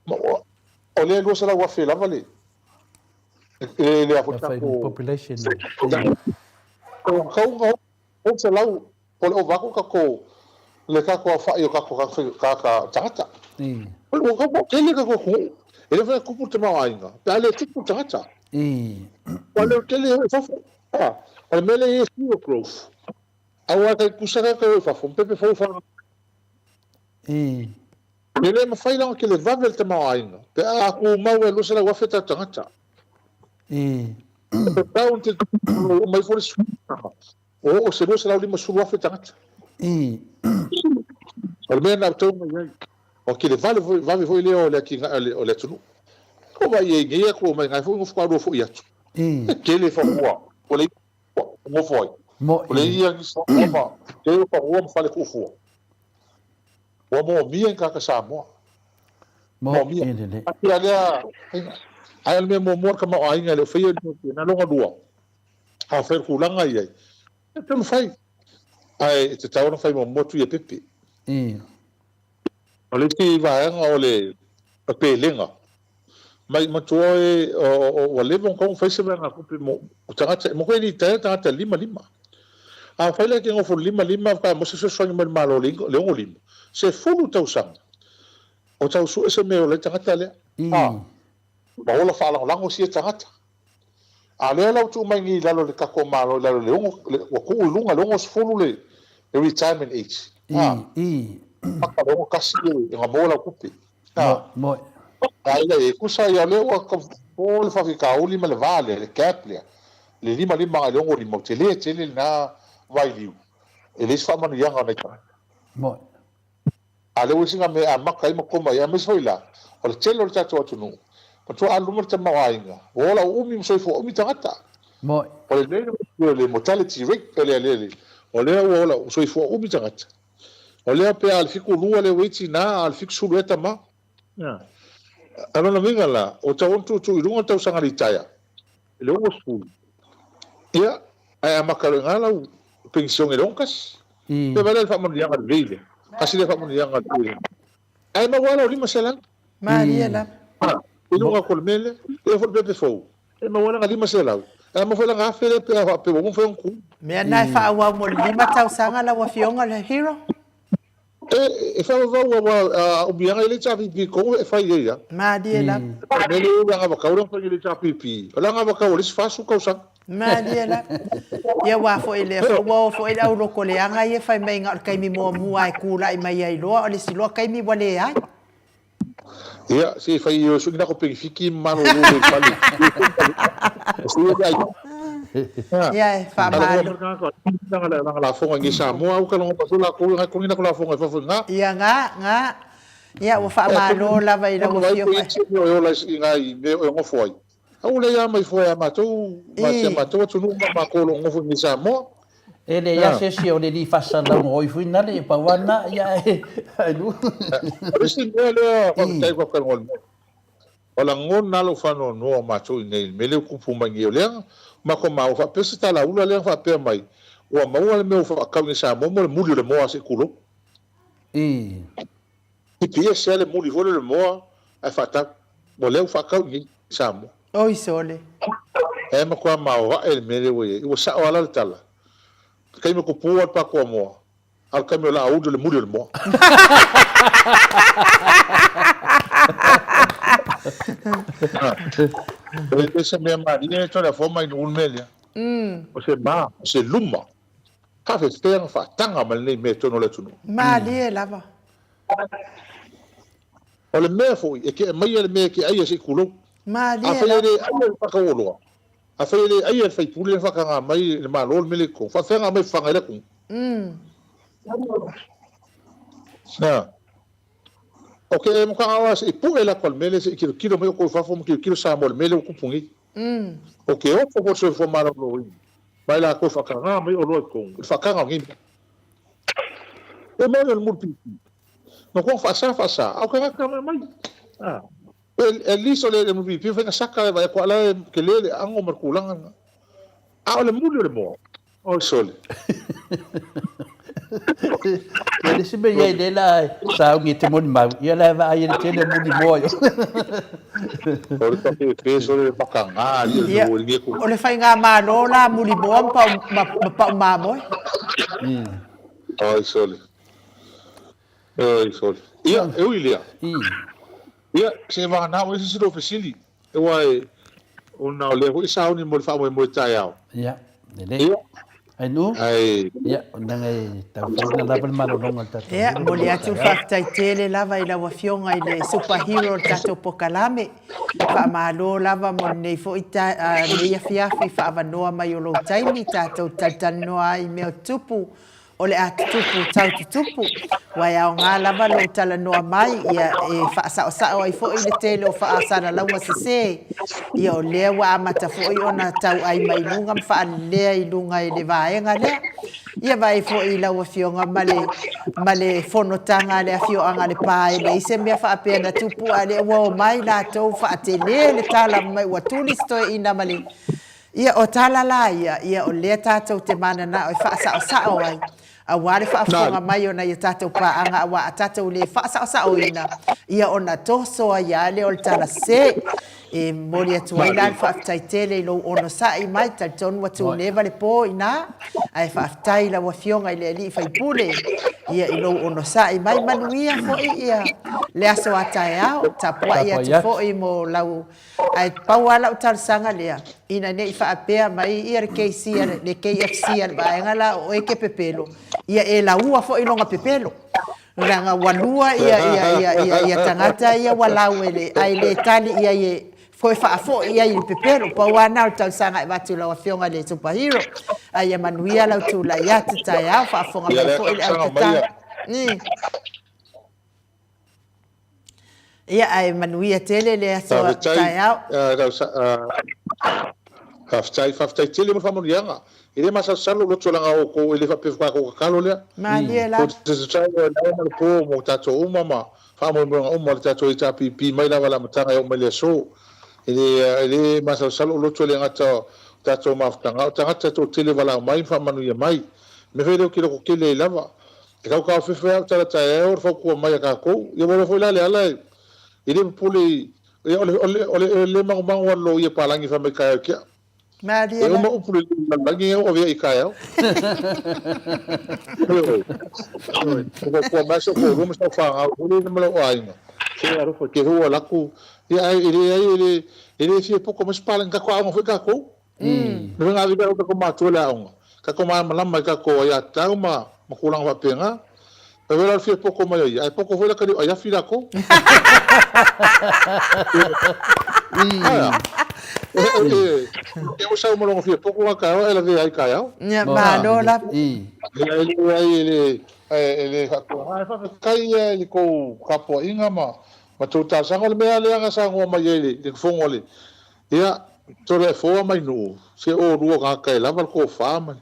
ma o lea e 200,000 lava le, le, le a foi tatou, population. Tau 600 O le ova atu tatou le tatou aofai o tatou tagata. Ua tau tele tatou atunuu. E le mafai ona tupu le tamaoaiga pe a le tupu le tagata. Ua le tele e o i fafo. O le mea lea e i ai zero growth. Aua e tai tutusa tagata e o i fafo ma pepe fou e fanau mai. E le mafai la ona televave le tamaoaiga pe a tumau e 200,000 tatou tagata. E tatau ona televave uma ifo le suiga. Ua oo se 250,000 tagata. O le mea lena ua tau mai ai. Ua televave foi, vave foi lea o le atinae o le atunuu. Ua vaai i ai nei atu omai nai foi nofo alua foi atu. E tele fanua ua leai nofo ai. Ua leai ia nisi fanua ma tele fanua ma fale tuufua. Ua moomia i tagata Samoa. Moomia. Atia lea, ae o le mea muamua le tamaoaiga e le o faia le mea lona lua. Afai o le tulaga i ai, e taumafai, ae e tatau ona fai muamua tui e pepe. O le isi vaega o le pelega, mai matua e ua leva ona tatau ona fai se vaegatupe mo tagata, mo koe litaea tagata 5 5. Afai la e te nofo 5 5 faatoa maua se fesoasoani mai le Malo i le 6 5, 10 tausaga o tau sue se mea e ola ai le tagata lea. Ma ola faalagolago sia tagata. A o lea la ua tuu mai nei i lalo o le tatou Malo i lalo i le ono, ua tuu i luga i le 60 le retirement age. A, maka le 61 e ona maua lau tupe. A, a ina e tusa ia o lea ua po le faafitauli ma le va lea, le gap lea, le 55 agai i le 65, ua tele tele lena vailiu, e leai se faamanuiaga o nai tagata. A lea ua i ai sina mea e amata ai ma koma ai, aemaise foi la, o le tele o le tatou atunuu, matua alu luma le tamaoaiga, ua ola uumi ma soifua umi tagata. O le mea lea o le mortality rate, o le, le, o lea ua ola soifua umi tagata. O lea pe a le 72 lea ua i ai tina, a o le 70 ea tama. A lona uiga la, ua tatau ona tuutuu i luga le tausaga litaea i le 60, ia, ae amata loa i ina lau penisione i le 61. Pe vaai la i le faamanuiaga lelei lea. Tasi lea faamanuiaga lelei. Ae maua lava lau 500. Malie lava. I luga atu o le mea lea. E oo foi i le pepe fou, e maua lana 500. Ae maua foi lana $1,000 lea pe a faapea ua uma ona fai ona tu. Mea na e faaauau mo le 5 tausaga lau Afioga le Hero? E faaauau aua a umi lava e le HRPP tonu e fai ai lava. Malie lava. O le mea lea o le anavatau lea na fai e le HRPP, o le anavatau a le isi 40 tausaga. Malie lava. Ia aua foi lea foi ua o foi le au lotoleaga ia fai mai na o le taimi muamua e tulai mai ai loa, o le isi loa taimi ua leai. Ia, se i fai e sui nako penefiti ma malolo i le fale. Ia e faamalo. Langa lafoga i Samoa au ka longo paso la ko ngai ko nako lafoga i fafo nga. Ia nga nga. Ia ua faamalo lava i lau afioga. O ola i ngai me o ngofo ai. Au le ia mai fua ia matou, ma si a matou atunuu ma matou o lo o nofo i Samoa. E leai a se isi o le alii faasalalauga oi foi nale, e pau a na, ia e lu. O le isi mea lea, faafetai faafetai mo le mea. O lagona lou faanoanoa o matou i inei i le mea lea ua tupu mai nei, o lea na matou maua faapea se talaula lea na faapea mai ua maua le mea ua faatau i inei i Samoa mo le muli o le moa se i tulou. Pipi ese lava le muli foi lea o le moa ae faatau. O lea ua faatau i inei i Samoa. Oi sole. E matua maoae le mea lea ua i ai. Ua sao lava la le tala. O le taimi e tupu ai le patoa moa, a o le taimi o le aoauli o le muli o le moa. E le se mea malie Toleafoa mai Nu'u le mea lea. O se ma, o se luma. Faafefea ona faataga mai lenei mea i totonu o le atunuu? Malie lava. O le mea foi, e te aumaia le mea e te aia se i tulou. Malie Afai lava. e le aia le faatauoloa, afai e le aia le faipule na faataga mai e le Malo le mea lea i totonu, faafefea ona aumai fafaga ai le atunuu? Na. O ke e makaga se i pue la ko le mea lea se i tilotilo mai outou i fafo ma tilotilo Samoa i le mea lea ua tupu nei. O ke ofo foi le soifua maloloina mai latou e faataga mai oloa i totonu i le faataga o nei mea. E moni o le mulipipi, na kua faasa faasa, a o tagata mai mai. At least o le MVP e faiga saka e vaai atu a la e tele le ago ma le tulaga lena. A o le muli o le moa, oi sole. Ia le isi mea i ai lea la sauni e te molimau, ia la e vaai ai le tele o mulimoa i o. O le tafefe sole le makaga alii o le Ia, mea ua ligi atu. o le faigamalo la mulimoa ma pau, ma, ma pau mamoe. Oi sole. Oi sole. Ia, e ui i lea. Ia, se vagana ua ese se lou fesili, aua e, ona o lea foi e sauni mo le faamoemoe taeao. Ia, lelei. Ia. Ainu? Ae. Ia, leaga e taumafai lava le malologa o le tatou Ia, momoli atu le faafetai tele lava i lau Afioga i le Super Hero o le tatou Pokalame. Faamalo lava mo lenei foi lenei afiafi faaavanoa mai o lou taimi tatou talatalanoa ai i mea o tutupu O le a tutupu tau tutupu, ua e aoga lava lou talanoa mai, ia e faasaosao ai foi le tele o faasalalauga sese. Ia o lea ua amata foi ona tauai mai luga ma faalelea i luga i le vaega lea. Ia vaai foi i lau Afioga ma le, ma le fonotaga a le afioaga a Lepa e leai se mea faapea na tupu a o lea ua omai latou faatele le tala mai ua tuli si toeaina ma le Ia, o tala la ia, ia o lea tatou te mananao e faasaosao ai, aua le faafofoga mai o nai a tatou paaga, aua a tatou le faasaosaoina, ia ona toso ai lava lea o le tala sese. E momoli atu ai la le faafetai tele i lou onosai mai, talitonu ua tuneva le po i ina, ae faafetai i lau Afioga i le alii faipule, ia i lou onosai mai. Manuia foi ia le aso a taeao, tapuai atu foi mo lau Ae pau lava lau talosaga lea, ina ne i faapea mai ia le KC a le KFC a le vaega la o oe e te pepelo, ia e laua foi lona pepelo. Leaga ua lua ia ia ia ia ia tagata ia ua lau e le ae le tali i ai e toe faafoi i ai i le pepelo. Pau lava lena o le talosaga e avatu i lau Afioga i le Super Hero. Ae ia manuia lau tulai atu taeao, faafofoga mai foi le au tatalo. Ia, ae manuia tele le aso taeao. Faafetai, faafetai tele mo le faamanuiaga. E le masalosalo lou loto leaga o outou e le faapea faatoa tou tatalo lea. Malie lava. Ou te tatalo i le ao ma le po mo tatou uma ma faamoemoega uma o le tatou HRPP mai lava i le amataga e oo mai le aso. E le, e le masalosalo lou loto e le gata o tatou mafutaga, a o tagata e toatele e valaau mai ma faamanuia mai. O le mea foi lea ou te lototele ai lava. E tau taofefe lava tala taeao o le fautua mai a tatou. Ia ua iloa foi la Leala e le popole i, ia o le, o le, o le le magumagu a le loia palagi fai mai taeao i tea. Malie E la. uma upu lelei i le lalolagi ia ua avea i taeao. Ioe, ioe. Ua fautua mai si ou toalua ma si au fanau foi lele ma lou aiga, se alofa te ua alu atu, ia ae e leai e le, e le fia poto mai se palagi, tatou aoga foi tatou. Le faiga ave o tatou matua i le aoga, tatou malamalama i tatou aiatatau ma tulaga faapena. E wera fia poko mai ai, ae poko foi la ka ai afi lakou. Aia. E o sau malonga fia poko ka kaeo e lavea ai kaeo. Ia, malo la. E le ai e le e le faapena. Ae faafetai ia i le tou tapuaiga ma ma tou talosaga. O le mea lea na saunoa mai ai le fono a le Ia, tole e foa mai nuu, se olua tagata e lava le tofa ma le.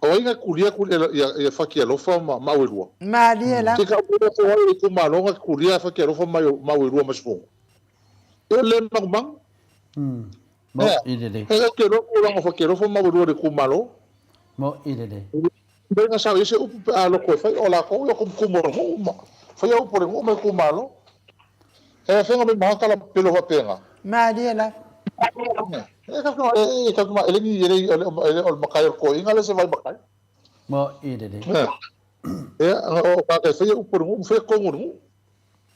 O ai na tulia atu ia Fatialofa ma Auelua? Malie lava. Se ka ua po ai le itumalo na tulia Fatialofa ma Auelua ma Sifugo. Ia o le le magumagu. Mo i lelei. E ou te iloa tulaga o Fatialofa ma Auelua i le itumalo. Mo i lelei. Mea na sao i ai se upu pe a loko e fai, o latou ia kumukumu o le nuu ma faia upu o le nuu ma itumalo. E afea mai ma tala pelo faapena. Malie lava. E ka e ka ma ele ni ele ele o le makai o le toeaina le se vai makai. Mo i lelei. E o ka ka faia upu o le nuu ma faia tonu o le nuu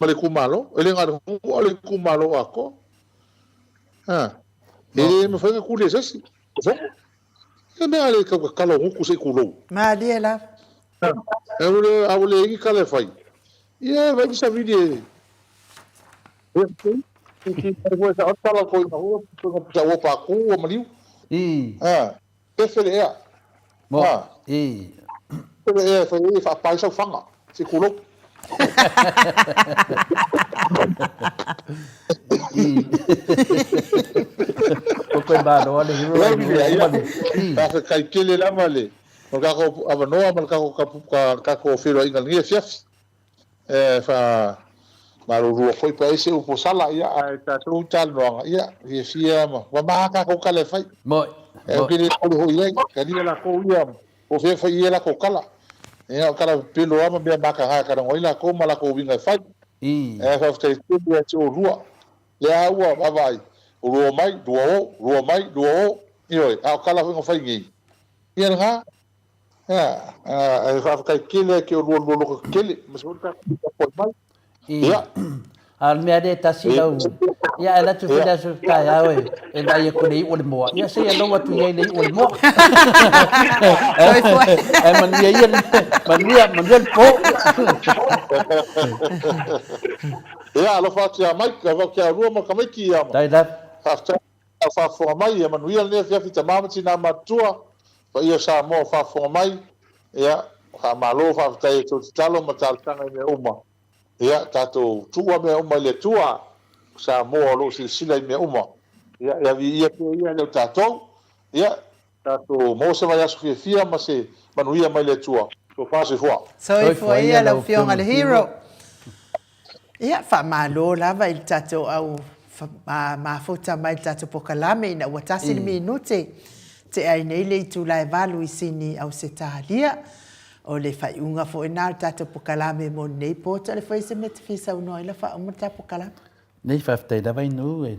ma le itumalo. E le na o le nuu a o le itumalo atoa. E le mafai ona tuli e se isi. E mea le tau tatala o gutu se i tulou. Malie lava. E ule a ule i tala e fai. Ia vai ki savili e. E ki mai foi sa tala ko ina hua ko sa ua pa ku ua maliu. I. A. Pefe le ea. Mo. A. I. Pefe le ea e fai e faapai sau fanga se i tulou. O koe malo ale hero ai ni ai mali. Faafetai tele lava le mo le tatou avanoa ma le tatou tatou feiloaiga i lenei afiafi. E fa. Malulua foi pe ai se upu sala, ia, ae tatou talanoaga, ia, fiafia ma mama tatou tala e fai. Moi. Ae ou te le pule foi i ai, talia latou ia, po o fea e fai i ai latou tala. Ia, o tala pepelo lava ma mea mataga e talanoa ai latou ma latou uiga e fai. Ae faafetai tele ia te oulua. Lea lava ua vaavaai, lua omai, lua o, lua omai, lua o, ioe, a o tala foi na fai nei, ia lena. Ia, ae faafetai tele ia te oulua lua loto tetele, aemaise foi le tatou tapuai mai. Ia. A o le mea lea e tasi lau, ia ae alu atu foi le aso taeao e e vaai atu i le iu o le moa, ia se i alou atu i ai le iu o le moa. Ae manuia ia, manuia, manuia le po. Ia, alofa atu ia Mike, alofa atu ia oulua ma tamaiti, ia. Faafetai lava. Faafetai. A faafofoga mai, ia manuia lenei afiafi tama ma tina matutua, paia o Samoa o faafofoga mai, ia, faamalo, faafetai i a outou tatalo ma talosaga i mea uma. Ia, tatou tuua mea uma i le Atua, o Samoa o lo o silasila i mea uma. Ia, ia viia pea Ia e le o tatou. Ia, tatou maua se vaiaso fiafia ma se manuia mai le Atua. Soifua soifua. Soifua ia lau Afioga le Hero. Ia, faamalo lava i le tatou au mafuta mai le tatou pokalame ina ua tasi le minute tea ai nei le itula e valu i Sini, Ausetalia. O le faaiuga foi lena o le tatou pokalame mo lenei po. Tale foi se mea e te fia saunoa ai la faauma le tatou pokalame. Nei, faafetai lava Inu, e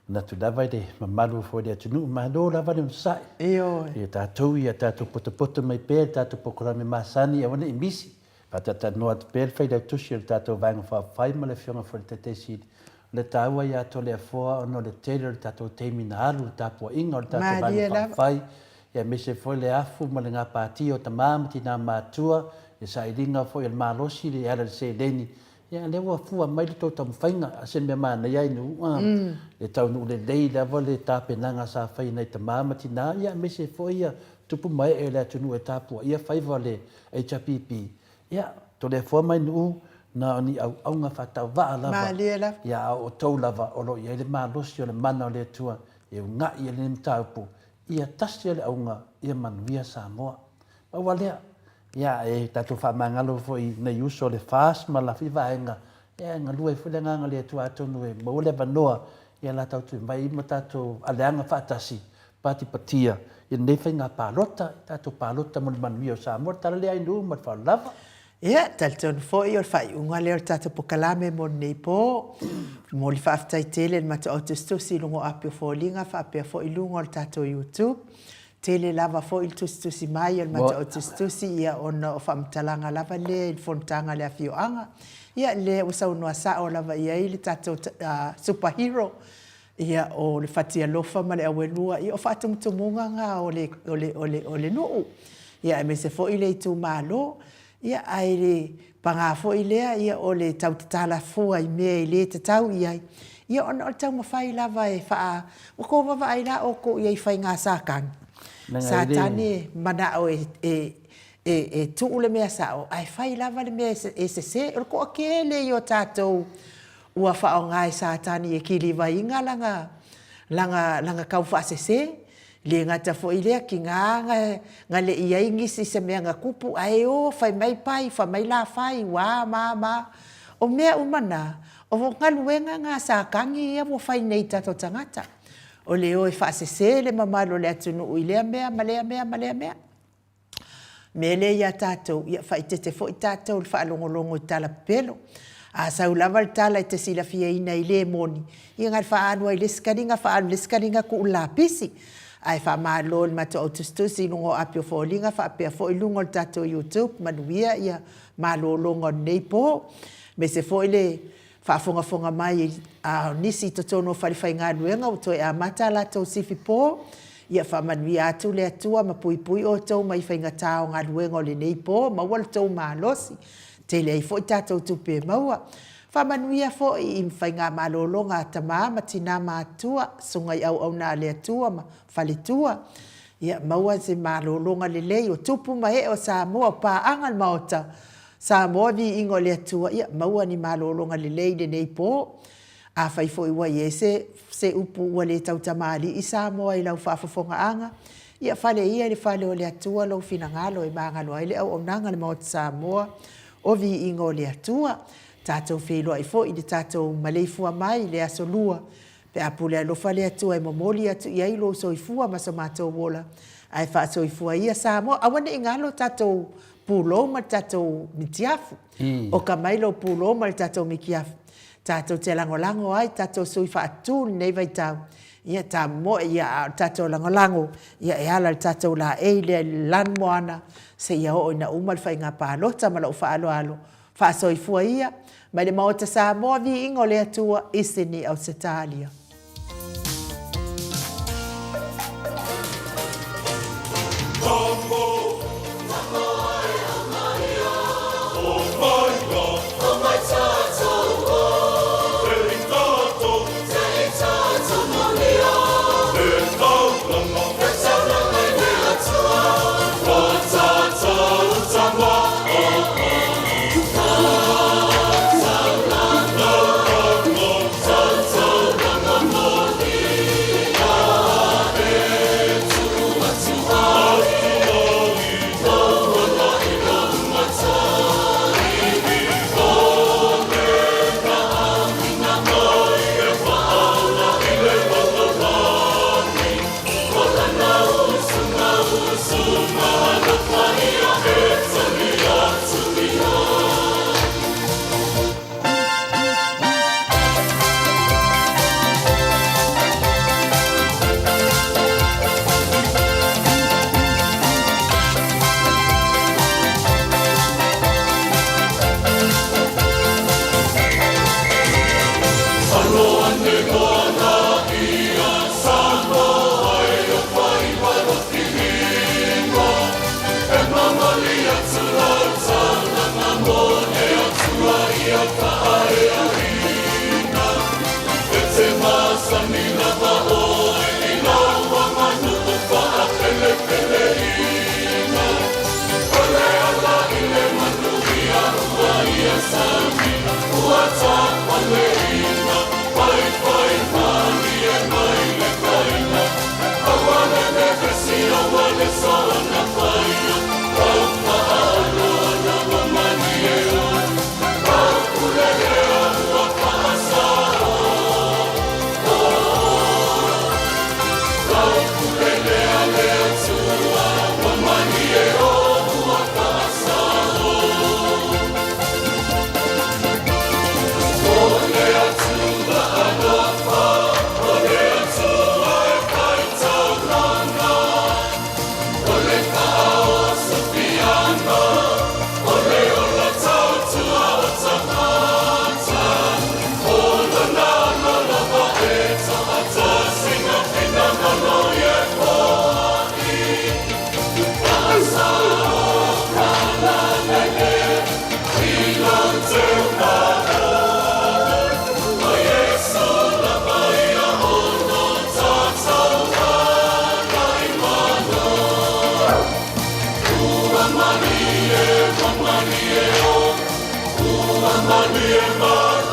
manatu lava i le mamalu foi o le atunuu, malo lava le onosai. Ioe. Ia tatou ia tatou potopoto mai pea i le tatou pokalame masani aua ne i misi. Faatatalanoa atu pea le Failautusi o le tatou Vaega Faaupufai ma le Afioga foi i le Taitai Sili o le taua ia Toleafoa ona o le tele o le tatou taimi na alu i le tapuaiga o le tatou Vaega Faaupufai aemaise foi le afu ma le gapatia o tama ma tina matutua, le sailiga foi o le malosi e ala i le seleni. Ia lea ua fua mai le tou taumafaiga, a se mea manaia ai nuu a, e taunuu lelei lava le tapenaga sa fai e nai tama ma tina, ia aemaise foi ia tupu ma ee o le atunuu e tapuaia faiva o le HRPP, ia, Toleafoa mai Nuu, na o ni auaunga faatauvaa lava, Malie lava. ia, a o outou lava o lo o i ai le malosi o le mana o le Atua e uga'i ai lenei mataupu, ia tasi le auga ia manuia Samoa. Pau lava lea, ia, e tatou faamagalo foi i nai uso o le FAST ma la foi vaega, ia, e galue ai foi le agaga o le Atua atonu e maua le avanoa ia la tatou mai ma tatou aleaga faatasi patipatia i lenei faiga palota, i tatou palota mo le manuia o Samoa. Le tala lea Ainuu ma le faaaloalo lava. Ia, talitonu foi o le faaiuga lea o le tatou pokalame mo lenei po. Momoli faafetai tele i le matou autusitusi i luga o api o foliga faapea foi luga o le tatou YouTube. Tele lava foi le tusitusi mai o le matou autusitusi ia ona o faamatalaga lava lea i le fonotaga a le afioaga. Ia, lea ua saunoa sao lava i ai le tatou super hero Ia, o le fatialofa ma le auelua, ia o faatumutumuga na o le, o le, o le, o le nuu, ia aemaise foi le itumalo. Ia, ae le paga foi lea, ia o le tau tatala fua i mea e le tatau i ai, ia ona o le taumafai lava e faa, ua tou vaavaai la outou i ai i faiga a Satani. Satani e manao e, e, e, e tuu le mea sao, ae fai lava le mea e sese. O le toatele ia o tatou Ua faaaoga e Satani e kilivaina lana, lana, lana taufaasese, le gata foi lea, tiga na, na le i ai nisi se mea na tupu, ae o, fai mai pai, fai mai la fai, ua a, ma a, ma a. O mea uma na, o galuega na a Satani ia ua fai nei i tatou tagata, o le o e faasese le mamalu o le atunuu i lea mea ma lea mea ma lea mea. Mea lea ia tatou, ia faaeteete foi tatou i le faalogologo i tala pepelo. A sau lava le tala e te silafiaina e le moni, ia na o le faaalu lava i le isi kaliga, faaalu i le isi kaliga, tuu le lapisi. Ae faamalo i le matou au tusitusi i luga o api o foliga faapea foi luga o le tatou YouTube, manuia ia malologa o lenei po. Aemaise foi le Faafogafoga mai a o nisi i totonu o falefaigaluega ua toe amata a latou sifi po, ia faamanuia atu le Atua ma puipui outou mai faigata o galuega o lenei po, maua lo tou malosi, tele ai foi tatou tupe e maua. Faamanuia foi i faigamalologa a tama ma tina matua, susuga i auauna a le Atua ma faletua, ia maua se malologa lelei o tupu ma ee o Samoa o paaga le Maota, Samoa viiga o le Atua, ia maua ni malologa lelei i lenei po. Afai foi ua i ai se se upu ua le tautamalii Samoa i lau faafofogaaga, ia fale ia i le fale o le Atua lou finagalo e magalo ai le auaunaga a le Maota Samoa o viiga o le Atua. Tatou feiloai foi i le tatou maleifua mai i le Aso Lua, pe a pule alofa le Atua e momoli atu i ai lou soifua ma so matou ola, ae faasoifua ia Samoa. Aua ne i galo tatou pulou ma le tatou mitiafu. Oka mai lou pulou ma le tatou mikiafu. Tatou te lagolago ai tatou sui faatu i lenei vaitau. Ia tamomoe, ia, a o le tatou lagolago, ia e ala i le tatou laei lea i le lanumoana seia oo ina uma le faiga palota ma lou faaaloalo. Faasoifua ia, mai le Maota Samoa, viiga o le Atua i Sini, Ausetalia. Manuel.